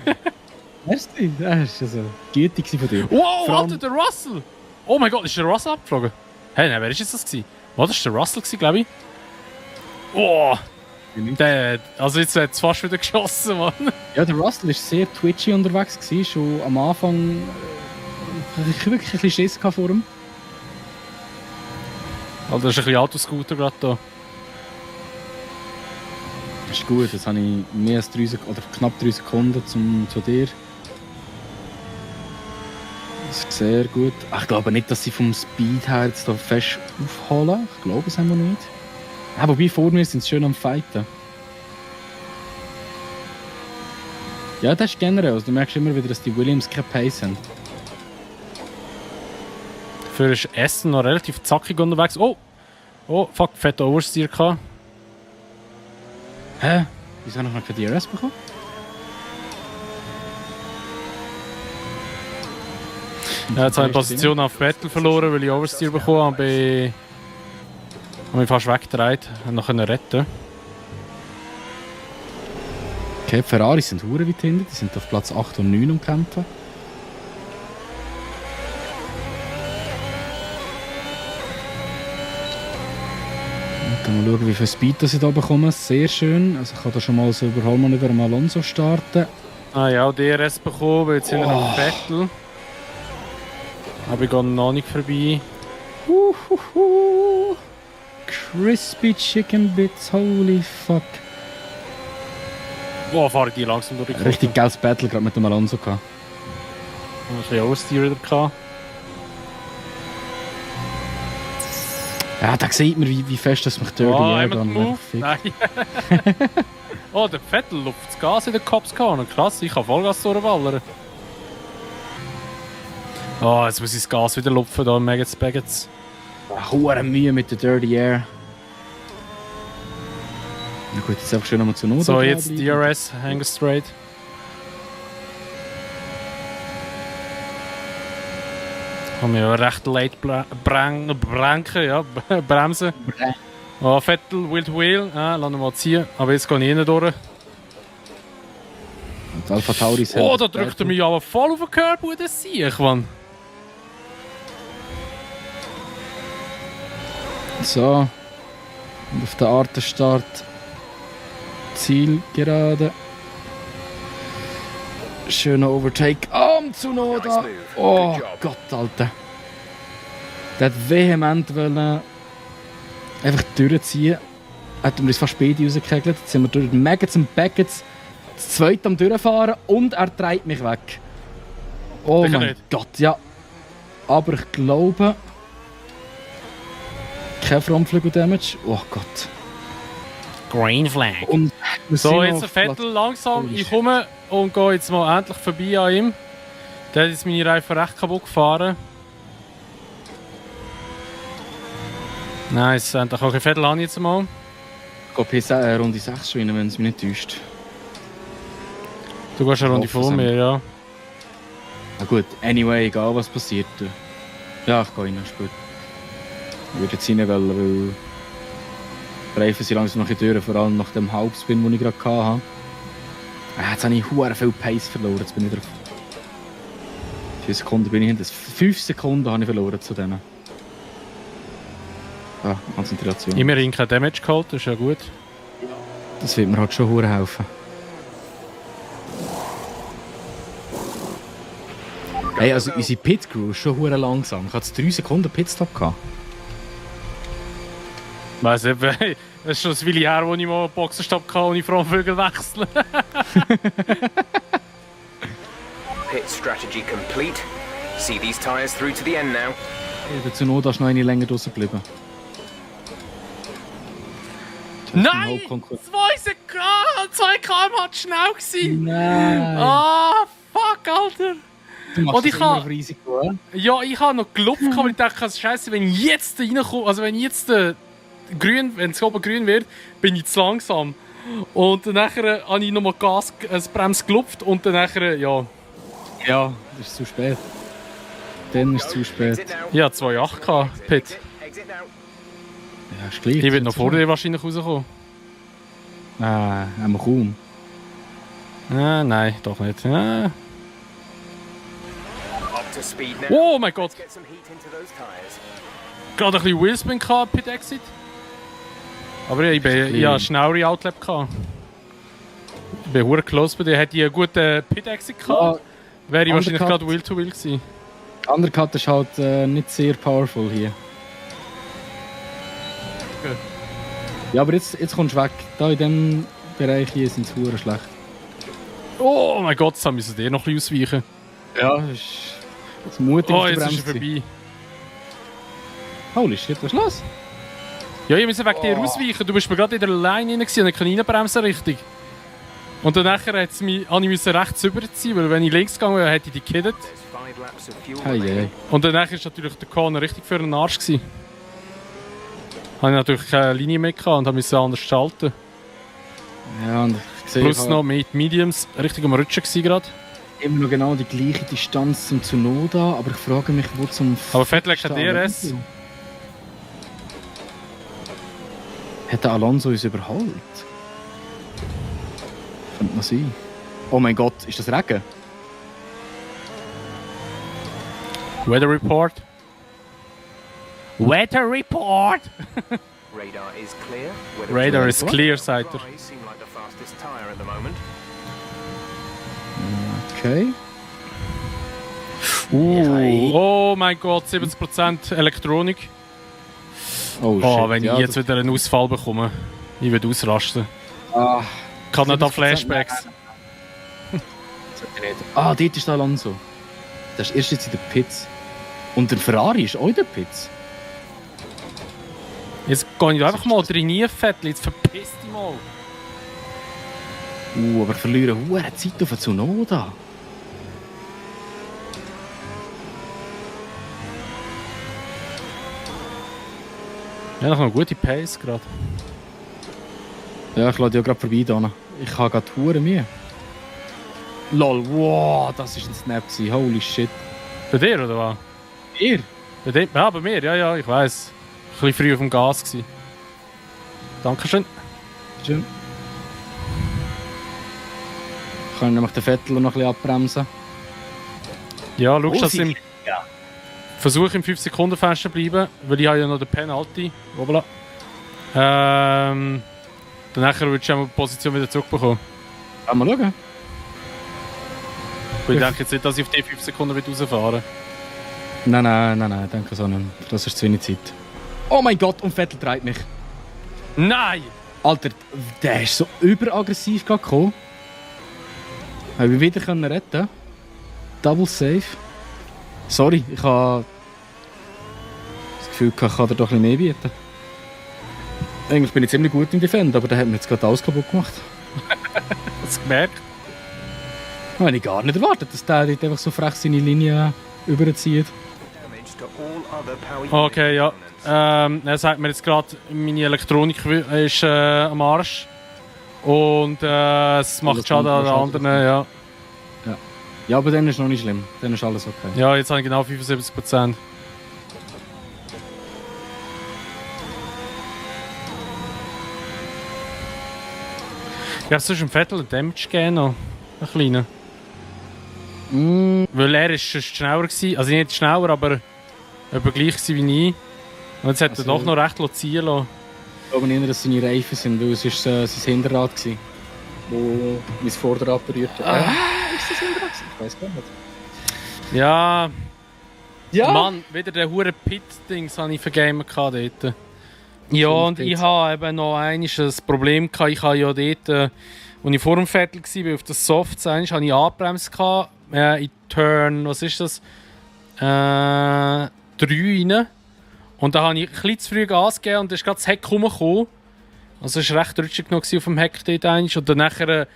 [SPEAKER 2] Merci, das war also gütig von dir.
[SPEAKER 7] Wow,
[SPEAKER 2] Vor allem-
[SPEAKER 7] warte, der Russell! Oh mein Gott, ist der Russell abgeflogen? Hey, nein, wer ist jetzt das gewesen? Was, das war der Russell gewesen, glaube ich? Oh! Der, also jetzt hat es fast wieder geschossen, Mann.
[SPEAKER 2] Ja, der Russell war sehr twitchy unterwegs, gewesen, schon am Anfang. Ich wirklich ein bisschen Schiss gehabt vor ihm.
[SPEAKER 7] Alter, das ist ein bisschen Autoscooter gerade da.
[SPEAKER 2] Das ist gut, jetzt habe ich mehr als 3 Sekunden, oder knapp 3 Sekunden zu dir. Das ist sehr gut. Ach, ich glaube nicht, dass sie vom Speed her jetzt da fest aufholen. Ich glaube es haben wir nicht. Ja, wobei vor mir sind sie schön am Fighten. Ja, das ist generell. Also, du merkst immer wieder, dass die Williams keine Pace haben.
[SPEAKER 7] Dafür ist Essen noch relativ zackig unterwegs. Oh! Oh, fuck, fette Oversteer gehabt.
[SPEAKER 2] Hä? Wieso habe ich noch keine DRS bekommen?
[SPEAKER 7] Ja, jetzt habe ich die Position auf Vettel verloren, weil ich Oversteer bekommen habe. Habe mich fast weggedreht und noch retten.
[SPEAKER 2] Okay, die Ferraris sind hure weit hinten. Die sind auf Platz 8 und 9 umkämpfen. Dann mal schauen, wie viel Speed das ich da bekomme. Sehr schön. Also ich kann da schon mal so Überholmanöver am Alonso starten.
[SPEAKER 7] Ah ja, DRS bekommen, weil jetzt sind wir noch Vettel. Aber ich gehe noch nicht vorbei.
[SPEAKER 2] Crispy Chicken Bits, holy fuck.
[SPEAKER 7] Boah, fahre ich die langsam durch die Kurve.
[SPEAKER 2] Richtig geiles Battle gerade mit dem Alonso gehabt.
[SPEAKER 7] Ein bisschen Oversteer wieder gehabt.
[SPEAKER 2] Ja, da sieht man, wie fest das mich Dirty Air
[SPEAKER 7] einmal den Move. Nein. Oh, der Vettel lupft das Gas in den Cops gehabt. Krass, ich kann Vollgas durchballern. Oh, jetzt muss ich das Gas wieder lupfen, da im Maggots Baggets.
[SPEAKER 2] Hure Mühe mit der Dirty Air. Na gut, jetzt einfach schön nochmal zu Not.
[SPEAKER 7] So, jetzt DRS, hang straight. Kann mir ja recht late bremsen. Oh, Vettel, Wheel to Wheel. Lass ihn mal ziehen. Aber jetzt gehe ich innen durch.
[SPEAKER 2] Und Alpha Tauri
[SPEAKER 7] Oh, da drückt er mich aber voll auf den Curb, wo das sehe ich, Mann.
[SPEAKER 2] So. Und auf der Artenstart. Ziel gerade. Schöner Overtake am Tsunoda. Oh Gott, Alter. Der hat vehement wollen einfach durchziehen. Hat mir fast beide rausgekegelt. Jetzt sind wir durch den Maggots und Baggets das zweite am Durchfahren und er dreht mich weg. Oh
[SPEAKER 7] Sicher
[SPEAKER 2] mein
[SPEAKER 7] nicht.
[SPEAKER 2] Gott, ja. Aber ich glaube... Kein Frontflügel-Damage. Oh Gott.
[SPEAKER 7] Green Flag.
[SPEAKER 2] Und wir
[SPEAKER 7] So,
[SPEAKER 2] sind
[SPEAKER 7] jetzt
[SPEAKER 2] auf
[SPEAKER 7] der Vettel
[SPEAKER 2] Platz-
[SPEAKER 7] langsam.
[SPEAKER 2] Holy
[SPEAKER 7] Ich komme und gehe jetzt mal endlich vorbei an ihm. Der hat jetzt meine Reifen recht kaputt gefahren. Nice, endlich. Okay, Vettel an jetzt mal.
[SPEAKER 2] Ich gehe Runde 6 schon rein, wenn es mich nicht täuscht.
[SPEAKER 7] Du gehst eine Runde
[SPEAKER 2] hoffe
[SPEAKER 7] vor
[SPEAKER 2] es
[SPEAKER 7] mir, ja.
[SPEAKER 2] Na gut, anyway, egal was passiert. Ja, ich gehe rein, ist gut. Ich würde jetzt rein wollen, weil... Die Reifen sind langsam noch in die Türen, vor allem nach dem Halbspin, den ich gerade hatte. Jetzt habe ich verdammt viel Pace verloren, jetzt bin ich drauf. 4 Sekunden bin ich hinter. 5 Sekunden habe ich verloren zu denen. Ah, Konzentration.
[SPEAKER 7] Immerhin kein Damage geholt, das ist ja gut.
[SPEAKER 2] Das wird mir halt schon verdammt helfen. Hey, also unsere Pit-Crew ist schon verdammt langsam. Ich hatte 3 Sekunden Pitstop gehabt.
[SPEAKER 7] Weiss nicht, das ist schon ein Weile her, wo ich mal einen Boxenstopp hatte und ich Frontflügel wechseln.
[SPEAKER 8] Pit strategy complete. See these tyres through to the end now.
[SPEAKER 2] Der Tsunoda ist noch eine länger draussen geblieben.
[SPEAKER 7] Nein! 2 km/h schnell gewesen!
[SPEAKER 2] Nein!
[SPEAKER 7] Ah, fuck, Alter!
[SPEAKER 2] Du machst
[SPEAKER 7] Und ich
[SPEAKER 2] das immer
[SPEAKER 7] kann-
[SPEAKER 2] auf Risiko, oder?
[SPEAKER 7] Ja, ich habe noch gelupft, aber ich dachte, scheiße, wenn ich jetzt reinkomme, also wenn jetzt grün, wenn es oben grün wird, bin ich zu langsam. Und dann nachher habe ich nochmal Gas, Bremse gelupft und dann nachher, ja.
[SPEAKER 2] Ja, das ist zu spät. Dann ist es zu spät.
[SPEAKER 8] Exit now.
[SPEAKER 7] Ich hatte 2,8 gehabt, Pit.
[SPEAKER 8] Exit now.
[SPEAKER 2] Ja, ist gleich.
[SPEAKER 7] Ich werde noch vor dir wahrscheinlich rauskommen.
[SPEAKER 2] Haben wir kaum.
[SPEAKER 7] Nein, doch nicht.
[SPEAKER 8] Up to speed now.
[SPEAKER 7] Oh mein Gott!
[SPEAKER 8] Get some heat into those tyres.
[SPEAKER 7] Gerade ein bisschen Wheelspin gehabt, Pit Exit. Aber ich hatte schnellere Outlap gehabt. Ich bin verdammt close bei dir. Hätte ich einen guten Pit Exit gehabt, wäre ich wahrscheinlich
[SPEAKER 2] Undercut.
[SPEAKER 7] gerade Wheel to Wheel gewesen.
[SPEAKER 2] Undercut ist halt nicht sehr powerful hier.
[SPEAKER 7] Okay.
[SPEAKER 2] Ja, aber jetzt kommst du weg. Da in diesem Bereich hier sind sie verdammt schlecht.
[SPEAKER 7] Oh mein Gott, jetzt müssen wir noch ein bisschen ausweichen.
[SPEAKER 2] Ja, das ist das mutig.
[SPEAKER 7] Oh, jetzt ist er vorbei.
[SPEAKER 2] Holy shit, was ist los?
[SPEAKER 7] Ja, ich muss wegen dir ausweichen. Du bist mir gerade in der Line rein und ich kann reinbremsen richtig. Und dann nachher habe ich rechts rüberziehen, weil wenn ich links gegangen wäre, hätte ich die gekiddet.
[SPEAKER 8] There's 5 laps of fuel
[SPEAKER 2] Hey,
[SPEAKER 8] remaining.
[SPEAKER 2] hey.
[SPEAKER 7] Und dann nachher ist natürlich der Corner richtig für den Arsch gewesen. Habe ich natürlich keine Linie mehr gehabt und musste anders schalten.
[SPEAKER 2] Ja, und ich sehe
[SPEAKER 7] Plus
[SPEAKER 2] halt
[SPEAKER 7] noch mit Mediums richtig am Rutschen gewesen gerade.
[SPEAKER 2] immer noch genau die gleiche Distanz zum Tsunoda, aber ich frage mich, wo zum...
[SPEAKER 7] Aber Vettel hat kein DRS.
[SPEAKER 2] Hat der Alonso uns überholt? Könnte man sein. Oh mein Gott, ist das Regen?
[SPEAKER 7] Weather Report. Weather Report!
[SPEAKER 8] Radar is clear. Weather
[SPEAKER 7] Radar is
[SPEAKER 8] control
[SPEAKER 7] clear, sagt er.
[SPEAKER 8] Rise seem like the fastest tyre at the moment.
[SPEAKER 2] Okay.
[SPEAKER 7] Oh mein Gott, 70% Elektronik.
[SPEAKER 2] Oh,
[SPEAKER 7] Oh,
[SPEAKER 2] shit.
[SPEAKER 7] wenn ich
[SPEAKER 2] ja,
[SPEAKER 7] jetzt wieder einen Ausfall bekomme, ich würde ausrasten.
[SPEAKER 2] Ah,
[SPEAKER 7] Ich habe nicht da
[SPEAKER 2] 70%.
[SPEAKER 7] Flashbacks.
[SPEAKER 2] Dort ist der Alonso. Das ist erst jetzt in den Pits. Und der Ferrari ist auch in den Pits.
[SPEAKER 7] Jetzt gehe ich einfach mal trainieren, Vettel. Jetzt verpiss dich mal.
[SPEAKER 2] Aber verlieren hohe Zeit auf den Tsunoda.
[SPEAKER 7] Ja, noch eine gute Pace gerade.
[SPEAKER 2] Ja, ich lade ja gerade vorbei hier. Ich habe gerade Huren Mühe. Lol, wow, das war ein Snap gewesen. Holy shit.
[SPEAKER 7] Bei dir, oder was?
[SPEAKER 2] Ihr?
[SPEAKER 7] Bei dir? Ja, bei mir, ja, ich weiss. Ein bisschen früh auf dem Gas gewesen. Dankeschön.
[SPEAKER 2] Schön. Ich kann nämlich den Vettel noch ein bisschen abbremsen.
[SPEAKER 7] Ja, schau, dass ich im
[SPEAKER 2] Ja.
[SPEAKER 7] Versuch im 5-Sekunden-Fenster bleiben, weil ich habe ja noch den Penalty. Hoppla. Dann nachher würdest du auch die Position wieder zurückbekommen.
[SPEAKER 2] Mal schauen.
[SPEAKER 7] Weil ich denke jetzt nicht, dass ich auf die 5 Sekunden rausfahren
[SPEAKER 2] Nein, danke so nicht. Das ist zu wenig Zeit. Oh mein Gott, und Vettel treibt mich.
[SPEAKER 7] Nein!
[SPEAKER 2] Alter, der ist so überaggressiv gekommen. Habe ich wieder retten. Double Safe. Sorry, ich habe das Gefühl, ich kann dir doch ein bisschen mehr bieten. Eigentlich bin ich ziemlich gut im Defend, aber der hat mir jetzt gerade alles kaputt gemacht.
[SPEAKER 7] Hast du gemerkt?
[SPEAKER 2] Habe ich gar nicht erwartet, dass der dort einfach so frech seine Linie überzieht.
[SPEAKER 7] Okay, ja. Er sagt mir jetzt gerade, meine Elektronik ist am Arsch. Und es macht
[SPEAKER 2] Alles
[SPEAKER 7] Schaden an den
[SPEAKER 2] andere
[SPEAKER 7] anderen, ja.
[SPEAKER 2] Ja, aber dann ist noch nicht schlimm. Dann ist alles okay.
[SPEAKER 7] Ja, jetzt habe ich genau 75%. Ja, sonst im Vettel einen Damage gegeben noch. Einen kleinen. Weil er ist schon schneller gewesen. Also nicht schneller, aber etwa gleich gewesen wie ich. Und jetzt hat er
[SPEAKER 2] Also-
[SPEAKER 7] doch noch recht ziehen lassen.
[SPEAKER 2] Ich glaube nicht, dass es seine Reifen sind, weil es ist sein Hinterrad war, wo mein Vorderrad berührt hat. Ist das Hinterrad gewesen? Ich weiß gar nicht.
[SPEAKER 7] Ja,
[SPEAKER 2] Ja!
[SPEAKER 7] Mann, wieder der hure Pit-Dings habe ich vergamen dort. Ja,
[SPEAKER 2] Schönes
[SPEAKER 7] und ich
[SPEAKER 2] Pit.
[SPEAKER 7] habe eben noch ein Problem gehabt. Ich habe ja dort, als ich vor dem Vettel war, auf der Softs, habe ich angebremst gehabt, in Turn, was ist das? 3 rein. Und da habe ich ein bisschen zu früh Gas gegeben und da ist gerade das Heck rumgekommen. Also es war recht rutschig noch auf dem Heck dort einmal. Und dann nachher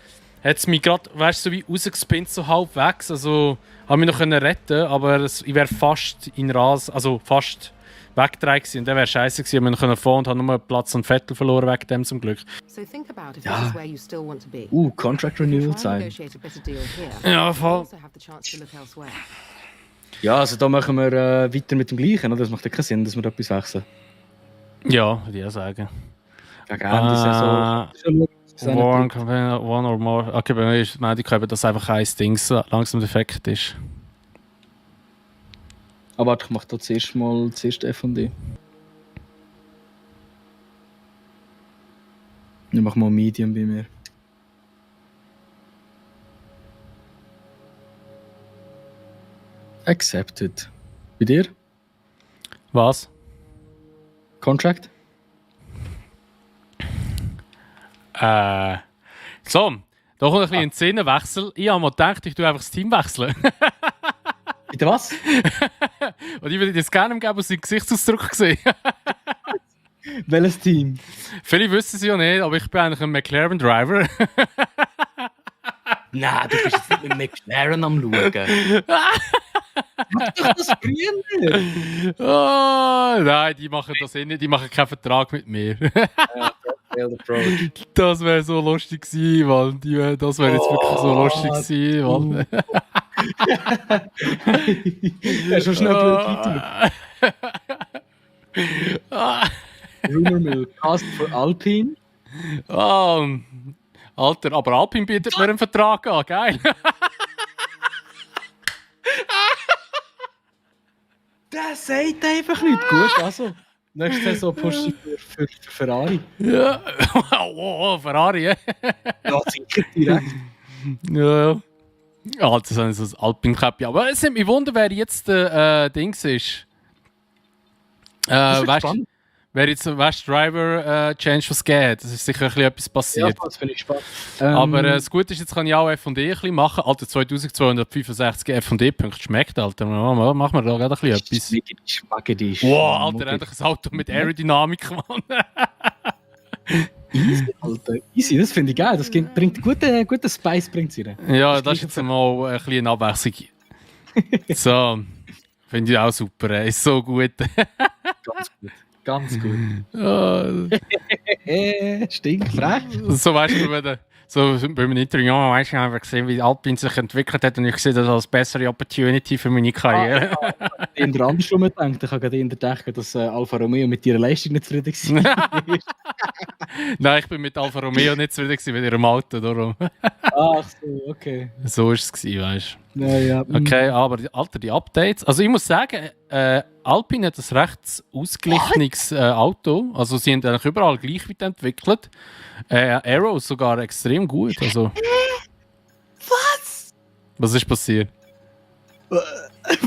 [SPEAKER 7] hat es mich gerade, weißt du, so wie rausgespinnt, so halbwegs. Also habe mich noch können retten, aber ich wäre fast in Ras, also fast weggetragen gewesen. Und der wäre scheiße gewesen. Ich konnte fahren und habe nur Platz und Vettel verloren wegen dem zum Glück.
[SPEAKER 9] So think about if
[SPEAKER 2] Ja.
[SPEAKER 9] this is where you still want to be.
[SPEAKER 2] Contract Renewal Time.
[SPEAKER 9] Negotiate a better deal here.
[SPEAKER 7] Ja,
[SPEAKER 9] You
[SPEAKER 7] voll.
[SPEAKER 9] also have the chance to look elsewhere.
[SPEAKER 2] Ja, also da machen wir weiter mit dem Gleichen, oder? Das macht ja keinen Sinn, dass wir etwas wechseln.
[SPEAKER 7] Ja, würde ich auch sagen.
[SPEAKER 2] Gegen Ende Saison.
[SPEAKER 7] One or more. Okay, bei mir ist meine ich, dass einfach ein Ding so langsam defekt ist.
[SPEAKER 2] Aber warte, ich mache da zuerst F&D. Ich mache mal Medium bei mir. Accepted. Bei dir?
[SPEAKER 7] Was?
[SPEAKER 2] Contract?
[SPEAKER 7] So, da kommt ein bisschen ein Szenenwechsel. Ich habe mir gedacht, ich tue einfach das Team wechseln.
[SPEAKER 2] Bitte was?
[SPEAKER 7] Und ich würde dir das gerne geben, aus seinem Gesichtsausdruck sehen.
[SPEAKER 2] Welches Team?
[SPEAKER 7] Viele wissen es ja nicht, aber ich bin eigentlich ein McLaren-Driver.
[SPEAKER 6] Nein, du bist jetzt nicht mit McLaren am Schauen. Mach doch das früher.
[SPEAKER 7] Oh, nein, die machen das eh nicht. Die machen keinen Vertrag mit mir. Das wäre so lustig gewesen, Mann. Das wäre jetzt wirklich so lustig gewesen, Mann.
[SPEAKER 2] Er ist schon schnell blöd Rumor Mill, Cast for Alpine.
[SPEAKER 7] Alter, aber Alpine bietet mir einen Vertrag an, geil.
[SPEAKER 2] Der sagt einfach nicht. Gut, also. Nächste Saison pusht für Ferrari.
[SPEAKER 7] Ja. Oh, Ferrari, ja.
[SPEAKER 2] Ja, sicher direkt.
[SPEAKER 7] Ja. Ja, das ist so ein Alpine-Käppi. Aber es nimmt mich Wunder, wer jetzt der Dings ist. Weißt, wer jetzt Driver Change was geht. Das ist sicher ein bisschen etwas passiert.
[SPEAKER 2] Ja, das finde ich spannend.
[SPEAKER 7] Aber das Gute ist, jetzt kann ich auch F&E ein bisschen machen. Alter, 2265 F&E-Punkte schmeckt, Alter. Machen wir da gerade ein bisschen etwas. Wow, Alter, endlich ein Auto mit Aerodynamik, Mann.
[SPEAKER 2] Easy, Alter. Easy, das finde ich geil. Das bringt guten Spice bringt's rein.
[SPEAKER 7] Ja, das ist jetzt mal ein bisschen Abwechslung. So, finde ich auch super. Ist so gut.
[SPEAKER 2] Ganz gut. Ganz gut.
[SPEAKER 7] Ja.
[SPEAKER 2] Stinkfrech.
[SPEAKER 7] So weißt du, wenn so bei einem Interview, ja, weißt du, einfach gesehen, wie Alpine sich entwickelt hat und ich sehe das als bessere Opportunity für meine Karriere.
[SPEAKER 2] In der andersrum gedacht, ich habe gerade gedacht, dass Alfa Romeo mit ihrer Leistung nicht zufrieden war.
[SPEAKER 7] Nein, ich bin mit Alfa Romeo nicht zufrieden gewesen mit ihrem Auto, darum.
[SPEAKER 2] Ach so, okay.
[SPEAKER 7] So war es, weißt du.
[SPEAKER 2] Ja.
[SPEAKER 7] Okay, aber Alter, die Updates. Also ich muss sagen, Alpine hat ein recht ausgeglichenes Auto. Also sie haben eigentlich überall gleich weit entwickelt. Aero sogar extrem gut. Also.
[SPEAKER 2] Was?
[SPEAKER 7] Was ist passiert?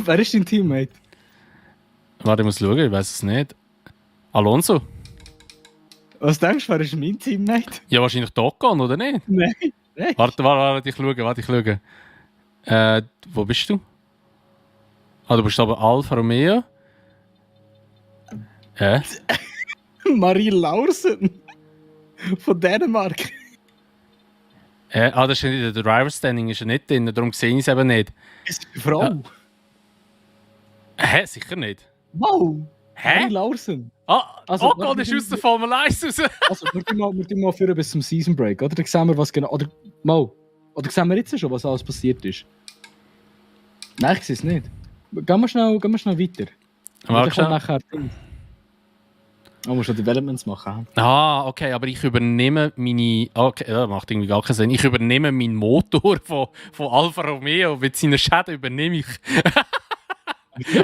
[SPEAKER 2] Wer ist dein Teammate?
[SPEAKER 7] Warte, ich muss schauen, ich weiß es nicht. Alonso?
[SPEAKER 2] Was denkst du, wer ist mein Teammate?
[SPEAKER 7] Ja, wahrscheinlich Docon, oder nicht?
[SPEAKER 2] Nein.
[SPEAKER 7] Warte, ich schaue. Wo bist du? Du bist aber Alfa Romeo.
[SPEAKER 2] Marie Laursen. Von Dänemark.
[SPEAKER 7] Das ist nicht in der Driver Standing, ist er nicht drin, darum sehe ich es eben nicht.
[SPEAKER 2] Ist eine Frau?
[SPEAKER 7] Sicher nicht.
[SPEAKER 2] Wow!
[SPEAKER 7] Hä?
[SPEAKER 2] Marie Laursen.
[SPEAKER 7] Also, Ocon ist aus der Formel 1 raus.
[SPEAKER 2] Also, wir mal führen bis zum Season Break, oder? Dann sehen wir, was genau. Oder sehen wir jetzt schon, was alles passiert ist? Nein, ich sehe es nicht. Gehen wir schnell weiter.
[SPEAKER 7] Mal
[SPEAKER 2] dann kommt nachher musst du Developments machen.
[SPEAKER 7] Okay, aber ich übernehme meine. Okay, das macht irgendwie gar keinen Sinn. Ich übernehme meinen Motor von Alfa Romeo. Mit seinen Schäden übernehme ich.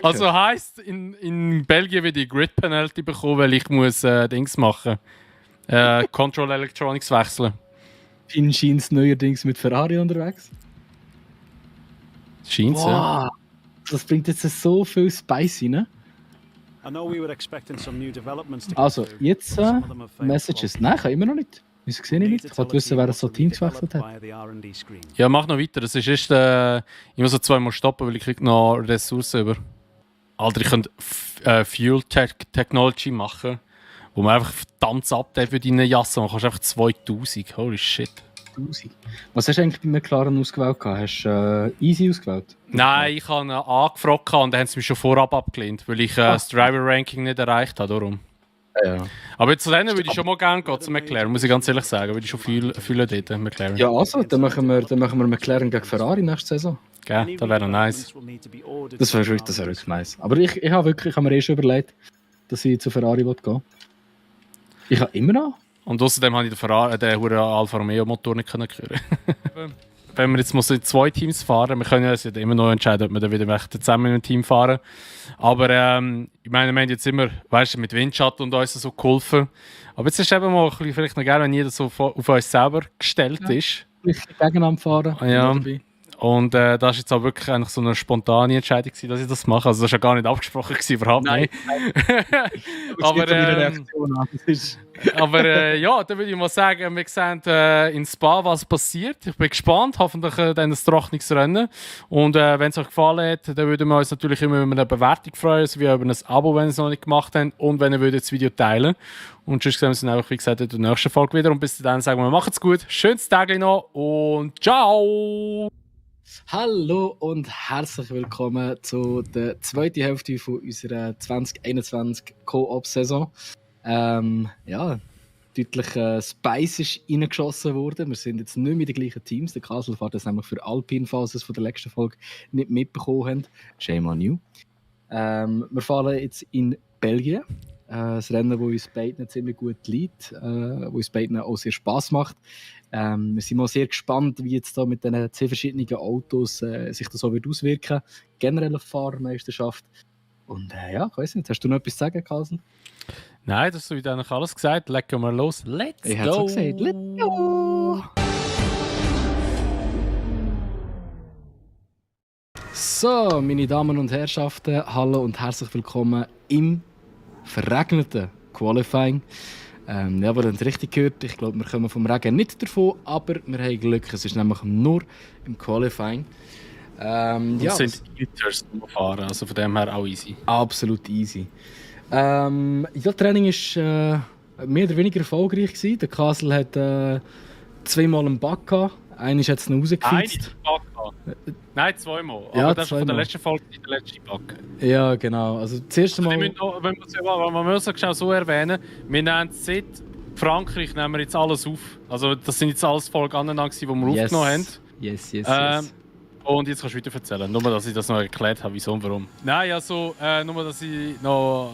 [SPEAKER 7] Also heisst, in Belgien werde ich Grid Penalty bekommen, weil ich muss Dings machen. Control Electronics wechseln.
[SPEAKER 2] Finn scheint neuerdings mit Ferrari unterwegs.
[SPEAKER 7] Scheint's, ja.
[SPEAKER 2] Das bringt jetzt so viel Spice rein. Also, jetzt Messages. Nein, ich habe immer noch nicht. Wieso sehe ich nicht? Ich wollte wissen, wer so Teams gewechselt hat.
[SPEAKER 7] Ja, mach noch weiter. Das ist erst, ich muss so zweimal stoppen, weil ich kriege noch Ressourcen über. Alter, ich könnte Fuel Technology machen, wo man einfach verdammtes Update für deine Jasse machen. Du kannst einfach 2000. Holy shit.
[SPEAKER 2] 1000. Was hast du eigentlich bei McLaren ausgewählt? Hast du Easy ausgewählt?
[SPEAKER 7] Nein, ich habe angefragt und dann haben sie mich schon vorab abgelehnt, weil ich das Driver-Ranking nicht erreicht habe. Darum.
[SPEAKER 2] Ja.
[SPEAKER 7] Aber zu denen würde ich schon mal gerne gehen, zu McLaren, muss ich ganz ehrlich sagen. Würde ich schon viel dort, McLaren.
[SPEAKER 2] Ja, also, dann machen wir McLaren gegen Ferrari nächste Saison.
[SPEAKER 7] Ja, das wäre nice.
[SPEAKER 2] Das wäre wirklich nice. Aber ich habe mir schon überlegt, dass ich zu Ferrari gehen will. Ich habe immer noch.
[SPEAKER 7] Und außerdem habe ich den Alfa Romeo Motor nicht hören. Wenn wir jetzt mal in 2 Teams fahren, wir können ja immer noch entscheiden, ob wir dann wieder zusammen in einem Team fahren. Aber ich meine, wir haben jetzt immer, weißt du, mit Windschatten und uns so geholfen. Aber jetzt ist eben mal vielleicht noch geil, wenn jeder so auf uns selber gestellt ist.
[SPEAKER 2] Gegeneinander fahren.
[SPEAKER 7] Ja. Und das war jetzt auch wirklich eigentlich so eine spontane Entscheidung, dass ich das mache. Also das war ja gar nicht abgesprochen, überhaupt nicht. Aber ja, dann würde ich mal sagen, wir sehen in Spa, was passiert. Ich bin gespannt, hoffentlich dann ein trockenes Rennen. Und wenn es euch gefallen hat, dann würden wir uns natürlich immer über eine Bewertung freuen, sowie über ein Abo, wenn ihr es noch nicht gemacht habt. Und wenn ihr das Video teilen. Und sonst sehen wir uns dann einfach, wie gesagt, in der nächsten Folge wieder. Und bis dann sagen wir, macht's gut, schönes Tag noch und ciao!
[SPEAKER 2] Hallo und herzlich willkommen zu der zweiten Hälfte von unserer 2021 Co-op-Saison. Ja, deutlich Spice ist reingeschossen worden. Wir sind jetzt nicht mit den gleichen Teams. Der Kasel fährt das nämlich für Alpine-Phases von der letzten Folge nicht mitbekommen haben. Shame on you. Wir fahren jetzt in Belgien. Ein Rennen, das uns beiden ziemlich gut liegt, das uns beiden auch sehr Spass macht. Wir sind mal sehr gespannt, wie jetzt da mit diesen 2 verschiedenen Autos sich das so wird auswirken. Generell auf Fahrermeisterschaft. Und ja, ich weiß nicht, hast du noch etwas zu sagen, Carlsen?
[SPEAKER 7] Nein, das hast du wieder eigentlich alles gesagt. Legen wir los. Let's go!
[SPEAKER 2] Ich habe es gesagt. Let's go! So, meine Damen und Herrschaften, hallo und herzlich willkommen im verregneten Qualifying. Ja, wir haben es richtig gehört. Ich glaube, wir kommen vom Regen nicht davon, aber wir haben Glück. Es ist nämlich nur im Qualifying.
[SPEAKER 7] Wir sind Inters fahren, also von dem her auch easy.
[SPEAKER 2] Absolut easy. Ja, das Training war mehr oder weniger erfolgreich gewesen. Der Castle hat zweimal einen Bug gehabt. Einen ist jetzt noch rausgefitzt.
[SPEAKER 7] Nein, zweimal.
[SPEAKER 2] Ja,
[SPEAKER 7] aber das ist von
[SPEAKER 2] zweimal.
[SPEAKER 7] der letzten Folge der letzte Bug.
[SPEAKER 2] Ja, genau. Also das erste Mal...
[SPEAKER 7] Man muss es auch so erwähnen, wir nehmen seit Frankreich nehmen wir jetzt alles auf. Also das sind jetzt alles Folgen aneinander, die wir aufgenommen haben.
[SPEAKER 2] Yes.
[SPEAKER 7] Und jetzt kannst du weiter erzählen. Nur, dass ich das noch erklärt habe, wieso und warum. Nein, also, nur, dass ich noch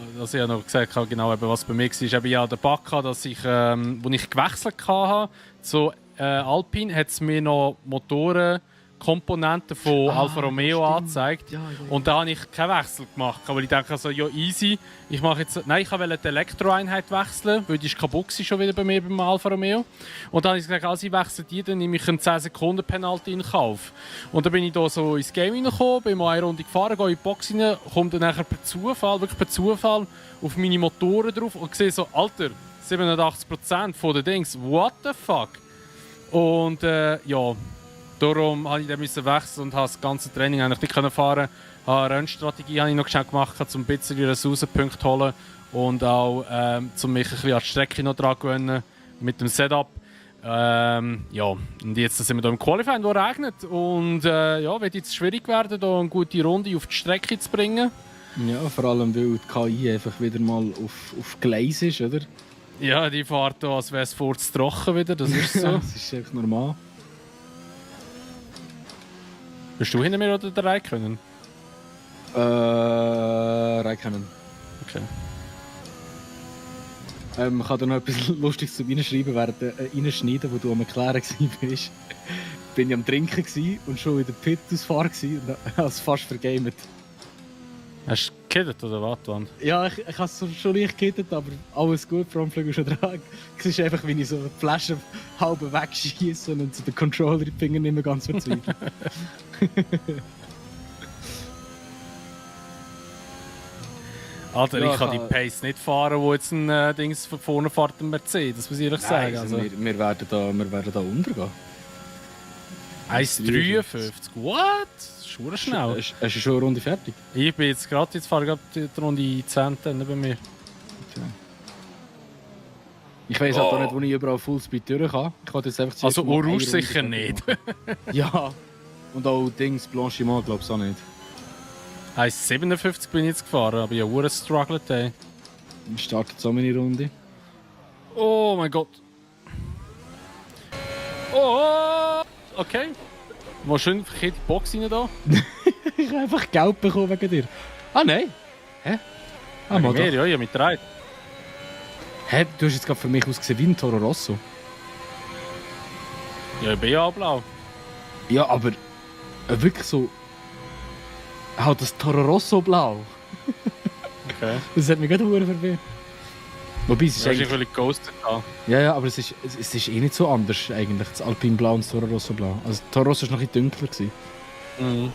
[SPEAKER 7] gesagt habe, genau, eben, was bei mir war. Ich habe ja den Bug gehabt, dass ich, als ich gewechselt habe zu Alpine, hat es mir noch Motorenkomponenten von Alfa Romeo angezeigt.
[SPEAKER 2] Ja.
[SPEAKER 7] Und da habe ich keinen Wechsel gemacht, weil ich dachte, also, ja, easy. Ich wollte die Elektroeinheit wechseln, weil die ist kaputt schon wieder bei mir beim Alfa Romeo. Und dann habe ich gesagt, also ich wechsle die, dann nehme ich einen 10-Sekunden-Penalty in Kauf. Und dann bin ich da so ins Game reingekommen, bin mal eine Runde gefahren, gehe in die Box rein, komme dann nachher per Zufall auf meine Motoren drauf und sehe so, Alter, 87% von den Dings, what the fuck? Und ja, darum musste ich dann wechseln und habe das ganze Training eigentlich nicht fahren. Eine Rennstrategie habe ich noch schnell gemacht, um ein bisschen Ressourcenpunkte zu holen und auch um mich ein bisschen an die Strecke noch dran zu gewöhnen mit dem Setup. Ja, und jetzt sind wir hier im Qualifying, wo es regnet. Und ja, wird jetzt schwierig werden, hier eine gute Runde auf die Strecke zu bringen.
[SPEAKER 2] Ja, vor allem weil die KI einfach wieder mal auf Gleis ist, oder?
[SPEAKER 7] Ja, die fährt hier, als wäre es vor zu trocken wieder, das ist so.
[SPEAKER 2] Das ist einfach normal.
[SPEAKER 7] Bist du hinter mir oder der Räikkönen?
[SPEAKER 2] Räikkönen.
[SPEAKER 7] Okay.
[SPEAKER 2] Ich kann da noch etwas Lustiges zu reinschreiben, reinschneiden, wo du am Erklären warst. Bin ich am Trinken gewesen und schon in der Pit-Ausfahrt und habe es fast vergamet.
[SPEAKER 7] Hast du gekiddet oder was?
[SPEAKER 2] Ja, ich habe es schon leicht gekittet, aber alles gut, Frontflügel schon dran. Es ist einfach, wie ich so eine Flasche halb wegschieße und so den Controller in die Finger nicht mehr ganz verzweifelt.
[SPEAKER 7] Alter,
[SPEAKER 2] Ja,
[SPEAKER 7] ich kann die Pace nicht fahren, wo jetzt ein Dings von vorne fährt, ein Mercedes, muss ich ehrlich sagen.
[SPEAKER 2] Nein,
[SPEAKER 7] Also,
[SPEAKER 2] wir werden da untergehen.
[SPEAKER 7] 1,53. What? Das ist verdammt schnell.
[SPEAKER 2] Hast du schon eine Runde fertig?
[SPEAKER 7] Ich bin jetzt fahre ich gerade die Runde 10 bei mir.
[SPEAKER 2] Okay. Ich weiss auch nicht, wo ich überall Fullspeed durch kann. Ich kann jetzt einfach
[SPEAKER 7] Also
[SPEAKER 2] zuerst mal eine
[SPEAKER 7] Orange
[SPEAKER 2] Runde
[SPEAKER 7] sicher
[SPEAKER 2] fertig
[SPEAKER 7] nicht.
[SPEAKER 2] machen. Ja. Und auch Dings, Blanchiment glaube ich auch nicht.
[SPEAKER 7] 1,57 bin ich jetzt gefahren, aber ich habe einen Struggle.
[SPEAKER 2] Wir starten so meine Runde.
[SPEAKER 7] Oh mein Gott. Oh! Okay. Mal schön verkehrt die Box rein da.
[SPEAKER 2] Ich habe einfach Geld bekommen wegen dir. Ah nein. Hä? Ah, mal
[SPEAKER 7] Mehr,
[SPEAKER 2] doch.
[SPEAKER 7] ja, ich habe mich gedreht.
[SPEAKER 2] Hä? Du hast jetzt gerade für mich ausgesehen wie ein Toro Rosso.
[SPEAKER 7] Ja, ich bin ja auch blau.
[SPEAKER 2] Ja, aber wirklich so... Halt das Toro Rosso blau.
[SPEAKER 7] Okay.
[SPEAKER 2] Das hat mich gerade verwirrt. Wobei es ist
[SPEAKER 7] Ja, ich
[SPEAKER 2] eigentlich...
[SPEAKER 7] will ghosted haben.
[SPEAKER 2] Ja, aber es ist eh nicht so anders eigentlich, das Alpine Blau und das Toro Rosso Blau. Also das Toro Rosso war noch ein bisschen dunkler gewesen.
[SPEAKER 7] Mhm.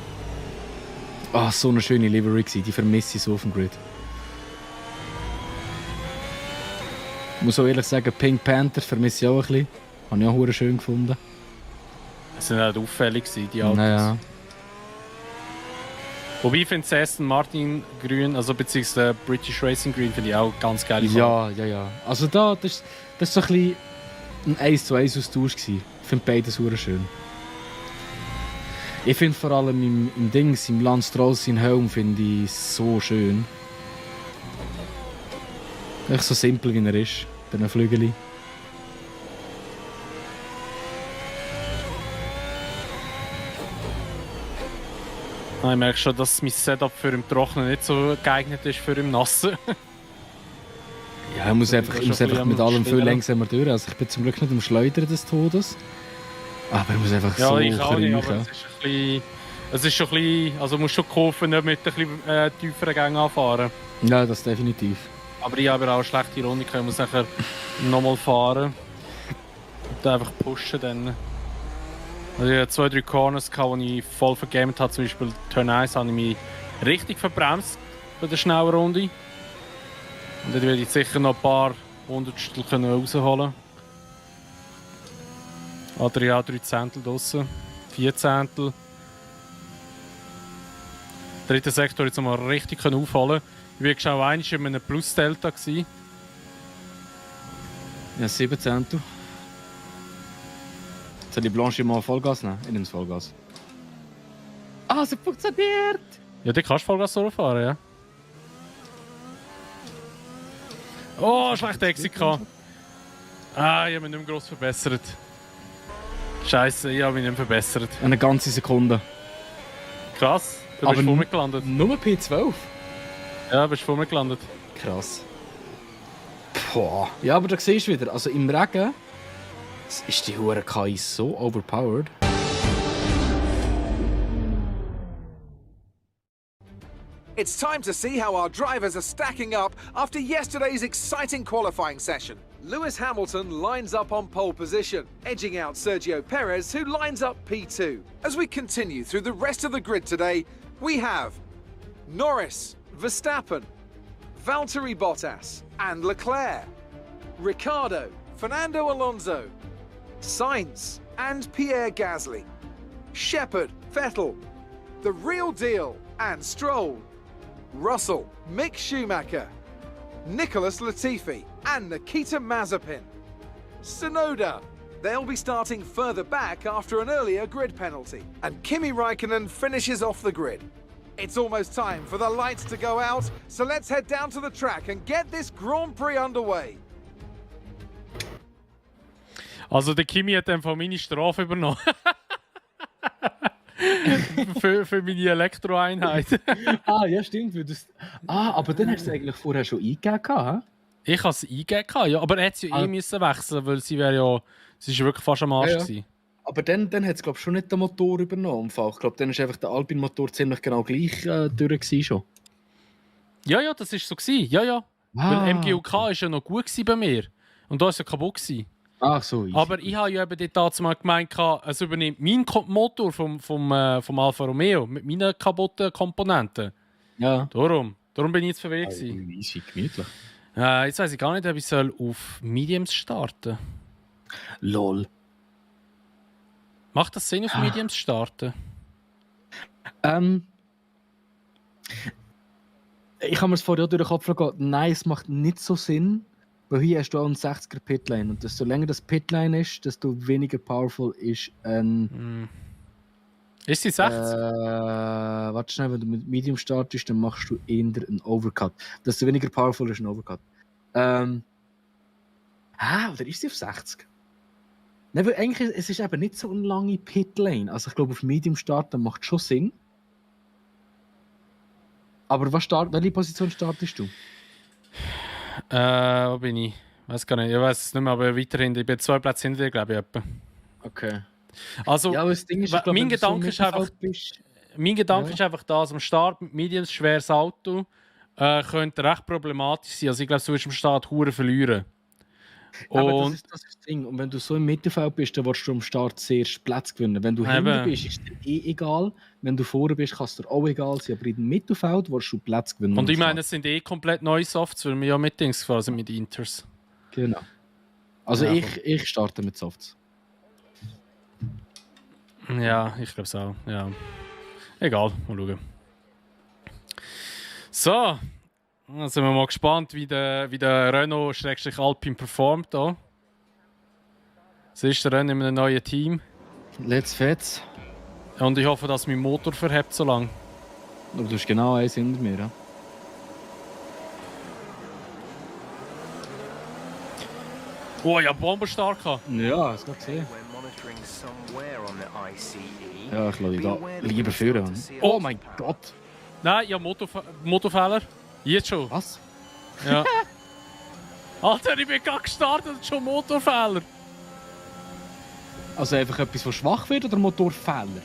[SPEAKER 2] Ah, so eine schöne Livery gewesen, die vermisse ich so auf dem Grid. Ich muss auch ehrlich sagen, Pink Panther vermisse ich auch ein bisschen. Habe ich auch verdammt schön gefunden.
[SPEAKER 7] Das sind halt auffällig gewesen, die Autos.
[SPEAKER 2] Naja.
[SPEAKER 7] Wobei ich finde das Aston Martin Grün, also beziehungsweise British Racing Green, finde ich auch ganz geile Farbe.
[SPEAKER 2] Ja. Also das ist so ein bisschen ein 1:1 Austausch gewesen. Ich finde beides verdammt schön. Ich finde vor allem im Dings, im Lance Stroll sein Helm, finde ich so schön. Echt so simpel wie er ist, bei einem Flügeli.
[SPEAKER 7] Ich merke schon, dass mein Setup für im Trockenen nicht so geeignet ist für im Nassen.
[SPEAKER 2] Ja, ich muss einfach mit allem viel langsamer durch. Also ich bin zum Glück nicht am Schleudern des Todes. Aber ich muss einfach
[SPEAKER 7] Ja,
[SPEAKER 2] so
[SPEAKER 7] ich auch nicht, aber
[SPEAKER 2] kriechen.
[SPEAKER 7] es ist schon ein bisschen, also du musst schon kaufen, nicht mit ein bisschen tieferen Gängen anfahren.
[SPEAKER 2] Ja, das definitiv.
[SPEAKER 7] Aber ich habe auch eine schlechte Runde, ich muss nachher nochmal fahren. Und einfach pushen dann. Also ich hatte 2-3 Corners, die ich voll vergamet habe. Zum Beispiel Turn 1 habe ich mich richtig verbremst bei der schnellen Runde. Und dann werde ich sicher noch ein paar Hundertstel rausholen. Adrian 3 Zehntel draussen, 4 Zehntel. Dritter Sektor jetzt mal richtig aufholen. Ich war schon einmal in einem Plus-Delta.
[SPEAKER 2] Ja, 7 Zehntel. Soll die Blanche mal Vollgas nehmen? Ich nehme das Vollgas. Ah, es funktioniert!
[SPEAKER 7] Ja, die kannst du Vollgas fahren, ja. Oh, schlechter Exit gehabt. Ah, ich habe mich nicht mehr gross verbessert. Scheiße, ich habe mich nicht mehr verbessert.
[SPEAKER 2] Eine ganze Sekunde.
[SPEAKER 7] Krass, du bist vor mir gelandet.
[SPEAKER 2] Nur P12?
[SPEAKER 7] Ja, bist vor mir gelandet.
[SPEAKER 2] Krass. Boah. Ja, aber da siehst du wieder, also im Regen ist die hure KI so overpowered.
[SPEAKER 3] It's time to see how our drivers are stacking up after yesterday's exciting qualifying session. Lewis Hamilton lines up on pole position, edging out Sergio Perez, who lines up P2. As we continue through the rest of the grid today, we have Norris, Verstappen, Valtteri Bottas and Leclerc, Ricciardo, Fernando Alonso, Sainz and Pierre Gasly, Shepard, Vettel, The Real Deal and Stroll, Russell, Mick Schumacher, Nicholas Latifi and Nikita Mazepin. Tsunoda. They'll be starting further back after an earlier grid penalty. And Kimi Raikkonen finishes off the grid. It's almost time for the lights to go out, so let's head down to the track and get this Grand Prix underway.
[SPEAKER 7] Also der Kimi hat dann von meine Strafe übernommen. für meine Elektroeinheit.
[SPEAKER 2] Ah, ja, stimmt. Aber dann hast du es eigentlich vorher schon eingegeben, hä?
[SPEAKER 7] Ich habe es eingegeben, ja. Aber er hätte es ja müssen wechseln, weil sie wäre ja... Sie war wirklich fast am Arsch gewesen.
[SPEAKER 2] Aber dann hat es, glaube ich, schon nicht den Motor übernommen. Ich glaube, dann war einfach der Alpine-Motor ziemlich genau gleich durch schon.
[SPEAKER 7] Ja, das war so gewesen. Ja. Weil MGUK war ja noch gut bei mir. Und da war es ja kaputt gewesen.
[SPEAKER 2] Ach so, easy.
[SPEAKER 7] Aber ich habe ja eben dort mal gemeint, es übernimmt meinen Motor vom Alfa Romeo mit meinen kaputten Komponenten.
[SPEAKER 2] Ja.
[SPEAKER 7] Darum bin ich jetzt verwirrt.
[SPEAKER 2] Easy, gemütlich.
[SPEAKER 7] Jetzt weiss ich gar nicht, ob ich auf Mediums starten soll.
[SPEAKER 2] Lol.
[SPEAKER 7] Macht das Sinn, auf Mediums zu starten?
[SPEAKER 2] Ich habe mir das vorher auch durch den Kopf gegangen. Nein, es macht nicht so Sinn. Weil hier hast du auch einen 60er Pitlane. Und desto länger das Pitlane ist, desto weniger powerful ist ein...
[SPEAKER 7] Ist sie 60?
[SPEAKER 2] Warte schnell, wenn du mit Medium startest, dann machst du eher einen Overcut. Desto weniger powerful ist ein Overcut. Oder ist sie auf 60? Nein, weil eigentlich es ist eben nicht so eine lange Pitlane. Also ich glaube, auf Medium starten macht schon Sinn. Aber welche Position startest du?
[SPEAKER 7] Wo bin ich? Weiß gar nicht. Ich weiß es nicht mehr, aber weiterhin. Ich bin 2 Plätze hinter dir, glaube ich. Etwa.
[SPEAKER 2] Okay.
[SPEAKER 7] Also,
[SPEAKER 2] ja, das Ding ist, ich glaub,
[SPEAKER 7] mein Gedanke ist einfach, ist einfach das, am Start mit Mediums schweres Auto könnte recht problematisch sein. Also ich glaube, du wirst am Start hure verlieren.
[SPEAKER 2] Aber das ist das Ding. Und wenn du so im Mittelfeld bist, dann willst du am Start zuerst Platz gewinnen. Wenn du hinten bist, ist dir egal. Wenn du vorne bist, kann es dir auch egal sein. Aber im Mittelfeld willst du Platz gewinnen.
[SPEAKER 7] Und ich meine, es sind komplett neue Softs, weil wir ja mit Dings gefahren sind, mit Inters.
[SPEAKER 2] Genau. Also ja, ich starte mit Softs.
[SPEAKER 7] Ja, ich glaube es auch. Ja. Egal, mal schauen. So, dann sind wir mal gespannt, wie der Renault-Alpine performt hier. Das ist der Renault in einem neuen Team.
[SPEAKER 2] Let's fetz.
[SPEAKER 7] Und ich hoffe, dass mein Motor verhebt so lange.
[SPEAKER 2] Aber du hast genau eins hinter mir, ja?
[SPEAKER 7] Oh, ja, bombenstark.
[SPEAKER 2] Ja, das kann ich sehen. Ja, ich lasse dich da lieber führen. Oh mein Gott!
[SPEAKER 7] Nein, ja, Motorfehler. Jetzt schon.
[SPEAKER 2] Was?
[SPEAKER 7] Ja. Alter, ich bin gerade gestartet und schon Motorfehler.
[SPEAKER 2] Also einfach etwas, was schwach wird oder Motorfehler?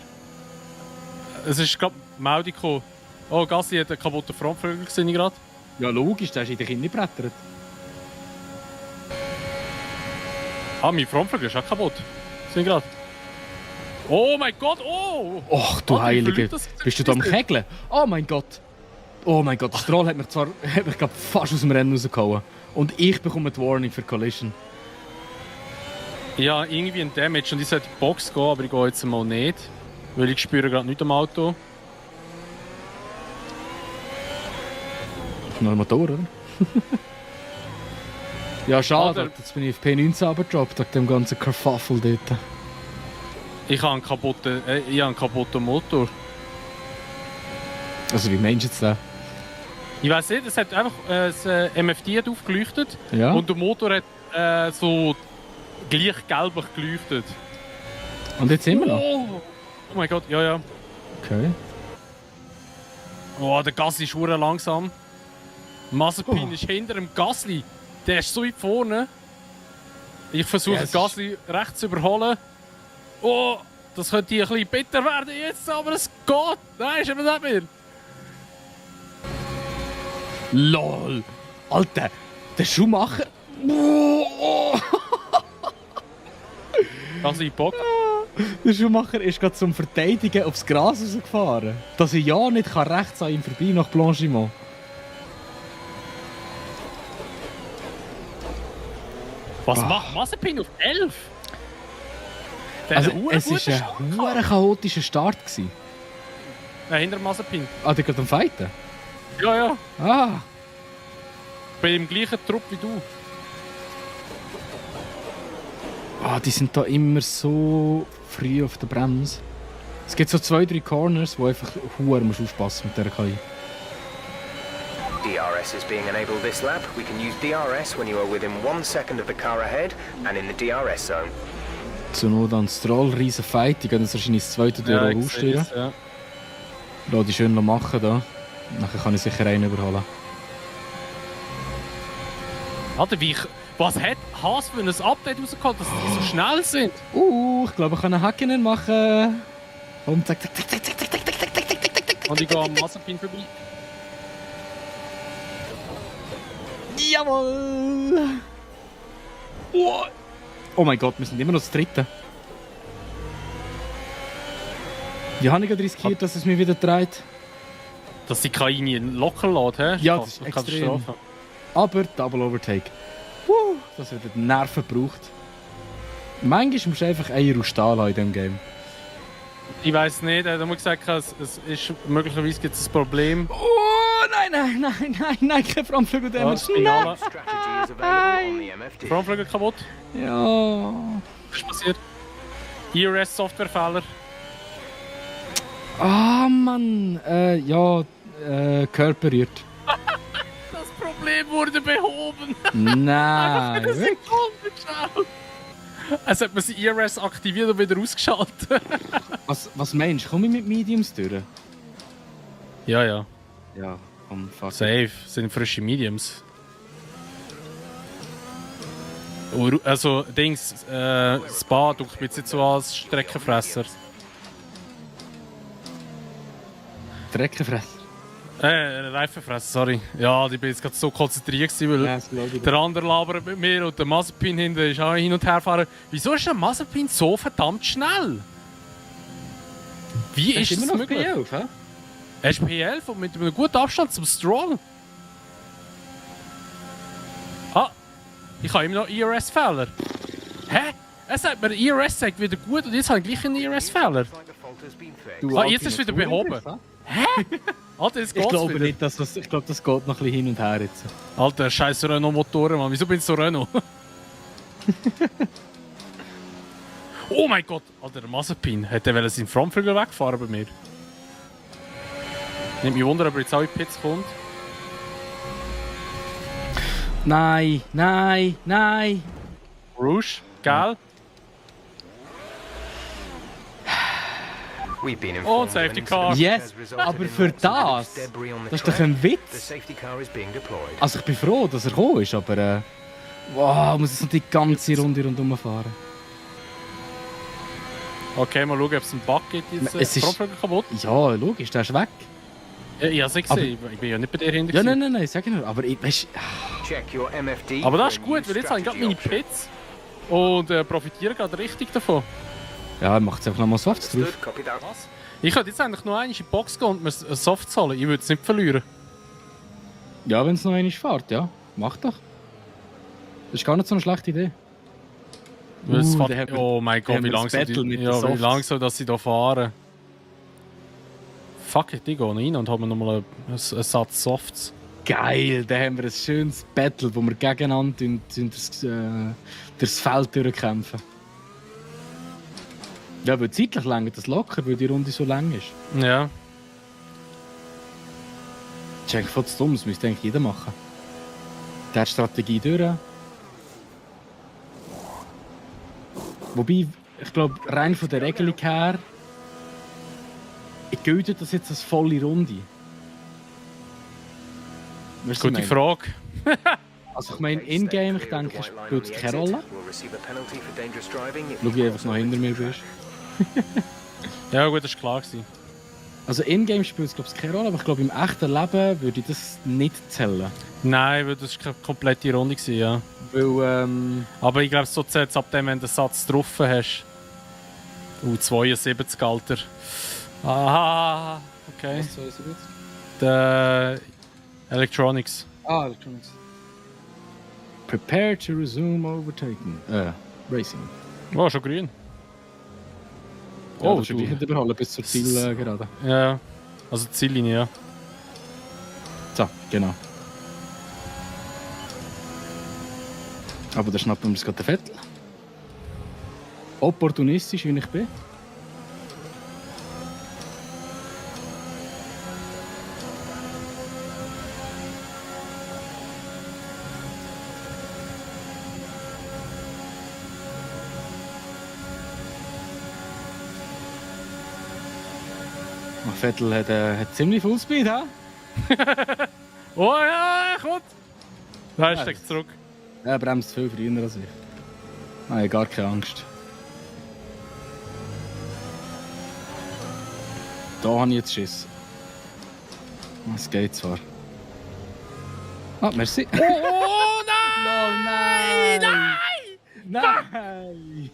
[SPEAKER 7] Es ist gerade Meldung gekommen. Oh, Gasly hat einen kaputten Frontflügel gesehen gerade.
[SPEAKER 2] Ja, logisch, der ist in den Kinn gebrettert.
[SPEAKER 7] Ah, mein Frontflügel ist auch kaputt. Sind gerade. Oh mein Gott, oh!
[SPEAKER 2] Och, du
[SPEAKER 7] wie
[SPEAKER 2] Heilige.
[SPEAKER 7] verrückt das
[SPEAKER 2] Bist du da am Kegeln? Oh mein Gott. Oh mein Gott, der Stroll hat mich glaub, fast aus dem Rennen rausgehauen. Und ich bekomme die Warning für Collision.
[SPEAKER 7] Ja, irgendwie ein Damage und ich sollte in die Box gehen, aber ich gehe jetzt mal nicht. Weil ich spüre gerade nichts am Auto.
[SPEAKER 2] Noch ein Motor, oder? Ja, schade.
[SPEAKER 7] Oder-
[SPEAKER 2] Jetzt bin ich auf P19 abgedroppt, wegen dem ganzen Kerfuffle dort.
[SPEAKER 7] Ich habe einen kaputten Motor.
[SPEAKER 2] Also wie meinst du jetzt den?
[SPEAKER 7] Ich weiß nicht, es hat einfach das MFD hat aufgeleuchtet
[SPEAKER 2] Ja?
[SPEAKER 7] und der Motor hat so gleich gelblich geleuchtet.
[SPEAKER 2] Und jetzt immer noch?
[SPEAKER 7] Oh mein Gott, ja, ja.
[SPEAKER 2] Okay.
[SPEAKER 7] Oh, der Gasly ist verdammt langsam. Mazepin ist hinter dem Gasly. Der ist so weit vorne. Ich versuche
[SPEAKER 2] Yes.
[SPEAKER 7] Gasly rechts zu überholen. Oh, das könnte ein bisschen bitter werden jetzt, aber es geht. Nein, ist eben nicht mehr.
[SPEAKER 2] LOL! Alter, der Schuhmacher. Oh.
[SPEAKER 7] Gasly Bock.
[SPEAKER 2] Der Schuhmacher ist gerade zum Verteidigen aufs Gras rausgefahren. Dass ich ja nicht kann rechts an ihm vorbei nach Blanchiment.
[SPEAKER 7] Was macht Mazepin auf 11? Der
[SPEAKER 2] Also,
[SPEAKER 7] hat einen
[SPEAKER 2] es
[SPEAKER 7] guten
[SPEAKER 2] war ein hoher chaotischer Start gewesen.
[SPEAKER 7] hinter Mazepin.
[SPEAKER 2] Ah, der geht am Fighten?
[SPEAKER 7] Ja, ja.
[SPEAKER 2] Ah!
[SPEAKER 7] Bei dem gleichen Trupp wie du.
[SPEAKER 2] Ah, die sind da immer so früh auf der Bremse. Es gibt so 2-3 Corners, wo einfach huere musst aufpassen mit der KI.
[SPEAKER 8] DRS is being enabled this lap. We can use DRS when you are within 1 second of the car ahead and in the DRS zone.
[SPEAKER 2] Zur Not an Stroll, riesen Fight. Die gehen jetzt wahrscheinlich das zweite Duell
[SPEAKER 7] ich sehe
[SPEAKER 2] aussteuern.
[SPEAKER 7] das, ja.
[SPEAKER 2] Lass die schön machen da. Nachher kann ich sicher einen überholen.
[SPEAKER 7] Alter, was hat Haas für ein Update rausgeholt, dass die so schnell sind?
[SPEAKER 2] Ich glaube, ich kann einen Hackenen machen. Und zack, zack, zack, zack, zack, zack, zack, zack, zack, zack, zack, zack.
[SPEAKER 7] Und ich gehe am Mazepin vorbei.
[SPEAKER 2] Jawohl! Oh mein Gott, wir sind immer noch das Dritte. Wie habe ich gerade riskiert, dass es mich wieder dreht?
[SPEAKER 7] Dass die KI nie locker lässt, hä?
[SPEAKER 2] Ja, das ist
[SPEAKER 7] Katastrophe.
[SPEAKER 2] extrem. Aber Double Overtake. Das hat die Nerven gebraucht. Manchmal musst du einfach Eier aus Stahl haben in diesem Game.
[SPEAKER 7] Ich weiss nicht, er hat mir gesagt, es ist möglicherweise gibt es ein Problem.
[SPEAKER 2] Oh, nein, kein Frontflügel Damage.
[SPEAKER 7] Spinale.
[SPEAKER 8] Strategy is available on the MFD.
[SPEAKER 7] Frontflügel kaputt.
[SPEAKER 2] Ja.
[SPEAKER 7] Was ist passiert? ERS-Softwarefehler.
[SPEAKER 2] Ah, Mann. Körper rührt.
[SPEAKER 7] Das Problem wurde behoben.
[SPEAKER 2] Nein.
[SPEAKER 7] Eine Sekunde, schau. Es hat man sein ERS aktiviert und wieder ausgeschaltet.
[SPEAKER 2] Was meinst du? Komme ich mit Mediums durch?
[SPEAKER 7] Ja, ja.
[SPEAKER 2] Ja, komm, fuck.
[SPEAKER 7] Safe. Sind frische Mediums. Also, Dings, Spa duckt mich jetzt so als Streckenfresser.
[SPEAKER 2] Dreckenfresser.
[SPEAKER 7] Reifenfresser, sorry. Ja, ich bin jetzt gerade so konzentriert gewesen, weil
[SPEAKER 2] Ja, das glaube ich.
[SPEAKER 7] der andere labert mit mir und der Mazepin hinten ist auch hin und her fahren. Wieso ist der Mazepin so verdammt schnell? Wie ist das möglich?
[SPEAKER 2] P11, hä?
[SPEAKER 7] Er ist P11 und mit einem guten Abstand zum Stroll. Ah, ich habe immer noch ERS-Fehler. Hä? Er sagt mir, der ERS sagt wieder gut und jetzt habe ich gleich einen ERS-Fehler. Ah, jetzt ist es wieder behoben. Alter, jetzt
[SPEAKER 2] Ich
[SPEAKER 7] geht's
[SPEAKER 2] glaube
[SPEAKER 7] wieder.
[SPEAKER 2] nicht, dass das... Ich glaube, das geht noch ein bisschen hin und her jetzt.
[SPEAKER 7] Alter, scheiß Renault-Motoren, Mann. Wieso bin ich so Renault? Oh mein Gott! Alter, der Mazepin. Hätte er seinen Frontflügel wegfahren bei mir? Nimmt mich wunder, ob er jetzt auch in die Pits kommt.
[SPEAKER 2] Nein.
[SPEAKER 7] Rouge, gell?
[SPEAKER 8] We've been
[SPEAKER 7] Oh,
[SPEAKER 8] informed
[SPEAKER 7] Safety
[SPEAKER 8] of an
[SPEAKER 7] Car.
[SPEAKER 8] incident
[SPEAKER 2] Yes,
[SPEAKER 8] has resulted
[SPEAKER 2] aber
[SPEAKER 8] in
[SPEAKER 2] für
[SPEAKER 8] lots of
[SPEAKER 2] das,
[SPEAKER 8] debris on the
[SPEAKER 2] das ist doch
[SPEAKER 8] track.
[SPEAKER 2] ein
[SPEAKER 8] The
[SPEAKER 2] Witz.
[SPEAKER 8] safety car is being deployed.
[SPEAKER 2] Also ich bin froh, dass er gekommen ist, aber... Wow, muss jetzt noch die ganze Runde rundherum fahren.
[SPEAKER 7] Okay, mal schauen, ob es einen Bug gibt. Jetzt,
[SPEAKER 2] Es ist-
[SPEAKER 7] Frontflügel kaputt.
[SPEAKER 2] Ja, logisch, der ist weg.
[SPEAKER 7] Ja, ich habe es nicht gesehen. Ich bin ja nicht bei dir hinter.
[SPEAKER 2] Ja,
[SPEAKER 7] gewesen.
[SPEAKER 2] nein, sag ich nur. Aber ich weißt,
[SPEAKER 8] Check your MFD.
[SPEAKER 7] Aber das
[SPEAKER 8] for
[SPEAKER 7] ist
[SPEAKER 8] a
[SPEAKER 7] gut,
[SPEAKER 8] new
[SPEAKER 7] weil jetzt habe ich gerade
[SPEAKER 8] strategy
[SPEAKER 7] meine
[SPEAKER 8] option.
[SPEAKER 7] Pits und profitiere gerade richtig davon.
[SPEAKER 2] Ja, macht es einfach nochmal Softs drauf.
[SPEAKER 8] Understood, copy that.
[SPEAKER 7] Was? Ich könnte jetzt eigentlich noch einmal in die Box gehen und mir ein Soft holen. Ich würde es nicht verlieren.
[SPEAKER 2] Ja, wenn es noch einmal fährt, ja. Mach doch. Das ist gar nicht so eine schlechte Idee.
[SPEAKER 7] Weil es
[SPEAKER 2] da
[SPEAKER 7] fährt-
[SPEAKER 2] haben wir-
[SPEAKER 7] oh mein
[SPEAKER 2] da
[SPEAKER 7] Gott,
[SPEAKER 2] haben
[SPEAKER 7] wie
[SPEAKER 2] wir das
[SPEAKER 7] langsam
[SPEAKER 2] Battle mit
[SPEAKER 7] die,
[SPEAKER 2] den
[SPEAKER 7] ja, wie
[SPEAKER 2] Softs.
[SPEAKER 7] langsam dass sie da fahren. Fuck it, die gehen rein und haben nochmal einen Satz Softs.
[SPEAKER 2] Geil, da haben wir ein schönes Battle, wo wir gegeneinander durchs Feld durchkämpfen. Ja, weil zeitlich länger das locker, weil die Runde so lang ist.
[SPEAKER 7] Ja.
[SPEAKER 2] Das ist eigentlich voll zu dumm, das müsste eigentlich jeder machen. Der hat die Strategie durch. Wobei, ich glaube, rein von der Regelung her gilt das jetzt als volle Runde. Weißt du,
[SPEAKER 7] Gute
[SPEAKER 2] was ich meine?
[SPEAKER 7] Frage.
[SPEAKER 2] Also ich meine, in-game, ich denke, spielt es keine Rolle. Schau, wie einfach noch hinter mir bist.
[SPEAKER 7] Ja gut, das war klar gewesen.
[SPEAKER 2] Also in-game spielt es glaube ich keine Rolle, aber ich glaube im echten Leben würde ich das nicht zählen.
[SPEAKER 7] Nein, weil das war keine komplette Runde gewesen, ja.
[SPEAKER 2] Weil,
[SPEAKER 7] Aber ich glaube, so zählt es ab dem, wenn du den Satz drauf hast. 72, Alter. Aha, okay.
[SPEAKER 2] Was soll ich jetzt?
[SPEAKER 7] Der Electronics.
[SPEAKER 2] Ah, Electronics. Prepare to resume overtaking. Racing.
[SPEAKER 7] Oh, schon grün.
[SPEAKER 2] Ja,
[SPEAKER 7] Oh,
[SPEAKER 2] das ist
[SPEAKER 7] du.
[SPEAKER 2] nicht überholen bis zur Zielgerade.
[SPEAKER 7] Ja, also die Ziellinie, ja.
[SPEAKER 2] So, genau. Aber da schnappen wir uns gerade den Vettel. Opportunistisch, wie ich bin. Vettel hat ziemlich Fullspeed, ha?
[SPEAKER 7] Oh ja, kommt! Nein,
[SPEAKER 2] Ja,
[SPEAKER 7] steckt zurück.
[SPEAKER 2] Er bremst viel früher als ich. Nein, gar keine Angst. Da habe ich jetzt Schiss. Es geht zwar. Ah, merci.
[SPEAKER 7] Oh nein!
[SPEAKER 2] Nein! Nein!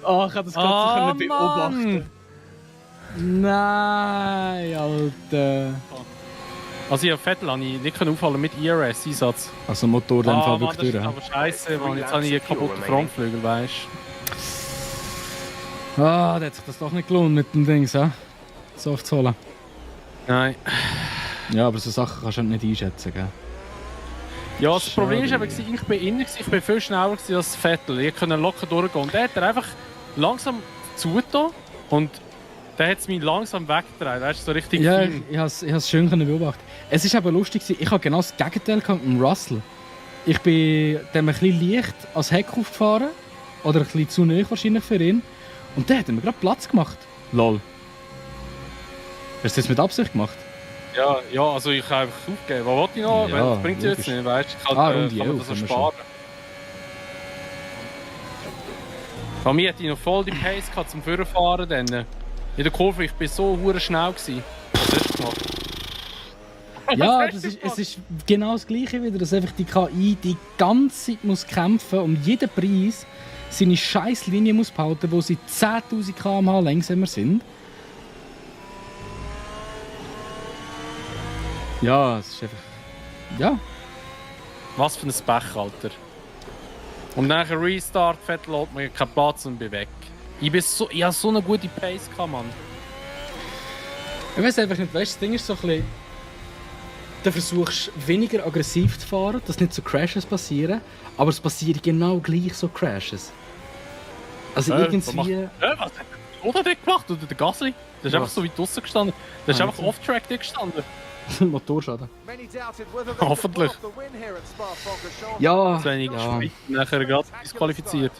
[SPEAKER 2] Oh, ich habe das gerade so beobachten. Nein, Alter.
[SPEAKER 7] Also ich habe Vettel nicht aufhalten mit IRS-Einsatz.
[SPEAKER 2] Also Motor dann
[SPEAKER 7] Mann,
[SPEAKER 2] wirklich
[SPEAKER 7] das ist
[SPEAKER 2] durch.
[SPEAKER 7] aber scheiße, Mann. Jetzt habe ich einen kaputten Frontflügel, weißt du.
[SPEAKER 2] Ah, da hat sich das doch nicht gelohnt mit dem Ding, so. Soft zu holen.
[SPEAKER 7] Nein.
[SPEAKER 2] Ja, aber so Sachen kannst du nicht einschätzen, gell?
[SPEAKER 7] Ja, das Problem ist eben, ich bin innen, ich bin viel schneller als Vettel. Ich konnte locker durchgehen. Und der hat einfach langsam zugetan und der hat es mich langsam weggetragen. Weißt du, so richtig
[SPEAKER 2] Ja,
[SPEAKER 7] fein.
[SPEAKER 2] ich habe es schön beobachten. Es ist aber lustig, ich habe genau das Gegenteil gehabt mit dem Russell. Ich bin dem ein bisschen leicht als Heck aufgefahren. Oder ein bisschen zu nahe wahrscheinlich für ihn. Und der hat mir gerade Platz gemacht. Lol. Hast du das mit Absicht gemacht?
[SPEAKER 7] Ja, also ich habe einfach aufgegeben. Was wollte ich noch?
[SPEAKER 2] Ja,
[SPEAKER 7] Das bringt jetzt
[SPEAKER 2] logisch.
[SPEAKER 7] nicht, weißt du? Ich kann,
[SPEAKER 2] Runde
[SPEAKER 7] kann man
[SPEAKER 2] 11
[SPEAKER 7] das so
[SPEAKER 2] haben wir
[SPEAKER 7] sparen. Bei mir hatte ich noch voll die Pace gehabt zum Vorfahren. Dann. In der Kurve, ich war so hure schnell gewesen. Was hast du gemacht?
[SPEAKER 2] Ja, es ist genau das Gleiche wieder, dass einfach die KI die ganze Zeit muss kämpfen um jeden Preis seine scheiß Linie muss behalten, wo sie 10'000 km/h langsamer sind. Ja, es ist einfach... Ja.
[SPEAKER 7] Was für ein Pech, Alter. Und nachher Restart, Vettel lässt mir keinen Platz und bin weg. Ich habe so eine gute Pace gehabt, Mann.
[SPEAKER 2] Ich weiß einfach nicht, weißt du, das Ding ist so ein bisschen... Du versuchst weniger aggressiv zu fahren, dass nicht so Crashes passieren, aber es passieren genau gleich so Crashes. Also irgendwie...
[SPEAKER 7] Was hat der Oda dort gemacht? Oder der Gasly? Der ist einfach so weit draussen gestanden. Der ist einfach off-track dort gestanden.
[SPEAKER 2] Motorschaden.
[SPEAKER 7] Hoffentlich.
[SPEAKER 2] Ja,
[SPEAKER 7] Das wenig
[SPEAKER 2] ja.
[SPEAKER 7] Sprit nachher gerade disqualifiziert.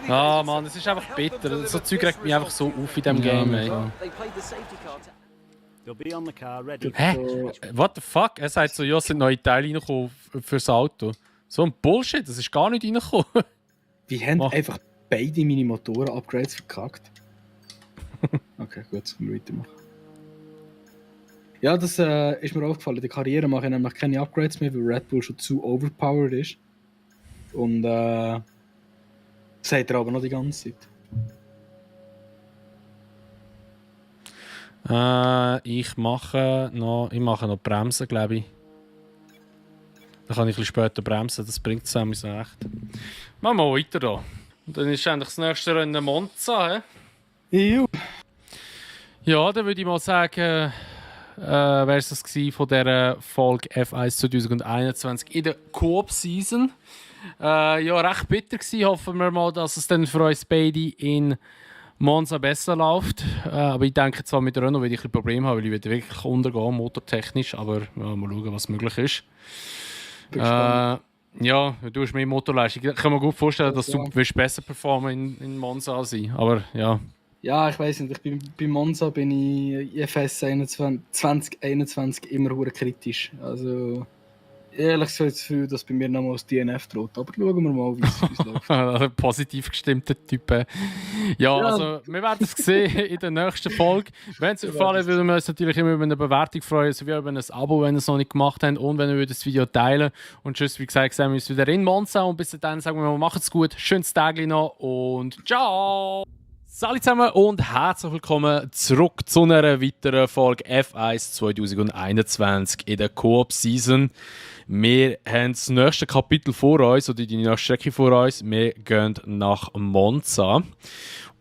[SPEAKER 7] Ah Mann, es ist einfach bitter. So Zeug regt mich einfach so auf in diesem Game, ey.
[SPEAKER 2] Ja.
[SPEAKER 7] Hä? What the fuck? Er sagt so, ja, es sind neue Teile reingekommen fürs Auto. So ein Bullshit, das ist gar nicht reingekommen.
[SPEAKER 2] Wie haben
[SPEAKER 7] Mach.
[SPEAKER 2] einfach beide meine Motoren-Upgrades verkackt? Okay, gut, können wir weitermachen. Ja, das ist mir aufgefallen. In der Karriere mache ich nämlich keine Upgrades mehr, weil Red Bull schon zu overpowered ist. Und sagt er aber noch die ganze Zeit.
[SPEAKER 7] Ich mache noch Bremsen, glaube ich. Dann kann ich ein bisschen später bremsen, das bringt es einem so recht. Machen wir weiter da. Und dann ist eigentlich das nächste Rennen Monza.
[SPEAKER 2] Juhu.
[SPEAKER 7] Ja, dann würde ich mal sagen, wäre es das gewesen von dieser Folge F1 2021 in der Coop-Season. Ja, recht bitter gewesen. Hoffen wir mal, dass es dann für uns beide in Monza besser läuft. Aber ich denke zwar mit Renault werde ich ein Problem haben, weil ich werde wirklich untergehen, motortechnisch. Aber ja, mal schauen, was möglich ist. Ja, du hast mehr Motorleistung. Ich kann mir gut vorstellen, dass du besser performen in Monza sein. Aber ja.
[SPEAKER 2] Ja, ich weiß nicht. Bei Monza bin ich IFS 2021 immer hure kritisch. Also ehrlich gesagt das Gefühl, dass bei mir nochmal das DNF droht. Aber schauen wir mal, wie es läuft.
[SPEAKER 7] Positiv gestimmter Typ. Ja, also wir werden es sehen in der nächsten Folge. Wenn es euch gefallen würde, wir uns natürlich immer über eine Bewertung freuen, sowie über ein Abo, wenn ihr es noch nicht gemacht habt und wenn ihr das Video teilen. Und tschüss, wie gesagt, sehen wir uns wieder in Monza. Und bis dann sagen wir mal, macht's gut, schönes Tag noch und ciao! Salut zusammen und herzlich willkommen zurück zu einer weiteren Folge F1 2021 in der Coop-Season. Wir haben das nächste Kapitel vor uns, oder die nächste Strecke vor uns. Wir gehen nach Monza.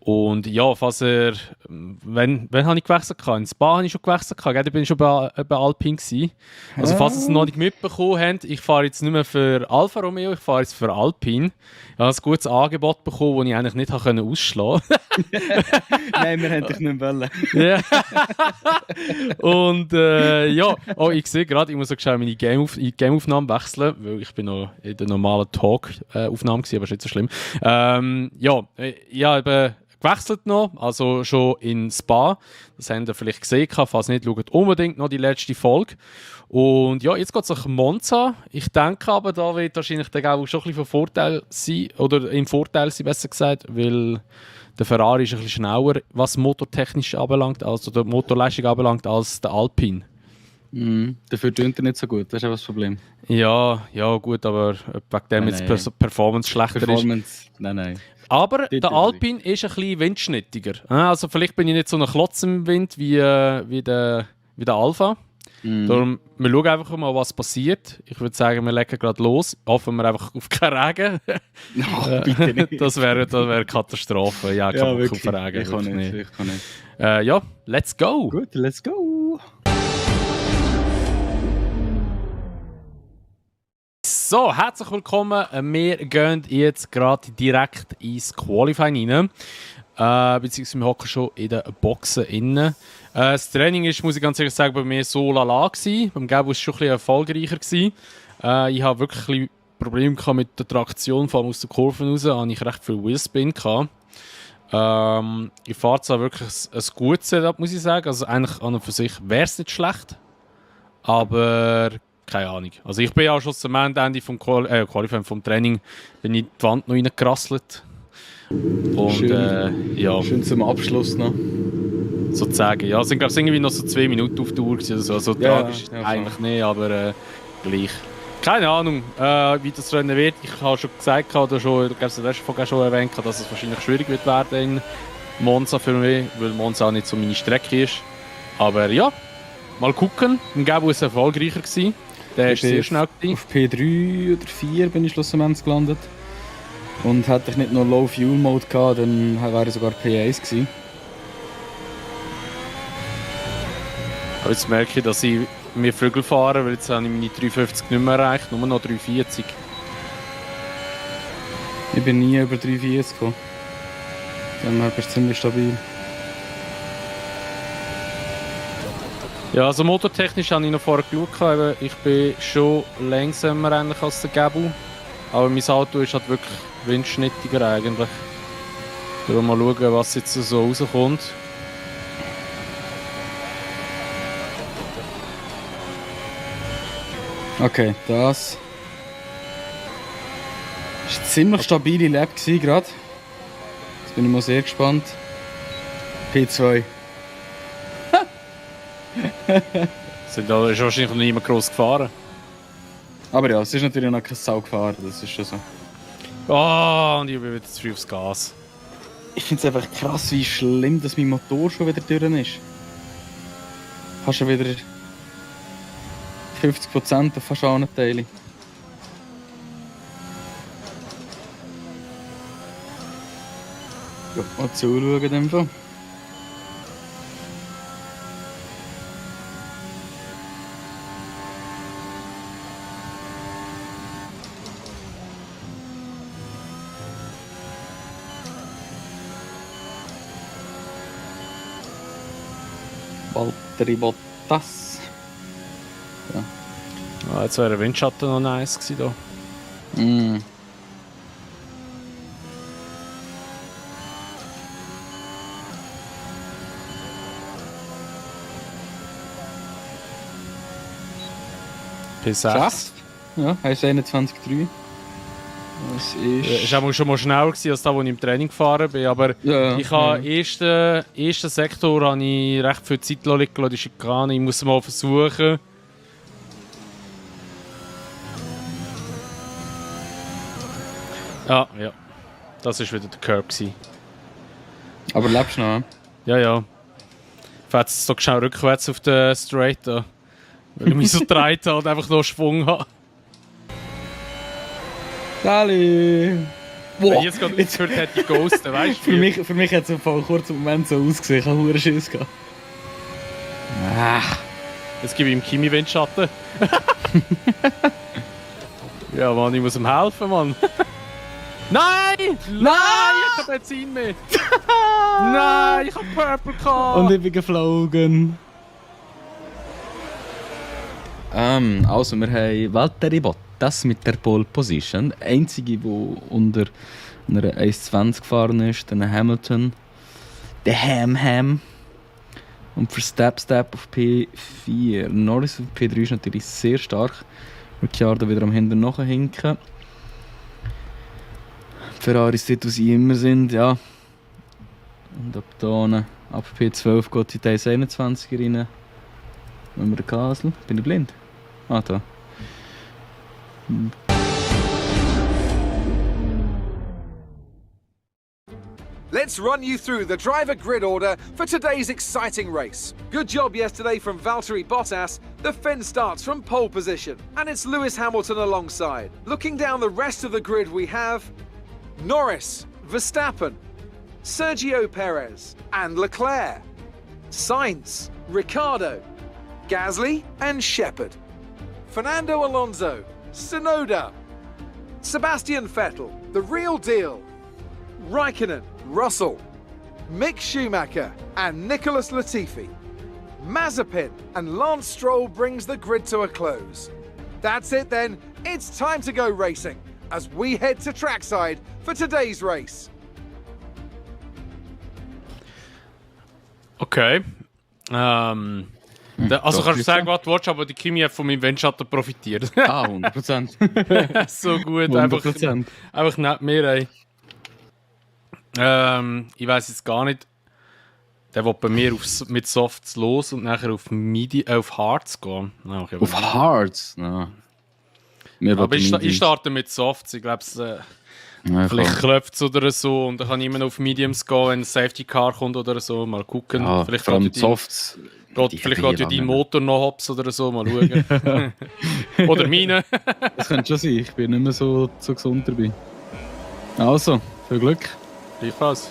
[SPEAKER 7] Und ja, falls ihr... Wann habe ich gewechselt? In Spa habe ich schon gewechselt. Da bin ich schon bei Alpine gewesen. Also falls ihr es noch nicht mitbekommen habt, ich fahre jetzt nicht mehr für Alfa Romeo, ich fahre jetzt für Alpine. Ich habe ein gutes Angebot bekommen, das ich eigentlich nicht ausschlagen konnte.
[SPEAKER 2] Nein, wir haben dich nicht wollen.
[SPEAKER 7] Ja. Und ja, ich sehe gerade, ich muss auch schnell meine Game-Aufnahme wechseln, weil ich bin noch in der normalen Talk-Aufnahme gewesen, aber ist nicht so schlimm. Ja, ich habe gewechselt noch, also schon in Spa. Das habt ihr vielleicht gesehen, falls nicht, schaut unbedingt noch die letzte Folge. Und ja, jetzt geht es nach Monza. Ich denke aber, da wird wahrscheinlich der Gau schon ein bisschen von Vorteil sein, oder im Vorteil sein, besser gesagt, weil der Ferrari ist ein bisschen schneller, was motortechnisch anbelangt, also der Motorleistung anbelangt, als der Alpine.
[SPEAKER 2] Dafür tönt er nicht so gut, das ist auch das Problem.
[SPEAKER 7] Ja, gut, aber wegen dem jetzt Performance schlechter ist.
[SPEAKER 2] Nein.
[SPEAKER 7] Aber der Alpine ist ein bisschen windschnittiger. Also vielleicht bin ich nicht so ein Klotz im Wind wie der Alpha. Darum, wir schauen einfach mal, was passiert. Ich würde sagen, wir legen gerade los. Hoffen wir einfach auf keinen Regen.
[SPEAKER 2] Bitte nicht.
[SPEAKER 7] Das wäre Katastrophe. Ja, kein Bock auf Regen.
[SPEAKER 2] Ich kann nicht.
[SPEAKER 7] Ja, let's go!
[SPEAKER 2] Gut, let's go!
[SPEAKER 7] So, herzlich willkommen. Wir gehen jetzt gerade direkt ins Qualifying rein. Beziehungsweise wir hocken schon in den Boxen innen. Das Training ist, muss ich ganz ehrlich sagen, bei mir so lala gewesen. Beim Gabo war es schon ein bisschen erfolgreicher gewesen. Ich habe wirklich ein bisschen Probleme mit der Traktion, vor allem aus den Kurven raus. Da hatte ich recht viel Wheelspin. Ich fahre zwar wirklich ein gutes Setup, muss ich sagen. Also eigentlich an und für sich wäre es nicht schlecht. Aber keine Ahnung. Also ich bin ja schon am Ende vom Qualifying, vom Training, bin ich die Wand noch reingerasselt. Und
[SPEAKER 2] schön,
[SPEAKER 7] ja.
[SPEAKER 2] Schön zum Abschluss noch.
[SPEAKER 7] Sozusagen. Ja, es sind glaube ich irgendwie noch so 2 Minuten auf der Uhr oder so. Also tragisch eigentlich nicht, aber gleich. Keine Ahnung, wie das Rennen wird. Ich habe schon gesagt, oder schon, ich glaube, in der letzten Folge schon erwähnt, dass es wahrscheinlich schwierig wird werden in Monza für mich, weil Monza auch nicht so meine Strecke ist. Aber ja, mal gucken. Im Gabo war es erfolgreicher gewesen. Der ist sehr schnell gewesen.
[SPEAKER 2] Auf P3 oder 4 bin ich schlussendlich gelandet. Und hätte ich nicht nur Low Fuel Mode gehabt, dann wäre ich sogar P1 gewesen.
[SPEAKER 7] Aber jetzt merke ich, dass ich mir Vögel fahre, weil jetzt habe ich meine 350 nicht mehr erreicht, nur noch 340.
[SPEAKER 2] Ich bin nie über 340 gekommen. Dann bist du ziemlich stabil.
[SPEAKER 7] Ja, also motortechnisch habe ich noch vorher geschaut. Ich bin schon langsamer eigentlich als der Gabo. Aber mein Auto ist halt wirklich windschnittiger eigentlich. Mal schauen, was jetzt so rauskommt.
[SPEAKER 2] Okay, das war eine ziemlich stabile Lap gerade. Jetzt bin ich mal sehr gespannt. P2.
[SPEAKER 7] Ist wahrscheinlich noch niemand gross gefahren.
[SPEAKER 2] Aber ja, es ist natürlich noch kein Sau gefahren, das ist schon so.
[SPEAKER 1] Oh, und ich bin wieder zu früh aufs Gas.
[SPEAKER 2] Ich finde es einfach krass, wie schlimm, dass mein Motor schon wieder durch ist. Hast schon wieder 50% auf fast allen Teilen. Ja, mal zuschauen in dem Fall. Valtteri Bottas.
[SPEAKER 1] Ah, jetzt wäre der Windschatten noch nice gewesen hier.
[SPEAKER 2] Mm.
[SPEAKER 1] P6.
[SPEAKER 2] Ja, heißt 21,3. Das ist...
[SPEAKER 1] Ist auch schon mal schneller gewesen, als da, wo ich im Training gefahren bin. Aber
[SPEAKER 2] Ja,
[SPEAKER 1] ich habe ersten Sektor habe ich recht viel Zeit liegen lassen, die Schikane. Ich muss mal versuchen. Ah, ja. Das war wieder der Curb gewesen.
[SPEAKER 2] Aber lebst du noch?
[SPEAKER 1] Ja, ja. Ich fahre jetzt so schnell rückwärts auf den Straight da. Weil ich mich so gedreht habe und einfach noch Schwung habe.
[SPEAKER 2] Sali!
[SPEAKER 1] Wenn ich jetzt gerade aufgehört hätte, die Ghosten, weißt du?
[SPEAKER 2] Für mich hat es im Fall kurz im Moment so ausgesehen, ich habe verdammt Schiss gehabt.
[SPEAKER 1] Jetzt gebe ich ihm Kimi-Windschatten. Ja, Mann, ich muss ihm helfen, Mann. Nein! Nein! Ich habe Benzin mehr! Nein, ich habe Purple gehabt!
[SPEAKER 2] Und ich bin geflogen. Also, wir haben Valtteri Bottas mit der Pole Position. Der einzige, der unter einer 1,20 gefahren ist, dann Hamilton. Der Ham. Und für Step auf P4. Norris auf P3 ist natürlich sehr stark. Ricciardo wieder am Hinten nachhinken. Ferraris dort, wo sie immer sind, ja. Und ab da, ab P12 geht die Teils 21er rein. Wenn wir den Kasel. Bin ich blind? Ah, da.
[SPEAKER 3] Let's run you through the driver grid order for today's exciting race. Good job yesterday from Valtteri Bottas. The Finn starts from pole position, and it's Lewis Hamilton alongside. Looking down the rest of the grid, we have Norris, Verstappen, Sergio Perez, and Leclerc, Sainz, Ricciardo, Gasly, and Shepard, Fernando Alonso, Tsunoda, Sebastian Vettel, the real deal, Raikkonen, Russell, Mick Schumacher, and Nicholas Latifi. Mazepin and Lance Stroll brings the grid to a close. That's it then, it's time to go racing as we head to trackside for today's race.
[SPEAKER 1] Okay. Also kannst du sagen, was du willst, aber die Kimi hat von meinem Windschatten profitiert.
[SPEAKER 2] 100%.
[SPEAKER 1] So gut,
[SPEAKER 2] 100%.
[SPEAKER 1] einfach nicht mehr, ey. Ich weiss jetzt gar nicht. Der will bei mir mit Softs los und nachher auf Hards gehen. No, okay,
[SPEAKER 2] auf Hards? No.
[SPEAKER 1] Aber ich starte mit Softs. Ich glaube, vielleicht klopft es oder so und dann kann ich immer noch auf Mediums gehen, wenn ein Safety Car kommt oder so. Mal gucken.
[SPEAKER 2] Ja,
[SPEAKER 1] vielleicht
[SPEAKER 2] vor allem Softs.
[SPEAKER 1] Vielleicht geht ja dein Motor noch hops oder so. Mal schauen. Oder meine.
[SPEAKER 2] Das könnte schon sein. Ich bin nicht mehr so gesund dabei. Also, viel Glück.
[SPEAKER 1] Gleichfalls.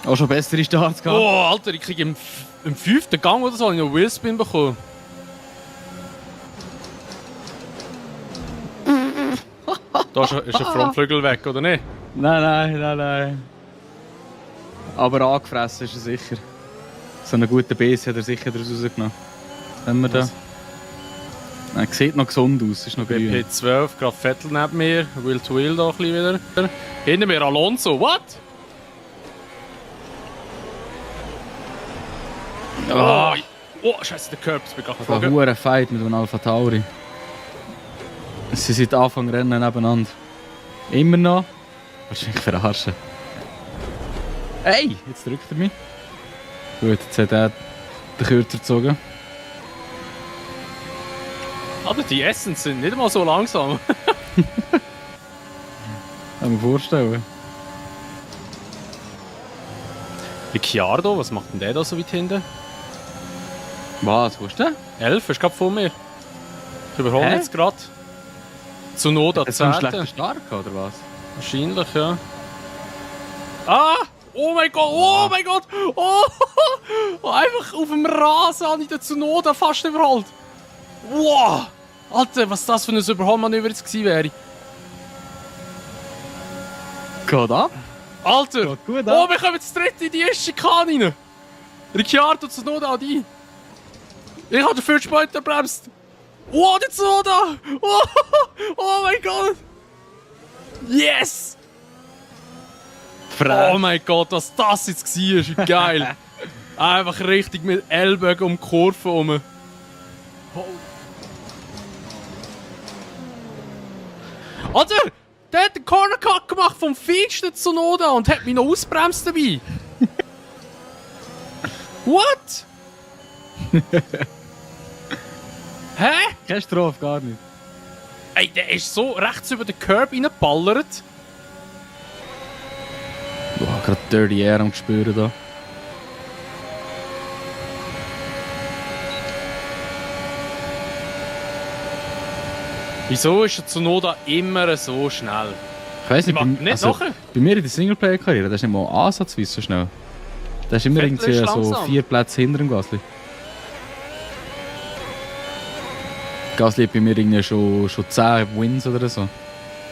[SPEAKER 2] Auch schon bessere Starts gehabt.
[SPEAKER 1] Oh, Alter, ich kriege im 5. Gang oder so einen Wheelspin bekommen. Da ist ein Frontflügel weg, oder nicht?
[SPEAKER 2] Nein. Aber angefressen ist er sicher. So einen guten Biss hat er sicher daraus rausgenommen. Haben wir da? Er sieht noch gesund aus, ist noch grün.
[SPEAKER 1] P12, gerade Vettel neben mir, Wheel to Wheel da ein bisschen wieder. Hinter mir Alonso, what? Oh, scheiße, der Curb ist mir gerade
[SPEAKER 2] ein hoher Fight mit dem Alpha Tauri. Sie sind Anfang Rennen nebeneinander. Immer noch? Wahrscheinlich verarschen. Hey, jetzt drückt er mich. Gut, jetzt hat er den Kürzer gezogen.
[SPEAKER 1] Aber die Essens sind nicht mal so langsam.
[SPEAKER 2] Kann ich mir vorstellen.
[SPEAKER 1] Ricciardo, was macht denn der da so weit hinten?
[SPEAKER 2] Was, wo ist der?
[SPEAKER 1] 11, ist gerade vor mir. Ich überhole
[SPEAKER 2] Hä?
[SPEAKER 1] jetzt gerade. Tsunoda
[SPEAKER 2] Hat er so einen
[SPEAKER 1] 10.
[SPEAKER 2] schlechten Start gehabt, oder was?
[SPEAKER 1] Wahrscheinlich, ja. Ah! Oh mein Gott! Oh mein Gott! Oh! Einfach auf dem Rasen habe ich den Tsunoda fast überholt. Wow! Alter, was das für ein Überholmanöver jetzt gewesen wäre.
[SPEAKER 2] Geht ab.
[SPEAKER 1] Alter!
[SPEAKER 2] Geht gut
[SPEAKER 1] Oh,
[SPEAKER 2] ab.
[SPEAKER 1] wir kommen jetzt dritt in die erste Schikane rein. Ricciardo, Tsunoda an die. Ich habe den First Point erbremst. Oh, der Tsunoda! Oh, oh mein Gott! Yes! Oh mein Gott, was das jetzt war, wie geil! Einfach richtig mit Ellbogen um die Kurve herum. Alter! Der hat den Corner Cut gemacht vom feinsten Tsunoda und hat mich noch ausbremst dabei. What? Hä?
[SPEAKER 2] Keine Strafe, gar nicht.
[SPEAKER 1] Ey, der ist so rechts über den Curb reingeballert.
[SPEAKER 2] Boah, gerade Dirty Air am spüren da.
[SPEAKER 1] Wieso ist der Tsunoda immer so schnell?
[SPEAKER 2] Ich weiss
[SPEAKER 1] Die
[SPEAKER 2] nicht,
[SPEAKER 1] macht nicht nachher.
[SPEAKER 2] bei mir in der Singleplayer-Karriere, das ist nicht mal ansatzweise so schnell. Das ist immer
[SPEAKER 1] Vettel
[SPEAKER 2] irgendwie
[SPEAKER 1] ist
[SPEAKER 2] so
[SPEAKER 1] langsam.
[SPEAKER 2] 4 Plätze hinter dem Gasly. Gasly hat bei mir irgendwie schon 10 Wins oder so.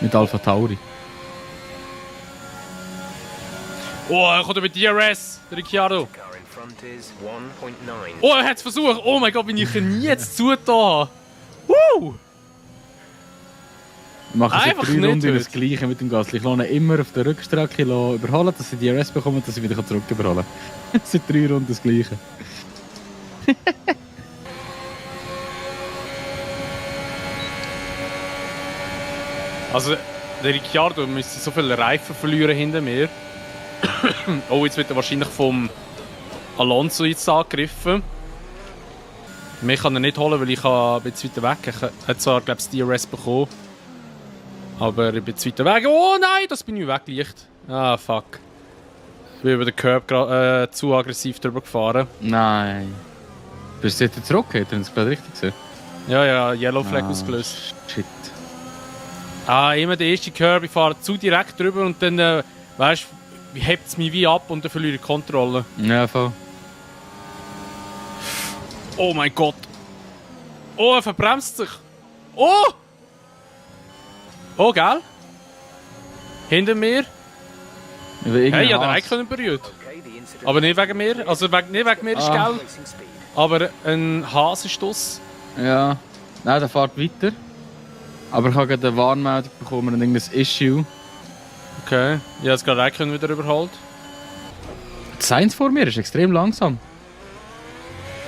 [SPEAKER 2] Mit Alpha Tauri.
[SPEAKER 1] Oh, er kommt über DRS, der Ricciardo.
[SPEAKER 8] Car in front is 1.9.
[SPEAKER 1] Oh, er hat es versucht. Oh mein Gott, wenn ich ihn nie jetzt zugetan habe. Woo!
[SPEAKER 2] Wir machen seit
[SPEAKER 1] Einfach
[SPEAKER 2] 3
[SPEAKER 1] nicht
[SPEAKER 2] Runden
[SPEAKER 1] heute.
[SPEAKER 2] das Gleiche mit dem Gasly. Ich lasse ihn immer auf der Rückstrecke überholen, dass sie DRS bekommen, dass ich wieder zurück überholen kann. Seit 3 Runden das Gleiche.
[SPEAKER 1] Also, der Ricciardo müsste so viele Reifen verlieren hinter mir. Oh, jetzt wird er wahrscheinlich vom Alonso jetzt angegriffen. Mich kann er nicht holen, weil ich ein bisschen weiter weg. Ich habe zwar, glaube ich, das DRS bekommen. Aber ich bin zu weiter weg. Oh nein, das bin ich weggeleicht. Ah, fuck. Ich bin über den Curb zu aggressiv drüber gefahren.
[SPEAKER 2] Nein. Bist du jetzt zurück? Hat er das gerade richtig gesehen?
[SPEAKER 1] Ja, Yellow Flag ausgelöst.
[SPEAKER 2] Shit.
[SPEAKER 1] Ah, immer der erste Curb, ich fahre zu direkt drüber und dann, weißt du, hebt es mich wie ab und dann verliere ich die Kontrolle.
[SPEAKER 2] Ja, voll.
[SPEAKER 1] Oh mein Gott. Oh, er verbremst sich. Oh! Oh, gell? Hinter mir. Hey, ich hätte den berührt.
[SPEAKER 8] Okay, the incident
[SPEAKER 1] Aber nicht wegen mir. Also nicht wegen mir ist
[SPEAKER 2] Ah.
[SPEAKER 1] gell.
[SPEAKER 8] racing speed.
[SPEAKER 1] Aber ein Hasenstoss.
[SPEAKER 2] Ja. Nein, der fährt weiter. Aber ich habe gerade eine Warnmeldung bekommen und irgendein Issue.
[SPEAKER 1] Okay. Ich habe es gerade auch wieder überholt.
[SPEAKER 2] Das Sainz vor mir ist extrem langsam.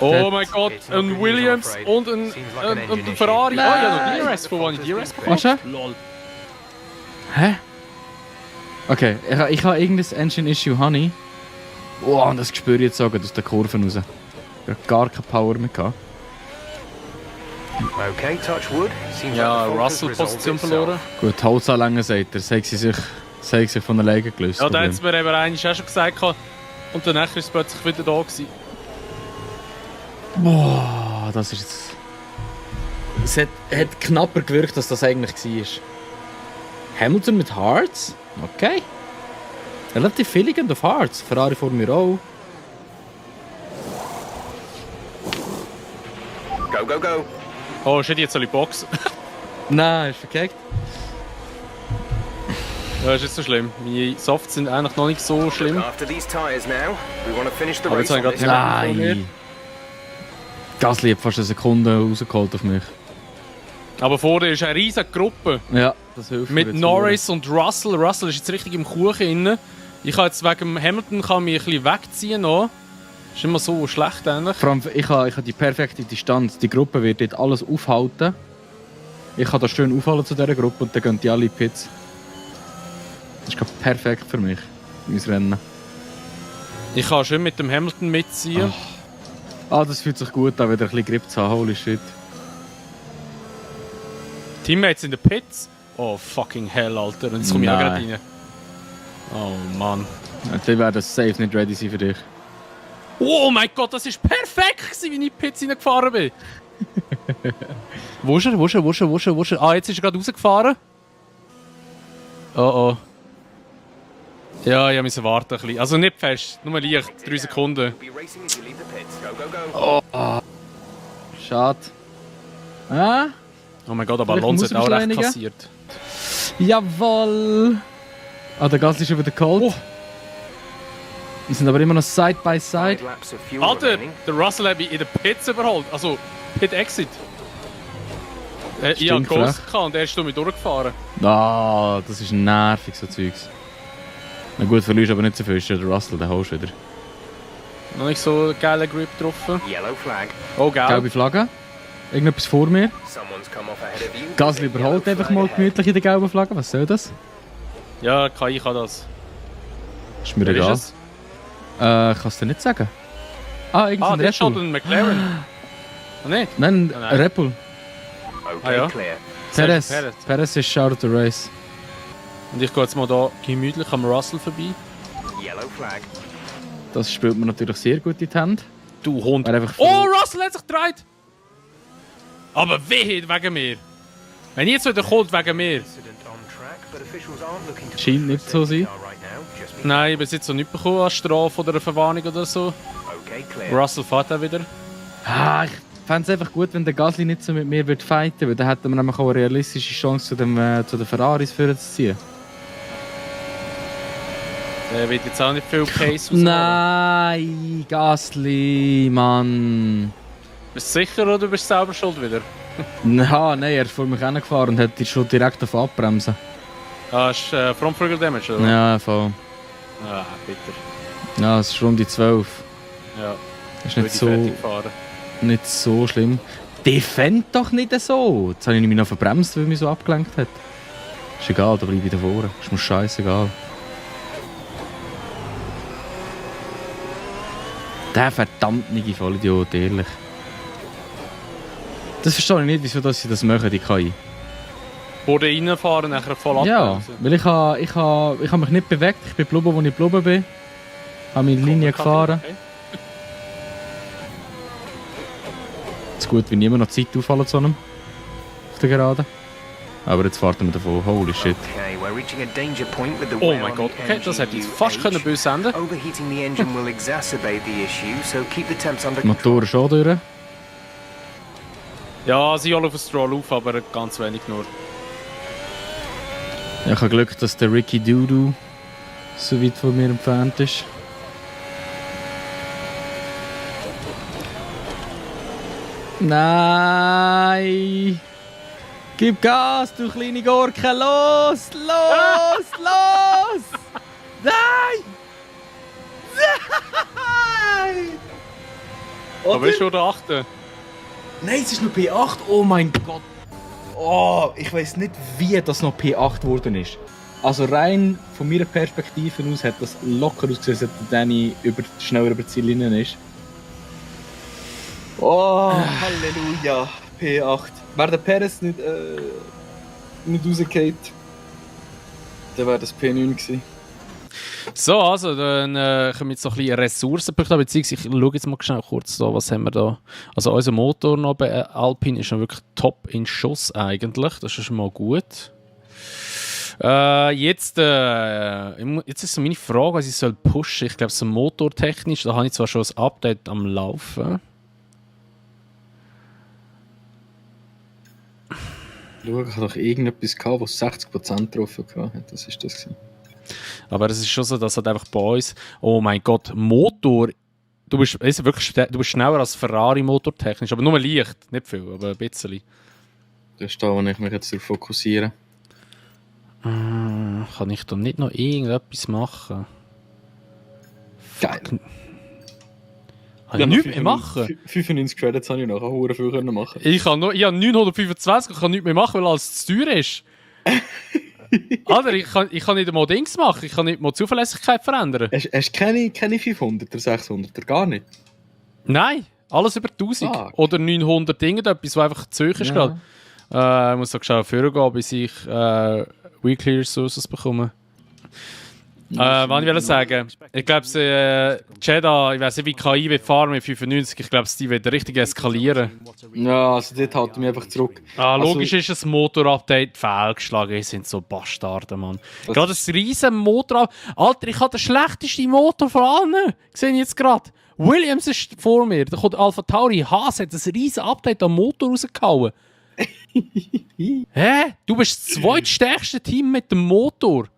[SPEAKER 1] Oh
[SPEAKER 2] That-
[SPEAKER 1] mein Gott,
[SPEAKER 8] It's not
[SPEAKER 1] ein
[SPEAKER 8] good news,
[SPEAKER 1] Williams
[SPEAKER 8] I'm afraid.
[SPEAKER 1] und ein
[SPEAKER 8] Seems like an engine issue.
[SPEAKER 1] Ferrari. Oh,
[SPEAKER 2] Nein.
[SPEAKER 1] ja, noch DRS. Von wann ich DRS bekommen?
[SPEAKER 2] Hast du?
[SPEAKER 1] Lol.
[SPEAKER 2] Hä? Okay, ich habe irgendein Engine-Issue, Honey. Oh, und das spüre ich jetzt sogar aus den Kurven raus. Ich habe gar keine Power mehr gehabt.
[SPEAKER 8] Okay, touch wood. Seems
[SPEAKER 1] Ja,
[SPEAKER 8] like the fault has
[SPEAKER 1] Russell-Position
[SPEAKER 8] resolved
[SPEAKER 1] verloren.
[SPEAKER 2] Gut, Holzanlänge sagt er, sei sich von alleine gelöst.
[SPEAKER 1] Ja, da hat
[SPEAKER 2] Problem.
[SPEAKER 1] es mir eben einmal auch schon gesagt. Und danach ist es plötzlich wieder da gewesen.
[SPEAKER 2] Boah, das ist jetzt... Es hat knapper gewirkt, als das eigentlich war. Hamilton mit Hearts? Okay. Relativ viel liegend auf Hearts. Ferrari vor mir auch.
[SPEAKER 8] Go, go, go.
[SPEAKER 1] Oh, shit, jetzt soll ich boxen.
[SPEAKER 2] Nein, ist verkackt.
[SPEAKER 1] Ja, ist nicht so schlimm. Meine Softs sind eigentlich noch nicht so schlimm.
[SPEAKER 8] After these tyres now, we want to finish the
[SPEAKER 1] Aber
[SPEAKER 8] race
[SPEAKER 1] jetzt habe
[SPEAKER 8] on
[SPEAKER 1] ich
[SPEAKER 8] this
[SPEAKER 1] gerade-
[SPEAKER 8] track.
[SPEAKER 2] Nein. Gasly hat fast eine Sekunde rausgeholt auf mich.
[SPEAKER 1] Aber vorne ist eine riesige Gruppe.
[SPEAKER 2] Ja, das hilft mir
[SPEAKER 1] Mit
[SPEAKER 2] jetzt
[SPEAKER 1] Norris und Russell. Russell ist jetzt richtig im Kuchen inne. Ich kann jetzt wegen dem Hamilton mich ein bisschen wegziehen noch. Ist immer so schlecht eigentlich.
[SPEAKER 2] Vor allem, ich habe die perfekte Distanz. Die Gruppe wird dort alles aufhalten. Ich kann da schön aufhalten zu dieser Gruppe und dann gehen die alle in die Pits. Das ist gerade perfekt für mich, mein Rennen.
[SPEAKER 1] Ich kann schön mit dem Hamilton mitziehen.
[SPEAKER 2] Ah, das fühlt sich gut an, wieder ein bisschen Grip zu haben. Holy shit.
[SPEAKER 1] Teammates in den Pits? Oh, fucking hell, Alter. Und jetzt komme ich auch gerade rein. Oh, Mann.
[SPEAKER 2] Ja, die werden safe nicht ready sein für dich.
[SPEAKER 1] Oh mein Gott, das ist perfekt gewesen, wie ich in die Pits reingefahren bin. Wo ist er? Ah, jetzt ist er gerade rausgefahren. Oh. Ja, ich musste warten ein bisschen. Also nicht fest, nur leicht, 3 Sekunden.
[SPEAKER 2] Oh. Schade. Ah?
[SPEAKER 1] Oh mein Gott, aber
[SPEAKER 2] Vielleicht
[SPEAKER 1] Alonso
[SPEAKER 2] muss
[SPEAKER 1] hat
[SPEAKER 2] er
[SPEAKER 1] auch recht
[SPEAKER 2] beschleunigen.
[SPEAKER 1] kassiert.
[SPEAKER 2] Jawoll! Ah, der Gasly ist schon wieder geholt.
[SPEAKER 1] Oh.
[SPEAKER 2] Die sind aber immer noch Side by Side.
[SPEAKER 1] Alter, der Russell hat mich in den Pits überholt. Also, Pit Exit. Ich hatte Ghost und er ist durch mich durchgefahren.
[SPEAKER 2] Ah, das ist nervig, so Zeugs. Na gut, verlierst aber nicht so viel, ist ja der Russell, den holst du wieder.
[SPEAKER 1] Noch nicht so einen geilen Grip getroffen.
[SPEAKER 8] Yellow flag.
[SPEAKER 1] Oh, geil.
[SPEAKER 2] Gelbe Flagge. Irgendetwas vor mir.
[SPEAKER 8] Someone's come off ahead of you.
[SPEAKER 2] Gasly überholt einfach mal gemütlich in der gelben Flagge. Was soll das?
[SPEAKER 1] Ja, KI kann das.
[SPEAKER 2] Ist mir
[SPEAKER 1] Wer
[SPEAKER 2] egal.
[SPEAKER 1] ist
[SPEAKER 2] Kannst du nicht sagen. Ah,
[SPEAKER 1] es?
[SPEAKER 2] irgendein
[SPEAKER 1] Der
[SPEAKER 2] Red
[SPEAKER 1] ist schon
[SPEAKER 2] Bull.
[SPEAKER 1] ein McLaren. Oh, nicht?
[SPEAKER 2] Nein,
[SPEAKER 1] Nein.
[SPEAKER 2] ein Red Bull.
[SPEAKER 8] Okay,
[SPEAKER 1] ja.
[SPEAKER 8] clear.
[SPEAKER 2] Perez.
[SPEAKER 1] Perez.
[SPEAKER 2] Perez ist out of the race.
[SPEAKER 1] Und ich gehe jetzt mal hier gemütlich am Russell vorbei.
[SPEAKER 8] Yellow flag.
[SPEAKER 2] Das spielt mir natürlich sehr gut in die Hand.
[SPEAKER 1] Du Hund.
[SPEAKER 2] Wäre einfach
[SPEAKER 1] Oh, Russell hat sich gedreht! Aber wehe, wegen mir. Wenn jetzt wieder kommt, wegen mir.
[SPEAKER 8] Incident on track, but officials aren't looking to
[SPEAKER 2] Scheint nicht so sein.
[SPEAKER 8] right now. Just be
[SPEAKER 1] Nein, ich habe bis jetzt noch nicht bekommen als Strafe oder eine Verwarnung oder so.
[SPEAKER 8] okay, clear.
[SPEAKER 1] Russell fährt auch wieder.
[SPEAKER 2] Ah, ich fände es einfach gut, wenn der Gasly nicht so mit mir würde fighten, weil dann hätten wir nämlich auch eine realistische Chance, zu den Ferraris vorzuziehen.
[SPEAKER 1] Der wird jetzt auch nicht viel Pace rausholen.
[SPEAKER 2] Nein, Gasly, Mann.
[SPEAKER 1] Bist du sicher oder bist du selber schuld wieder?
[SPEAKER 2] Nein, er ist vor mich hingefahren und hat schon direkt auf Abbremsen.
[SPEAKER 1] Ah, ist Frontflügel Damage, oder?
[SPEAKER 2] Ja, voll.
[SPEAKER 1] Ah, bitter.
[SPEAKER 2] Ja, es ist Runde 12.
[SPEAKER 1] Ja,
[SPEAKER 2] Das ist
[SPEAKER 1] würde
[SPEAKER 2] nicht
[SPEAKER 1] ich
[SPEAKER 2] so,
[SPEAKER 1] fertig fahren.
[SPEAKER 2] nicht so schlimm. Defend doch nicht so! Jetzt habe ich mich noch verbremst, weil er mich so abgelenkt hat. Ist egal, da bleibe ich da vorne. Ist mir scheißegal. Der verdammte Vollidiot, ehrlich. Das verstehe ich nicht, wieso dass sie das machen, die KI.
[SPEAKER 1] Oder reinfahren, nachher voll
[SPEAKER 2] Ja,
[SPEAKER 1] abbremsen.
[SPEAKER 2] weil ich ha mich nicht bewegt. Ich bin geblieben, wo ich geblieben bin. Habe meine Linie gefahren.
[SPEAKER 1] Okay.
[SPEAKER 2] Es ist gut, wenn niemand noch Zeit auffallen zu einem. Auf der Geraden. Aber jetzt warten wir davon. Holy shit.
[SPEAKER 8] Okay, we're reaching a danger point with the
[SPEAKER 1] Oh
[SPEAKER 8] wear
[SPEAKER 1] mein
[SPEAKER 8] on
[SPEAKER 1] Gott,
[SPEAKER 8] the
[SPEAKER 1] okay, das hätte jetzt fast
[SPEAKER 8] MGU-H.
[SPEAKER 1] böse enden.
[SPEAKER 8] Overheating the engine will exacerbate the issue, so keep the temps under
[SPEAKER 2] Die Motoren
[SPEAKER 8] control.
[SPEAKER 2] schon durch.
[SPEAKER 1] Ja, sie alle auf den Stroll auf, aber ganz wenig nur.
[SPEAKER 2] Ja, ich habe Glück, dass der Ricky Doodoo so weit von mir entfernt ist. Nein! Gib Gas, du kleine Gurke! Los! Los! Los! Nein! Nein!
[SPEAKER 1] Aber ist schon der 8.
[SPEAKER 2] Nein, es ist noch P8. Oh mein Gott. Oh, ich weiß nicht, wie das noch P8 geworden ist. Also rein von meiner Perspektive aus hat das locker ausgesehen, dass der Danny schneller über die Ziellinie ist. Oh, Halleluja. P8. Wäre der Perez nicht rausgefallen, dann wäre das P9 gewesen.
[SPEAKER 1] So, also, dann kommen jetzt noch ein bisschen Ressourcenpunkte, beziehungsweise ich schaue jetzt mal schnell kurz da, was haben wir da. Also unser Motor noch bei Alpine ist noch wirklich top in Schuss eigentlich, das ist schon mal gut. Jetzt ist so meine Frage, was ich soll pushen. Ich glaube, so motortechnisch, da habe ich zwar schon ein Update am Laufen.
[SPEAKER 2] Schau, ich habe doch irgendetwas gehabt, was 60% drauf hatte. Das ist das gewesen.
[SPEAKER 1] Aber es ist schon so, dass halt einfach bei uns, oh mein Gott, Motor, du bist schneller als Ferrari motortechnisch, aber nur leicht, nicht viel, aber ein bisschen.
[SPEAKER 2] Das ist da, wo ich mich jetzt darauf fokussiere.
[SPEAKER 1] Kann ich da nicht noch irgendetwas machen?
[SPEAKER 2] Geil.
[SPEAKER 1] Kann ich nichts mehr machen?
[SPEAKER 2] 95 Credits habe ich noch, auch viel machen.
[SPEAKER 1] Ich habe 925 und kann nichts mehr machen, weil alles zu teuer ist. Alter, ich kann nicht einmal Dings machen, ich kann nicht mal Zuverlässigkeit verändern.
[SPEAKER 2] Hast du keine 500er, 600er, gar nicht?
[SPEAKER 1] Nein, alles über 1000
[SPEAKER 2] Fuck.
[SPEAKER 1] oder 900 Dinge, etwas, was einfach zu hoch ist gerade. Ich muss so schnell vorgehen, bis ich Weekly Resources bekomme. Was ich will sagen, ich glaube, Jeddah, ich weiß nicht, wie KI wird fahren mit 95, ich glaube, die wird richtig eskalieren.
[SPEAKER 2] Ja, also dort halten wir einfach zurück.
[SPEAKER 1] Logisch ist ein Motorupdate fehlgeschlagen, es sind so Bastarden, Mann. Gerade ein riesen Motor. Alter, ich habe den schlechtesten Motor von allen. Sehe ich jetzt gerade. Williams ist vor mir, da kommt Alpha Tauri. Haas hat ein riesen Update am Motor rausgehauen. Hä? Du bist das zweitstärkste Team mit dem Motor.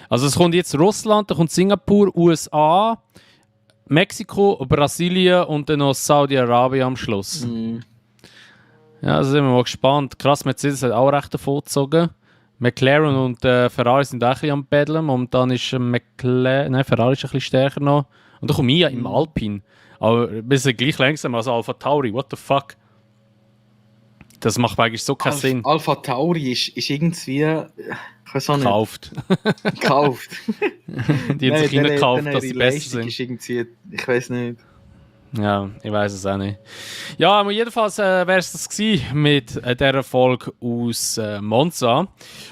[SPEAKER 1] Also es kommt jetzt Russland, dann kommt Singapur, USA, Mexiko, Brasilien und dann noch Saudi-Arabien am Schluss. Ja, also sind wir mal gespannt. Krass, Mercedes hat auch recht davon gezogen. McLaren und Ferrari sind auch ein bisschen am Paddeln. Momentan ist Ferrari ist ein bisschen stärker noch. Und dann komme ich ja im Alpine. Aber wir sind gleich langsam als Alpha Tauri. What the fuck? Das macht eigentlich so keinen Sinn.
[SPEAKER 2] Alpha Tauri ist irgendwie... Ich weiß auch nicht.
[SPEAKER 1] Gekauft. Die haben sich hineingekauft, dass sie besser sind.
[SPEAKER 2] Ist irgendwie, ich weiß nicht.
[SPEAKER 1] Ja, ich weiß es auch nicht. Ja, aber jedenfalls wäre es das gewesen mit dieser Folge aus Monza.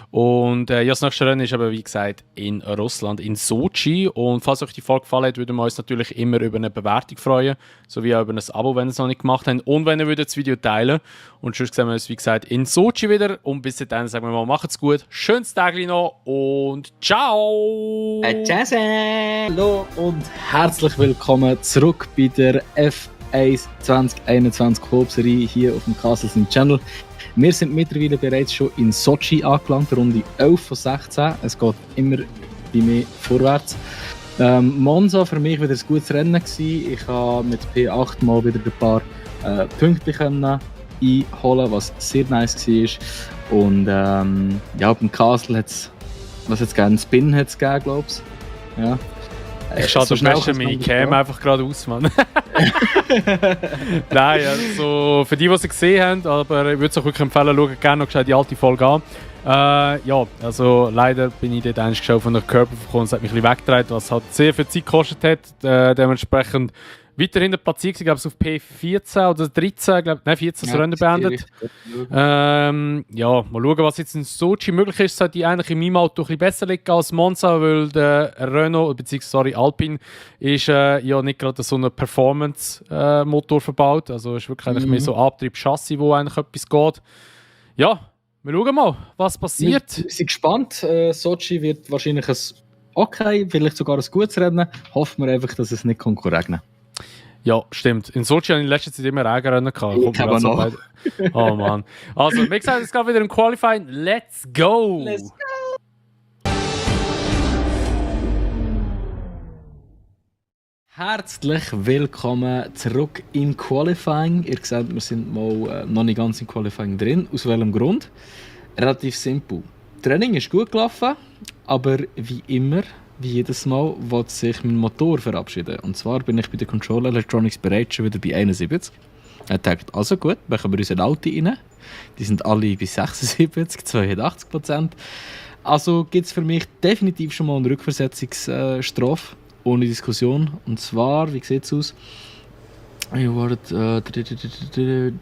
[SPEAKER 1] Und das nächste Rennen ist aber, wie gesagt, in Russland, in Sochi. Und falls euch die Folge gefallen hat, würden wir uns natürlich immer über eine Bewertung freuen. Sowie auch über ein Abo, wenn ihr es noch nicht gemacht habt. Und wenn ihr das Video teilen. Und sonst sehen wir uns, wie gesagt, in Sochi wieder. Und bis dahin sagen wir mal, macht's gut. Schönes Tag noch und ciao!
[SPEAKER 2] Tschüss! Hallo und herzlich willkommen zurück bei der F1 2021 Club-Serie hier auf dem Castlesin Channel. Wir sind mittlerweile bereits schon in Sochi angelangt, Runde 11 von 16. Es geht immer bei mir vorwärts. Monza für mich wieder ein gutes Rennen gewesen. Ich habe mit P8 mal wieder ein paar Punkte einholen, was sehr nice war. Und ja, beim Castle hat es, was jetzt gegeben? Einen Spin hat es gegeben, glaube ich. Ja.
[SPEAKER 1] Ich schaue so schnell meine Cam einfach gerade aus, Mann. Nein, also für die es gesehen haben, aber ich würde es euch wirklich empfehlen, schaut gerne noch die alte Folge an. Ja, also leider bin ich dort eigentlich schon von der Körper gekommen, es hat mich ein bisschen weggetragen, was halt sehr viel Zeit gekostet hat. Dementsprechend weiterhin der Platziert, ich glaube es auf P14 oder 13, nein 14 das Rennen beendet. Ja, mal schauen, was jetzt in Sochi möglich ist. Sollte die eigentlich in meinem Auto ein bisschen besser liegen als Monza, weil der Renault, bzw. Alpine, ist ja nicht gerade so ein Performance-Motor verbaut. Also ist wirklich eigentlich mehr so Antrieb-Chassis, wo eigentlich etwas geht. Ja, wir schauen mal, was passiert.
[SPEAKER 2] Wir sind gespannt. Sochi wird wahrscheinlich vielleicht sogar ein gutes Rennen. Hoffen wir einfach, dass es nicht regnen.
[SPEAKER 1] Ja, stimmt. In Sochi habe ich in letzter Zeit immer Regenrennen gehabt.
[SPEAKER 2] Ich habe noch.
[SPEAKER 1] Oh Mann. Also, wie gesagt, es geht wieder im Qualifying. Let's go!
[SPEAKER 2] Let's go! Herzlich willkommen zurück im Qualifying. Ihr seht, wir sind mal noch nicht ganz im Qualifying drin. Aus welchem Grund? Relativ simpel. Training ist gut gelaufen, aber wie immer, wie jedes Mal, will sich mein Motor verabschieden. Und zwar bin ich bei der Control Electronics bereits schon wieder bei 71. Er sagt, also gut, machen wir unsere Auto rein. Die sind alle bei 76, 82%. Also gibt es für mich definitiv schon mal eine Rückversetzungsstrafe, ohne Diskussion. Und zwar, wie sieht es aus? Grid.
[SPEAKER 1] 10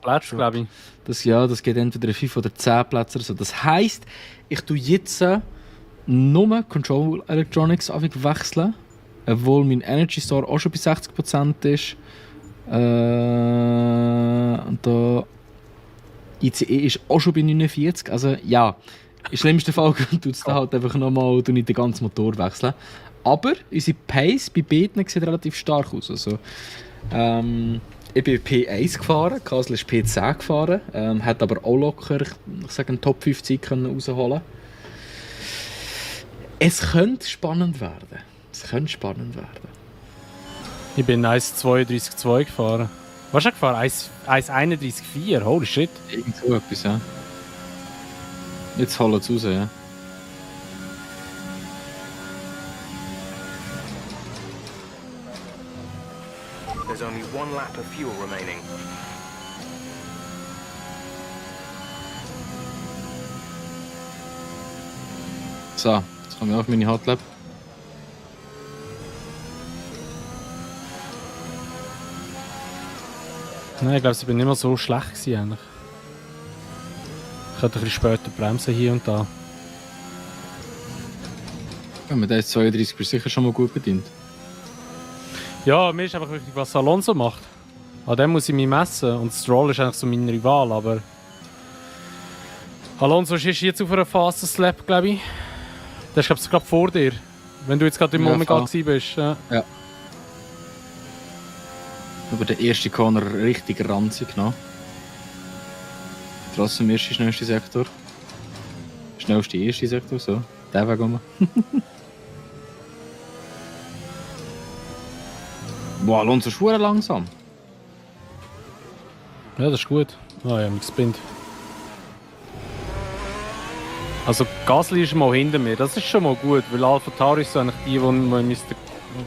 [SPEAKER 1] Plätze, glaube ich.
[SPEAKER 2] Das geht entweder 5 oder 10 Plätze. Also das heisst, ich tue jetzt nur Control Electronics wechseln, obwohl mein Energy Store auch schon bei 60% ist. Und da ICE ist auch schon bei 49%. Also ja, im schlimmsten Fall tut es da halt einfach nochmal den ganzen Motor wechseln. Aber unsere Pace bei beiden sieht relativ stark aus. Also, ich bin P1 gefahren, Castle ist P10 gefahren, hat aber auch locker, ich sage, eine Top 5 Zeit rausholen. Es könnte spannend werden.
[SPEAKER 1] Ich bin 1,32,2 gefahren. Was hast du gefahren? 1,31,4? Holy shit.
[SPEAKER 2] Irgend so etwas, ja. Jetzt holen sie raus, ja.
[SPEAKER 8] There's only one lap of fuel remaining.
[SPEAKER 2] So, jetzt komme ich auf meine Hotlap.
[SPEAKER 1] Nein, ich glaube, ich bin nicht mehr so schlecht gewesen, eigentlich.
[SPEAKER 7] könnte ein bisschen später bremsen hier und da.
[SPEAKER 2] Ja, mit der 32 bist du sicher schon mal gut bedient.
[SPEAKER 7] Ja, mir ist einfach wichtig, was Alonso macht. An dem muss ich mich messen. Und Stroll ist eigentlich so mein Rival, aber... Alonso ist jetzt auf einer Fast Slap, glaube ich. Der ist, glaube ich, gerade vor dir. Wenn du jetzt gerade im Omega gewesen bist. Ja.
[SPEAKER 2] Aber der erste Corner richtig ranzig noch. Trotzdem erste schnellste Sektor. Schnellste erste Sektor, so. Der Weg um. Boah, Alonso ist verdammt langsam.
[SPEAKER 7] Ja, das ist gut. Ah ja, mich gespinnt. Also Gasly ist mal hinter mir, das ist schon mal gut, weil AlphaTauri ist so eigentlich die müsste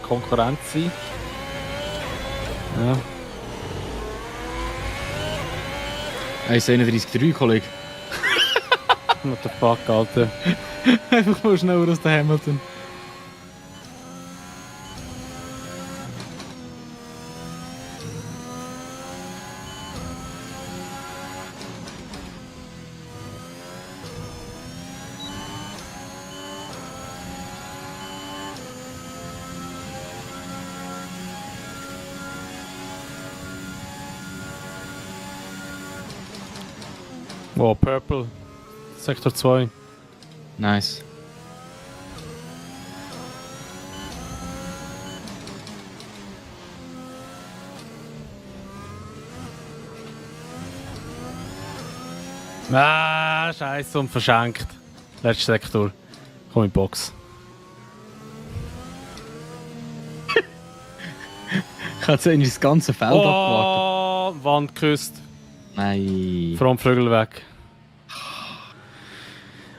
[SPEAKER 7] Konkurrenz sein. Ja.
[SPEAKER 2] 1,31,3, Kollege.
[SPEAKER 7] What the fuck, Alter.
[SPEAKER 2] Einfach mal schneller als der Hamilton.
[SPEAKER 7] Oh, Purple. Sektor 2.
[SPEAKER 2] Nice.
[SPEAKER 7] Ah, scheiße und verschenkt. Letzter Sektor. Komm in die Box.
[SPEAKER 2] Ich habe jetzt eigentlich das ganze Feld abgewartet.
[SPEAKER 7] Oh, Wand geküsst.
[SPEAKER 2] Nein.
[SPEAKER 7] Frontflügel weg.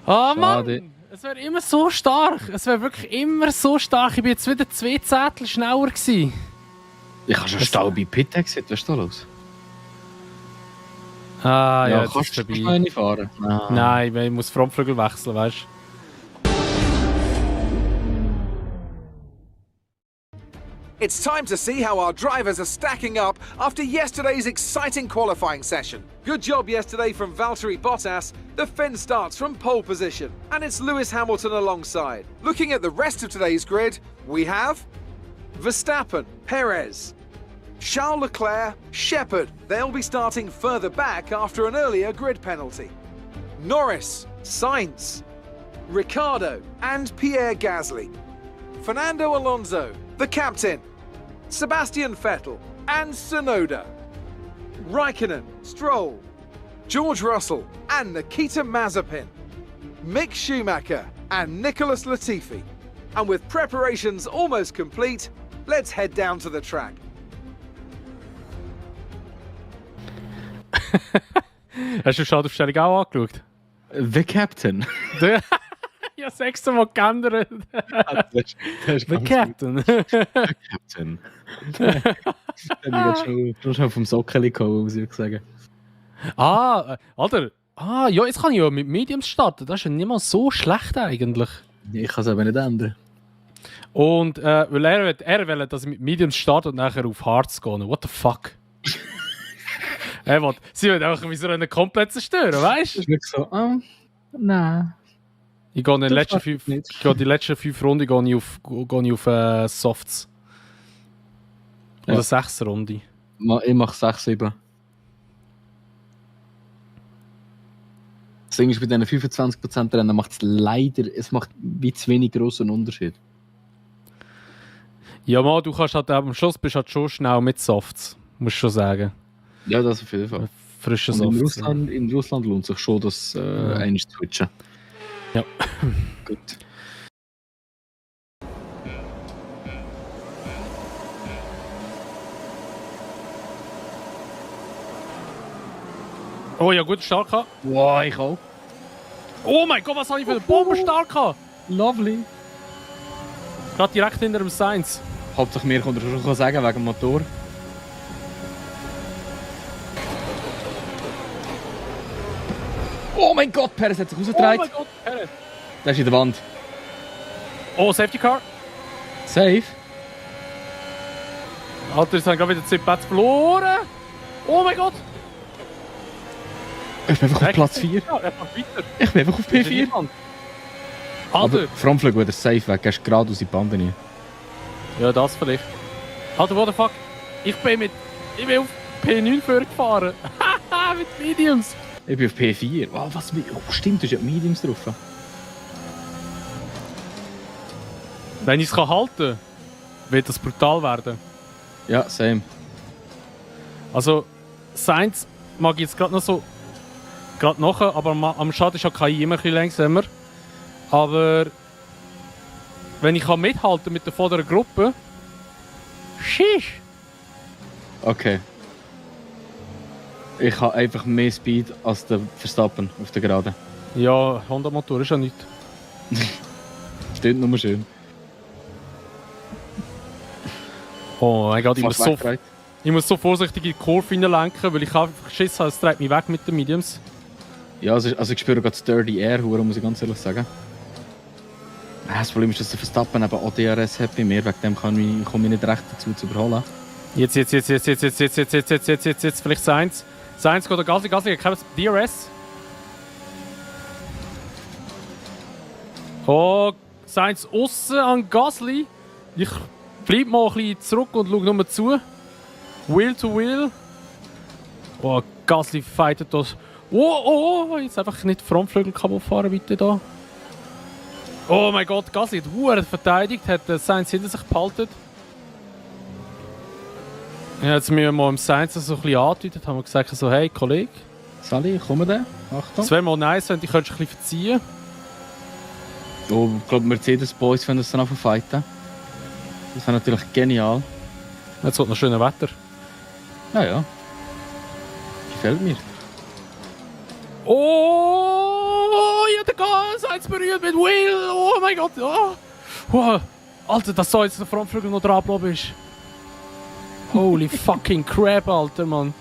[SPEAKER 7] Oh
[SPEAKER 2] Schade.
[SPEAKER 7] Mann! Es wäre immer so stark. Es wäre wirklich immer so stark. Ich bin jetzt wieder 2 Zettel schneller gewesen.
[SPEAKER 2] Ich habe schon Stau bei Pit gesehen. Was ist da los?
[SPEAKER 7] Ah ja, das
[SPEAKER 2] kannst
[SPEAKER 7] ist
[SPEAKER 2] du
[SPEAKER 7] vorbei.
[SPEAKER 2] mal nicht fahren? Ah.
[SPEAKER 7] Nein, ich muss Frontflügel wechseln, weißt du?
[SPEAKER 3] It's time to see how our drivers are stacking up after yesterday's exciting qualifying session. Good job yesterday from Valtteri Bottas. The Finn starts from pole position, and it's Lewis Hamilton alongside. Looking at the rest of today's grid, we have Verstappen, Perez, Charles Leclerc, Shepard. They'll be starting further back after an earlier grid penalty. Norris, Sainz, Ricciardo, and Pierre Gasly. Fernando Alonso, the captain, Sebastian Vettel, and Tsunoda. Raikkonen, Stroll, George Russell, and Nikita Mazepin. Mick Schumacher and Nicholas Latifi. And with preparations almost complete, let's head down to the track.
[SPEAKER 7] Hast du die Startaufstellung auch angeschaut?
[SPEAKER 2] The Captain.
[SPEAKER 7] Ja, 6 Mal geändert. The Captain.
[SPEAKER 2] Captain. Ich habe schon vom Sockeli gekommen, muss ich sagen.
[SPEAKER 7] Alter. Ja, jetzt kann ich ja mit Mediums starten. Das ist ja nicht mal so schlecht eigentlich.
[SPEAKER 2] Ich kann es aber nicht ändern.
[SPEAKER 7] Und weil er will, dass ich mit Mediums starte und nachher auf Hards gehe. What the fuck? Sie will einfach wie so einen komplett zerstören, weißt du?
[SPEAKER 2] Das ist wirklich so, nein.
[SPEAKER 7] Ich gehe die letzten 5 Runden gehe ich auf Softs. Oder 6 Runden.
[SPEAKER 2] Ich mache 6-7. Das Ding ist, bei diesen 25% Rennen macht es leider, es macht wie zu wenig grossen Unterschied.
[SPEAKER 7] Ja, man, du kannst halt am Schluss bist halt schon schnell mit Softs, musst du schon sagen.
[SPEAKER 2] Ja, das auf jeden Fall.
[SPEAKER 7] Frische
[SPEAKER 2] Und
[SPEAKER 7] Softs.
[SPEAKER 2] in Russland lohnt sich schon, das einmal zu switchen.
[SPEAKER 7] Ja.
[SPEAKER 2] Gut.
[SPEAKER 7] Oh ja, gut, stark gehabt.
[SPEAKER 2] Wow, ich auch.
[SPEAKER 7] Oh mein Gott, was habe ich für einen Bomben-Stark gehabt?
[SPEAKER 2] Lovely.
[SPEAKER 7] Gerade direkt hinter dem Sainz.
[SPEAKER 2] Hauptsache mir konnte er schon sagen, wegen dem Motor. Oh mein Gott, Perez hat sich
[SPEAKER 7] Oh
[SPEAKER 2] rausgedreht.
[SPEAKER 7] mein Gott, Perez.
[SPEAKER 2] Der ist in der Wand.
[SPEAKER 7] Oh, Safety Car.
[SPEAKER 2] Safe.
[SPEAKER 7] Alter, jetzt haben gerade wieder 2 Plätze verloren. Oh mein Gott.
[SPEAKER 2] Ich bin einfach auf Platz 4.
[SPEAKER 1] Ja, er macht weiter.
[SPEAKER 2] Ich bin einfach auf P4. Aber
[SPEAKER 1] Alter!
[SPEAKER 2] Frontflug wird safe weg, gehst gerade aus die Bande rein.
[SPEAKER 1] Ja, das vielleicht. Alter, what the fuck? Ich bin auf P9 vorgefahren. Haha, mit Mediums.
[SPEAKER 2] Ich bin auf P4. Wow, was? Oh, stimmt, du hast ja Mediums drauf.
[SPEAKER 1] Wenn ich es halten kann, wird das brutal werden.
[SPEAKER 2] Ja, same.
[SPEAKER 1] Also, Sainz mag ich jetzt gerade noch so. Gerade nachher, aber am Start ist ja KI immer ein bisschen langsamer. Aber. Wenn ich kann mithalten mit der vorderen Gruppe. Schisch!
[SPEAKER 2] Okay. Ich habe einfach mehr Speed als der Verstappen auf der Geraden.
[SPEAKER 1] Ja, Honda-Motor ist ja nichts.
[SPEAKER 2] Stimmt nur schön.
[SPEAKER 1] Oh mein Gott,
[SPEAKER 2] Fast
[SPEAKER 1] ich
[SPEAKER 2] weggereiht.
[SPEAKER 1] muss so vorsichtig in die Kurve hineinlenken, weil ich einfach Schiss habe, es treibt mich weg mit den Mediums.
[SPEAKER 2] Ja, also ich spüre gerade das Dirty Air, muss ich ganz ehrlich sagen. Das Problem ist, dass der Verstappen eben auch DRS hat bei mir, wegen dem komme ich nicht recht dazu zu überholen.
[SPEAKER 1] Jetzt, vielleicht Sainz. Sainz geht der Gasly hat kein DRS. Oh, Sainz aussen an Gasly. Ich bleib mal ein bisschen zurück und schau nur zu. Wheel to Wheel. Oh, Gasly fightet das. Oh, jetzt einfach nicht Frontflügel kaputt fahren, bitte da. Oh mein Gott, Gasly hat verdammt verteidigt, hat Sainz hinter sich behalten. Ja, jetzt müssen wir mal im Sainz so ein bisschen andeutet, haben wir gesagt, so, hey Kollege.
[SPEAKER 2] Sally, komm da. Achtung.
[SPEAKER 1] Es wäre mal nice, wenn du ein bisschen verziehen.
[SPEAKER 2] Oh, ich glaube, Mercedes-Boys können das dann auch fighten. Das wäre natürlich genial.
[SPEAKER 1] Jetzt kommt noch schönes Wetter.
[SPEAKER 2] Ja. Gefällt mir.
[SPEAKER 1] Oh, ja, der Sainz berührt mit Will. Oh mein Gott. Oh. Wow. Alter, dass so jetzt der Frontflügel noch dran geblieben ist. Holy fucking crap, Alter, Mann.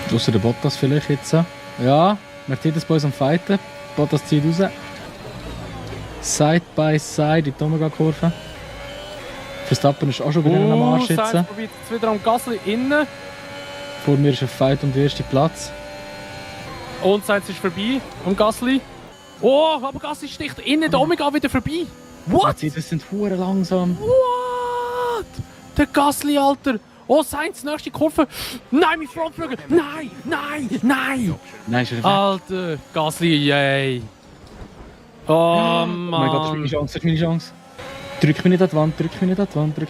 [SPEAKER 2] Draussen der Bottas vielleicht jetzt. Ja, Mercedes-Boys am Fighten. Bottas zieht raus. Side by side in die Omega-Kurve. Verstappen ist auch schon wieder am Arsch
[SPEAKER 1] Sainz
[SPEAKER 2] jetzt.
[SPEAKER 1] probiert jetzt wieder am Gasly innen.
[SPEAKER 2] Vor mir ist ein Fight um den ersten Platz.
[SPEAKER 1] Und Sainz ist vorbei am Gasly. Oh, aber Gasly sticht innen der Omega wieder vorbei. What?
[SPEAKER 2] Mercedes sind hure langsam.
[SPEAKER 1] What? Der Gasly, Alter. Oh, Sainz, nächste Kurve. Nein, mein Frontflügel. Nein.
[SPEAKER 2] Nein, ist er weg.
[SPEAKER 1] Alter, Gasly, yay. Oh Mann.
[SPEAKER 2] Oh mein Gott, das ist meine Chance. Drück mich nicht an die Wand,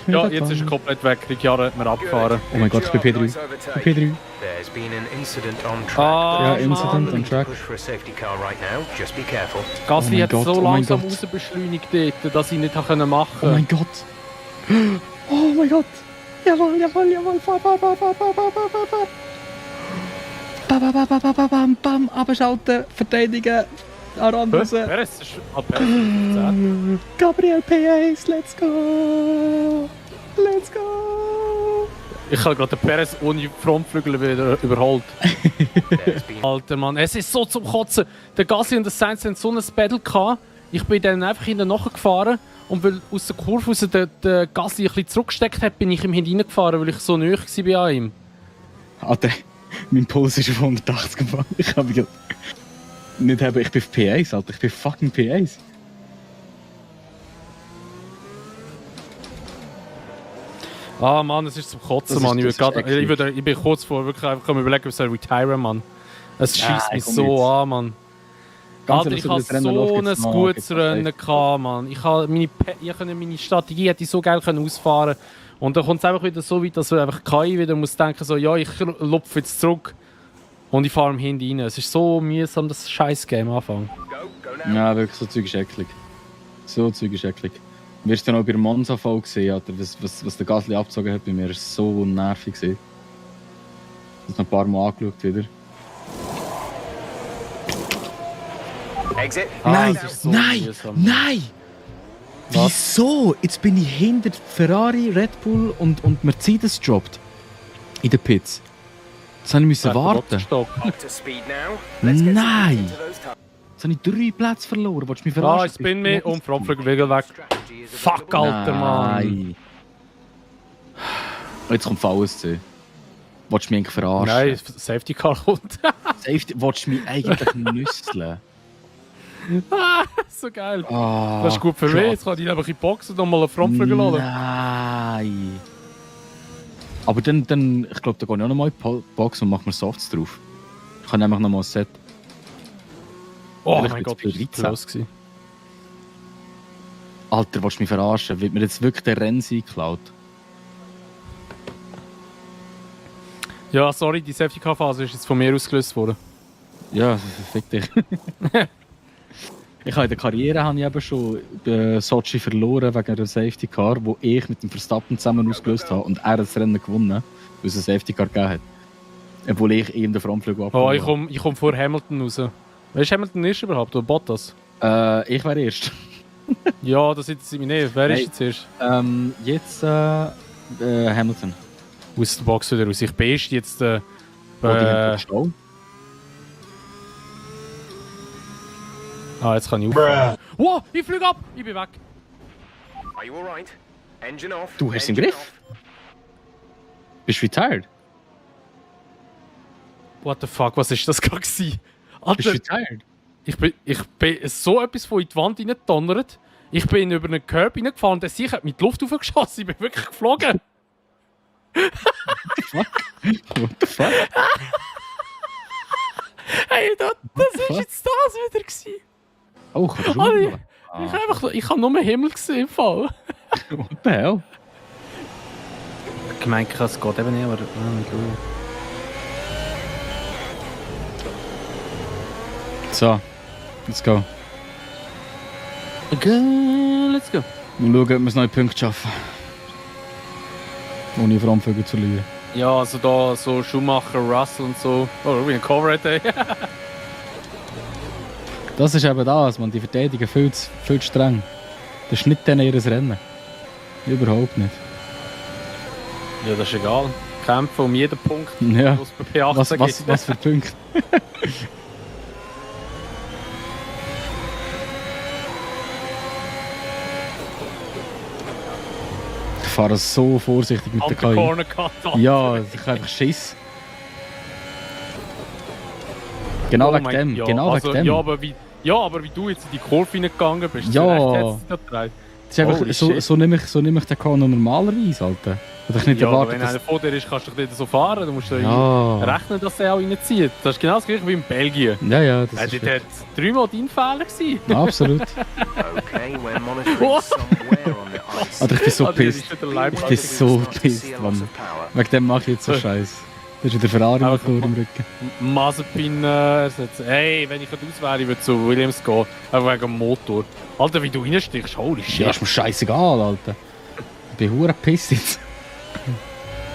[SPEAKER 1] Ja, jetzt ist er komplett weg. Ricciardo hat mir abgefahren.
[SPEAKER 2] Oh mein Gott, ich bin P3. Ich bin P3.
[SPEAKER 8] There's been an incident on track.
[SPEAKER 1] Ah,
[SPEAKER 2] Ja, Incident on Track.
[SPEAKER 8] Push for a safety car right now. Just be careful.
[SPEAKER 1] Gasly
[SPEAKER 2] Oh mein
[SPEAKER 1] hat
[SPEAKER 2] Gott,
[SPEAKER 1] so
[SPEAKER 2] oh mein
[SPEAKER 1] langsam
[SPEAKER 2] Gott.
[SPEAKER 1] rausbeschleunigt dort, dass ich nicht machen konnte.
[SPEAKER 2] Oh mein Gott. Oh mein Gott. Jawohl. Fahr. Bam. Abschalten, verteidigen. Aran raus.
[SPEAKER 1] Perez ist Perez ist 10.
[SPEAKER 2] Gabriel P1, let's go.
[SPEAKER 1] Ich habe gerade den Perez ohne Frontflügel wieder überholt.
[SPEAKER 8] There's been
[SPEAKER 1] Alter Mann, es ist so zum Kotzen. Der Gasly und der Sainz hatten so ein Battle gehabt. Ich bin dann einfach hinten nachgefahren und weil aus der Kurve raus der Gasly ein bisschen zurückgesteckt hat, bin ich ihm hineingefahren, weil ich so nahe war an ihm.
[SPEAKER 2] Alter, mein Puls ist auf 180 gefahren. Ich habe mich nicht haben. Ich bin auf P1, Alter. Ich bin fucking P1.
[SPEAKER 1] Ah Mann, es ist zum Kotzen,
[SPEAKER 2] Das
[SPEAKER 1] Mann.
[SPEAKER 2] ist
[SPEAKER 1] Ich bin kurz vor wirklich einfach am überlegen, ob ich retire, Mann. Es schießt mich
[SPEAKER 2] komm
[SPEAKER 1] so
[SPEAKER 2] jetzt.
[SPEAKER 1] an, Mann.
[SPEAKER 2] Ganz
[SPEAKER 1] Alter,
[SPEAKER 2] ehrlich,
[SPEAKER 1] ich hatte
[SPEAKER 2] das Rennen läuft
[SPEAKER 1] so ein
[SPEAKER 2] jetzt noch,
[SPEAKER 1] gutes
[SPEAKER 2] gibt's noch
[SPEAKER 1] Rennen
[SPEAKER 2] safe.
[SPEAKER 1] gehabt, Mann. Ich konnte meine Strategie hätte ich so geil können ausfahren. Und dann kommt es einfach wieder so weit, dass du einfach KI wieder muss denken, so, ja, ich lupfe jetzt zurück und ich fahre am Handy rein. Es ist so mühsam, das Scheiß-Game am Anfang.
[SPEAKER 8] go now.
[SPEAKER 2] Ja, wirklich, so Zeug ist eklig. Wirst du noch bei der Monza-Folge gesehen, Alter, was der Gasly abgezogen hat bei mir, ist so nervig gewesen. Ich habe noch ein paar Mal angeschaut wieder.
[SPEAKER 8] Exit.
[SPEAKER 1] Das ist so mühsam.
[SPEAKER 2] Nein!
[SPEAKER 1] Was?
[SPEAKER 2] Wieso? Jetzt bin ich hinter Ferrari, Red Bull und Mercedes gedroppt. In den Pits. Jetzt habe ich warten.
[SPEAKER 8] Up to speed now. Let's get
[SPEAKER 2] Nein!
[SPEAKER 8] into those tires.
[SPEAKER 2] Jetzt habe ich 3 Plätze verloren. Wolltest du mich
[SPEAKER 1] Ah,
[SPEAKER 2] verarschen?
[SPEAKER 1] ich bin mir und Frontflügel weg.
[SPEAKER 8] Strategy is a
[SPEAKER 1] Fuck,
[SPEAKER 8] little
[SPEAKER 1] Alter, Mann.
[SPEAKER 2] Nein. Jetzt kommt VSC. Willst du mich eigentlich verarschen?
[SPEAKER 7] Nein, Safety Car kommt.
[SPEAKER 2] Safety, willst du mich eigentlich nüsseln?
[SPEAKER 7] So geil.
[SPEAKER 2] Ah,
[SPEAKER 7] Das ist gut für mich. Jetzt kann ich einfach in die Box und nochmal einen Frontflügel laden.
[SPEAKER 2] Nein. Aber dann ich glaube, da gehe ich auch nochmal in die Box und mache mir Softs drauf. Ich habe nämlich nochmal ein Set.
[SPEAKER 7] Oh
[SPEAKER 2] Vielleicht
[SPEAKER 7] mein
[SPEAKER 2] wird's
[SPEAKER 7] Gott,
[SPEAKER 2] für
[SPEAKER 7] das war los gewesen.
[SPEAKER 2] Alter, willst du mich verarschen? Wird mir jetzt wirklich der Renzi geklaut?
[SPEAKER 7] Ja, sorry, die Safety Car Phase ist jetzt von mir ausgelöst worden.
[SPEAKER 2] Ja, fick dich. Ich habe in der Karriere habe ich eben schon Sochi verloren wegen einer Safety Car, wo ich mit dem Verstappen zusammen ausgelöst habe und er das Rennen gewonnen, weil es eine Safety Car gegeben hat. Obwohl ich ihm den Frontflug abgeholt
[SPEAKER 7] Oh, ich komm vor Hamilton raus. Weißt du, Hamilton ist überhaupt? Oder Bottas?
[SPEAKER 2] Ich wäre erst.
[SPEAKER 7] Ja, das interessiert mich nicht. Wer ist jetzt erst?
[SPEAKER 2] Jetzt Hamilton.
[SPEAKER 7] Aus der Box wieder raus. Ich bin erst jetzt.
[SPEAKER 2] Oh, die haben gestanden.
[SPEAKER 7] Jetzt kann ich aufhören. Wow, ich fliege ab! Ich bin weg.
[SPEAKER 8] Are you alright? Engine off.
[SPEAKER 2] Du hast ihn im
[SPEAKER 8] engine
[SPEAKER 2] Griff? Bist du retired?
[SPEAKER 7] What the fuck, was ist das gerade gewesen?
[SPEAKER 2] Bist du
[SPEAKER 7] Alter,
[SPEAKER 2] retired?
[SPEAKER 7] ich bin so etwas von in die Wand reingedonnert. Ich bin über einen Curb reingefahren und der Sieg hat mit die Luft aufgeschossen. Ich bin wirklich geflogen.
[SPEAKER 2] What the fuck?
[SPEAKER 7] Hey, das ist jetzt das wieder gewesen.
[SPEAKER 2] Oh, kannst du
[SPEAKER 7] Alter,
[SPEAKER 2] rumgehen?
[SPEAKER 7] ich habe nur einen Himmel gesehen im Fall.
[SPEAKER 2] What the hell?
[SPEAKER 7] Ich meinte, es geht eben nicht, aber...
[SPEAKER 2] So, let's go.
[SPEAKER 7] Okay, let's go.
[SPEAKER 2] Mal schauen, ob wir es neue Punkte schaffen. Ohne Frontflügel zu verlieren.
[SPEAKER 7] Ja, also da so Schumacher, Russell und so. Oh, wie ein Coverhead, ey.
[SPEAKER 2] Das ist eben das, man. Die verteidigen viel zu streng. Das ist nicht denen ihr Rennen. Überhaupt nicht.
[SPEAKER 7] Ja, das ist egal. Kämpfen um jeden Punkt,
[SPEAKER 2] Ja.
[SPEAKER 7] was es bei P18 gibt.
[SPEAKER 2] Was für Punkte? Ich fahre so vorsichtig mit der KI.
[SPEAKER 7] Corner Cut.
[SPEAKER 2] Ja, ich habe einfach Schiss. Genau wegen dem.
[SPEAKER 7] Ja,
[SPEAKER 2] Genau
[SPEAKER 7] also,
[SPEAKER 2] wegen dem.
[SPEAKER 7] ja, aber wie du jetzt in die Kurve hineingegangen bist,
[SPEAKER 2] Ja.
[SPEAKER 7] recht hat's gedreht.
[SPEAKER 2] Das ist einfach,
[SPEAKER 7] Holy
[SPEAKER 2] so
[SPEAKER 7] shit.
[SPEAKER 2] so nehme ich den Corner normalerweise, Alter. Hätte ich nicht
[SPEAKER 7] Ja, aber
[SPEAKER 2] erwartet,
[SPEAKER 7] wenn
[SPEAKER 2] dass...
[SPEAKER 7] einer vor dir ist, kannst du dich nicht so fahren. Du musst
[SPEAKER 2] Ja.
[SPEAKER 7] rechnen, dass er auch reinzieht. Das ist genau das gleiche wie in Belgien.
[SPEAKER 2] Ja, das
[SPEAKER 7] Das
[SPEAKER 2] ist
[SPEAKER 7] war dreimal dein Fehler gewesen.
[SPEAKER 2] absolut.
[SPEAKER 8] Okay, we're monitoring somewhere on the ice.
[SPEAKER 2] Alter, ich bin so
[SPEAKER 7] Alter, das
[SPEAKER 2] pissed.
[SPEAKER 7] ist nicht der Leib-
[SPEAKER 2] Ich bin so pissed, Mann. Wegen dem mache ich jetzt so Scheiß. Das ist wieder Ferrari
[SPEAKER 7] Aber-
[SPEAKER 2] Motor im Rücken.
[SPEAKER 7] Mazepin ersetzen. Hey, wenn ich aus wäre, ich würde zu Williams gehen. Einfach wegen dem Motor. Alter, wie du reinstichst, holy shit.
[SPEAKER 2] Ja, ist mir scheißegal, Alter. Ich bin hure pissed jetzt.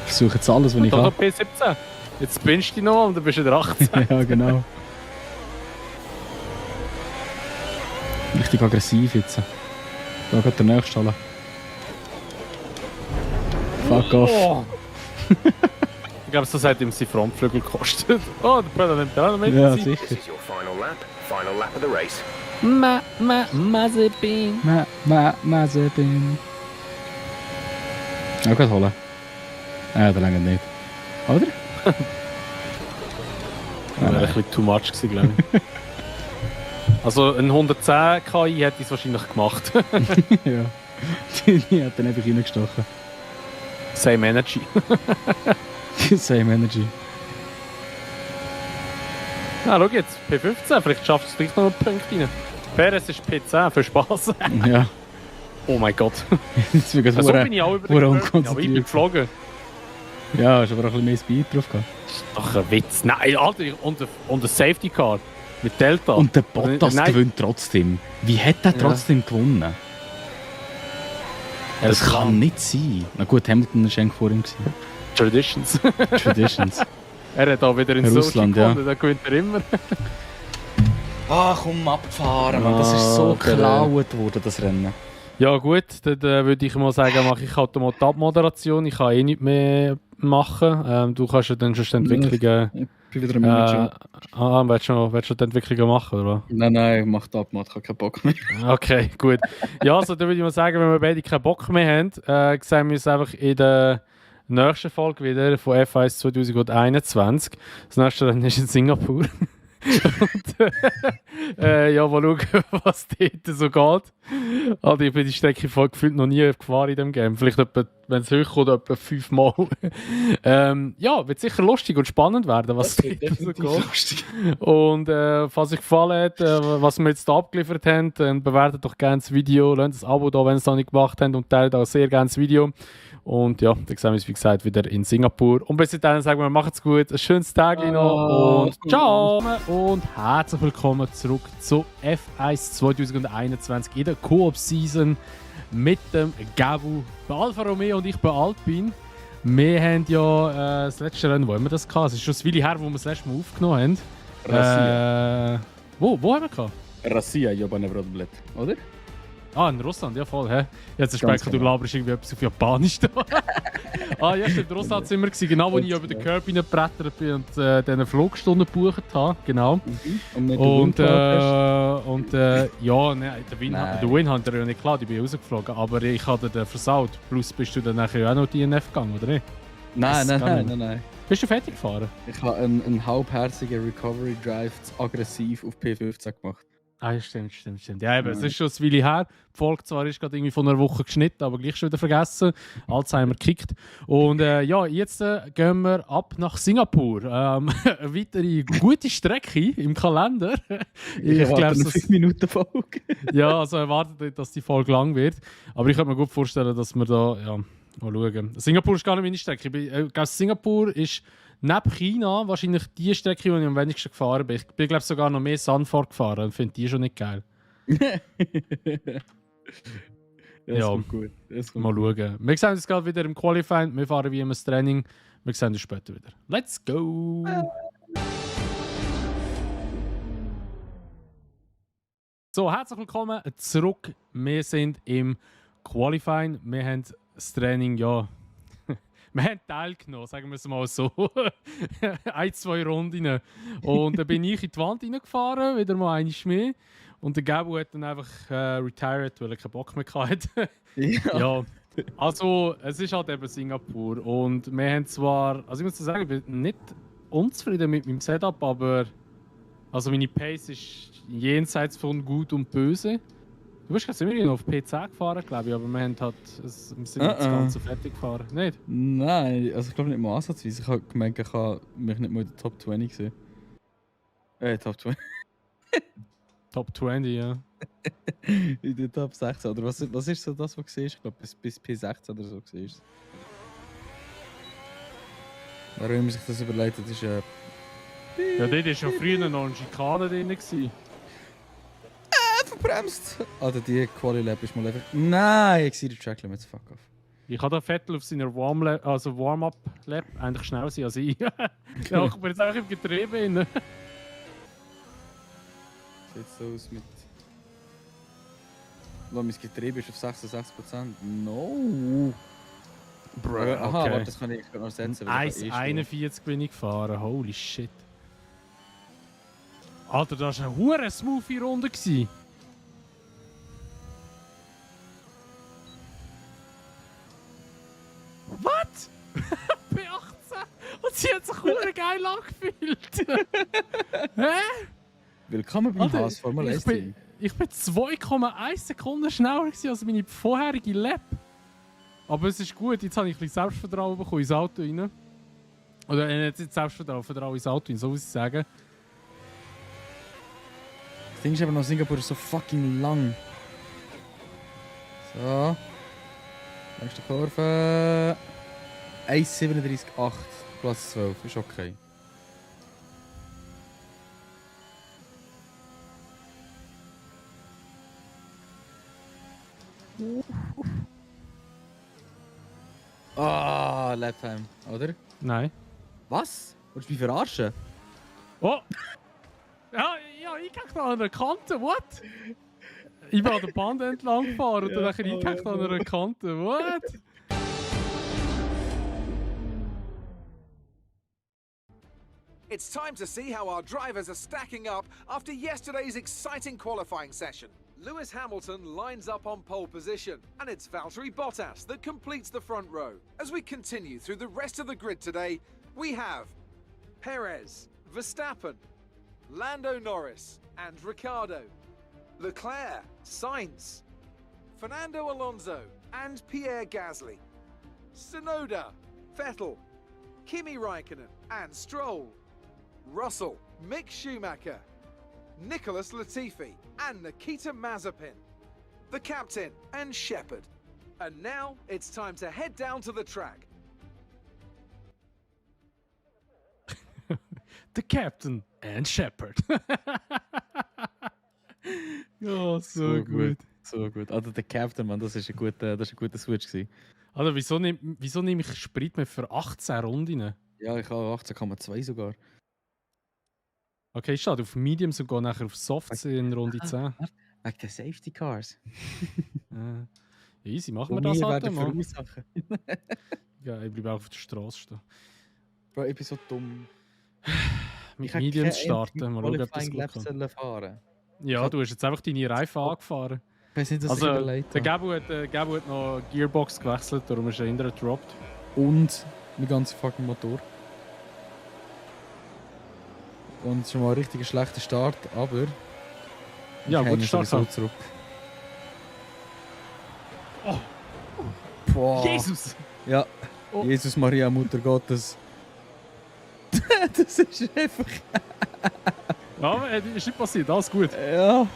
[SPEAKER 2] Ich versuche jetzt alles, was ich
[SPEAKER 7] Da
[SPEAKER 2] kann.
[SPEAKER 7] P17. Jetzt spinnst du dich noch und dann bist du wieder 18.
[SPEAKER 2] Ja, genau. Richtig aggressiv jetzt. Da geht der nächste Halle. Fuck off.
[SPEAKER 7] Oh. Ich glaube, das hat ihm seinen Frontflügel gekostet. Oh, der Brother nimmt auch noch mit.
[SPEAKER 2] Ja,
[SPEAKER 8] This
[SPEAKER 2] sicher.
[SPEAKER 8] is your final lap of the race.
[SPEAKER 7] Mazepin.
[SPEAKER 2] Mazepin. Ja, geht holen. Ja, der längert nicht. Oder?
[SPEAKER 7] Das wäre ein bisschen too much gewesen, glaube ich. Also ein 110 KI hätte ich es wahrscheinlich gemacht.
[SPEAKER 2] Ja. Die hat dann einfach reingestochen.
[SPEAKER 7] Same Energy.
[SPEAKER 2] Same Energy.
[SPEAKER 7] Ah, schau jetzt, P15, vielleicht schaffst du es gleich noch einen Punkt rein. Perez ist P10, für Spaß.
[SPEAKER 2] Ja.
[SPEAKER 7] Oh mein Gott.
[SPEAKER 2] Jetzt wird
[SPEAKER 7] So bin ich auch über den
[SPEAKER 2] hure
[SPEAKER 7] Curve, aber ich bin geflogen.
[SPEAKER 2] Ja, ist aber auch ein bisschen mehr Speed drauf gehabt.
[SPEAKER 7] Das ist doch ein Witz. Nein, Alter, und ein Safety Car mit Delta.
[SPEAKER 2] Und der Bottas
[SPEAKER 7] Nein.
[SPEAKER 2] gewinnt trotzdem. Wie hat er trotzdem gewonnen? Das kann nicht sein. Na gut, Hamilton war eigentlich vor ihm.
[SPEAKER 7] Traditions.
[SPEAKER 2] Traditions.
[SPEAKER 7] Er hat auch wieder in
[SPEAKER 2] Russland,
[SPEAKER 7] Sochi gewonnen, dann gewinnt er immer.
[SPEAKER 2] Ah, komm, abfahren, Mann. Das ist so geklaut worden, das Rennen.
[SPEAKER 7] Ja gut, dann würde ich mal sagen, mache ich halt mal die Abmoderation. Ich kann eh nicht mehr machen. Du kannst ja dann schon die Entwicklungen...
[SPEAKER 2] Ich bin wieder am Manager.
[SPEAKER 7] willst du schon die Entwicklungen machen, oder?
[SPEAKER 2] Nein, ich mach ab, ich habe keinen Bock mehr.
[SPEAKER 7] Okay, gut. Ja, also dann würde ich mal sagen, wenn wir beide keinen Bock mehr haben, sehen wir uns einfach in der nächsten Folge wieder von F1 2021. Das nächste Rennen ist in Singapur. Und, ja, mal schauen, was dort so geht. Also ich bin die Strecke voll gefühlt noch nie gefahren in dem Game. Vielleicht, wenn es hochkommt, etwa 5 Mal. Ja, wird sicher lustig und spannend werden, was dort so geht.
[SPEAKER 2] Lustig.
[SPEAKER 7] Und falls euch gefallen hat, was wir jetzt da abgeliefert haben, dann bewertet doch gerne das Video, lasst ein Abo da, wenn ihr es noch nicht gemacht habt, und teilt auch sehr gerne das Video. Und ja, dann sehen wir uns, wie gesagt, wieder in Singapur. Und bis dahin sagen wir, macht's gut, ein schönes Tag noch und ciao! Und herzlich willkommen zurück zu F1 2021 in der Koop-Season mit dem Gabu bei Alfa Romeo und ich bei Alpine. Wir haben ja das letzte Rennen, wo haben wir das gehabt? Es ist schon ein Weile her, wo wir das letzte Mal aufgenommen haben.
[SPEAKER 2] Rassia.
[SPEAKER 7] Wo haben wir gehabt?
[SPEAKER 2] Rassia, Jobane Brodblet, oder?
[SPEAKER 7] Ah, in Russland, ja voll, hä? Jetzt
[SPEAKER 2] Ganz
[SPEAKER 7] du
[SPEAKER 2] genau.
[SPEAKER 7] laberst irgendwie etwas auf Japanisch da. Ah ja, stimmt, Russland sind wir gewesen, genau wo ich über den Curb reingebrettert bin und diese Flugstunden gebucht habe, genau.
[SPEAKER 2] Und
[SPEAKER 7] Ja, ne,
[SPEAKER 2] Nein.
[SPEAKER 7] der Win hat er ja nicht klar, ich bin rausgeflogen, aber ich hatte den versaut. Plus bist du dann nachher auch noch DNF gegangen, oder nicht?
[SPEAKER 2] Nein.
[SPEAKER 7] Bist du fertig gefahren?
[SPEAKER 2] Ich habe einen halbherzigen Recovery Drive zu aggressiv auf P15 gemacht.
[SPEAKER 7] Ah, ja, stimmt. Ja, eben, es ist schon ein Weile her. Die Folge zwar ist gerade irgendwie von einer Woche geschnitten, aber gleich schon wieder vergessen. Alzheimer gekickt. Und ja, jetzt gehen wir ab nach Singapur. Eine weitere gute Strecke im Kalender.
[SPEAKER 2] Ich
[SPEAKER 7] glaube,
[SPEAKER 2] eine 5 Minuten Folge.
[SPEAKER 7] ja, also erwartet, dass die Folge lang wird. Aber ich kann mir gut vorstellen, dass wir da, ja, mal schauen. Singapur ist gar nicht meine Strecke. Ich glaube, Singapur ist neben China wahrscheinlich die Strecke, die ich am wenigsten gefahren bin. Ich bin, glaube sogar noch mehr Sanford gefahren und finde die schon nicht geil.
[SPEAKER 2] Das kommt gut.
[SPEAKER 7] Mal schauen. Wir sehen uns gerade wieder im Qualifying. Wir fahren wie immer das Training. Wir sehen uns später wieder. Let's go! So, herzlich willkommen zurück. Wir sind im Qualifying. Wir haben das Training, ja... Wir haben teilgenommen, sagen wir es mal so. 1-2 Runden. Und dann bin ich in die Wand reingefahren, wieder mal einmal mehr. Und der Gabu hat dann einfach retired, weil er keinen Bock mehr hatte. Ja. Also, es ist halt eben Singapur. Und wir haben zwar, also ich muss sagen, ich bin nicht unzufrieden mit meinem Setup, aber also meine Pace ist jenseits von gut und böse. Du bist gerade immerhin auf P10 gefahren, glaube ich, aber wir haben halt, wir sind nicht das Ganze fertig gefahren, nicht?
[SPEAKER 2] Nein, also ich glaube nicht mal ansatzweise. Ich habe gemerkt, ich habe mich nicht mal in der Top 20 gesehen. Top 20.
[SPEAKER 7] Top 20, ja.
[SPEAKER 2] In der Top 16. Oder was ist so das, was du siehst? Ich glaube, bis P16 oder so siehst. Warum man sich das überlegt, das ist
[SPEAKER 7] Ja, dort war ja früher noch eine Schikane drin gewesen.
[SPEAKER 2] verbremst. Alter, die Quali-Lab ist mal einfach... Nein, ich sehe die Track Limits, fuck off.
[SPEAKER 7] Ich kann da Vettel auf seiner Warm-Up-Lab eigentlich schneller sein als ich. Ja, ich bin jetzt einfach im Getriebe rein.
[SPEAKER 2] Sieht so aus mit... Mein Getriebe ist auf 66%. No!
[SPEAKER 7] Bro,
[SPEAKER 2] Aha,
[SPEAKER 7] okay.
[SPEAKER 2] warte, das kann ich noch setzen.
[SPEAKER 7] 1,41 bin ich gefahren, holy shit. Alter, das war eine hure smoothie Runde. Was? P18? Und sie hat sich hure geil angefühlt. Hä?
[SPEAKER 2] Willkommen beim
[SPEAKER 7] Alter,
[SPEAKER 2] Haas Formel 1 Team.
[SPEAKER 7] Ich bin 2,1 Sekunden schneller als meine vorherige Lap. Aber es ist gut, jetzt habe ich ein bisschen Selbstvertrauen bekommen ins Auto rein. Oder nicht Selbstvertrauen ins Auto rein, so muss ich sagen.
[SPEAKER 2] Das Ding ist aber noch, Singapur ist so fucking lang. So. Nächste Kurve. 1,37,8. Platz 12, ist okay. Ah, Laptime, oder?
[SPEAKER 7] Nein.
[SPEAKER 2] Was? Wolltest du mich verarschen?
[SPEAKER 7] Oh! Ja, ich gekackt an einer Kante, what? Ich bin an der Band entlang gefahren und dann nachher eingekackt an einer Kante, what?
[SPEAKER 3] It's time to see how our drivers are stacking up after yesterday's exciting qualifying session. Lewis Hamilton lines up on pole position, and it's Valtteri Bottas that completes the front row. As we continue through the rest of the grid today, we have Perez, Verstappen, Lando Norris, and Ricciardo, Leclerc, Sainz, Fernando Alonso, and Pierre Gasly, Tsunoda, Vettel, Kimi Raikkonen, and Stroll, Russell, Mick Schumacher, Nicholas Latifi, and Nikita Mazepin, the captain, and Shepard. And now it's time to head down to the track.
[SPEAKER 7] The Captain and Shepard. Ja, so gut.
[SPEAKER 2] So gut. Also der Captain, Mann, das ist ein guter Switch gewesen.
[SPEAKER 7] Also, wieso nehme ich Sprit mehr für 18 Runden?
[SPEAKER 2] Ja, ich habe 18,2 sogar.
[SPEAKER 7] Okay, ich stehe auf Mediums und gehe nachher auf Softs in Runde 10.
[SPEAKER 2] Wegen der Safety Cars.
[SPEAKER 7] Easy, machen wir das halt mal.
[SPEAKER 2] verursachen.
[SPEAKER 7] Ja, ich bleibe auch auf der Straße stehen.
[SPEAKER 2] Bro, ich bin so dumm.
[SPEAKER 7] Mit
[SPEAKER 2] Ich hätte
[SPEAKER 7] Mediums
[SPEAKER 2] kein
[SPEAKER 7] starten, mal schauen, ob das
[SPEAKER 2] Qualifying
[SPEAKER 7] gut
[SPEAKER 2] Lap
[SPEAKER 7] kommt.
[SPEAKER 2] sollen fahren.
[SPEAKER 7] Ja, du hast jetzt einfach deine Reifen angefahren.
[SPEAKER 2] Ich weiß nicht, was
[SPEAKER 7] Also,
[SPEAKER 2] ich überlegt
[SPEAKER 7] der
[SPEAKER 2] habe.
[SPEAKER 7] Gabu hat noch Gearbox gewechselt, darum ist er hinterher gedroppt.
[SPEAKER 2] Und mein ganzer fucking Motor. Und es ist schon mal ein richtig schlechter Start, aber
[SPEAKER 7] Ja,
[SPEAKER 2] ich
[SPEAKER 7] guter
[SPEAKER 2] hänge
[SPEAKER 7] Start.
[SPEAKER 2] sowieso zurück. Boah.
[SPEAKER 7] Jesus!
[SPEAKER 2] Ja,
[SPEAKER 7] Oh.
[SPEAKER 2] Jesus Maria, Mutter Gottes. Das ist einfach...
[SPEAKER 7] Ja, aber, ist nicht passiert, alles gut.
[SPEAKER 2] Ja,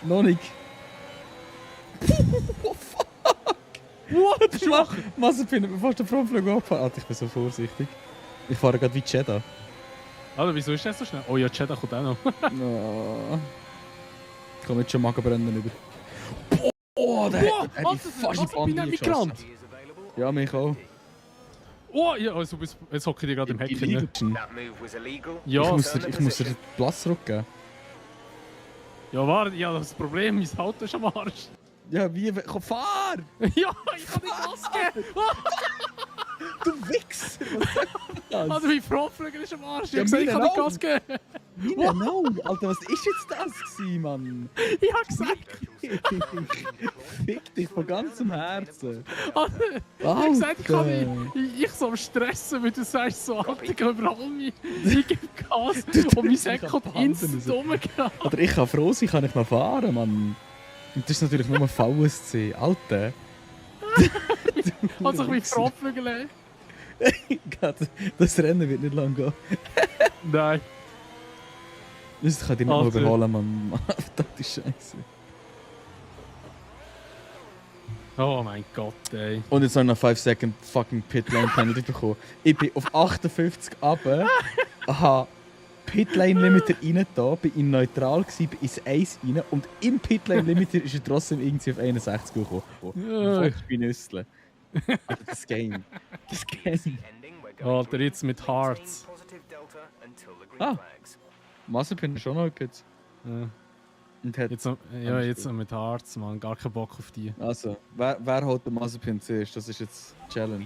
[SPEAKER 2] noch nicht. Oh fuck!
[SPEAKER 7] What?
[SPEAKER 2] Mazepin hat mir fast den Frontflug abgefahren. Alter, ich bin so vorsichtig. Ich fahre gerade wie Jeddah.
[SPEAKER 7] Alter, wieso ist das so schnell? Oh ja, Jeddah kommt auch noch.
[SPEAKER 2] Ja. Ich komme jetzt schon Magenbrennen über. Oh, der
[SPEAKER 7] Boah,
[SPEAKER 2] hat mich
[SPEAKER 7] Alter,
[SPEAKER 2] fast in die
[SPEAKER 7] bin
[SPEAKER 2] Bande
[SPEAKER 7] ich
[SPEAKER 2] geschossen.
[SPEAKER 7] gerannt.
[SPEAKER 2] Ja, mich auch.
[SPEAKER 7] Oh, ja, also jetzt hocke ich dir gerade im Heck.
[SPEAKER 2] Illegal.
[SPEAKER 8] That move was illegal.
[SPEAKER 7] Ja,
[SPEAKER 2] Ich muss dir den Platz zurückgeben.
[SPEAKER 7] ja, warte, ja, das Problem, mein Auto ist am Arsch.
[SPEAKER 2] Ja, wie... Komm, fahr!
[SPEAKER 7] Ja, ich kann nicht Gas geben.
[SPEAKER 2] Du Wichser! Was soll das?
[SPEAKER 7] Alter, mein Frontflügel ist am Arsch. Ich
[SPEAKER 2] Ja,
[SPEAKER 7] hab gesagt, ich kann nicht
[SPEAKER 2] meine
[SPEAKER 7] Gas geben.
[SPEAKER 2] Mina, no! Alter, was ist jetzt das gewesen, Mann?
[SPEAKER 7] Ich hab gesagt,
[SPEAKER 2] Fick dich von ganzem Herzen.
[SPEAKER 7] Alter, ich hab gesagt, ich kann nicht. Ich so am Stressen, weil du sagst so, Alter, ich überhole mich. Ich gebe Gas und mein Heck kommt instant rumgegangen.
[SPEAKER 2] Oder ich kann froh sein, kann ich noch fahren, Mann. Und das ist natürlich nur ein VSC. Alter.
[SPEAKER 7] Also, ich mein Frontflügel.
[SPEAKER 2] Gott, das Rennen wird nicht lang gehen.
[SPEAKER 7] Nein.
[SPEAKER 2] Das kann ich nicht mal
[SPEAKER 7] Alter.
[SPEAKER 2] überholen, Mann. Das ist scheiße.
[SPEAKER 7] Oh mein Gott, ey.
[SPEAKER 2] Und jetzt habe ich noch 5 Second fucking Pitlane Penalty bekommen. Ich bin auf 58 runter, aha Pitlane Limiter rein da, bin in neutral gewesen, bin ins Eis rein und im Pitlane Limiter ist er trotzdem irgendwie auf 61 gekommen.
[SPEAKER 7] Ja.
[SPEAKER 2] Voll Spinüssle. Das Game. Das Game.
[SPEAKER 7] Alter, jetzt mit Hearts.
[SPEAKER 2] Ah. Mazepin ist schon noch gut.
[SPEAKER 7] Ja.
[SPEAKER 2] Und hat,
[SPEAKER 7] Jetzt noch, ja, jetzt noch mit Hearts, man. Gar keinen Bock auf die.
[SPEAKER 2] also, wer holt den Mazepin zuerst? Das ist jetzt die Challenge.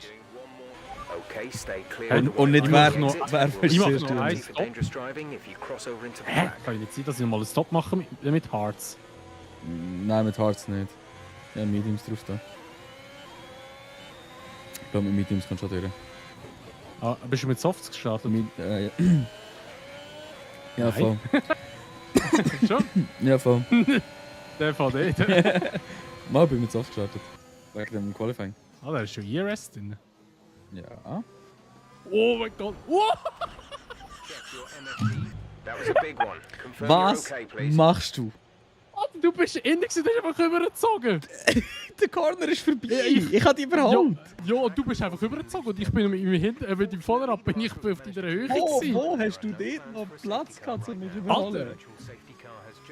[SPEAKER 8] Okay, stay clear.
[SPEAKER 2] Und nicht
[SPEAKER 7] ich
[SPEAKER 2] wer
[SPEAKER 7] mach noch-
[SPEAKER 2] wer
[SPEAKER 7] ich mach
[SPEAKER 2] zuerst
[SPEAKER 7] noch
[SPEAKER 2] tun.
[SPEAKER 7] eins.
[SPEAKER 8] Dangerous driving if you cross over into the
[SPEAKER 7] Hä?
[SPEAKER 8] track.
[SPEAKER 7] Kann ich nicht sein, dass ich nochmal einen Stop mache mit Hearts?
[SPEAKER 2] Nein, mit Hearts nicht. Ja, Mediums drauf da. Ich glaube, mit Mediums kannst du schon durch.
[SPEAKER 7] Ah, bist du mit Softs gestartet?
[SPEAKER 2] Ja. Ja, voll.
[SPEAKER 7] Schon?
[SPEAKER 2] Ja, voll.
[SPEAKER 7] Der von dort.
[SPEAKER 2] Mal bin ich mit Soft gestartet. Wegen dem Qualifying.
[SPEAKER 7] Ah, da ist schon ERS drin.
[SPEAKER 2] Ja.
[SPEAKER 7] Oh mein Gott. Oh!
[SPEAKER 8] That was a big one. Confirm you're
[SPEAKER 2] Was
[SPEAKER 8] okay, please.
[SPEAKER 2] machst du?
[SPEAKER 7] Alter, du bist in der, du hast einfach übergezogen.
[SPEAKER 2] Der Corner ist vorbei.
[SPEAKER 7] Ja,
[SPEAKER 2] Ich habe dich überholt.
[SPEAKER 7] Ja, du bist einfach übergezogen und ich bin mit meinem mit dem Vorderrad bin ich auf deiner Höhe gewesen.
[SPEAKER 2] Wo hast du dort noch Platz gehabt, um mich zu überholen?
[SPEAKER 7] Alter,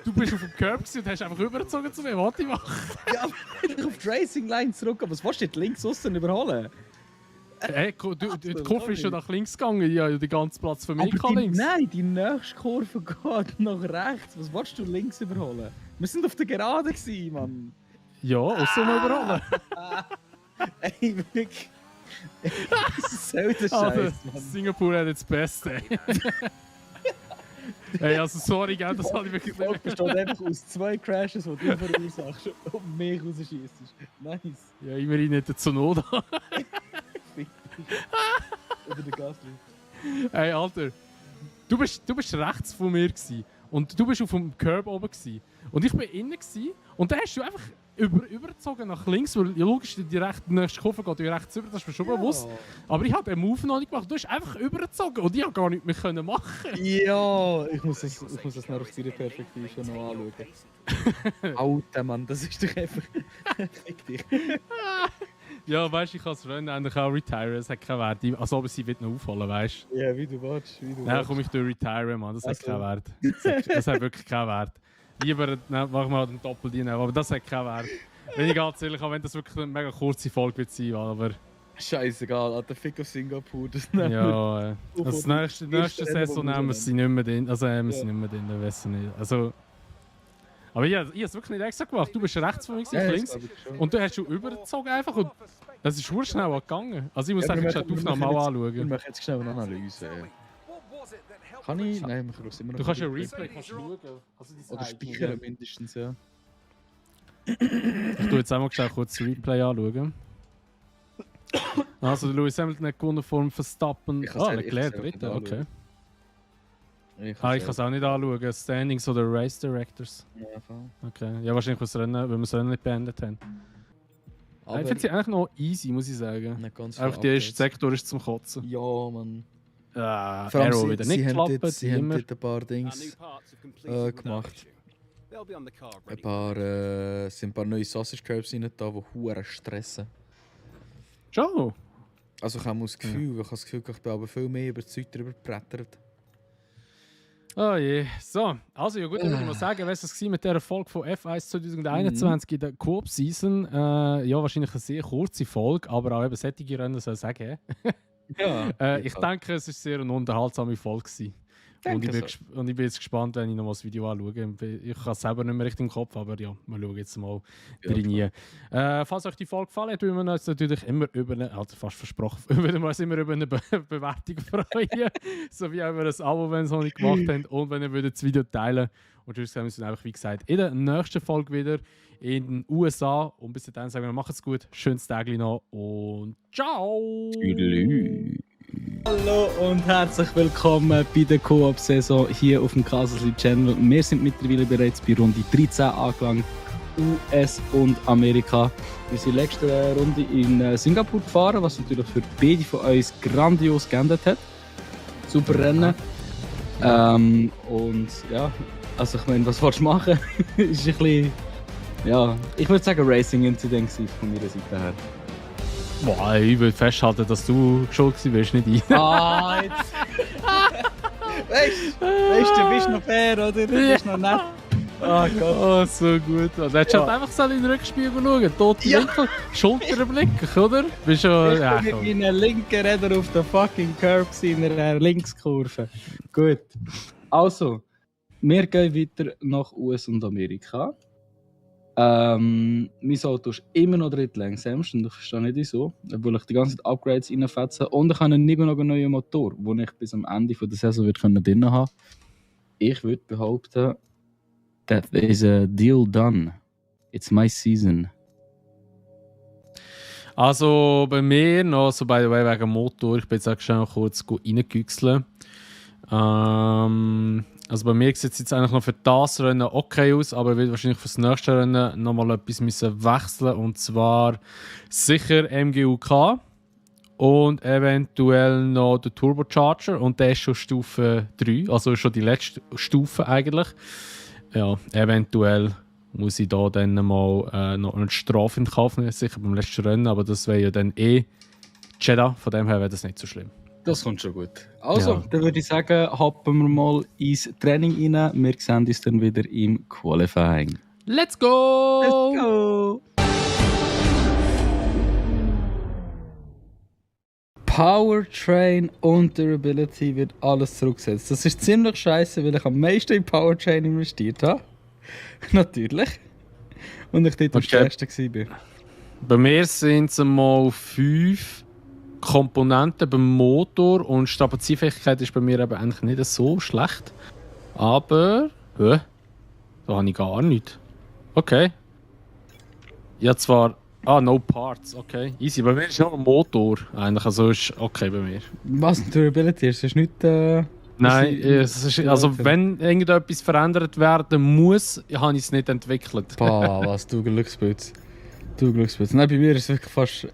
[SPEAKER 7] du bist auf dem Curb gewesen und hast einfach übergezogen zu mir. Warte, ich mach.
[SPEAKER 2] Ja, ich auf die Racing Line zurück. Aber was willst du dort links außen überholen?
[SPEAKER 7] Hey, die Kurve ist schon nach links gegangen. Ja, den ganzen Platz für mich
[SPEAKER 2] Aber
[SPEAKER 7] links.
[SPEAKER 2] nein, die nächste Kurve geht nach rechts. Was willst du links überholen? Wir sind auf der Gerade gewesen, Mann.
[SPEAKER 7] Ja, auch so mal überholen.
[SPEAKER 2] Ey, wirklich. Was soll das
[SPEAKER 7] Aber
[SPEAKER 2] Scheiß, Mann?
[SPEAKER 7] Singapur hat jetzt das Beste. Hey, also sorry, gell, das habe ich wirklich
[SPEAKER 2] Die Folge besteht einfach aus 2 Crashes, die du verursachst und mich rausschießt. Nice.
[SPEAKER 7] Ja, immerhin nicht der Tsunoda.
[SPEAKER 2] Oder der Gasly.
[SPEAKER 7] Hey, Alter, du bist rechts von mir gewesen. Und du bist auf dem Curb oben gewesen. Und ich bin innen gewesen. Und dann hast du einfach übergezogen nach links, weil ja, logisch, die nächste Kurve geht ja rechts über, das ist mir schon bewusst. Aber ich habe den Move noch nicht gemacht. Du hast einfach übergezogen und ich konnte gar nichts mehr machen.
[SPEAKER 2] Ja, ich muss das noch auf deine Perspektive schon noch anschauen. Alter Mann, das ist doch einfach... Fick dich.
[SPEAKER 7] Ja, weißt du, ich kann das Rennen eigentlich auch retiren, es hat keinen Wert. Also, aber sie wird noch aufholen, weißt du?
[SPEAKER 2] Ja, wie du willst.
[SPEAKER 7] Dann komme ich durch retiren, Mann, das hat keinen Wert. Das hat wirklich keinen Wert. Lieber machen wir den Doppeldienst, aber das hat keinen Wert. Wenn ich ganz ehrlich habe, wenn das wirklich eine mega kurze Folge wird sein, aber...
[SPEAKER 2] Scheißegal, Alter, Fick auf Singapur, das
[SPEAKER 7] nehmen wir. Ja, das nächste Saison nehmen wir sie nicht mehr drin, also wir sind nicht mehr drin, ich weiß nicht. Also... Aber ich habe es wirklich nicht extra gemacht. Du bist rechts von mir, links. Und du hast schon übergezogen einfach. Und das ist schon schnell gegangen. Also ich muss eigentlich die Aufnahme auch anschauen.
[SPEAKER 2] Wir machen jetzt schnell eine Analyse. Kann ich? Nein, wir können es immer noch.
[SPEAKER 7] Du kannst ja Replay schauen. Also
[SPEAKER 2] oder speichern mindestens, ja.
[SPEAKER 7] Ich tue jetzt einmal schnell kurz das Replay anschauen. Also Lewis Hamilton hat gewonnen vor dem Verstappen. Leclerc dritter, okay. Ich kann es auch nicht anschauen. Standings oder Race Directors.
[SPEAKER 2] Ja, voll.
[SPEAKER 7] Okay. Ja, wahrscheinlich, weil wir das Rennen nicht beendet haben. Aber ich finde sie eigentlich noch easy, muss ich sagen. Einfach der erste Sektor ist zum Kotzen.
[SPEAKER 2] Ja, Mann.
[SPEAKER 7] Arrow wieder nicht geklappt.
[SPEAKER 2] Sie haben dort ein paar Dings gemacht. Sind ein paar neue Sausage Curbs rein da, die hure stressen.
[SPEAKER 7] Schon?
[SPEAKER 2] Also ich habe das Gefühl, ich bin aber viel mehr über die Zeit drüber gebrettert.
[SPEAKER 7] Oh je. So, also ja gut, dann würde ich mal sagen, was es war mit dieser Folge von F1 2021 in der Coop-Season. Ja, wahrscheinlich eine sehr kurze Folge, aber auch eben solche Rennen soll ich sagen.
[SPEAKER 2] Ja,
[SPEAKER 7] ich denke, es war sehr eine unterhaltsame Folge gewesen. Und ich bin jetzt gespannt, wenn ich noch mal das Video anschaue. Ich habe es selber nicht mehr richtig im Kopf, aber ja, wir schauen jetzt mal rein. Falls euch die Folge gefallen hat, würden wir uns natürlich immer fast versprochen, würden wir uns immer über eine Bewertung freuen. So wie auch über ein Abo, wenn ihr es noch nicht gemacht habt. Und wenn ihr das Video teilen. Und sonst sehen wir uns einfach, wie gesagt, in der nächsten Folge wieder in den USA. Und bis dahin sagen wir, macht's gut, schönes Tag noch und ciao!
[SPEAKER 2] Tschüss. Hallo und herzlich willkommen bei der Koop-Saison hier auf dem Castle Channel. Wir sind mittlerweile bereits bei Runde 13 angelangt, US und Amerika. Wir sind letzte Runde in Singapur gefahren, was natürlich für beide von uns grandios geändert hat. Super Rennen. Und ja, also ich meine, was willst du machen? Ist ein bisschen, ja, ich würde sagen Racing-Incident von meiner Seite her.
[SPEAKER 7] Boah, ich würde festhalten, dass du schuld warst, nicht ich.
[SPEAKER 2] Ah, jetzt. Weißt du, bist noch fair, oder? Du bist noch nett. Oh Gott.
[SPEAKER 7] Oh, so gut. Du hättest halt einfach so in den Rückspiegel schauen. Tote Winkel, Schulterblick, oder? Bist schon.
[SPEAKER 2] Ich war wie ein linker Räder auf der fucking Curb in einer Linkskurve. Gut. Also, wir gehen weiter nach US und Amerika. Mein Auto ist immer noch drittlangsamst und ich verstehe nicht wieso, obwohl ich die ganze Zeit Upgrades reinfetze und ich habe immer noch einen neuen Motor, den ich bis am Ende der Saison drin haben kann. Ich würde behaupten, that is a deal done. It's my season.
[SPEAKER 7] Also bei mir noch, so by the way, wegen Motor, ich bin jetzt auch schon kurz reingüchselt. Also bei mir sieht es jetzt eigentlich noch für das Rennen okay aus, aber ich will wahrscheinlich für das nächste Rennen nochmal etwas müssen wechseln, und zwar sicher MGUK und eventuell noch der Turbocharger, und der ist schon Stufe 3, also schon die letzte Stufe eigentlich. Ja, eventuell muss ich da dann mal noch eine Strafe in Kauf nehmen, sicher beim letzten Rennen, aber das wäre ja dann Jeddah, von dem her wäre das nicht so schlimm.
[SPEAKER 2] Das kommt schon gut. Also, dann würde ich sagen, hoppen wir mal ins Training rein. Wir sehen uns dann wieder im Qualifying.
[SPEAKER 7] Let's go!
[SPEAKER 2] Let's go! Powertrain und Durability wird alles zurückgesetzt. Das ist ziemlich scheiße, weil ich am meisten in Powertrain investiert habe. Natürlich. Und ich dort am stärksten war.
[SPEAKER 7] Bei mir sind es mal 5 Komponenten beim Motor, und Strapaziefähigkeit ist bei mir aber eigentlich nicht so schlecht. Aber... Da habe ich gar nichts. Okay. Ja, zwar... no parts, okay. Easy, bei mir ist nur ein Motor eigentlich, also ist okay bei mir.
[SPEAKER 2] Was Durability ist? Das ist nicht...
[SPEAKER 7] Nein, es ist, also wenn irgendetwas verändert werden muss, habe ich es nicht entwickelt.
[SPEAKER 2] Boah, was, du Glückspilz. Du Glückspilz. Nein, bei mir ist es wirklich fast...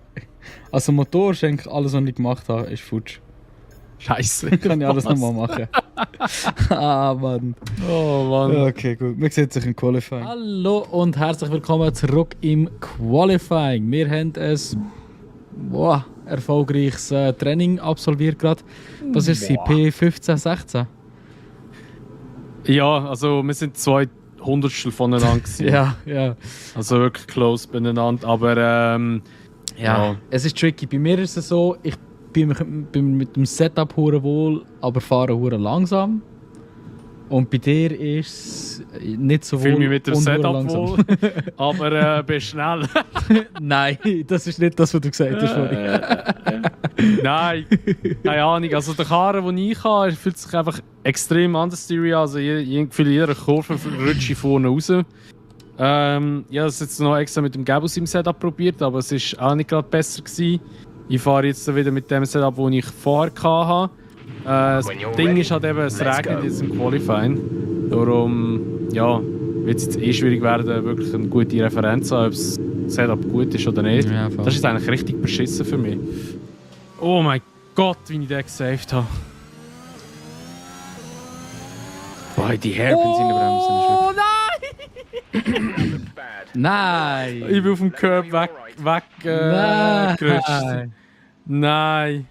[SPEAKER 2] Also Motor ist eigentlich alles, was ich gemacht habe, ist futsch.
[SPEAKER 7] Scheiße.
[SPEAKER 2] Kann ich alles nochmal machen. Mann.
[SPEAKER 7] Oh Mann.
[SPEAKER 2] Okay, gut. Wir sehen sich im Qualifying. Hallo und herzlich willkommen zurück im Qualifying. Wir haben ein erfolgreiches Training absolviert gerade. Was ist es? P15, 16?
[SPEAKER 7] Ja, also wir sind 2 Hundertstel voneinander gewesen.
[SPEAKER 2] Ja.
[SPEAKER 7] Also wirklich close beieinander, aber ja.
[SPEAKER 2] Es ist tricky. Bei mir ist es so, ich bin mit dem Setup hure wohl, aber fahre hure langsam. Und bei dir ist es nicht so wohl.
[SPEAKER 7] Ich fühle mich mit dem
[SPEAKER 2] und hure
[SPEAKER 7] Setup
[SPEAKER 2] langsam.
[SPEAKER 7] wohl, aber bist schnell.
[SPEAKER 2] Nein, das ist nicht das, was du gesagt hast vorhin.
[SPEAKER 7] Nein, keine Ahnung. Also der Karren, den ich habe, fühlt sich einfach extrem understeering an. Also für jede Kurve rutsche ich vorne raus. Ich habe es jetzt noch extra mit dem Gabus im Setup probiert, aber es war auch nicht gerade besser gewesen. Ich fahre jetzt wieder mit dem Setup, das ich vorher hatte. Das Ding ist halt eben, es regnet jetzt im Qualifying. Darum wird es jetzt schwierig werden, wirklich eine gute Referenz zu haben, ob das Setup gut ist oder nicht.
[SPEAKER 2] Ja,
[SPEAKER 7] das ist eigentlich richtig beschissen für mich. Oh mein Gott, wie ich den gesaved habe.
[SPEAKER 2] Boah, die Hairpins in der Bremse.
[SPEAKER 7] Oh
[SPEAKER 8] Nein!
[SPEAKER 2] Nein!
[SPEAKER 7] Ich bin auf dem Curb weggerutscht. Nein!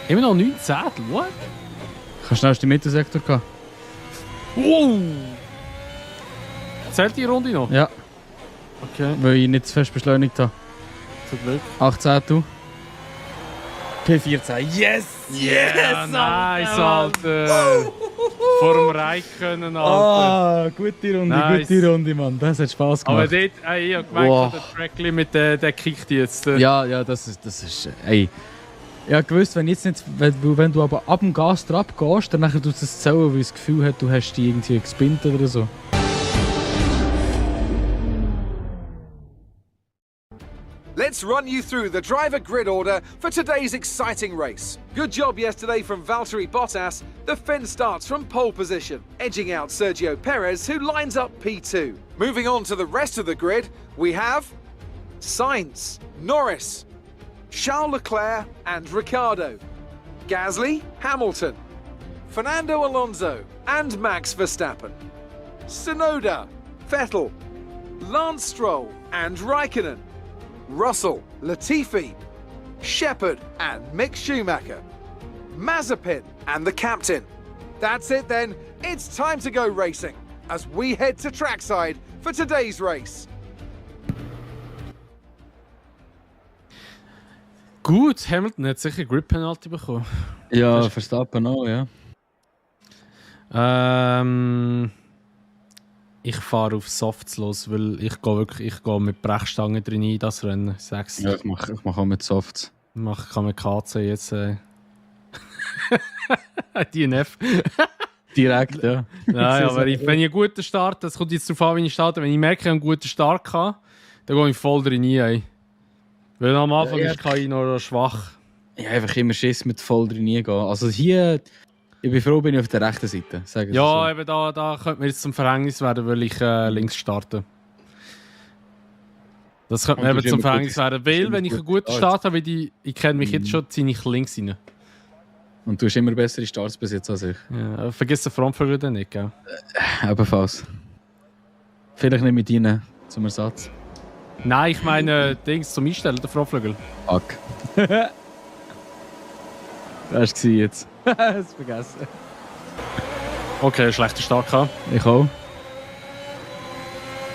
[SPEAKER 7] Immer noch 9 Zettel, what?
[SPEAKER 2] Kannst du schnell den Mittelsektor gehen?
[SPEAKER 7] Wow! Zählt die Runde noch?
[SPEAKER 2] Ja.
[SPEAKER 7] Okay,
[SPEAKER 2] Weil ich nicht zu fest beschleunigt habe.
[SPEAKER 7] zum Glück.
[SPEAKER 2] 18 du. P14. Yes!
[SPEAKER 7] Yeah, nice, Alter! Vor dem Reich können, Alter.
[SPEAKER 2] Gute Runde,
[SPEAKER 7] Nice.
[SPEAKER 2] gute Runde, Mann. Das hat Spaß
[SPEAKER 7] Aber
[SPEAKER 2] gemacht.
[SPEAKER 7] dort, ich habe gemerkt,
[SPEAKER 2] Wow.
[SPEAKER 7] der Tracklimit, der kickt jetzt.
[SPEAKER 2] Ja, das ist. Ey. Ich habe gewusst, wenn du aber ab dem Gas drauf gehst, dann tust du das zählen, weil das Gefühl hat, du hast die irgendwie gespinnt oder so.
[SPEAKER 3] Let's run you through the driver grid order for today's exciting race. Good job yesterday from Valtteri Bottas. The Finn starts from pole position, edging out Sergio Perez, who lines up P2. Moving on to the rest of the grid, we have Sainz, Norris, Charles Leclerc and Ricciardo, Gasly, Hamilton, Fernando Alonso and Max Verstappen, Tsunoda, Vettel, Lance Stroll and Raikkonen, Russell, Latifi, Shepard and Mick Schumacher, Mazepin and the captain. That's it then, it's time to go racing as we head to trackside for today's race.
[SPEAKER 7] Gut, Hamilton hat sicher Grip-Penalty bekommen.
[SPEAKER 2] Ja, Verstappen auch, ja.
[SPEAKER 7] Ich fahre auf Softs los, weil ich gehe mit Brechstangen drin in das Rennen. Ich sag's.
[SPEAKER 2] Ja, ich mach auch mit Softs.
[SPEAKER 7] Ich kann mit KC jetzt. DNF.
[SPEAKER 2] Direkt, ja.
[SPEAKER 7] Nein, aber wenn ich einen guten Start, das kommt jetzt darauf an, wie ich starte. Wenn ich merke, ich habe einen guten Start hatte, dann gehe ich voll drin rein. Weil am Anfang ist KI noch schwach.
[SPEAKER 2] Ja, einfach immer Schiss mit voll drin gehen. Also hier, ich bin froh, bin ich auf der rechten Seite. Sagen Sie
[SPEAKER 7] Ja,
[SPEAKER 2] so.
[SPEAKER 7] eben da könnte mir jetzt zum Verhängnis werden, weil ich links starte. Das könnte mir
[SPEAKER 2] Und
[SPEAKER 7] eben
[SPEAKER 2] du
[SPEAKER 7] zum
[SPEAKER 2] bist immer
[SPEAKER 7] Verhängnis
[SPEAKER 2] gut.
[SPEAKER 7] werden, weil wenn ich einen guten Start habe, weil ich kenne mich jetzt schon, ziehe ich links rein.
[SPEAKER 2] Und du hast immer bessere Starts bis jetzt als ich.
[SPEAKER 7] Ja, vergiss den Frontflügel dann nicht, gell?
[SPEAKER 2] Ebenfalls. Vielleicht nicht mit Ihnen zum Ersatz.
[SPEAKER 7] Nein, ich meine Dings zum Einstellen, der Frontflügel.
[SPEAKER 2] Fuck. Das war jetzt. Das vergessen.
[SPEAKER 7] Okay, schlechter Start gehabt.
[SPEAKER 2] Ich auch.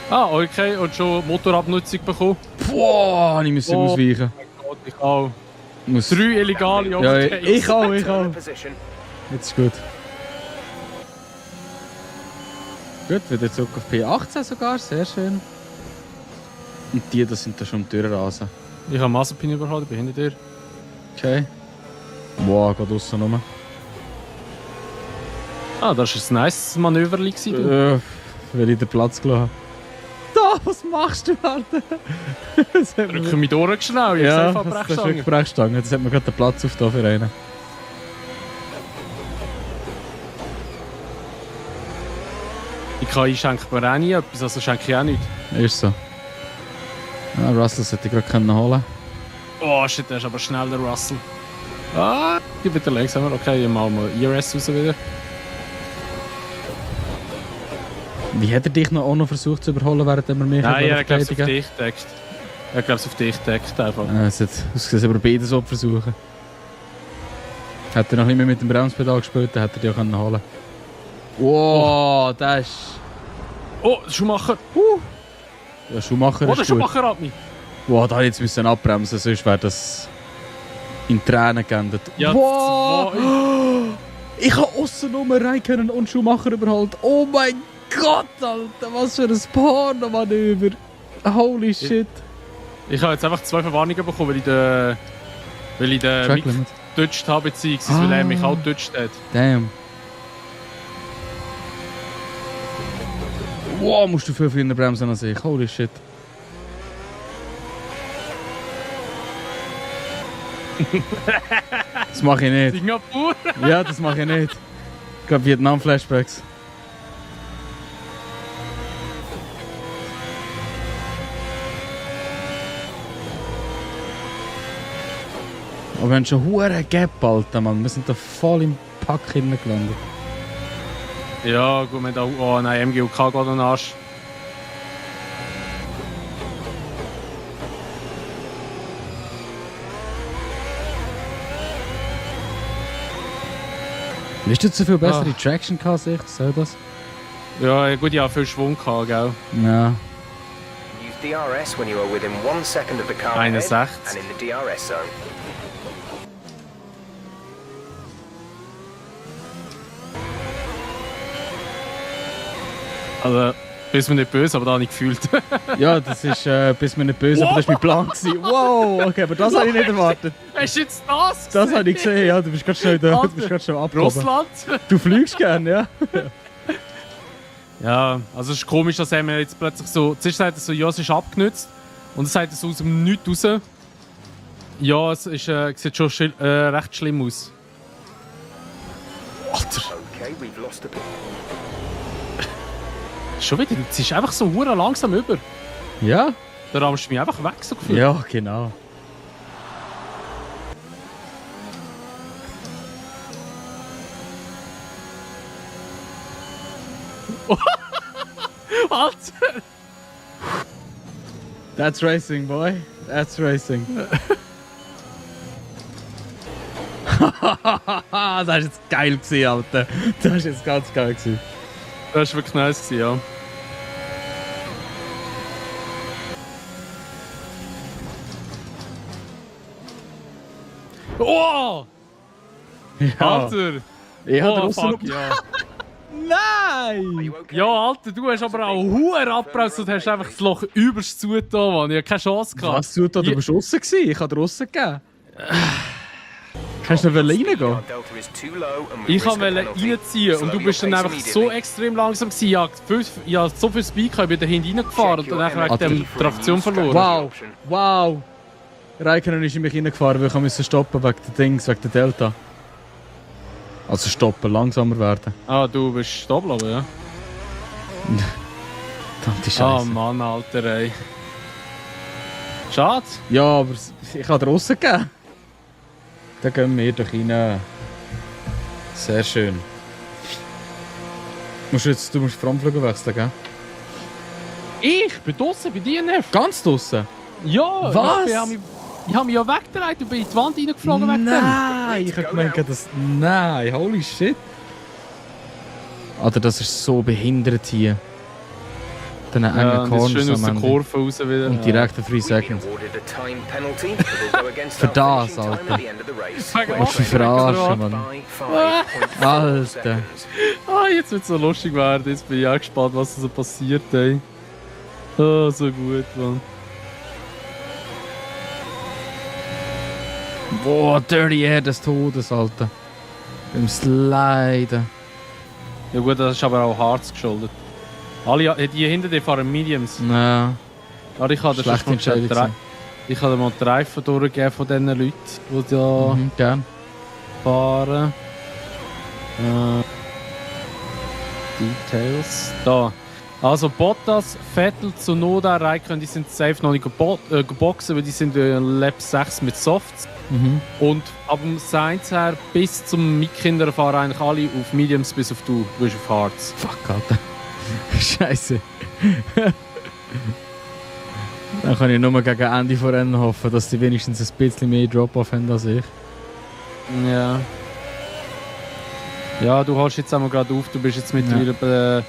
[SPEAKER 7] Ah, okay, und schon Motorabnutzung bekommen.
[SPEAKER 2] Boah, ich muss ausweichen.
[SPEAKER 7] Ich auch.
[SPEAKER 2] Muss
[SPEAKER 7] 3 illegale
[SPEAKER 2] Ja,
[SPEAKER 7] Overtakes.
[SPEAKER 2] ich auch.
[SPEAKER 8] Position.
[SPEAKER 2] Jetzt ist gut. Gut, wieder zurück auf P18 sogar, sehr schön. Und die, das sind da schon am Türrasen.
[SPEAKER 7] Ich habe Mazepin überholt, ich bin hinter dir.
[SPEAKER 2] Okay. Boah, geht draussen rum.
[SPEAKER 1] Ah, das war ein nice Manöver. Du.
[SPEAKER 2] Weil ich den Platz gelassen habe. Da, was machst du, Alter?
[SPEAKER 1] Drück mich durch schnell. Ich
[SPEAKER 2] Ja,
[SPEAKER 1] sag
[SPEAKER 2] das ist wirklich Brechstange. Jetzt hat man gerade den Platz auf da für einen.
[SPEAKER 1] Die KI schenkt mir auch nie etwas, also schenke ich auch nicht.
[SPEAKER 2] Ist so. Ja, Russell sollte ich gerade holen.
[SPEAKER 1] Oh shit, der ist aber schneller, Russell. Ah, die wird langsamer. Okay, ich mal ERS raus wieder.
[SPEAKER 2] Wie hat er dich auch noch versucht zu überholen, während wir mich
[SPEAKER 1] Nein, er glaube auf
[SPEAKER 2] verteidigen?
[SPEAKER 1] dich deckt. Er glaube auf dich deckt einfach.
[SPEAKER 2] Es hat ausgesehen, aber beide so versuchen. Hätte er noch nicht mehr mit dem Bremspedal gespielt, dann hätte er die auch holen können. Wow, das ist...
[SPEAKER 1] Oh, Schumacher.
[SPEAKER 2] Ja, Schumacher
[SPEAKER 1] Oh,
[SPEAKER 2] ist
[SPEAKER 1] der
[SPEAKER 2] gut.
[SPEAKER 1] Schumacher hat mich.
[SPEAKER 2] Wow, da jetzt müssen wir abbremsen, sonst wäre das in Tränen geendet.
[SPEAKER 1] Ja,
[SPEAKER 2] wow! Ich habe aussen rein können und Schumacher überholt. Oh mein Gott, Alter, was für ein Porno-Manöver. Holy shit.
[SPEAKER 1] Ich habe jetzt einfach 2 Verwarnungen bekommen, weil ich den
[SPEAKER 2] Track Limit.
[SPEAKER 1] mitgedutscht habe, beziehungsweise weil er mich auch gedutscht hat.
[SPEAKER 2] Damn. Wow, musst du viel früher bremsen als ich. Holy shit. Das mache ich nicht.
[SPEAKER 1] Singapur?
[SPEAKER 2] Ja, das mache ich nicht. Ich glaube Vietnam-Flashbacks. Aber wir haben schon hure Gap, Alter, Mann. Wir sind da voll im Pack hingelandet.
[SPEAKER 1] Ja, gut, wir haben auch... Oh nein, MGUK geht an den Arsch.
[SPEAKER 2] Hast du so viel bessere Traction gehabt, als ich? Soll das?
[SPEAKER 1] Ja, gut, ich habe viel Schwung gehabt, gell?
[SPEAKER 2] Ja.
[SPEAKER 8] Use DRS when you are within 1 second of the car ahead
[SPEAKER 1] 61.
[SPEAKER 8] and in the DRS zone.
[SPEAKER 1] Also, bist mir nicht böse, aber da habe ich gefühlt.
[SPEAKER 2] Ja, das ist, bist mir nicht böse, aber das war mein Plan gewesen. Wow, okay, aber das habe ich nicht erwartet.
[SPEAKER 1] Hast du jetzt das
[SPEAKER 2] Das habe ich gesehen, ja, du bist gerade schnell da, du bist gerade schnell abgehoben.
[SPEAKER 1] Russland?
[SPEAKER 2] Du fliegst gern, ja?
[SPEAKER 1] Ja, also es ist komisch, dass er mir jetzt plötzlich so... Zuerst sagt er so, ja, es ist abgenutzt. Und dann sagt er so aus dem Nichts raus. Ja, es ist, sieht schon recht schlimm aus. Alter,
[SPEAKER 8] Okay, we've lost a bit.
[SPEAKER 1] schon wieder, du ziehst einfach so hure langsam über.
[SPEAKER 2] Ja?
[SPEAKER 1] Da rammst du mich einfach weg, so gefühlt.
[SPEAKER 2] Ja, genau.
[SPEAKER 1] Alter!
[SPEAKER 2] That's racing, boy. That's racing. Das war jetzt geil gewesen, Alter. Das war jetzt ganz geil gewesen.
[SPEAKER 1] Das war wirklich nice, ja. Oh!
[SPEAKER 2] Ja.
[SPEAKER 1] Alter!
[SPEAKER 2] Ich hatte
[SPEAKER 1] Oh,
[SPEAKER 2] draussen
[SPEAKER 1] fuck, ja.
[SPEAKER 2] Nein!
[SPEAKER 1] Ja, Alter, du hast aber auch Huren abgebremst und hast einfach das Loch übelst zugetan, Mann. Ich hatte keine Chance gehabt.
[SPEAKER 2] Was du da? Du bist draussen gewesen. Ich habe draussen gegeben. Kannst du noch reingehen?
[SPEAKER 8] Delta is too low and we
[SPEAKER 1] Ich
[SPEAKER 8] risk a
[SPEAKER 1] wollte
[SPEAKER 8] penalty.
[SPEAKER 1] reinziehen und du
[SPEAKER 8] Slow
[SPEAKER 1] bist
[SPEAKER 8] your
[SPEAKER 1] dann
[SPEAKER 8] pace
[SPEAKER 1] einfach so
[SPEAKER 8] immediately.
[SPEAKER 1] extrem langsam gewesen. Ich habe so viel Speed gehabt, ich bin da hinten reingefahren und dann wegen dem Traktion verloren.
[SPEAKER 2] Wow, wow. Raikkonen ist in mich reingefahren, weil ich musste stoppen wegen der Dings, wegen der Delta. Also stoppen, langsamer werden.
[SPEAKER 1] Ah, du bist stehen geblieben, ja?
[SPEAKER 2] Verdammte Scheiße.
[SPEAKER 1] Ah, Mann, Alter, ey. Schade.
[SPEAKER 2] Ja, aber ich habe draussen gegeben. Da gehen wir doch rein. Sehr schön. Du musst Frontflügel wechseln, gell?
[SPEAKER 1] Ich bin draussen bei DNF.
[SPEAKER 2] Ganz draussen?
[SPEAKER 1] Ja.
[SPEAKER 2] Was?
[SPEAKER 1] Ich habe mich ja weggedreht und bin in die Wand reingeflogen wegen dem.
[SPEAKER 2] Nein, ich habe gemeint, das... Nein, holy shit. Alter, das ist so behindert hier. Dann einen
[SPEAKER 1] Ja,
[SPEAKER 2] engen
[SPEAKER 1] und jetzt
[SPEAKER 2] Corner
[SPEAKER 1] schön aus der
[SPEAKER 2] am Ende.
[SPEAKER 1] Kurve raus wieder.
[SPEAKER 2] Und direkt ein 3
[SPEAKER 8] We've been
[SPEAKER 2] Seconds.
[SPEAKER 8] awarded a time penalty that will go against
[SPEAKER 2] Für
[SPEAKER 8] our
[SPEAKER 2] das,
[SPEAKER 8] finishing time
[SPEAKER 2] Alter.
[SPEAKER 8] at the end of the race.
[SPEAKER 1] Wegen
[SPEAKER 2] Was für Verarschen,
[SPEAKER 8] By
[SPEAKER 2] Mann.
[SPEAKER 8] 5.4
[SPEAKER 2] Alter.
[SPEAKER 8] seconds.
[SPEAKER 1] Ah, jetzt wird es so lustig werden. Jetzt bin ich auch gespannt, was so passiert, ey. Oh, so gut, Mann.
[SPEAKER 2] Boah, Dirty Air des Todes, Alter. Beim Sliden.
[SPEAKER 7] Ja gut, das ist aber auch Harz geschuldet. Alle, die hinter dir fahren Mediums.
[SPEAKER 2] Ja,
[SPEAKER 7] Aber ich habe
[SPEAKER 2] schlechte Entscheidung.
[SPEAKER 7] Ich habe mal die Reifen durchgegeben von diesen Leuten, die da
[SPEAKER 2] Gern.
[SPEAKER 7] fahren. Details. Da. Also Bottas, Vettel, Tsunoda, Raikkonen, die sind safe noch nicht geboxen, weil die sind Lap 6 mit Softs. Und ab dem Sainz her bis zum Mick-Kinder fahren eigentlich alle auf Mediums bis auf du bist auf Hards.
[SPEAKER 2] Fuck, Alter. Scheiße. Dann kann ich nur gegen Ende von Rennen hoffen, dass die wenigstens ein bisschen mehr Drop-Off haben als ich.
[SPEAKER 7] Ja. Ja, du holst jetzt einmal gerade auf, du bist jetzt mittlerweile bei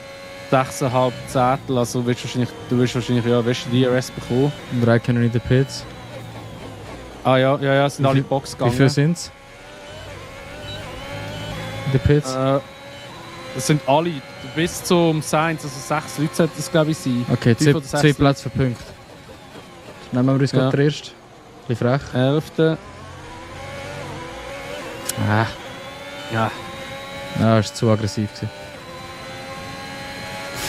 [SPEAKER 7] 6,5 Zehntel, also du wirst wahrscheinlich ja, wirst du DRS bekommen.
[SPEAKER 2] Und Raikkonen in den Pits.
[SPEAKER 7] Ah ja, sind alle Box
[SPEAKER 2] Wie
[SPEAKER 7] gegangen.
[SPEAKER 2] viel sind es? In den Pits?
[SPEAKER 7] Das sind alle, bis zum Sainz, also 6 Leute sollten das glaube ich sein.
[SPEAKER 2] Okay,
[SPEAKER 7] 5 oder 6
[SPEAKER 2] 10 Plätze für Punkte. Nehmen wir uns
[SPEAKER 7] Ja.
[SPEAKER 2] gerade den ersten. Bisschen frech.
[SPEAKER 7] 11.
[SPEAKER 2] Ah.
[SPEAKER 7] Ja.
[SPEAKER 2] Ja, das war zu aggressiv. Gewesen.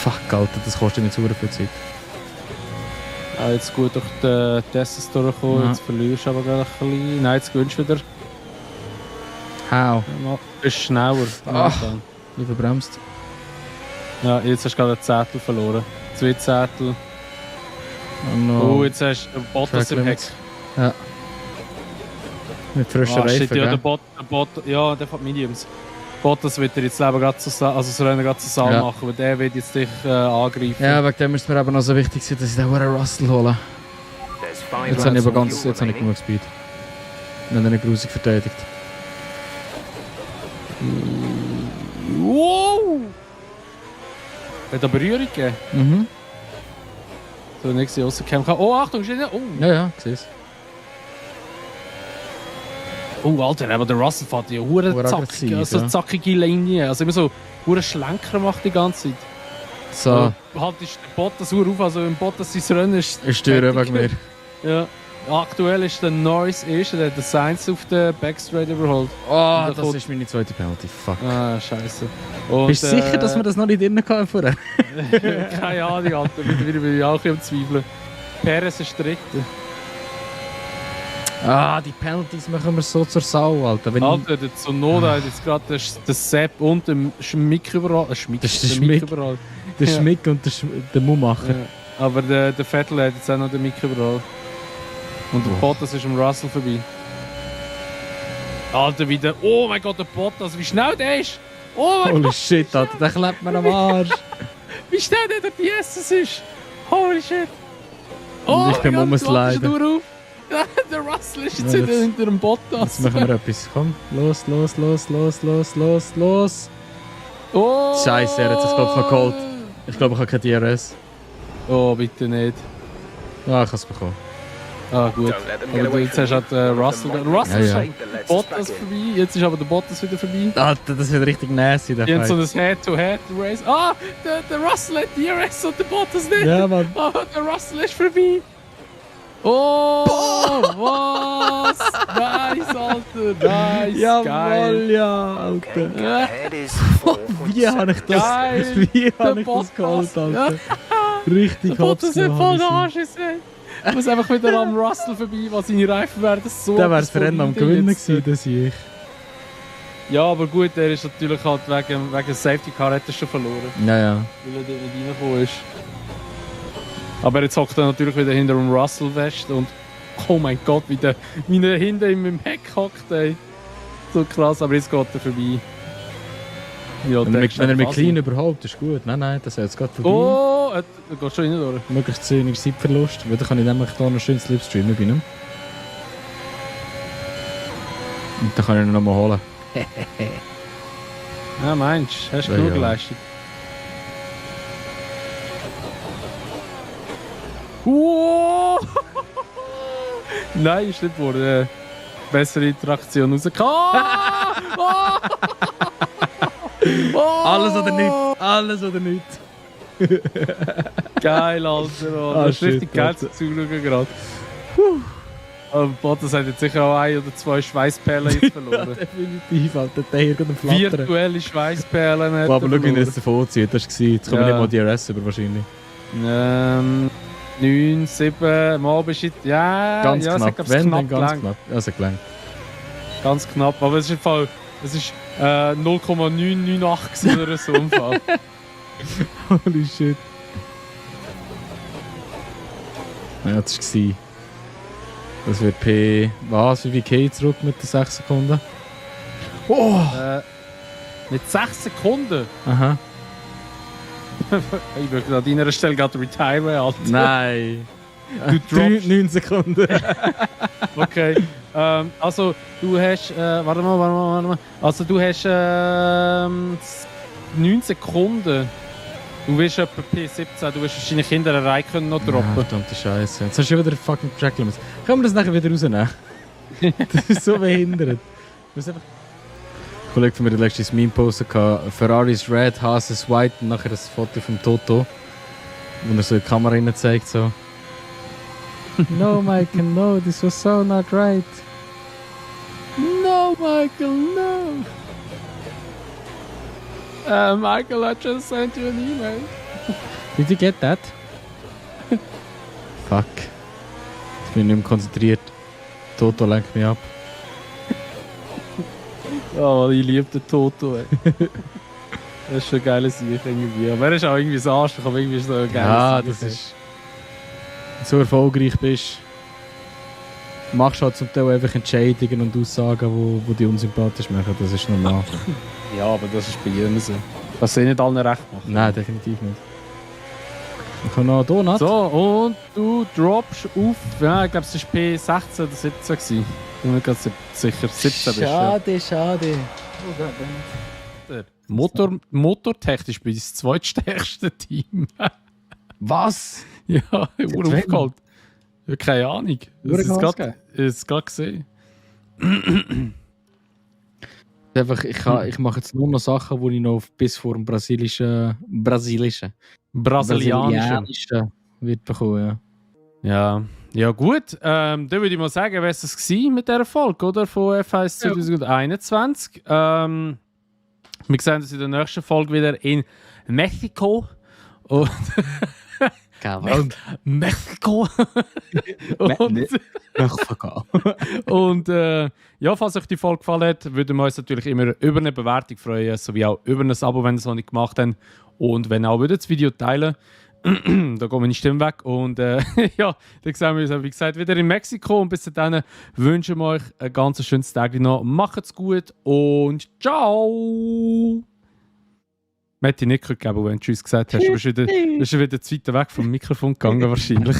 [SPEAKER 2] Fuck, Alter, das kostet mir zu viel Zeit.
[SPEAKER 7] Ah, jetzt gut durch den Tests durchgekommen,
[SPEAKER 2] Ja.
[SPEAKER 7] jetzt verlierst du aber gerade ein bisschen. Nein, jetzt gewinnst du wieder.
[SPEAKER 2] How?
[SPEAKER 7] Du bist schneller.
[SPEAKER 2] Lieber bremst.
[SPEAKER 7] Ja, jetzt hast du gerade ein Zettel verloren. 2 Zettel.
[SPEAKER 2] Oh no.
[SPEAKER 7] Oh, jetzt hast du Bottas
[SPEAKER 2] Track
[SPEAKER 7] im Heck.
[SPEAKER 2] limits. Ja. Mit frischen Reifen,
[SPEAKER 7] shit, ja,
[SPEAKER 2] gell?
[SPEAKER 7] der fährt Mediums. Bottas wird er jetzt gerade also das Rennen gerade zusammen
[SPEAKER 2] Ja.
[SPEAKER 7] machen, weil der wird jetzt dich angreifen.
[SPEAKER 2] Ja, wegen dem ist mir aber noch so wichtig, dass ich den Russell hole.
[SPEAKER 8] There's 5
[SPEAKER 2] Jetzt habe ich
[SPEAKER 8] laps
[SPEAKER 2] aber
[SPEAKER 8] of
[SPEAKER 2] jetzt
[SPEAKER 8] fuel
[SPEAKER 2] habe ich
[SPEAKER 8] remaining.
[SPEAKER 2] genug Speed. Und dann nicht grusig verteidigt.
[SPEAKER 7] Wow! Hat da Berührung gegeben?
[SPEAKER 2] Mhm.
[SPEAKER 7] So, nächste rauskommen kann. Oh, Achtung, steht da. Oh.
[SPEAKER 2] Ja, sieh's.
[SPEAKER 7] Oh, Alter, aber der Russell fährt ja hure
[SPEAKER 2] Hure
[SPEAKER 7] zackig,
[SPEAKER 2] aggressiv,
[SPEAKER 7] also
[SPEAKER 2] ja.
[SPEAKER 7] zackige Linie. Also immer so hure Schlenker macht die ganze Zeit.
[SPEAKER 2] So,
[SPEAKER 7] Halt ist der Bottas hure auf, also im Bottas sein Rennen ist...
[SPEAKER 2] ich störe
[SPEAKER 7] fertig.
[SPEAKER 2] wegen mir.
[SPEAKER 7] Ja. Aktuell ist der Norris erster, der hat den Sainz auf den Backstraight überholt.
[SPEAKER 2] Oh,
[SPEAKER 7] Und
[SPEAKER 2] das
[SPEAKER 7] kommt-
[SPEAKER 2] ist meine zweite Penalty. Fuck.
[SPEAKER 7] Ah, scheiße. Und,
[SPEAKER 2] Bist du sicher, dass wir das noch nicht drin hatten vorher?
[SPEAKER 7] Keine Ahnung, Alter. Wieder bin ich auch ein bisschen am Zweifeln. Perez ist dritter.
[SPEAKER 2] Ah, die Penalties machen wir so zur Sau, Alter. Wenn
[SPEAKER 7] Alter, der Tsunoda hat jetzt gerade den Sepp und den Schmick überall. Schmick,
[SPEAKER 2] Das ist der
[SPEAKER 7] den
[SPEAKER 2] Schmick.
[SPEAKER 7] Mick überall.
[SPEAKER 2] der
[SPEAKER 7] ja.
[SPEAKER 2] Schmick und der Mummacher.
[SPEAKER 7] Ja. Aber der Vettel hat jetzt auch noch den Mick überall. Und der Bottas ist am Russell vorbei. Alter, wie der... Oh mein Gott, der Bottas, wie schnell der ist! Oh mein
[SPEAKER 2] Holy
[SPEAKER 7] Gott,
[SPEAKER 2] shit, Alter, der klebt mir am Arsch.
[SPEAKER 7] wie schnell der PS ist! Holy shit!
[SPEAKER 2] Und ich bin
[SPEAKER 7] mein Gott,
[SPEAKER 2] rumsliden.
[SPEAKER 7] du auf. Der Russell ist jetzt
[SPEAKER 2] Ja,
[SPEAKER 7] hinter dem Bottas.
[SPEAKER 2] Jetzt machen wir etwas. Komm, los.
[SPEAKER 7] Oh!
[SPEAKER 2] Scheiße, er hat sich glaub ich noch geholt. Ich glaube, ich habe kein DRS.
[SPEAKER 7] Oh, bitte nicht.
[SPEAKER 2] Ja, ich habe es bekommen.
[SPEAKER 7] Ah, gut.
[SPEAKER 8] Don't let them
[SPEAKER 7] Aber
[SPEAKER 8] get
[SPEAKER 7] du,
[SPEAKER 8] away
[SPEAKER 7] jetzt
[SPEAKER 8] from
[SPEAKER 7] hast
[SPEAKER 8] you.
[SPEAKER 7] halt Russell. Russell
[SPEAKER 2] Ja,
[SPEAKER 7] ist
[SPEAKER 2] ja.
[SPEAKER 7] halt Bottas vorbei, jetzt ist aber der Bottas wieder vorbei.
[SPEAKER 2] Alter, das wird richtig nasty, der
[SPEAKER 7] Die haben so
[SPEAKER 2] Fight.
[SPEAKER 7] ein Head-to-Head-Race. Ah, der Russell hat DRS und der Bottas nicht.
[SPEAKER 2] Ja, Mann.
[SPEAKER 7] Ah, der Russell ist vorbei. Oh, was? Nice, Alter. Nice,
[SPEAKER 2] Jawohl,
[SPEAKER 7] geil.
[SPEAKER 2] ja,
[SPEAKER 8] Okay,
[SPEAKER 2] Alter.
[SPEAKER 8] go ahead is 4.7.
[SPEAKER 2] Wie habe ich das,
[SPEAKER 7] Geil.
[SPEAKER 2] wie habe ich
[SPEAKER 7] Bottas.
[SPEAKER 2] das geholt, Alter? Richtig
[SPEAKER 7] Der Bottas
[SPEAKER 2] hops
[SPEAKER 7] hat voll den
[SPEAKER 2] genommen.
[SPEAKER 7] Arsch gesehen. Ich muss einfach wieder am Russell vorbei, weil seine Reifen werden so...
[SPEAKER 2] Der wäre das Rennen am Gewinnen
[SPEAKER 7] jetzt.
[SPEAKER 2] gewesen, das ich.
[SPEAKER 7] Ja, aber gut, der ist natürlich halt wegen Safety Car hat er schon verloren,
[SPEAKER 2] Ja, ja.
[SPEAKER 7] weil er dort nicht reingekommen ist. Aber jetzt hockt er natürlich wieder hinter dem Russell fest und oh mein Gott, wie der hinter ihm im Heck hockt, ey. So krass, aber jetzt geht er vorbei. Ja,
[SPEAKER 2] Wenn
[SPEAKER 7] der
[SPEAKER 2] er,
[SPEAKER 7] ist
[SPEAKER 2] wenn er mit
[SPEAKER 7] quasi-
[SPEAKER 2] klein überhaupt, ist gut. Nein, das ist jetzt gerade vorbei.
[SPEAKER 7] Oh, er geht schon rein durch.
[SPEAKER 2] Möglichst wenig Zeitverlust, weil dann kann ich nämlich hier noch schön Slipstreamen bei ihm. Und dann kann ich ihn noch mal holen.
[SPEAKER 7] Ja, meinst du? Hast du
[SPEAKER 2] Ja,
[SPEAKER 7] genug
[SPEAKER 2] ja.
[SPEAKER 7] geleistet? Wow! Nein, ist nicht geworden. Bessere Interaktion rausgekommen. Oh! Oh!
[SPEAKER 2] Alles oder nichts! Alles oder nichts!
[SPEAKER 7] Geil, Alter. Oh,
[SPEAKER 2] Ah,
[SPEAKER 7] das ist
[SPEAKER 2] shit,
[SPEAKER 7] richtig geil
[SPEAKER 2] Alter.
[SPEAKER 7] zu zuschauen gerade. Bottas hat jetzt sicher auch 1 oder 2 Schweißperlen jetzt verloren.
[SPEAKER 2] Definitiv, Alter. Der hier am Flattern.
[SPEAKER 7] Virtuelle Schweißperlen hat
[SPEAKER 2] Aber schau, wie er
[SPEAKER 7] verloren.
[SPEAKER 2] es davon zieht. Das war jetzt kommen
[SPEAKER 7] Ja.
[SPEAKER 2] wir nicht mal DRS über wahrscheinlich.
[SPEAKER 7] 9, 7, mal bist du... Ja,
[SPEAKER 2] Ganz
[SPEAKER 7] ja, es hat,
[SPEAKER 2] knapp.
[SPEAKER 7] glaub's,
[SPEAKER 2] Wenn,
[SPEAKER 7] knapp
[SPEAKER 2] dann ganz
[SPEAKER 7] gelangt.
[SPEAKER 2] knapp. Also gelangt.
[SPEAKER 7] Ganz knapp, aber es ist im Fall... Es ist 0,998 oder so im Fall.
[SPEAKER 2] Holy shit. Ja, das war. Das wird P. Was? Wie viel geht zurück mit den 6 Sekunden? Oh!
[SPEAKER 7] Mit 6 Sekunden?
[SPEAKER 2] Aha.
[SPEAKER 7] Ich würde an deiner Stelle gerade retiren, Alter.
[SPEAKER 2] Nein!
[SPEAKER 7] Du droppst...
[SPEAKER 2] 9 Sekunden.
[SPEAKER 7] Okay. Also, du hast... warte mal. Also, du hast 9 Sekunden. Du wirst etwa P17, du wirst wahrscheinlich hinter der Reihe können noch droppen.
[SPEAKER 2] Ja, verdammte Scheiße. Jetzt hast du schon wieder fucking Track Limits. Können wir das nachher wieder rausnehmen? Das ist so behindert. Ein Kollege von mir hat letztens ein Meme postet, Ferraris Red, Haas ist White und nachher ein Foto vom Toto, wo er so in die Kamera rein zeigt, so. No, Michael, no, this was so not right. No, Michael, no.
[SPEAKER 7] Michael, I just sent you an email.
[SPEAKER 2] Did you get that? Fuck. Jetzt bin ich nicht mehr konzentriert. Toto lenkt mich ab.
[SPEAKER 7] Oh, ich liebe den Toto, ey. Das ist schon ein geiles Sieg irgendwie. Aber er ist auch irgendwie so Arschloch, aber irgendwie ist so ein geiles
[SPEAKER 2] Ja,
[SPEAKER 7] Sieg.
[SPEAKER 2] das ist... Wenn du so erfolgreich bist, machst du halt zum Teil einfach Entscheidungen und Aussagen, die dich unsympathisch machen. Das ist normal.
[SPEAKER 7] Ja, aber das ist bei jedem so. Das sie nicht allen recht machen.
[SPEAKER 2] Nein, definitiv nicht. Ich habe noch einen Donut.
[SPEAKER 7] So, und du droppst auf... Ja, ich glaube, es war P16 oder 17 gewesen. Ich bin mir gerade sicher. 17 bist du. Ja.
[SPEAKER 2] Schade.
[SPEAKER 7] Motortechnisch bin ich das zweitstärkste Team.
[SPEAKER 2] Was?
[SPEAKER 7] Ja, ich wurde aufgeholt. Ja, keine Ahnung.
[SPEAKER 2] Wurde
[SPEAKER 7] Das ist
[SPEAKER 2] Gas
[SPEAKER 7] gerade gesehen.
[SPEAKER 2] Einfach, ich mache jetzt nur noch Sachen, die ich noch bis vor dem brasilianischen wird bekommen, ja.
[SPEAKER 7] Ja gut. Dann würde ich mal sagen, wäre es gewesen mit dieser Folge, oder? Von F1 2021. Wir sehen uns in der nächsten Folge wieder in Mexiko. Und Mexiko. Und ja, falls euch die Folge gefallen hat, würden wir uns natürlich immer über eine Bewertung freuen, sowie auch über ein Abo, wenn ihr es noch nicht gemacht habt. Und wenn auch das Video teilen, da gehen meine Stimme weg. Und ja, dann sehen wir uns, wie gesagt, wieder in Mexiko. Und bis dahin wünschen wir euch ein ganz schönes Tag noch. Macht's gut und ciao! Man hätte nicht gegeben, wenn du Tschüss gesagt hast. Du bist wieder zu weit weg vom Mikrofon gegangen wahrscheinlich.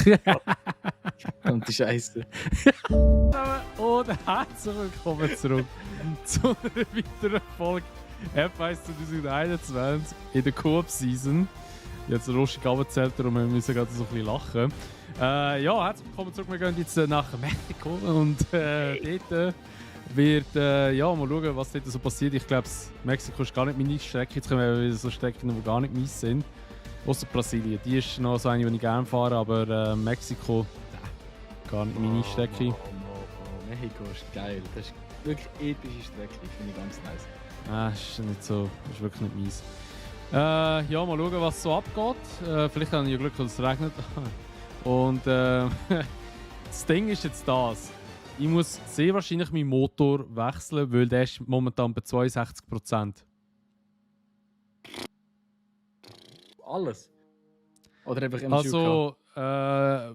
[SPEAKER 2] Und die Scheiße.
[SPEAKER 7] Und herzlich willkommen zurück zu einer weiteren Folge F1 2021 in der Coop-Season. Jetzt lustig abgezählt, darum müssen wir gerade so ein bisschen lachen. Ja, herzlich willkommen zurück. Wir gehen jetzt nach Mexiko und dort wird, ja, mal schauen, was dort so passiert. Ich glaube, Mexiko ist gar nicht meine Strecke. Jetzt kommen wir wieder so Strecken, die gar nicht meins sind. Außer Brasilien. Die ist noch so eine, die ich gerne fahre, aber Mexiko, gar nicht meine Strecke.
[SPEAKER 2] Mexiko ist geil. Das ist wirklich epische Strecke. Finde ich ganz nice.
[SPEAKER 7] Ist nicht so, ist wirklich nicht meins. Ja, mal schauen, was so abgeht. Vielleicht habe ich ja Glück, dass es regnet. Und das Ding ist jetzt das. Ich muss sehr wahrscheinlich meinen Motor wechseln, weil der ist momentan bei 62%.
[SPEAKER 2] Alles? Oder einfach im
[SPEAKER 7] Also, also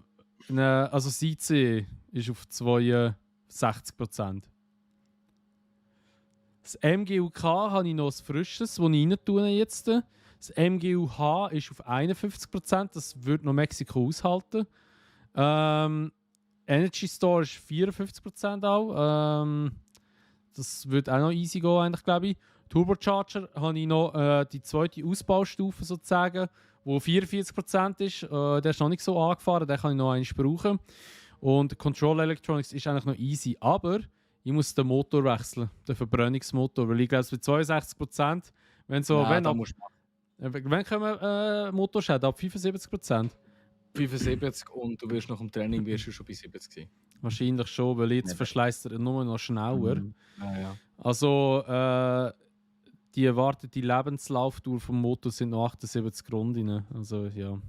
[SPEAKER 7] das IC ist auf 62%. Das MGUK habe ich noch ein frisches, das ich rein tue jetzt. Das MGUH ist auf 51%, das würde noch Mexiko aushalten. Energy Store ist 54% auch. Das wird auch noch easy gehen, eigentlich, glaube ich. Turbocharger habe ich noch die zweite Ausbaustufe sozusagen, wo 44% ist. Der ist noch nicht so angefahren, den kann ich noch einmal brauchen. Und Control Electronics ist eigentlich noch easy, aber ich muss den Motor wechseln, den Verbrennungsmotor, weil ich glaube, es wird 62%. Wenn so,
[SPEAKER 2] Nein,
[SPEAKER 7] wenn kommen Motorschäden ab 75%?
[SPEAKER 2] 75 und du wirst nach dem Training wirst du schon bei 70 sein.
[SPEAKER 7] Wahrscheinlich schon, weil jetzt verschleißt er nur noch schneller.
[SPEAKER 2] Ja.
[SPEAKER 7] Also, die erwartete Lebenslaufdauer vom Motor sind noch 78 Runden. Also, ja.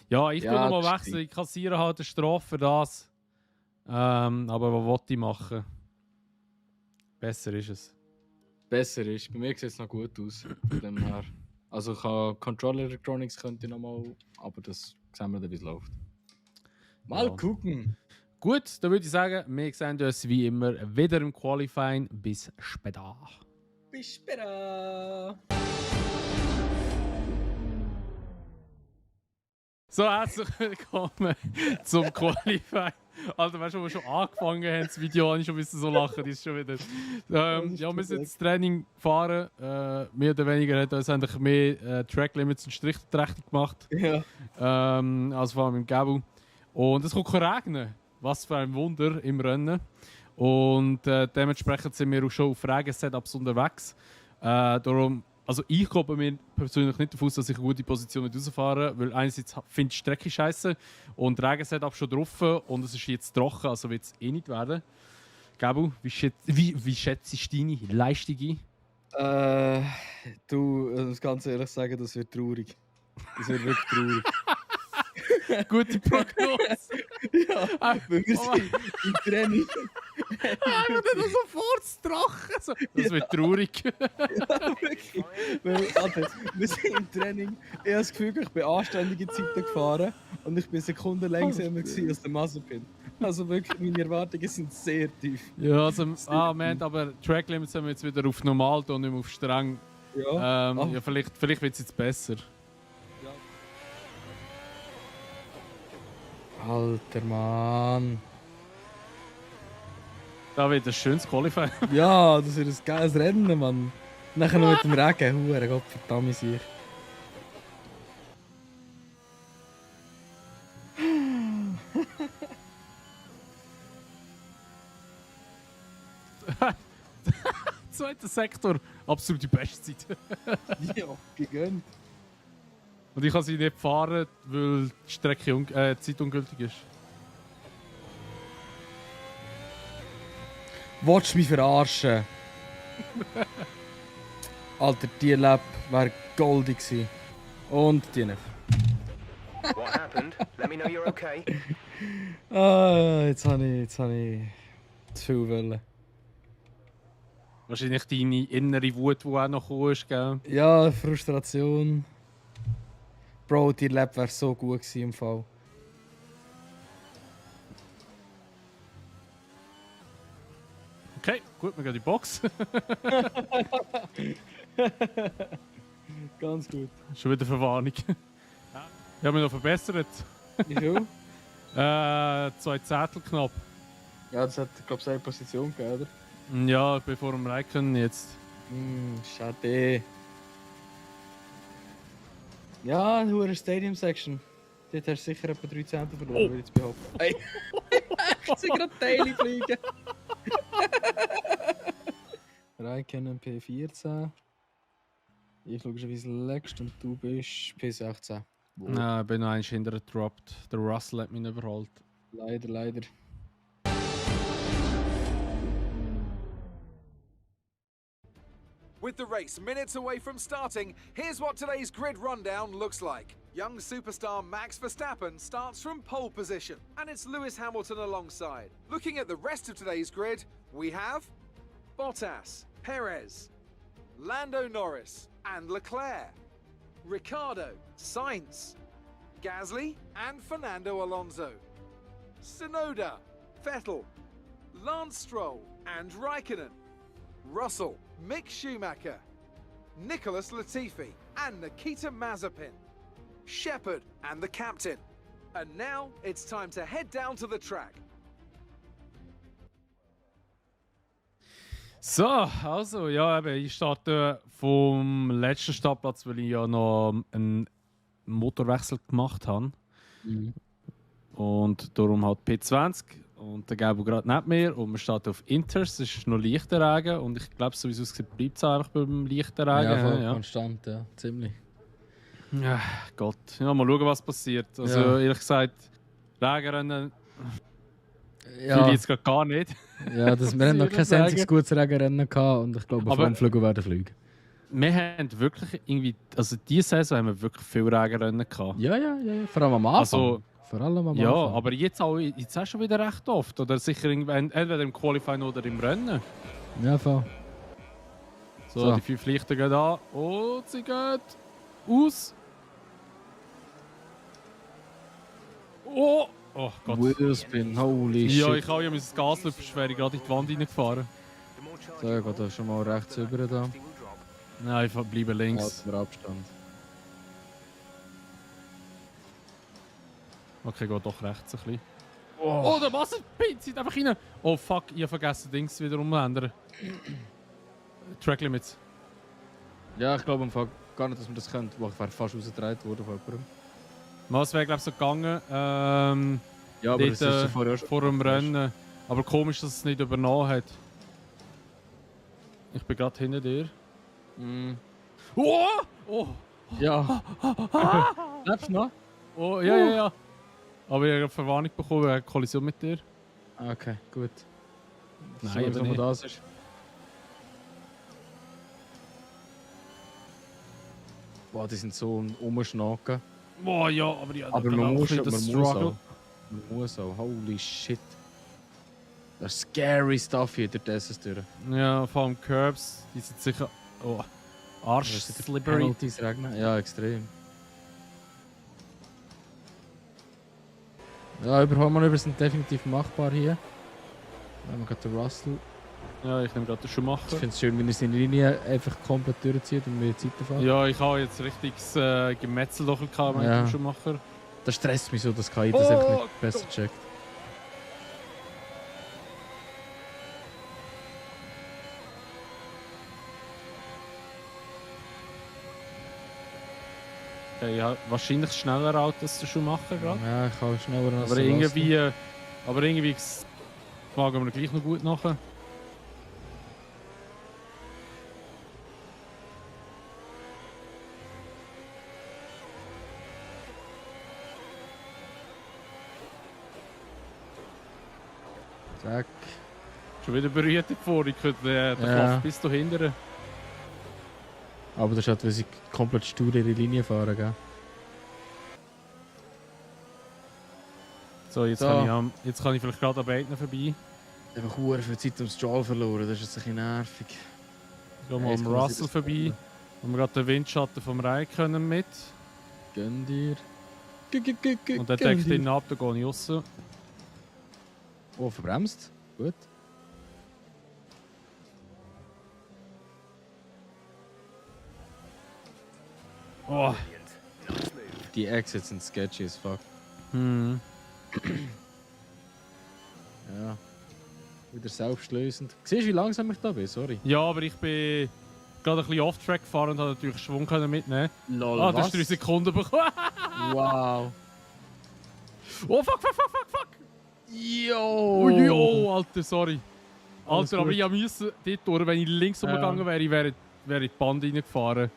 [SPEAKER 7] Ja, ich will
[SPEAKER 2] Ja,
[SPEAKER 7] nochmal
[SPEAKER 2] das
[SPEAKER 7] wechseln. Ich kassiere halt eine Strafe für das. Aber was wollte ich machen? Besser ist es.
[SPEAKER 2] Besser ist. Bei mir sieht es noch gut aus. Von dem her. Also ich habe Controller Electronics könnte ich nochmal, aber das sehen wir dann, wie es läuft. Mal
[SPEAKER 7] Ja.
[SPEAKER 2] gucken.
[SPEAKER 7] Gut, dann würde ich sagen, wir sehen uns wie immer wieder im Qualifying. Bis später.
[SPEAKER 2] Bis später.
[SPEAKER 7] So, herzlich willkommen zum Qualifying. Alter, weißt du, wo wir schon angefangen haben, das Video, habe ich schon ein bisschen so lachen. Das ist schon wieder. Ja, wir sind ins Training gefahren. Mehr oder weniger hat uns eigentlich mehr Track Limits und Strichtenträchtig gemacht.
[SPEAKER 2] Ja.
[SPEAKER 7] Als vor allem im Gabu. Und es kommt regnen. Was für ein Wunder im Rennen. Und dementsprechend sind wir auch schon auf Regen-Setups unterwegs. Darum, also ich gehe bei mir persönlich nicht davon aus, dass ich eine gute Position rausfahren, weil einerseits finde ich die Strecke scheiße und Regen-Setup schon drauf und es ist jetzt trocken, also wird es eh nicht werden. Gabu, wie schätzt du deine Leistung ein?
[SPEAKER 2] Du, ich muss ganz ehrlich sagen, das wird traurig. Das wird wirklich traurig.
[SPEAKER 7] Gute Prognose!
[SPEAKER 2] Ja, weil wir sind im Training.
[SPEAKER 7] Einfach nicht sofort trocken! So. Das wird traurig.
[SPEAKER 2] Ja, wirklich. Weil, Alter, wir sind im Training. Ich habe das Gefühl, ich bin anständige Zeiten gefahren und ich bin Sekunden langsamer gewesen als der Mazepin. Also wirklich, meine Erwartungen sind sehr tief.
[SPEAKER 7] Ja, also, Moment, aber Track Limits haben wir jetzt wieder auf normal und nicht mehr auf streng.
[SPEAKER 2] Ja,
[SPEAKER 7] Ja, vielleicht wird es jetzt besser.
[SPEAKER 2] Alter Mann.
[SPEAKER 7] Da wird ein schönes Qualifying.
[SPEAKER 2] Ja, das wird ein geiles Rennen, Mann. Nachher noch mit dem Regen, Hure, Gott verdammt sich.
[SPEAKER 7] Zweiter Sektor, absolut die beste Zeit.
[SPEAKER 2] Ja, gegönnt.
[SPEAKER 7] Und ich kann sie nicht fahren, weil die Strecke die Zeit ungültig ist.
[SPEAKER 2] Wolltest du mich verarschen? Alter, die Lab wäre goldig gewesen. Und die nicht.
[SPEAKER 8] What happened? Let me know you're okay.
[SPEAKER 2] Jetzt habe ich zu viel wollen.
[SPEAKER 7] Wahrscheinlich deine innere Wut, die auch noch gekommen ist, gell?
[SPEAKER 2] Ja, Frustration. Bro, die Lab wäre so gut gewesen im Fall.
[SPEAKER 7] Okay, gut, wir gehen in die Box.
[SPEAKER 2] Ganz gut.
[SPEAKER 7] Schon wieder Verwarnung. Ich habe mich noch verbessert.
[SPEAKER 2] Wie viel?
[SPEAKER 7] 2 Zettel knapp.
[SPEAKER 2] Ja, das hat, glaube ich, eine Position gegeben, oder?
[SPEAKER 7] Ja, bevor wir rein können jetzt.
[SPEAKER 2] Schade. Ja, eine Stadium-Section. Dort hast du sicher etwa 3 Zehntel verloren, würde ich jetzt behaupten. Ey! Ich sehe gerade Teile fliegen! Raikkonen P14. Ich schaue schon, wie es legst und du bist P16. Wow.
[SPEAKER 7] Nein, ich bin noch eins hinterher gedroppt. Der Russell hat mich überholt.
[SPEAKER 2] Leider.
[SPEAKER 3] With the race minutes away from starting, here's what today's grid rundown looks like. Young superstar Max Verstappen starts from pole position, and it's Lewis Hamilton alongside. Looking at the rest of today's grid, we have Bottas, Perez, Lando Norris, and Leclerc, Ricciardo, Sainz, Gasly, and Fernando Alonso, Tsunoda, Vettel, Lance Stroll, and Raikkonen, Russell, Mick Schumacher, Nicholas Latifi, and Nikita Mazepin, Shepard, and the captain. And now it's time to head down to the track.
[SPEAKER 7] So, also, ja, eben, ich starte vom letzten Startplatz, weil ich ja noch einen Motorwechsel gemacht habe. Und darum halt P20 und der Gabo gerade nicht mehr. Und man steht auf Inters, es ist noch leichter Regen und ich glaube, so wie es aussieht, bleibt es einfach beim leichten Regen.
[SPEAKER 2] Ja, voll
[SPEAKER 7] ja.
[SPEAKER 2] konstant, ja, ziemlich.
[SPEAKER 7] Ja, Gott. Ja, mal schauen, was passiert. Also,
[SPEAKER 2] Ja.
[SPEAKER 7] ehrlich gesagt, Regenrennen Fühle ich jetzt gerade gar nicht.
[SPEAKER 2] Ja, wir haben noch kein
[SPEAKER 7] sagen.
[SPEAKER 2] einziges gutes Regenrennen gehabt und ich glaube,
[SPEAKER 7] Aber-
[SPEAKER 2] vor dem Flügel werden fliegen.
[SPEAKER 7] Wir haben wirklich irgendwie, also diese Saison haben wir wirklich viel Regenrennen gehabt.
[SPEAKER 2] Ja. Vor allem am Anfang.
[SPEAKER 7] Also,
[SPEAKER 2] Vor allem am
[SPEAKER 7] ja,
[SPEAKER 2] Anfang.
[SPEAKER 7] aber jetzt auch schon wieder recht oft. Oder sicher entweder im Qualifying oder im Rennen.
[SPEAKER 2] Ja, voll.
[SPEAKER 7] So,
[SPEAKER 2] So.
[SPEAKER 7] die 5 Lichter gehen an. Und sie geht aus. Oh! Oh Gott.
[SPEAKER 2] Wheelspin, holy
[SPEAKER 7] Ja,
[SPEAKER 2] shit.
[SPEAKER 7] ich habe ja das Gas wäre ich gerade in die Wand reingefahren.
[SPEAKER 2] So, ich gehe da schon mal rechts rüber da.
[SPEAKER 7] Nein, ich bleibe links.
[SPEAKER 2] Halten wir Abstand.
[SPEAKER 7] Okay, geht doch rechts ein bisschen. Oh, der Wasserpin zieht einfach rein. Oh fuck, ich habe vergessen, Dings wieder umändern. Track Limits.
[SPEAKER 2] Ja, ich glaube im Fall gar nicht, dass wir das können. Ich wäre fast rausgedreht worden von jemandem.
[SPEAKER 7] Was wäre glaube ich so gegangen?
[SPEAKER 2] Ja, aber
[SPEAKER 7] Dort,
[SPEAKER 2] das ist ja vorher schon.
[SPEAKER 7] vor dem Rennen. Aber komisch, dass es nicht übernommen hat. Ich bin gerade hinter dir.
[SPEAKER 2] Mm.
[SPEAKER 7] Oh! Oh!
[SPEAKER 2] Ja. Lebst du noch?
[SPEAKER 7] Oh, ja. Aber ich habe eine Verwarnung bekommen wegen Kollision mit dir.
[SPEAKER 2] Okay, gut.
[SPEAKER 7] Nein,
[SPEAKER 2] so,
[SPEAKER 7] eben
[SPEAKER 2] wenn
[SPEAKER 7] nicht.
[SPEAKER 2] das ist. Boah, die sind so ein Umschnacken.
[SPEAKER 7] Oh ja, aber ja,
[SPEAKER 2] Aber
[SPEAKER 7] da
[SPEAKER 2] man
[SPEAKER 7] auch
[SPEAKER 2] muss,
[SPEAKER 7] ein
[SPEAKER 2] man
[SPEAKER 7] bisschen
[SPEAKER 2] muss
[SPEAKER 7] Struggle.
[SPEAKER 2] auch. Man muss auch. Holy shit. Das ist scary Stuff hier durch dieses durch.
[SPEAKER 7] Ja, vor allem Curbs, die sind sicher. Oh, Arsch,
[SPEAKER 2] Das sind die
[SPEAKER 7] slippery.
[SPEAKER 2] Penalties regnen. Ja, extrem. Ja, Überholmanöver sind definitiv machbar hier. Wenn man gerade den Russell.
[SPEAKER 7] Ja, ich nehme gerade den Schumacher.
[SPEAKER 2] Ich finde es schön, wenn er seine Linie einfach komplett durchzieht und wir Zeiten fährt.
[SPEAKER 7] Ja, ich habe jetzt richtiges Gemetzel doch gehabt mit
[SPEAKER 2] Ja.
[SPEAKER 7] dem Schumacher.
[SPEAKER 2] Das stresst mich so, dass KI das einfach nicht besser checkt.
[SPEAKER 7] Okay, ja, wahrscheinlich schneller Auto als der Schumacher gerade.
[SPEAKER 2] Ja, ich kann schneller als
[SPEAKER 7] Aber
[SPEAKER 2] der
[SPEAKER 7] irgendwie, fragen wir gleich noch gut nachher.
[SPEAKER 2] Zack.
[SPEAKER 7] Schon wieder berührt vor, ich könnte den
[SPEAKER 2] Ja.
[SPEAKER 7] Klaff bis da hinten.
[SPEAKER 2] Aber das ist halt, weil sie komplett stur ihre Linie fahren, gell?
[SPEAKER 7] So, jetzt,
[SPEAKER 2] So.
[SPEAKER 7] Jetzt kann ich vielleicht gerade an beiden vorbei.
[SPEAKER 2] Einfach hure viel Zeit ums Joel verloren, das ist jetzt ein bisschen nervig.
[SPEAKER 7] Ich gehe mal
[SPEAKER 2] Jetzt
[SPEAKER 7] am
[SPEAKER 2] kann man
[SPEAKER 7] Russell
[SPEAKER 2] sich das
[SPEAKER 7] vorbei. Haben wir gerade den Windschatten vom Räikkönen mit.
[SPEAKER 2] Gönn dir.
[SPEAKER 7] Und der deckt ihn ab, da gehe ich raus.
[SPEAKER 2] Oh, verbremst. Gut.
[SPEAKER 7] Oh.
[SPEAKER 2] Die Exits sind sketchy as fuck.
[SPEAKER 7] Hm.
[SPEAKER 2] Ja. Wieder selbstlösend. Siehst du, wie langsam ich da bin? Sorry.
[SPEAKER 7] Ja, aber ich bin gerade ein bisschen off-track gefahren und habe natürlich Schwung können mitnehmen.
[SPEAKER 2] Lol,
[SPEAKER 7] Ah, du hast 3 Sekunden bekommen.
[SPEAKER 2] Wow.
[SPEAKER 7] Oh, fuck.
[SPEAKER 2] Yo.
[SPEAKER 7] Oh, jo, Alter, sorry.
[SPEAKER 2] Alles
[SPEAKER 7] Alter, aber
[SPEAKER 2] gut.
[SPEAKER 7] ich musste dort durch. Wenn ich links umgegangen wäre, wäre ich in die Band reingefahren.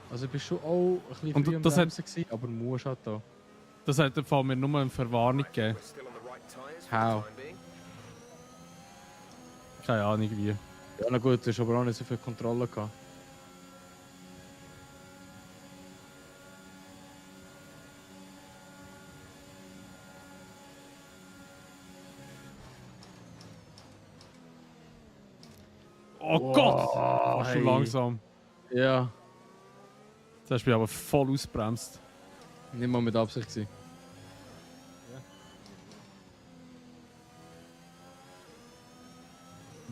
[SPEAKER 2] Also ich bin schon auch ein bisschen
[SPEAKER 7] Und
[SPEAKER 2] früh am
[SPEAKER 7] das hat-
[SPEAKER 2] Bremsen gewesen, aber musst halt da.
[SPEAKER 7] Das hat im Fall mir nur eine Verwarnung gegeben.
[SPEAKER 2] How?
[SPEAKER 7] Keine Ahnung wie.
[SPEAKER 2] Ja, na gut, du hast aber auch nicht so viel Kontrolle gehabt.
[SPEAKER 7] Oh
[SPEAKER 2] Wow,
[SPEAKER 7] Gott! War schon
[SPEAKER 2] hey.
[SPEAKER 7] langsam.
[SPEAKER 2] Ja,
[SPEAKER 7] Jetzt hast du mich aber voll ausbremst.
[SPEAKER 2] nicht mal mit Absicht gewesen.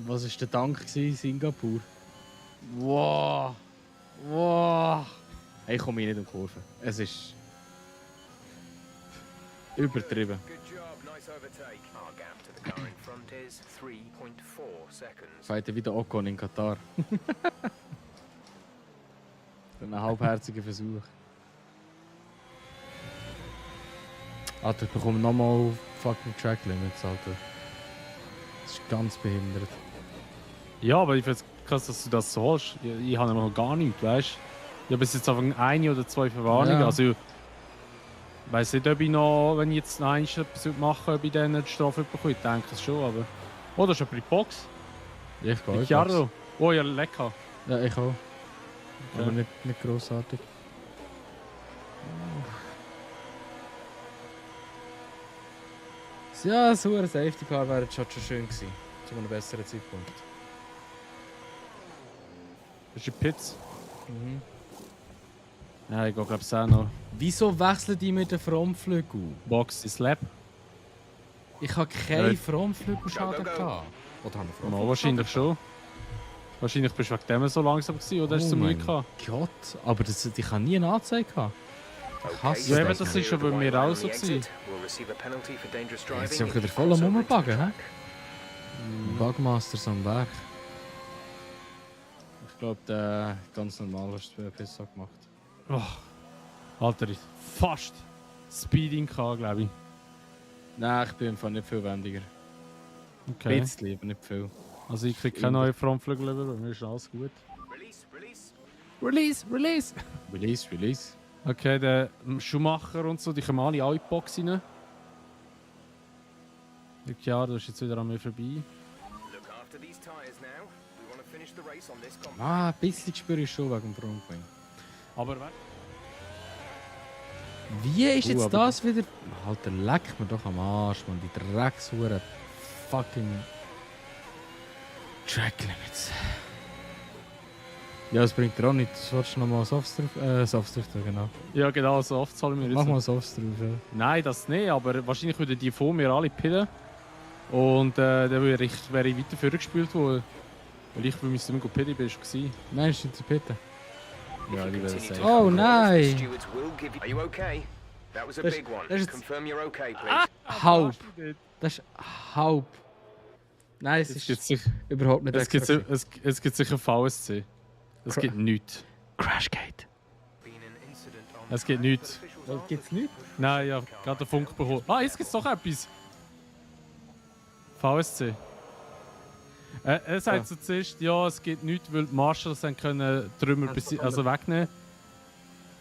[SPEAKER 2] Was war der Dank gewesen, Singapur? Wow! Wow! Hey, ich komme hier nicht um die Kurve. Es ist übertrieben.
[SPEAKER 8] Good job, nice overtake. Our gap to the car in front is 3.4 seconds.
[SPEAKER 2] Fighten wieder Ocon in Katar. Ein halbherziger Versuch. Alter, ich bekomme nochmal fucking Track Limits, Alter. Das ist ganz behindert.
[SPEAKER 7] Ja, aber ich finde es krass, dass du das so hast. Ich habe noch gar nichts, weißt du? Ich habe bis jetzt einfach eine oder zwei Verwarnungen.
[SPEAKER 2] Ja.
[SPEAKER 7] Also, Ich weiss nicht, ob ich noch, wenn ich jetzt noch etwas machen ob ich dann die Strafe bekomme. Ich denke es schon, aber... Oh, das ist jemand in die Box.
[SPEAKER 2] Ja, ich gehe.
[SPEAKER 7] Ricciardo. Oh, ja, lecker.
[SPEAKER 2] Ja, ich auch.
[SPEAKER 7] Okay.
[SPEAKER 2] Aber nicht grossartig. Ja, so ein Safety Car wäre schon schön gewesen. Zu einem besseren Zeitpunkt.
[SPEAKER 7] Das ist die Pits.
[SPEAKER 2] Mhm.
[SPEAKER 7] Ja, ich gehe glaube ich auch noch.
[SPEAKER 2] Wieso wechseln die mit den Frontflügel?
[SPEAKER 7] Box ins Lab.
[SPEAKER 2] Ich habe keinen
[SPEAKER 7] Ja.
[SPEAKER 2] Frontflügelschaden gehabt. Oder haben wir
[SPEAKER 7] Mal, wahrscheinlich schon. Wahrscheinlich bist du wegen dem so langsam gewesen, oder hast du so Mühe gehabt?
[SPEAKER 2] Gott, aber ich habe nie eine Anzeige gehabt. Ich hasse
[SPEAKER 7] Ja, eben,
[SPEAKER 2] das.
[SPEAKER 7] das ist schon bei mir auch so gewesen.
[SPEAKER 2] Jetzt sind wir wieder voll am Rumbuggen, hä? Bugmasters am Werk. Ich glaube, der ganz normal hast du besser gemacht.
[SPEAKER 7] Oh, Alter, ich fast Speeding gehabt, glaube ich.
[SPEAKER 2] Nein, ich bin einfach nicht viel wendiger.
[SPEAKER 7] Okay.
[SPEAKER 2] Ein bisschen, aber nicht viel.
[SPEAKER 7] Also ich kriege keine neuen Frontflügel über, bei mir ist alles gut. Release!
[SPEAKER 2] Release.
[SPEAKER 7] Okay, der Schumacher und so, die kommen alle in die Box rein. Ja, du bist jetzt wieder an mir vorbei.
[SPEAKER 2] Ah, ein bisschen spüre ich schon wegen dem Frontwing.
[SPEAKER 7] Aber
[SPEAKER 2] Wie ist jetzt
[SPEAKER 7] aber-
[SPEAKER 2] das wieder? Alter, leck mir doch am Arsch, man. Die Dreckshure fucking Track Limits. Ja, das bringt dir auch nicht. Du sollst nochmal Softs drauf, genau.
[SPEAKER 7] ja, genau, so oft zahlen wir jetzt.
[SPEAKER 2] Mach mal Softs drauf, ja.
[SPEAKER 7] Nein, das nicht, aber wahrscheinlich würden die vor mir alle pillen. Und dann wäre ich weiter vorgespielt worden. Weil ich bei mir immer gut pillen bin, schon gewesen.
[SPEAKER 2] Meinst du, bitte?
[SPEAKER 7] Ja, ich werde sagen.
[SPEAKER 2] Oh nein!
[SPEAKER 8] Are you okay? That was a
[SPEAKER 2] Das-
[SPEAKER 8] big one.
[SPEAKER 2] das ist-
[SPEAKER 8] Confirm you're okay, please.
[SPEAKER 2] Halb. Das ist halb. Nein, es
[SPEAKER 7] Es
[SPEAKER 2] ist
[SPEAKER 7] gibt sicher,
[SPEAKER 2] überhaupt nicht
[SPEAKER 7] es gibt,
[SPEAKER 2] extra.
[SPEAKER 7] es gibt sicher VSC. Es gibt nichts.
[SPEAKER 2] Crashgate.
[SPEAKER 7] Es gibt nichts.
[SPEAKER 2] Was gibt's nicht?
[SPEAKER 7] Nein, ich habe gerade den Funk bekommen. Ah, jetzt gibt es doch etwas. VSC. Er sagt so zuerst, ja, es gibt nichts, weil die Marshals dann können Trümmer also wegnehmen.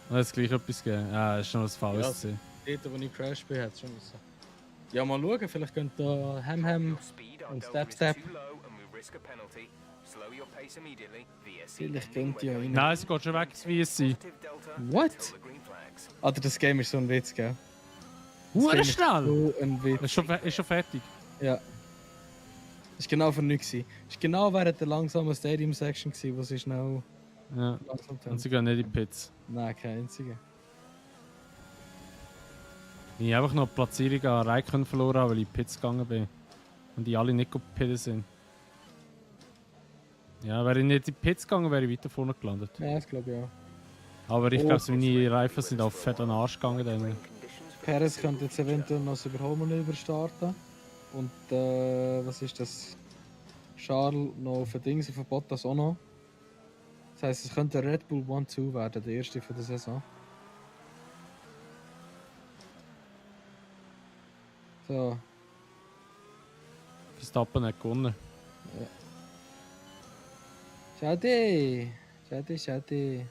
[SPEAKER 7] Und es gleich etwas gegeben. Ah, das ist noch das VSC.
[SPEAKER 2] Dort, wo ich crashed bin, hat es schon müssen. Ja, mal schauen, vielleicht könnt ihr Ham und Step. Vielleicht könnt ihr ja rein.
[SPEAKER 7] Nein, es geht schon weg, wie es sein.
[SPEAKER 2] What? Alter, das Game ist so ein Witz, gell? Das
[SPEAKER 7] Hure
[SPEAKER 2] Game ist
[SPEAKER 7] schnell!
[SPEAKER 2] So ein Witz.
[SPEAKER 7] Ist schon fertig.
[SPEAKER 2] Ja. Das war genau für nichts. Das war genau während der langsamen Stadium-Section, wo sie schnell
[SPEAKER 7] Ja.
[SPEAKER 2] langsam
[SPEAKER 7] Und sie gehen nicht in die Pits.
[SPEAKER 2] Nein, kein einziger.
[SPEAKER 7] Ich habe einfach noch die Platzierung an Raikkonen verloren, weil ich in die Pits gegangen bin. Und die alle nicht gepittet sind. Ja, wäre ich nicht in die Pits gegangen, wäre ich weiter vorne gelandet.
[SPEAKER 2] Ja, das glaube ich auch.
[SPEAKER 7] Aber ich glaube, meine Reifen sind auf fett an den Arsch gegangen. Dann.
[SPEAKER 2] Perez könnte jetzt eventuell noch das Überholmanöver starten. Und was ist das? Charles noch für Dings auf Bottas auch noch. Das heisst, es könnte Red Bull 1-2 werden, der erste von der Saison. So,
[SPEAKER 7] Verstappen hat gewonnen.
[SPEAKER 2] schade. Schade.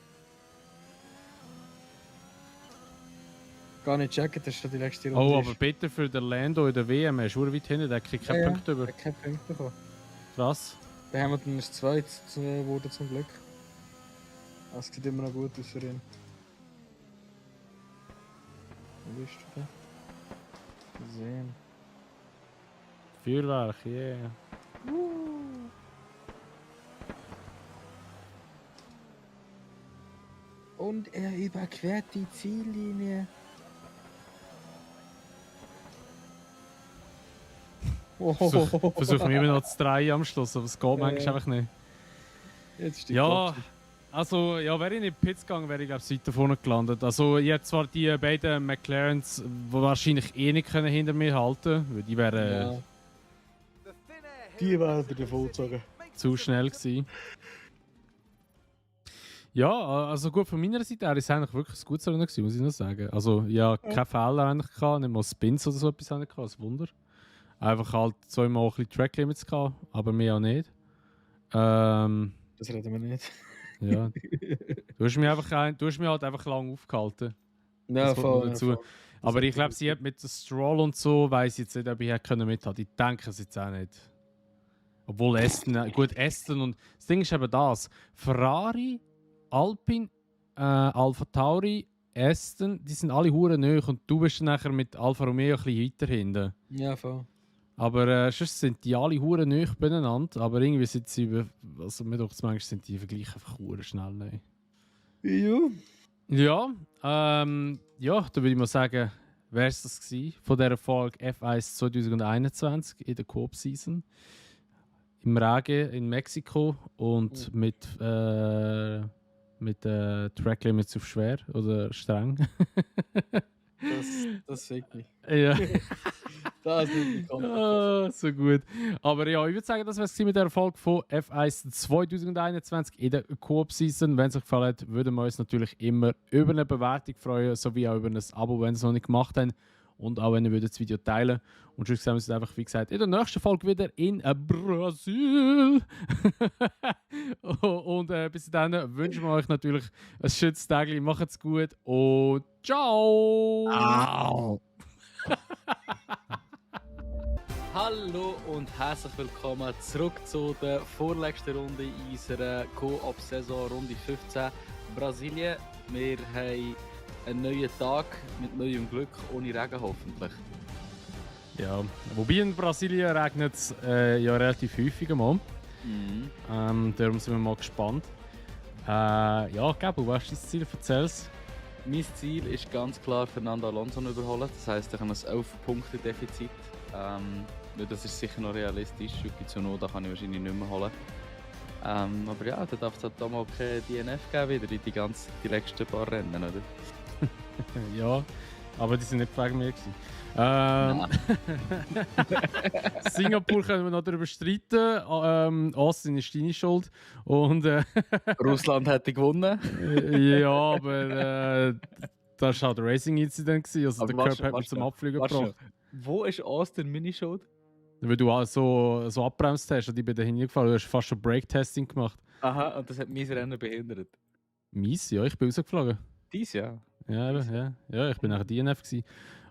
[SPEAKER 2] Gar nicht checken, das ist schon die letzte Runde.
[SPEAKER 7] Oh, aber bitte für den Lando in der WM, er ist schon weit hinten, der kriegt keinen Punkt über.
[SPEAKER 2] Ich habe keinen Punkt bekommen.
[SPEAKER 7] Krass.
[SPEAKER 2] Der Hamilton ist zweit geworden zum Glück. Das sieht immer noch gut aus für ihn. Wo bist du da? Sehen.
[SPEAKER 7] Feuerwerk, yeah.
[SPEAKER 2] Und er überquert die Ziellinie.
[SPEAKER 7] Versuchen wir immer noch zu drehen am Schluss, aber es geht manchmal einfach nicht.
[SPEAKER 2] Jetzt ist die
[SPEAKER 7] Ja,
[SPEAKER 2] Klappe.
[SPEAKER 7] also, ja, wäre ich nicht in die Pits gegangen, wäre ich glaube weiter vorne gelandet. Also, ich hätte zwar die beiden McLarens, die wahrscheinlich eh nicht können hinter mir halten, weil die wären
[SPEAKER 2] Ja. Die werden davon gezogen.
[SPEAKER 7] zu schnell gewesen. Ja, also gut, von meiner Seite her ist es eigentlich wirklich ein gutes Rennen gewesen, muss ich noch sagen. Also, ja, keine Fehler eigentlich gehabt, nicht mal Spins oder so etwas gehabt, ein Wunder. Einfach halt zweimal ein bisschen Track Limits gehabt, aber mehr auch nicht.
[SPEAKER 2] Das reden wir nicht.
[SPEAKER 7] Ja. Du hast mich halt einfach lang aufgehalten.
[SPEAKER 2] Ja,
[SPEAKER 7] Das kommt noch dazu. Aber ich glaube, sie hat mit dem Stroll und so, weiss ich jetzt nicht, ob ich hätte mithalten können. Ich denke es jetzt auch nicht. Obwohl Aston, gut, Aston und das Ding ist eben das. Ferrari, Alpine, Alpha Tauri, Aston, die sind alle hure nöch und du bist nachher mit Alfa Romeo ein bisschen weiter hinten.
[SPEAKER 2] Ja, voll.
[SPEAKER 7] Aber sonst sind die alle hure nöch beieinander, aber irgendwie sind sie über, also mir doch manchmal sind die Vergleiche einfach hure schnell. Ne?
[SPEAKER 2] Ja.
[SPEAKER 7] Ja, ja, da würde ich mal sagen, wäre es das gewesen von dieser Folge F1 2021 in der Coop-Season. Im Regen in Mexiko und mit Track-Limits auf schwer oder streng.
[SPEAKER 2] Das fickt mich.
[SPEAKER 7] Ja.
[SPEAKER 2] Das ist
[SPEAKER 7] Ah, so gut. Aber ja, ich würde sagen, das wäre es mit der Erfolg von F1 2021 in der Coop-Season. Wenn es euch gefallen hat, würden wir uns natürlich immer über eine Bewertung freuen, sowie auch über ein Abo, wenn ihr es noch nicht gemacht habt. Und auch wenn ihr das Video teilen. Und sonst sehen wir uns einfach, wie gesagt, in der nächsten Folge wieder in Brasil. Und bis dann wünschen wir euch natürlich ein schönes Tag. Macht's gut und ciao!
[SPEAKER 2] Au. Hallo und herzlich willkommen zurück zu der vorletzten Runde in unserer Co-op-Saison Runde 15 Brasilien. Wir haben einen neuen Tag mit neuem Glück, ohne Regen hoffentlich.
[SPEAKER 7] Ja, wobei in Brasilien regnet es ja relativ häufig mal. Darum sind wir mal gespannt. Ja, Gabu, was ist dein Ziel? Erzähl's.
[SPEAKER 2] Mein Ziel ist ganz klar, Fernando Alonso zu überholen. Das heisst, ich habe ein 11-Punkte-Defizit. Das ist sicher noch realistisch. Yuki Tsunoda kann ich wahrscheinlich nicht mehr holen. Aber ja, da darf es halt auch mal keine DNF geben, wieder in die letzten paar Rennen, oder?
[SPEAKER 7] Ja, aber die sind nicht wegen mir gewesen. Singapur können wir noch darüber streiten. Austin ist deine Schuld. Und,
[SPEAKER 2] Russland hätte gewonnen.
[SPEAKER 7] Ja, aber das war halt der Racing-Incident. Also der Körper hat mich zum Abfliegen gebracht.
[SPEAKER 2] Wo ist Austin meine Schuld?
[SPEAKER 7] Weil du auch so abbremst hast und ich bin da hingefahren. Du hast fast schon Brake-Testing gemacht.
[SPEAKER 2] Aha, und das hat mein Rennen behindert.
[SPEAKER 7] Mies, ja, ich bin rausgeflogen.
[SPEAKER 2] Dies Jahr?
[SPEAKER 7] Ja, ich bin nachher DNF gewesen.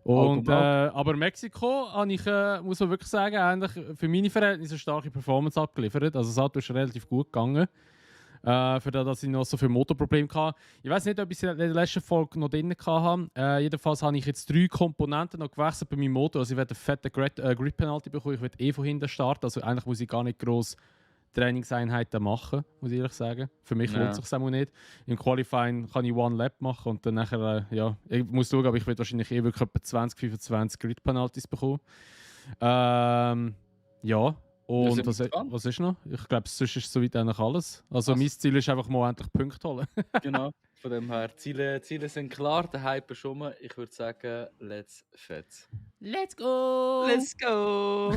[SPEAKER 7] Und, aber Mexiko habe ich, muss man wirklich sagen, eigentlich für meine Verhältnisse eine starke Performance abgeliefert. Also das Auto ist relativ gut gegangen. Für das, dass ich noch so viele Motorprobleme hatte. Ich weiß nicht, ob ich es in der letzten Folge noch drin hatte. Jedenfalls habe ich jetzt 3 Komponenten noch gewechselt bei meinem Motor. Also ich werde eine fette Grid-Penalty bekommen. Ich werde von hinten starten. Also eigentlich muss ich gar nicht gross Trainingseinheiten machen, muss ich ehrlich sagen. Für mich lohnt es sich auch nicht. Im Qualifying kann ich One Lap machen und dann nachher, ich muss schauen, aber ich werde wahrscheinlich wirklich etwa 20, 25 Grid-Penalties bekommen. Ja, und was ist noch? Ich glaube, sonst ist soweit eigentlich alles. Also mein Ziel ist einfach mal endlich Punkte holen.
[SPEAKER 2] Genau, von dem her, Ziele sind klar, der Hype ist rum. Ich würde sagen, let's fetz.
[SPEAKER 7] Let's go!
[SPEAKER 2] Let's go!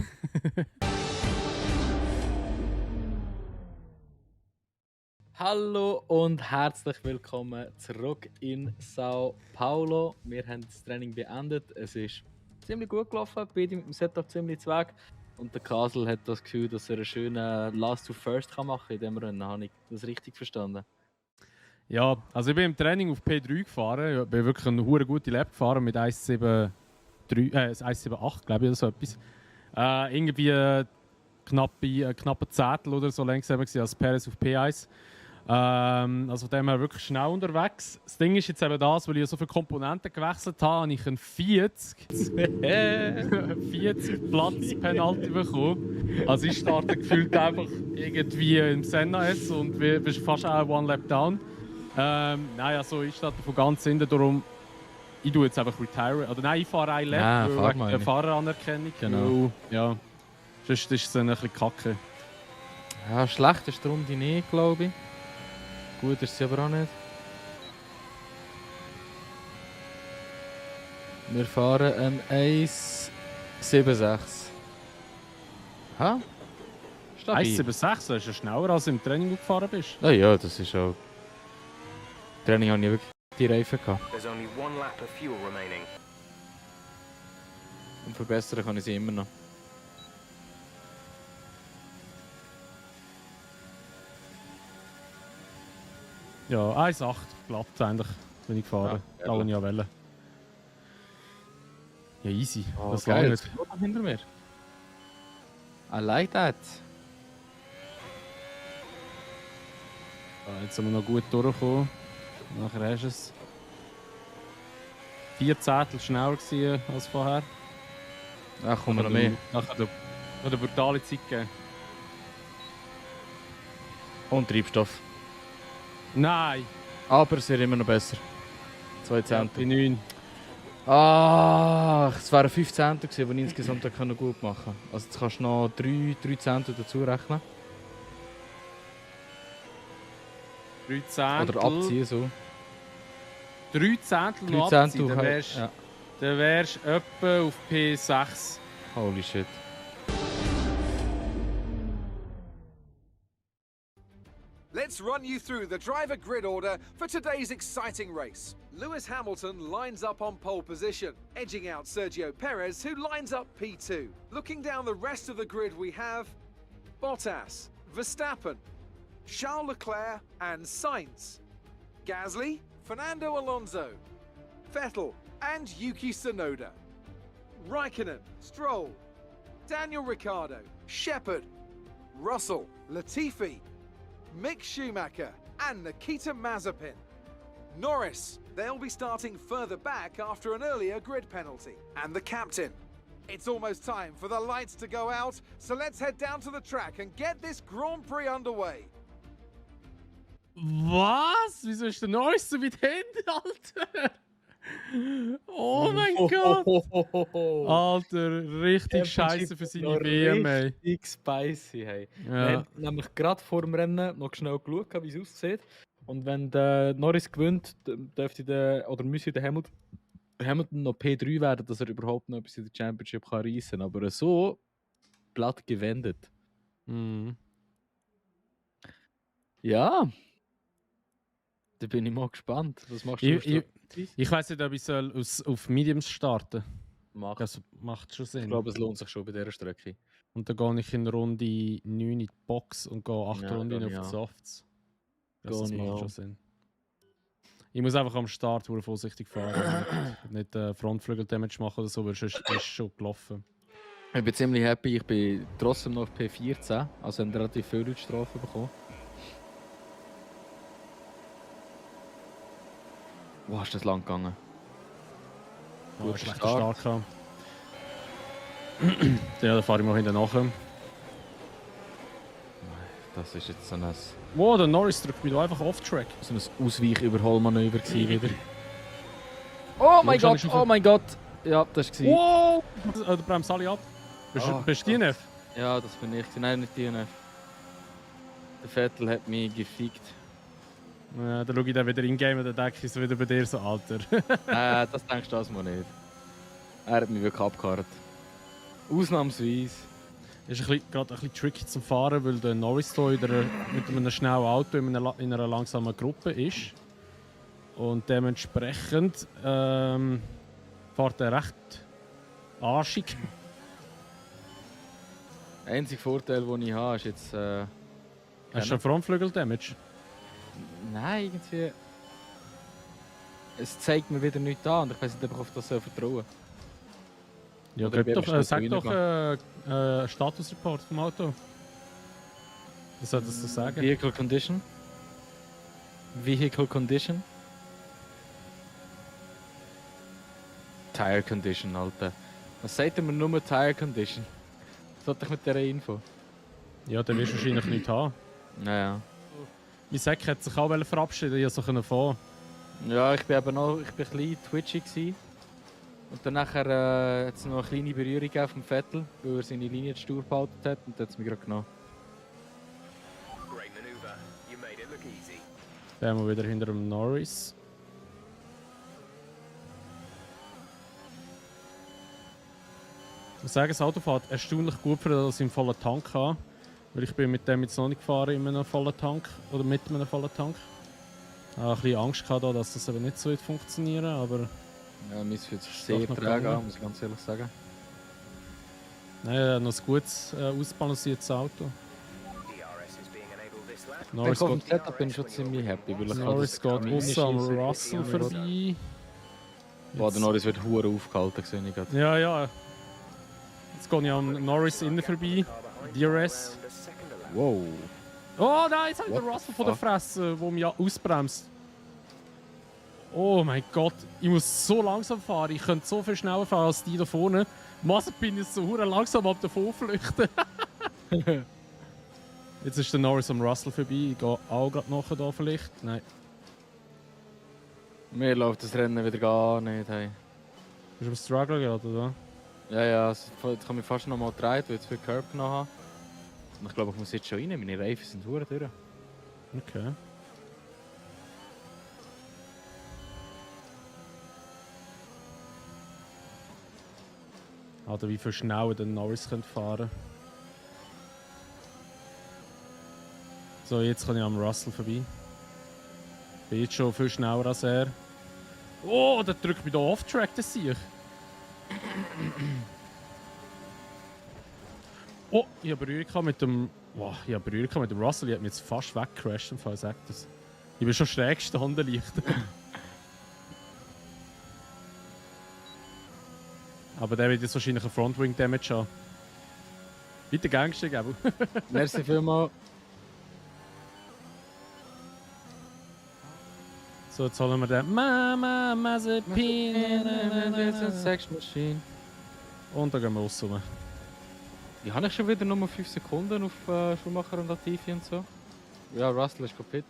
[SPEAKER 2] Hallo und herzlich willkommen zurück in Sao Paulo. Wir haben das Training beendet. Es ist ziemlich gut gelaufen, beide mit dem Setup ziemlich zweig. Und der Kasel hat das Gefühl, dass er einen schönen Last to First machen kann in diesem Rennen. Habe ich das richtig verstanden?
[SPEAKER 7] Ja, also ich bin im Training auf P3 gefahren. Ich bin wirklich eine hure gute Lap gefahren mit 1,78, glaube ich, oder so etwas. Irgendwie knappe Zettel oder so langsamer als Perez auf P1. Also von dem her wirklich schnell unterwegs. Das Ding ist jetzt eben das, weil ich so viele Komponenten gewechselt habe, habe ich einen 40 Platz Penalty bekommen. Also ich starte gefühlt einfach irgendwie im Senna S und wir bist fast auch One Lap Down. Nein, also ich starte von ganz hinten, darum ich tue jetzt einfach retire. Oder nein, ich fahre ein Lap wegen der Fahreranerkennung.
[SPEAKER 2] Genau.
[SPEAKER 7] Ja, sonst ist es ein bisschen kacke.
[SPEAKER 2] Ja, schlecht ist die Runde nicht, glaube ich. Gut ist sie aber auch nicht. Wir fahren ein 1,76. Ha? Stabil.
[SPEAKER 7] 1,76, das ist ja schneller als du im Training gefahren bist.
[SPEAKER 2] Ah ja, das ist auch... Training habe ich wirklich die Reifen gehabt.
[SPEAKER 8] There's only 1 lap of fuel remaining.
[SPEAKER 2] Und verbessern kann ich sie immer noch.
[SPEAKER 7] Ja, 1,8 glatt eigentlich bin ich gefahren.
[SPEAKER 2] Ja,
[SPEAKER 7] Da wo ich ja wollte. Ja, easy.
[SPEAKER 2] Oh,
[SPEAKER 7] das
[SPEAKER 2] geil.
[SPEAKER 7] langt.
[SPEAKER 2] Jetzt kommt er hinter mir. I like that.
[SPEAKER 7] Jetzt sind wir noch gut durchgekommen. Nachher hast du es. 4 Zehntel schneller gewesen als vorher.
[SPEAKER 2] Ach, kommen wir noch mehr.
[SPEAKER 7] Nachher eine brutale Zeit gegeben.
[SPEAKER 2] Und Treibstoff.
[SPEAKER 7] Nein!
[SPEAKER 2] Aber es wird immer noch besser. 2
[SPEAKER 7] Ja,
[SPEAKER 2] Zehntel.
[SPEAKER 7] bei 9.
[SPEAKER 2] Ach, es wären 5 Zehntel gewesen, die ich insgesamt gut machen konnte. Also jetzt kannst du noch 3 Zehntel dazu rechnen.
[SPEAKER 7] 3 Zehntel.
[SPEAKER 2] Oder abziehen so.
[SPEAKER 7] 3 Zehntel
[SPEAKER 2] 3
[SPEAKER 7] noch
[SPEAKER 2] Zehntel,
[SPEAKER 7] abziehen,
[SPEAKER 2] ja.
[SPEAKER 7] dann wärst du etwa auf P6.
[SPEAKER 2] Holy shit.
[SPEAKER 3] Let's run you through the driver grid order for today's exciting race. Lewis Hamilton lines up on pole position, edging out Sergio Perez, who lines up P2. Looking down the rest of the grid, we have Bottas, Verstappen, Charles Leclerc, and Sainz, Gasly, Fernando Alonso, Vettel, and Yuki Tsunoda, Raikkonen, Stroll, Daniel Ricciardo, Shepard, Russell, Latifi, Mick Schumacher and Nikita Mazepin. Norris, they'll be starting further back after an earlier grid penalty. And the captain. It's almost time for the lights to go out, so let's head down to the track and get this Grand Prix underway.
[SPEAKER 7] Was? Wieso ist der Norris so weit hinten, Alter? Oh mein Gott! Alter, richtig scheiße für seine WM, ey.
[SPEAKER 2] Richtig spicy, hey.
[SPEAKER 7] Ja.
[SPEAKER 2] Wir haben nämlich gerade vor dem Rennen noch schnell geschaut, wie es aussieht. Und wenn der Norris gewinnt, dürfte der, oder müsste der Hamilton noch P3 werden, dass er überhaupt noch etwas in der Championship kann reissen kann. Aber so platt gewendet.
[SPEAKER 7] Mhm.
[SPEAKER 2] Ja. Da bin ich mal gespannt. Was machst du?
[SPEAKER 7] Ich weiss nicht, ob ich soll auf Mediums starten soll.
[SPEAKER 2] Macht.
[SPEAKER 7] Das macht schon Sinn.
[SPEAKER 2] Ich glaube, es lohnt sich schon bei dieser Strecke.
[SPEAKER 7] Und dann gehe ich in Runde 9 in die Box und gehe 8
[SPEAKER 2] Ja,
[SPEAKER 7] Runden
[SPEAKER 2] gehe
[SPEAKER 7] auf
[SPEAKER 2] ich
[SPEAKER 7] die
[SPEAKER 2] auch.
[SPEAKER 7] Softs. Das
[SPEAKER 2] Gehe ich
[SPEAKER 7] macht
[SPEAKER 2] auch.
[SPEAKER 7] schon Sinn. Ich muss einfach am Start vorsichtig fahren. nicht Frontflügel-Damage machen oder so, weil sonst ist es schon gelaufen.
[SPEAKER 2] Ich bin ziemlich happy. Ich bin trotzdem noch auf P14. Also haben relativ viele Strafen bekommen. Wo ist das lang gegangen?
[SPEAKER 7] Gut,
[SPEAKER 2] Guter
[SPEAKER 7] schlechter
[SPEAKER 2] Start.
[SPEAKER 7] Start gehabt. Ja, da fahre ich mal hinten nachher.
[SPEAKER 2] Das ist jetzt so ein
[SPEAKER 7] Wow, der Norris drückt mich da einfach off-track.
[SPEAKER 2] Ausweich-Überholmanöver gewesen wieder. Oh mein
[SPEAKER 7] Schau,
[SPEAKER 2] Gott,
[SPEAKER 7] schon
[SPEAKER 2] oh mein Gott! Ja, das war
[SPEAKER 7] Wow! Da bremst alle ab. Bist
[SPEAKER 2] Oh
[SPEAKER 7] du DNF?
[SPEAKER 2] Ja, das bin ich. Nein, nicht DNF. Der Vettel hat mich gefickt.
[SPEAKER 7] Ja, dann schaue ich dann wieder in-game und dann denke ich so wieder bei dir so, Alter.
[SPEAKER 2] Das denkst du das mal nicht. Er hat mich wirklich abgekarrt. Ausnahmsweise.
[SPEAKER 7] Ist gerade ein bisschen tricky zum Fahren, weil der Norris hier mit einem schnellen Auto in einer langsamen Gruppe ist. Und dementsprechend fährt er recht arschig.
[SPEAKER 2] Der einzige Vorteil, den ich habe, ist jetzt...
[SPEAKER 7] Hast du einen Frontflügel-Damage?
[SPEAKER 2] Nein, irgendwie... Es zeigt mir wieder nichts an und ich weiß nicht, ob ich auf das vertrauen soll.
[SPEAKER 7] Ja,
[SPEAKER 2] Oder
[SPEAKER 7] gib doch,
[SPEAKER 2] wer
[SPEAKER 7] sag
[SPEAKER 2] bestellt
[SPEAKER 7] doch Statusreport vom Auto. Was soll das so sagen?
[SPEAKER 2] Vehicle Condition. Vehicle Condition. Tire Condition, Alter. Was sagt er mir nur Tire Condition? Was sollte ich mit dieser Info?
[SPEAKER 7] Ja, dann wirst du wahrscheinlich nichts haben.
[SPEAKER 2] Naja.
[SPEAKER 7] Mein Sack hat sich auch verabschieden, ich so fahren.
[SPEAKER 2] Ja, ich bin eben noch ein bisschen twitchy gewesen. Und dann nachher hat es noch eine kleine Berührung gegeben vom Vettel, weil er seine Linie zu stur behalten hat und dann hat es mich gerade genommen.
[SPEAKER 8] Great maneuver. You made it look easy.
[SPEAKER 7] Dann haben wir wieder hinter dem Norris. Ich muss sagen, das Auto fährt erstaunlich gut, für das ich einen vollen Tank habe. Weil ich bin mit dem jetzt noch nicht gefahren in einem vollen Tank. Oder mit einem vollen Tank. Ich habe ein bisschen Angst gehabt, dass das eben nicht so wird funktionieren, aber...
[SPEAKER 2] Ja, mir fühlt sich
[SPEAKER 7] Ist
[SPEAKER 2] sehr
[SPEAKER 7] doch noch
[SPEAKER 2] träge
[SPEAKER 7] gegangen.
[SPEAKER 2] an, muss ich ganz ehrlich sagen.
[SPEAKER 7] Nein, noch ein gutes, ausbalanciertes Auto.
[SPEAKER 8] DRS is being enabled this lap.
[SPEAKER 2] Wenn
[SPEAKER 7] Norris
[SPEAKER 2] ich auf dem
[SPEAKER 7] geht,
[SPEAKER 2] Setup bin ich schon ziemlich happy, weil ich
[SPEAKER 7] Norris geht
[SPEAKER 2] Mini
[SPEAKER 7] aussen am
[SPEAKER 2] schiessen,
[SPEAKER 7] Russell
[SPEAKER 2] Mini-
[SPEAKER 7] vorbei.
[SPEAKER 2] Boah, der Norris wird hure aufgehalten, sehe ich gerade.
[SPEAKER 7] Ja, ja. Jetzt gehe ich am Norris innen vorbei. DRS.
[SPEAKER 2] Wow.
[SPEAKER 7] Oh nein, jetzt habe ich den
[SPEAKER 2] What
[SPEAKER 7] Russell
[SPEAKER 2] the
[SPEAKER 7] von der
[SPEAKER 2] fuck?
[SPEAKER 7] Fresse, der mich ausbremst. Oh mein Gott, ich muss so langsam fahren. Ich könnte so viel schneller fahren als die da vorne. Mazepin ist so hure langsam ab davon flüchten. Jetzt ist der Norris am Russell vorbei. Ich gehe auch gerade nachher da vielleicht. Nein.
[SPEAKER 2] Mir läuft das Rennen wieder gar nicht. Hey.
[SPEAKER 7] Bist du am Struggle gerade, oder?
[SPEAKER 2] Ja, ja, jetzt kann ich fast noch mal drehen, weil ich zu viel Curb noch habe. Und ich glaube, ich muss jetzt schon rein. Meine Reifen sind hure durch.
[SPEAKER 7] Okay. Oder wie viel schneller der Norris könnte fahren. So, jetzt kann ich am Russell vorbei. Bin jetzt schon viel schneller als er. Oh, der drückt mich da off-track, das sehe ich. Oh, ich habe Berührung mit dem... Wow, ich habe Berührung mit dem Russell. Ich habe mich jetzt fast weggecrashed, im Fall sagt das. Ich bin schon schräg gestanden, leicht. Aber der wird jetzt wahrscheinlich einen Frontwing-Damage haben. Bitte Gangster geben.
[SPEAKER 2] Merci vielmals.
[SPEAKER 7] So, jetzt holen wir den Mama Mazepin.
[SPEAKER 2] Sex Machine.
[SPEAKER 7] Und dann gehen wir raus. Rum.
[SPEAKER 2] Ja, habe ich schon wieder nur 5 Sekunden auf Schumacher und Latifi und so. Ja, Russell ist kaputt.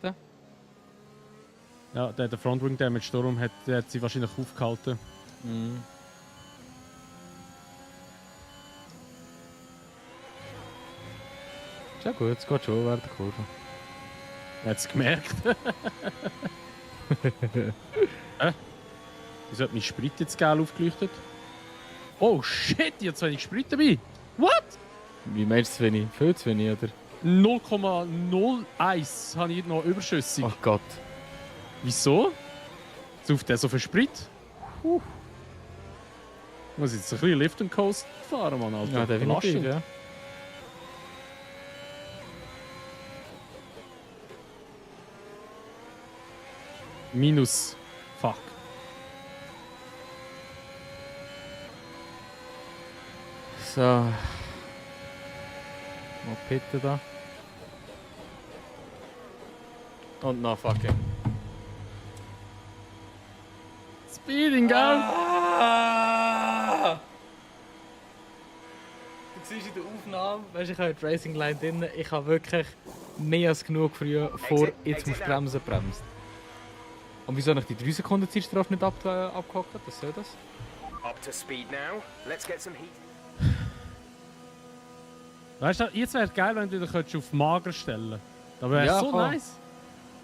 [SPEAKER 7] Ja, der Frontwing-Damage, darum hat sie wahrscheinlich aufgehalten.
[SPEAKER 2] Mhm. Ist ja gut, es geht schon während der Kurve.
[SPEAKER 7] Er hat es gemerkt. Wieso hat mein Sprit jetzt geil aufgeleuchtet? Oh shit, jetzt habe ich Sprit dabei. What?
[SPEAKER 2] Wie meinst du zu wenig? Viel zu wenig, oder?
[SPEAKER 7] 0,01 habe ich noch überschüssig.
[SPEAKER 2] Ach Gott.
[SPEAKER 7] Wieso? Sauft der so viel Sprit? Muss jetzt ein bisschen Lift and Coast fahren, Mann, Alter.
[SPEAKER 2] Ja, definitiv,
[SPEAKER 7] Belastend.
[SPEAKER 2] ja.
[SPEAKER 7] Minus. Fuck.
[SPEAKER 2] So. Mal pitten da. Und noch fucking.
[SPEAKER 7] Speeding, gell?
[SPEAKER 2] Ah! Du siehst in der Aufnahme, weißt du, ich habe die Racing Line drin, ich habe wirklich mehr als genug früh vor, jetzt muss bremsen, bremst. Und wieso habe ich die 3 Sekunden Zeitstrafe nicht abgehakt? Was soll das?
[SPEAKER 8] Up to speed now. Let's get some heat.
[SPEAKER 7] Weißt du, jetzt wäre es geil, wenn du dich auf mager stellen könntest. Das wäre
[SPEAKER 2] Ja,
[SPEAKER 7] so
[SPEAKER 2] voll.
[SPEAKER 7] nice.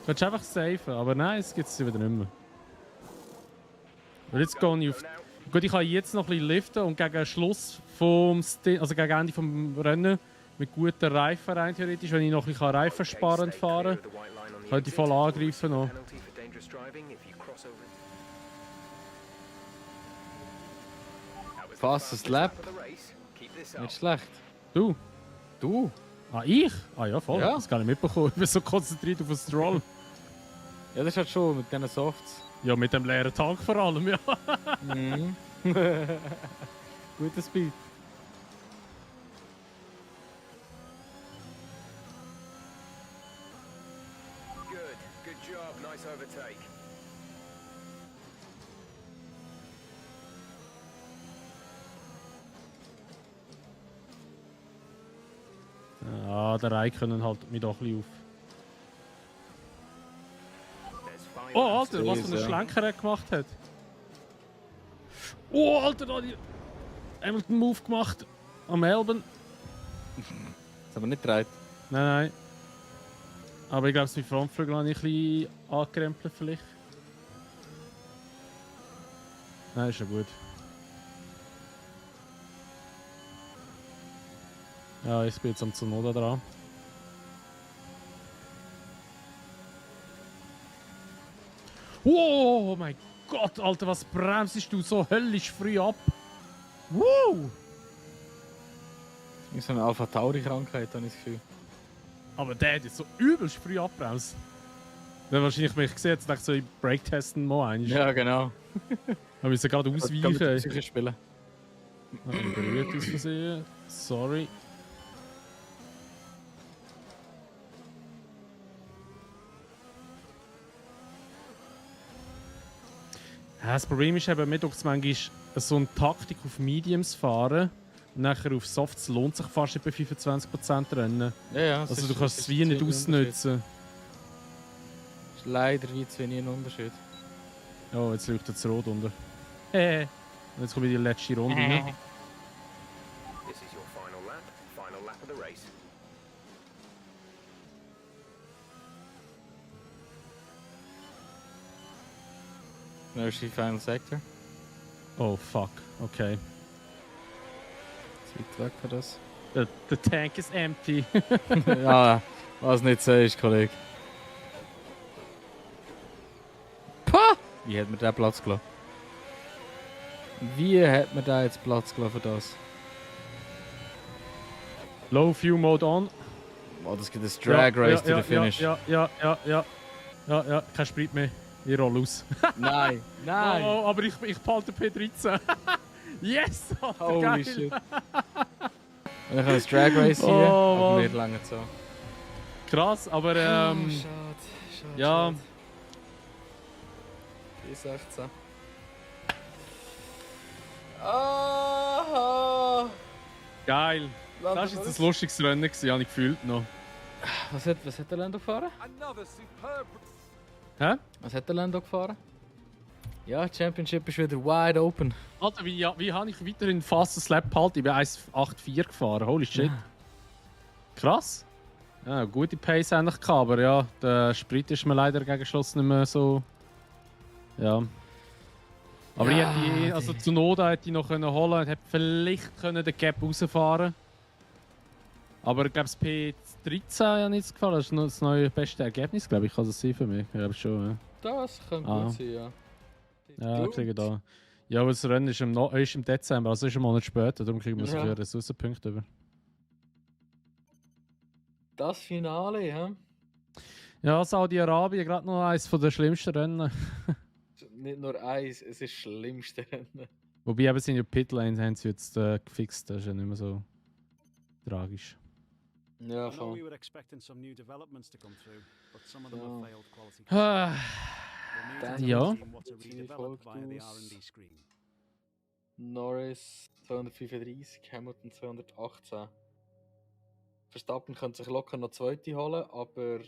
[SPEAKER 7] Du könntest einfach safen, aber nein, es gibt es wieder nicht mehr. Weil jetzt gehe ich auf... Gut, ich kann jetzt noch ein bisschen liften und gegen Schluss vom also gegen Ende vom Rennen mit guten Reifen rein theoretisch, wenn ich noch ein bisschen reifensparend fahren kann, könnte ich voll angreifen noch.
[SPEAKER 2] Fastest Lap. Nicht schlecht.
[SPEAKER 7] Du?
[SPEAKER 2] Du?
[SPEAKER 7] Ah, ich? Ah ja, voll.
[SPEAKER 2] Ja.
[SPEAKER 7] Das gar nicht mitbekommen. Ich bin so konzentriert auf den Stroll.
[SPEAKER 2] Ja, das ist halt schon mit diesen Softs.
[SPEAKER 7] Ja, mit dem leeren Tank vor allem, ja.
[SPEAKER 2] Mhm. Guter Speed.
[SPEAKER 8] Good job. Nice overtake.
[SPEAKER 7] Ja, der Rai können halt mich doch ein bisschen auf.
[SPEAKER 8] There's fine.
[SPEAKER 7] Oh, Alter, was für
[SPEAKER 2] Ja.
[SPEAKER 7] einen Schlenker er gemacht hat. Oh, Alter, da hat die Hamilton Move gemacht. Am Elben.
[SPEAKER 2] Das aber nicht gedreht.
[SPEAKER 7] Nein, nein. Aber ich glaube, mein Frontflügel habe ich ein bisschen angekrempelt vielleicht. Nein, ist ja gut. Ja, ich bin jetzt am Tsunoda dran. Oh mein Gott, Alter, was bremsest du so höllisch früh ab? Woo!
[SPEAKER 2] Das ist so eine Alpha Tauri Krankheit, habe ich das Gefühl.
[SPEAKER 7] Aber der hat jetzt so übelst früh abbremst. Dann wahrscheinlich mich gesehen, jetzt dachte ich so, ich breaktesten mal einen.
[SPEAKER 2] Ja, genau.
[SPEAKER 7] Aber ich gerade ausweichen.
[SPEAKER 2] Sicher spielen.
[SPEAKER 7] Berührt aus Versehen. Sorry. Ja, das Problem ist eben, mir denkt es manchmal, so eine Taktik auf Mediums fahren und nachher auf Softs lohnt sich fast bei 25% Rennen.
[SPEAKER 2] Ja,
[SPEAKER 7] Also du kannst es wie nicht ausnutzen.
[SPEAKER 2] Das ist leider wie zu wenig ein Unterschied.
[SPEAKER 7] Oh, jetzt leuchtet das Rot unter. Und jetzt kommt die letzte Runde rein.
[SPEAKER 8] This is your final lap of the race.
[SPEAKER 2] Dann ist die Final Sector.
[SPEAKER 7] Oh fuck, okay.
[SPEAKER 2] Zu weit weg für das.
[SPEAKER 7] The tank is empty.
[SPEAKER 2] Ja, was nicht sagst, Kollege. Pah! Wie hat man da Platz gelassen? Wie hat man da jetzt Platz gelassen für das?
[SPEAKER 7] Low Fuel Mode on.
[SPEAKER 2] Oh, das gibt ein Drag Race to the Finish.
[SPEAKER 7] Ja, kein Sprit mehr. Ich roll aus.
[SPEAKER 2] Nein, nein!
[SPEAKER 7] Oh, aber ich behalte P13. Yes! Alter,
[SPEAKER 2] Holy
[SPEAKER 7] geil.
[SPEAKER 2] shit. Und ich habe ein Drag Race hier,
[SPEAKER 7] Oh,
[SPEAKER 2] aber
[SPEAKER 7] Mann.
[SPEAKER 2] nicht lange so.
[SPEAKER 7] Krass, aber
[SPEAKER 2] Schade,
[SPEAKER 7] ja.
[SPEAKER 2] P16. Ah!
[SPEAKER 7] Geil. Das war jetzt ein lustiges Rennen, gewesen, habe ich gefühlt noch.
[SPEAKER 2] Was hat der Lando gefahren?
[SPEAKER 3] Another superb.
[SPEAKER 7] Hä?
[SPEAKER 2] Was hat der Lando gefahren? Ja, die Championship ist wieder wide open.
[SPEAKER 7] Alter, wie habe ich weiterhin fast Slap behalten? Ich bin 1,84 gefahren, holy shit. Krass. Ja, gute Pace eigentlich gehabt, aber ja, der Sprit ist mir leider gegen Schluss nicht mehr so... Ja. Aber
[SPEAKER 2] Ja,
[SPEAKER 7] ich hätte, also Tsunoda hätte ich noch holen können und hätte vielleicht können den Gap rausfahren. Aber ich glaube, das P13 hat nicht gefallen. Das ist noch das neue beste Ergebnis, glaube ich. Kann das sein für mich? Ich glaube schon,
[SPEAKER 2] Das könnte
[SPEAKER 7] Ah.
[SPEAKER 2] gut sein, ja.
[SPEAKER 7] ja. Ja,
[SPEAKER 2] Gut.
[SPEAKER 7] kriege da. Ja, aber das Rennen ist im Dezember, also ist ein Monat später. Darum kriegen wir so
[SPEAKER 2] Ja.
[SPEAKER 7] viele Ressourcenpunkte über.
[SPEAKER 2] Das Finale, hä?
[SPEAKER 7] Ja, Saudi-Arabien, gerade noch eines der schlimmsten Rennen.
[SPEAKER 2] Nicht nur eins, es ist das schlimmste Rennen.
[SPEAKER 7] Wobei eben sind ja Pitlanes haben sie jetzt gefixt, das ist ja nicht mehr so tragisch.
[SPEAKER 2] Ja,
[SPEAKER 10] I know we
[SPEAKER 2] voll.
[SPEAKER 10] were expecting some new developments to come through, but some of them
[SPEAKER 2] Ja.
[SPEAKER 10] have failed quality.
[SPEAKER 7] Ah,
[SPEAKER 10] We'll need
[SPEAKER 7] ja.
[SPEAKER 10] to see what are
[SPEAKER 2] Die
[SPEAKER 10] redeveloped via the
[SPEAKER 2] Folgtools.
[SPEAKER 10] R&D screen.
[SPEAKER 2] Norris 235, Hamilton 218. Verstappen könnte sich locker noch zweite holen, aber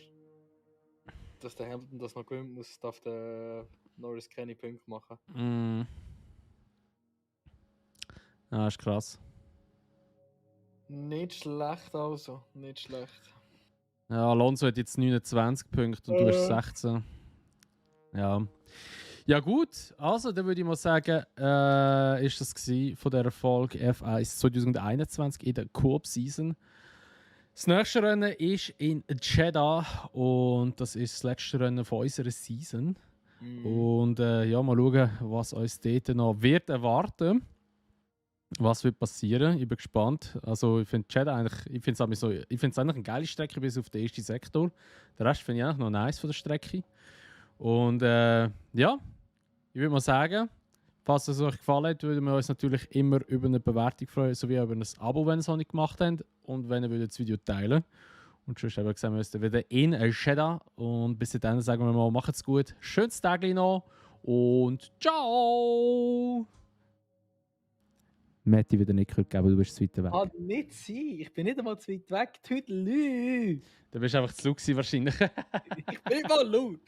[SPEAKER 2] dass der Hamilton das noch gewinnt, darf der Norris keine Punkte machen.
[SPEAKER 7] Mm. Ah, ist krass.
[SPEAKER 2] Nicht schlecht also, nicht schlecht.
[SPEAKER 7] Ja, Alonso hat jetzt 29 Punkte und du hast 16. Ja. Ja gut, also dann würde ich mal sagen, ist das gewesen von der Folge F1 2021 in der Coop-Season. Das nächste Rennen ist in Jeddah und das ist das letzte Rennen von unserer Season. Und ja, mal schauen, was uns dort noch wird erwarten. Was wird passieren? Ich bin gespannt. Also ich finde Jeddah eigentlich, ich finde es eigentlich eine geile Strecke bis auf den ersten Sektor. Der Rest finde ich eigentlich noch nice von der Strecke. Und ja, ich würde mal sagen, falls es euch gefallen hat, würden wir uns natürlich immer über eine Bewertung freuen, sowie über ein Abo, wenn ihr es noch nicht gemacht habt. Und wenn ihr das Video teilen. Und sonst haben wir gesehen, wir uns dann wieder in Jeddah. Und bis dahin sagen wir mal, macht's gut. Schönes Tag noch und ciao! Matti wieder nicht gehört, aber du bist zu weit weg.
[SPEAKER 2] Kann nicht sein, ich bin nicht einmal zu weit weg, Tüdelü!
[SPEAKER 7] Du bist einfach zu laut gewesen, wahrscheinlich.
[SPEAKER 2] Ich bin nicht mal laut!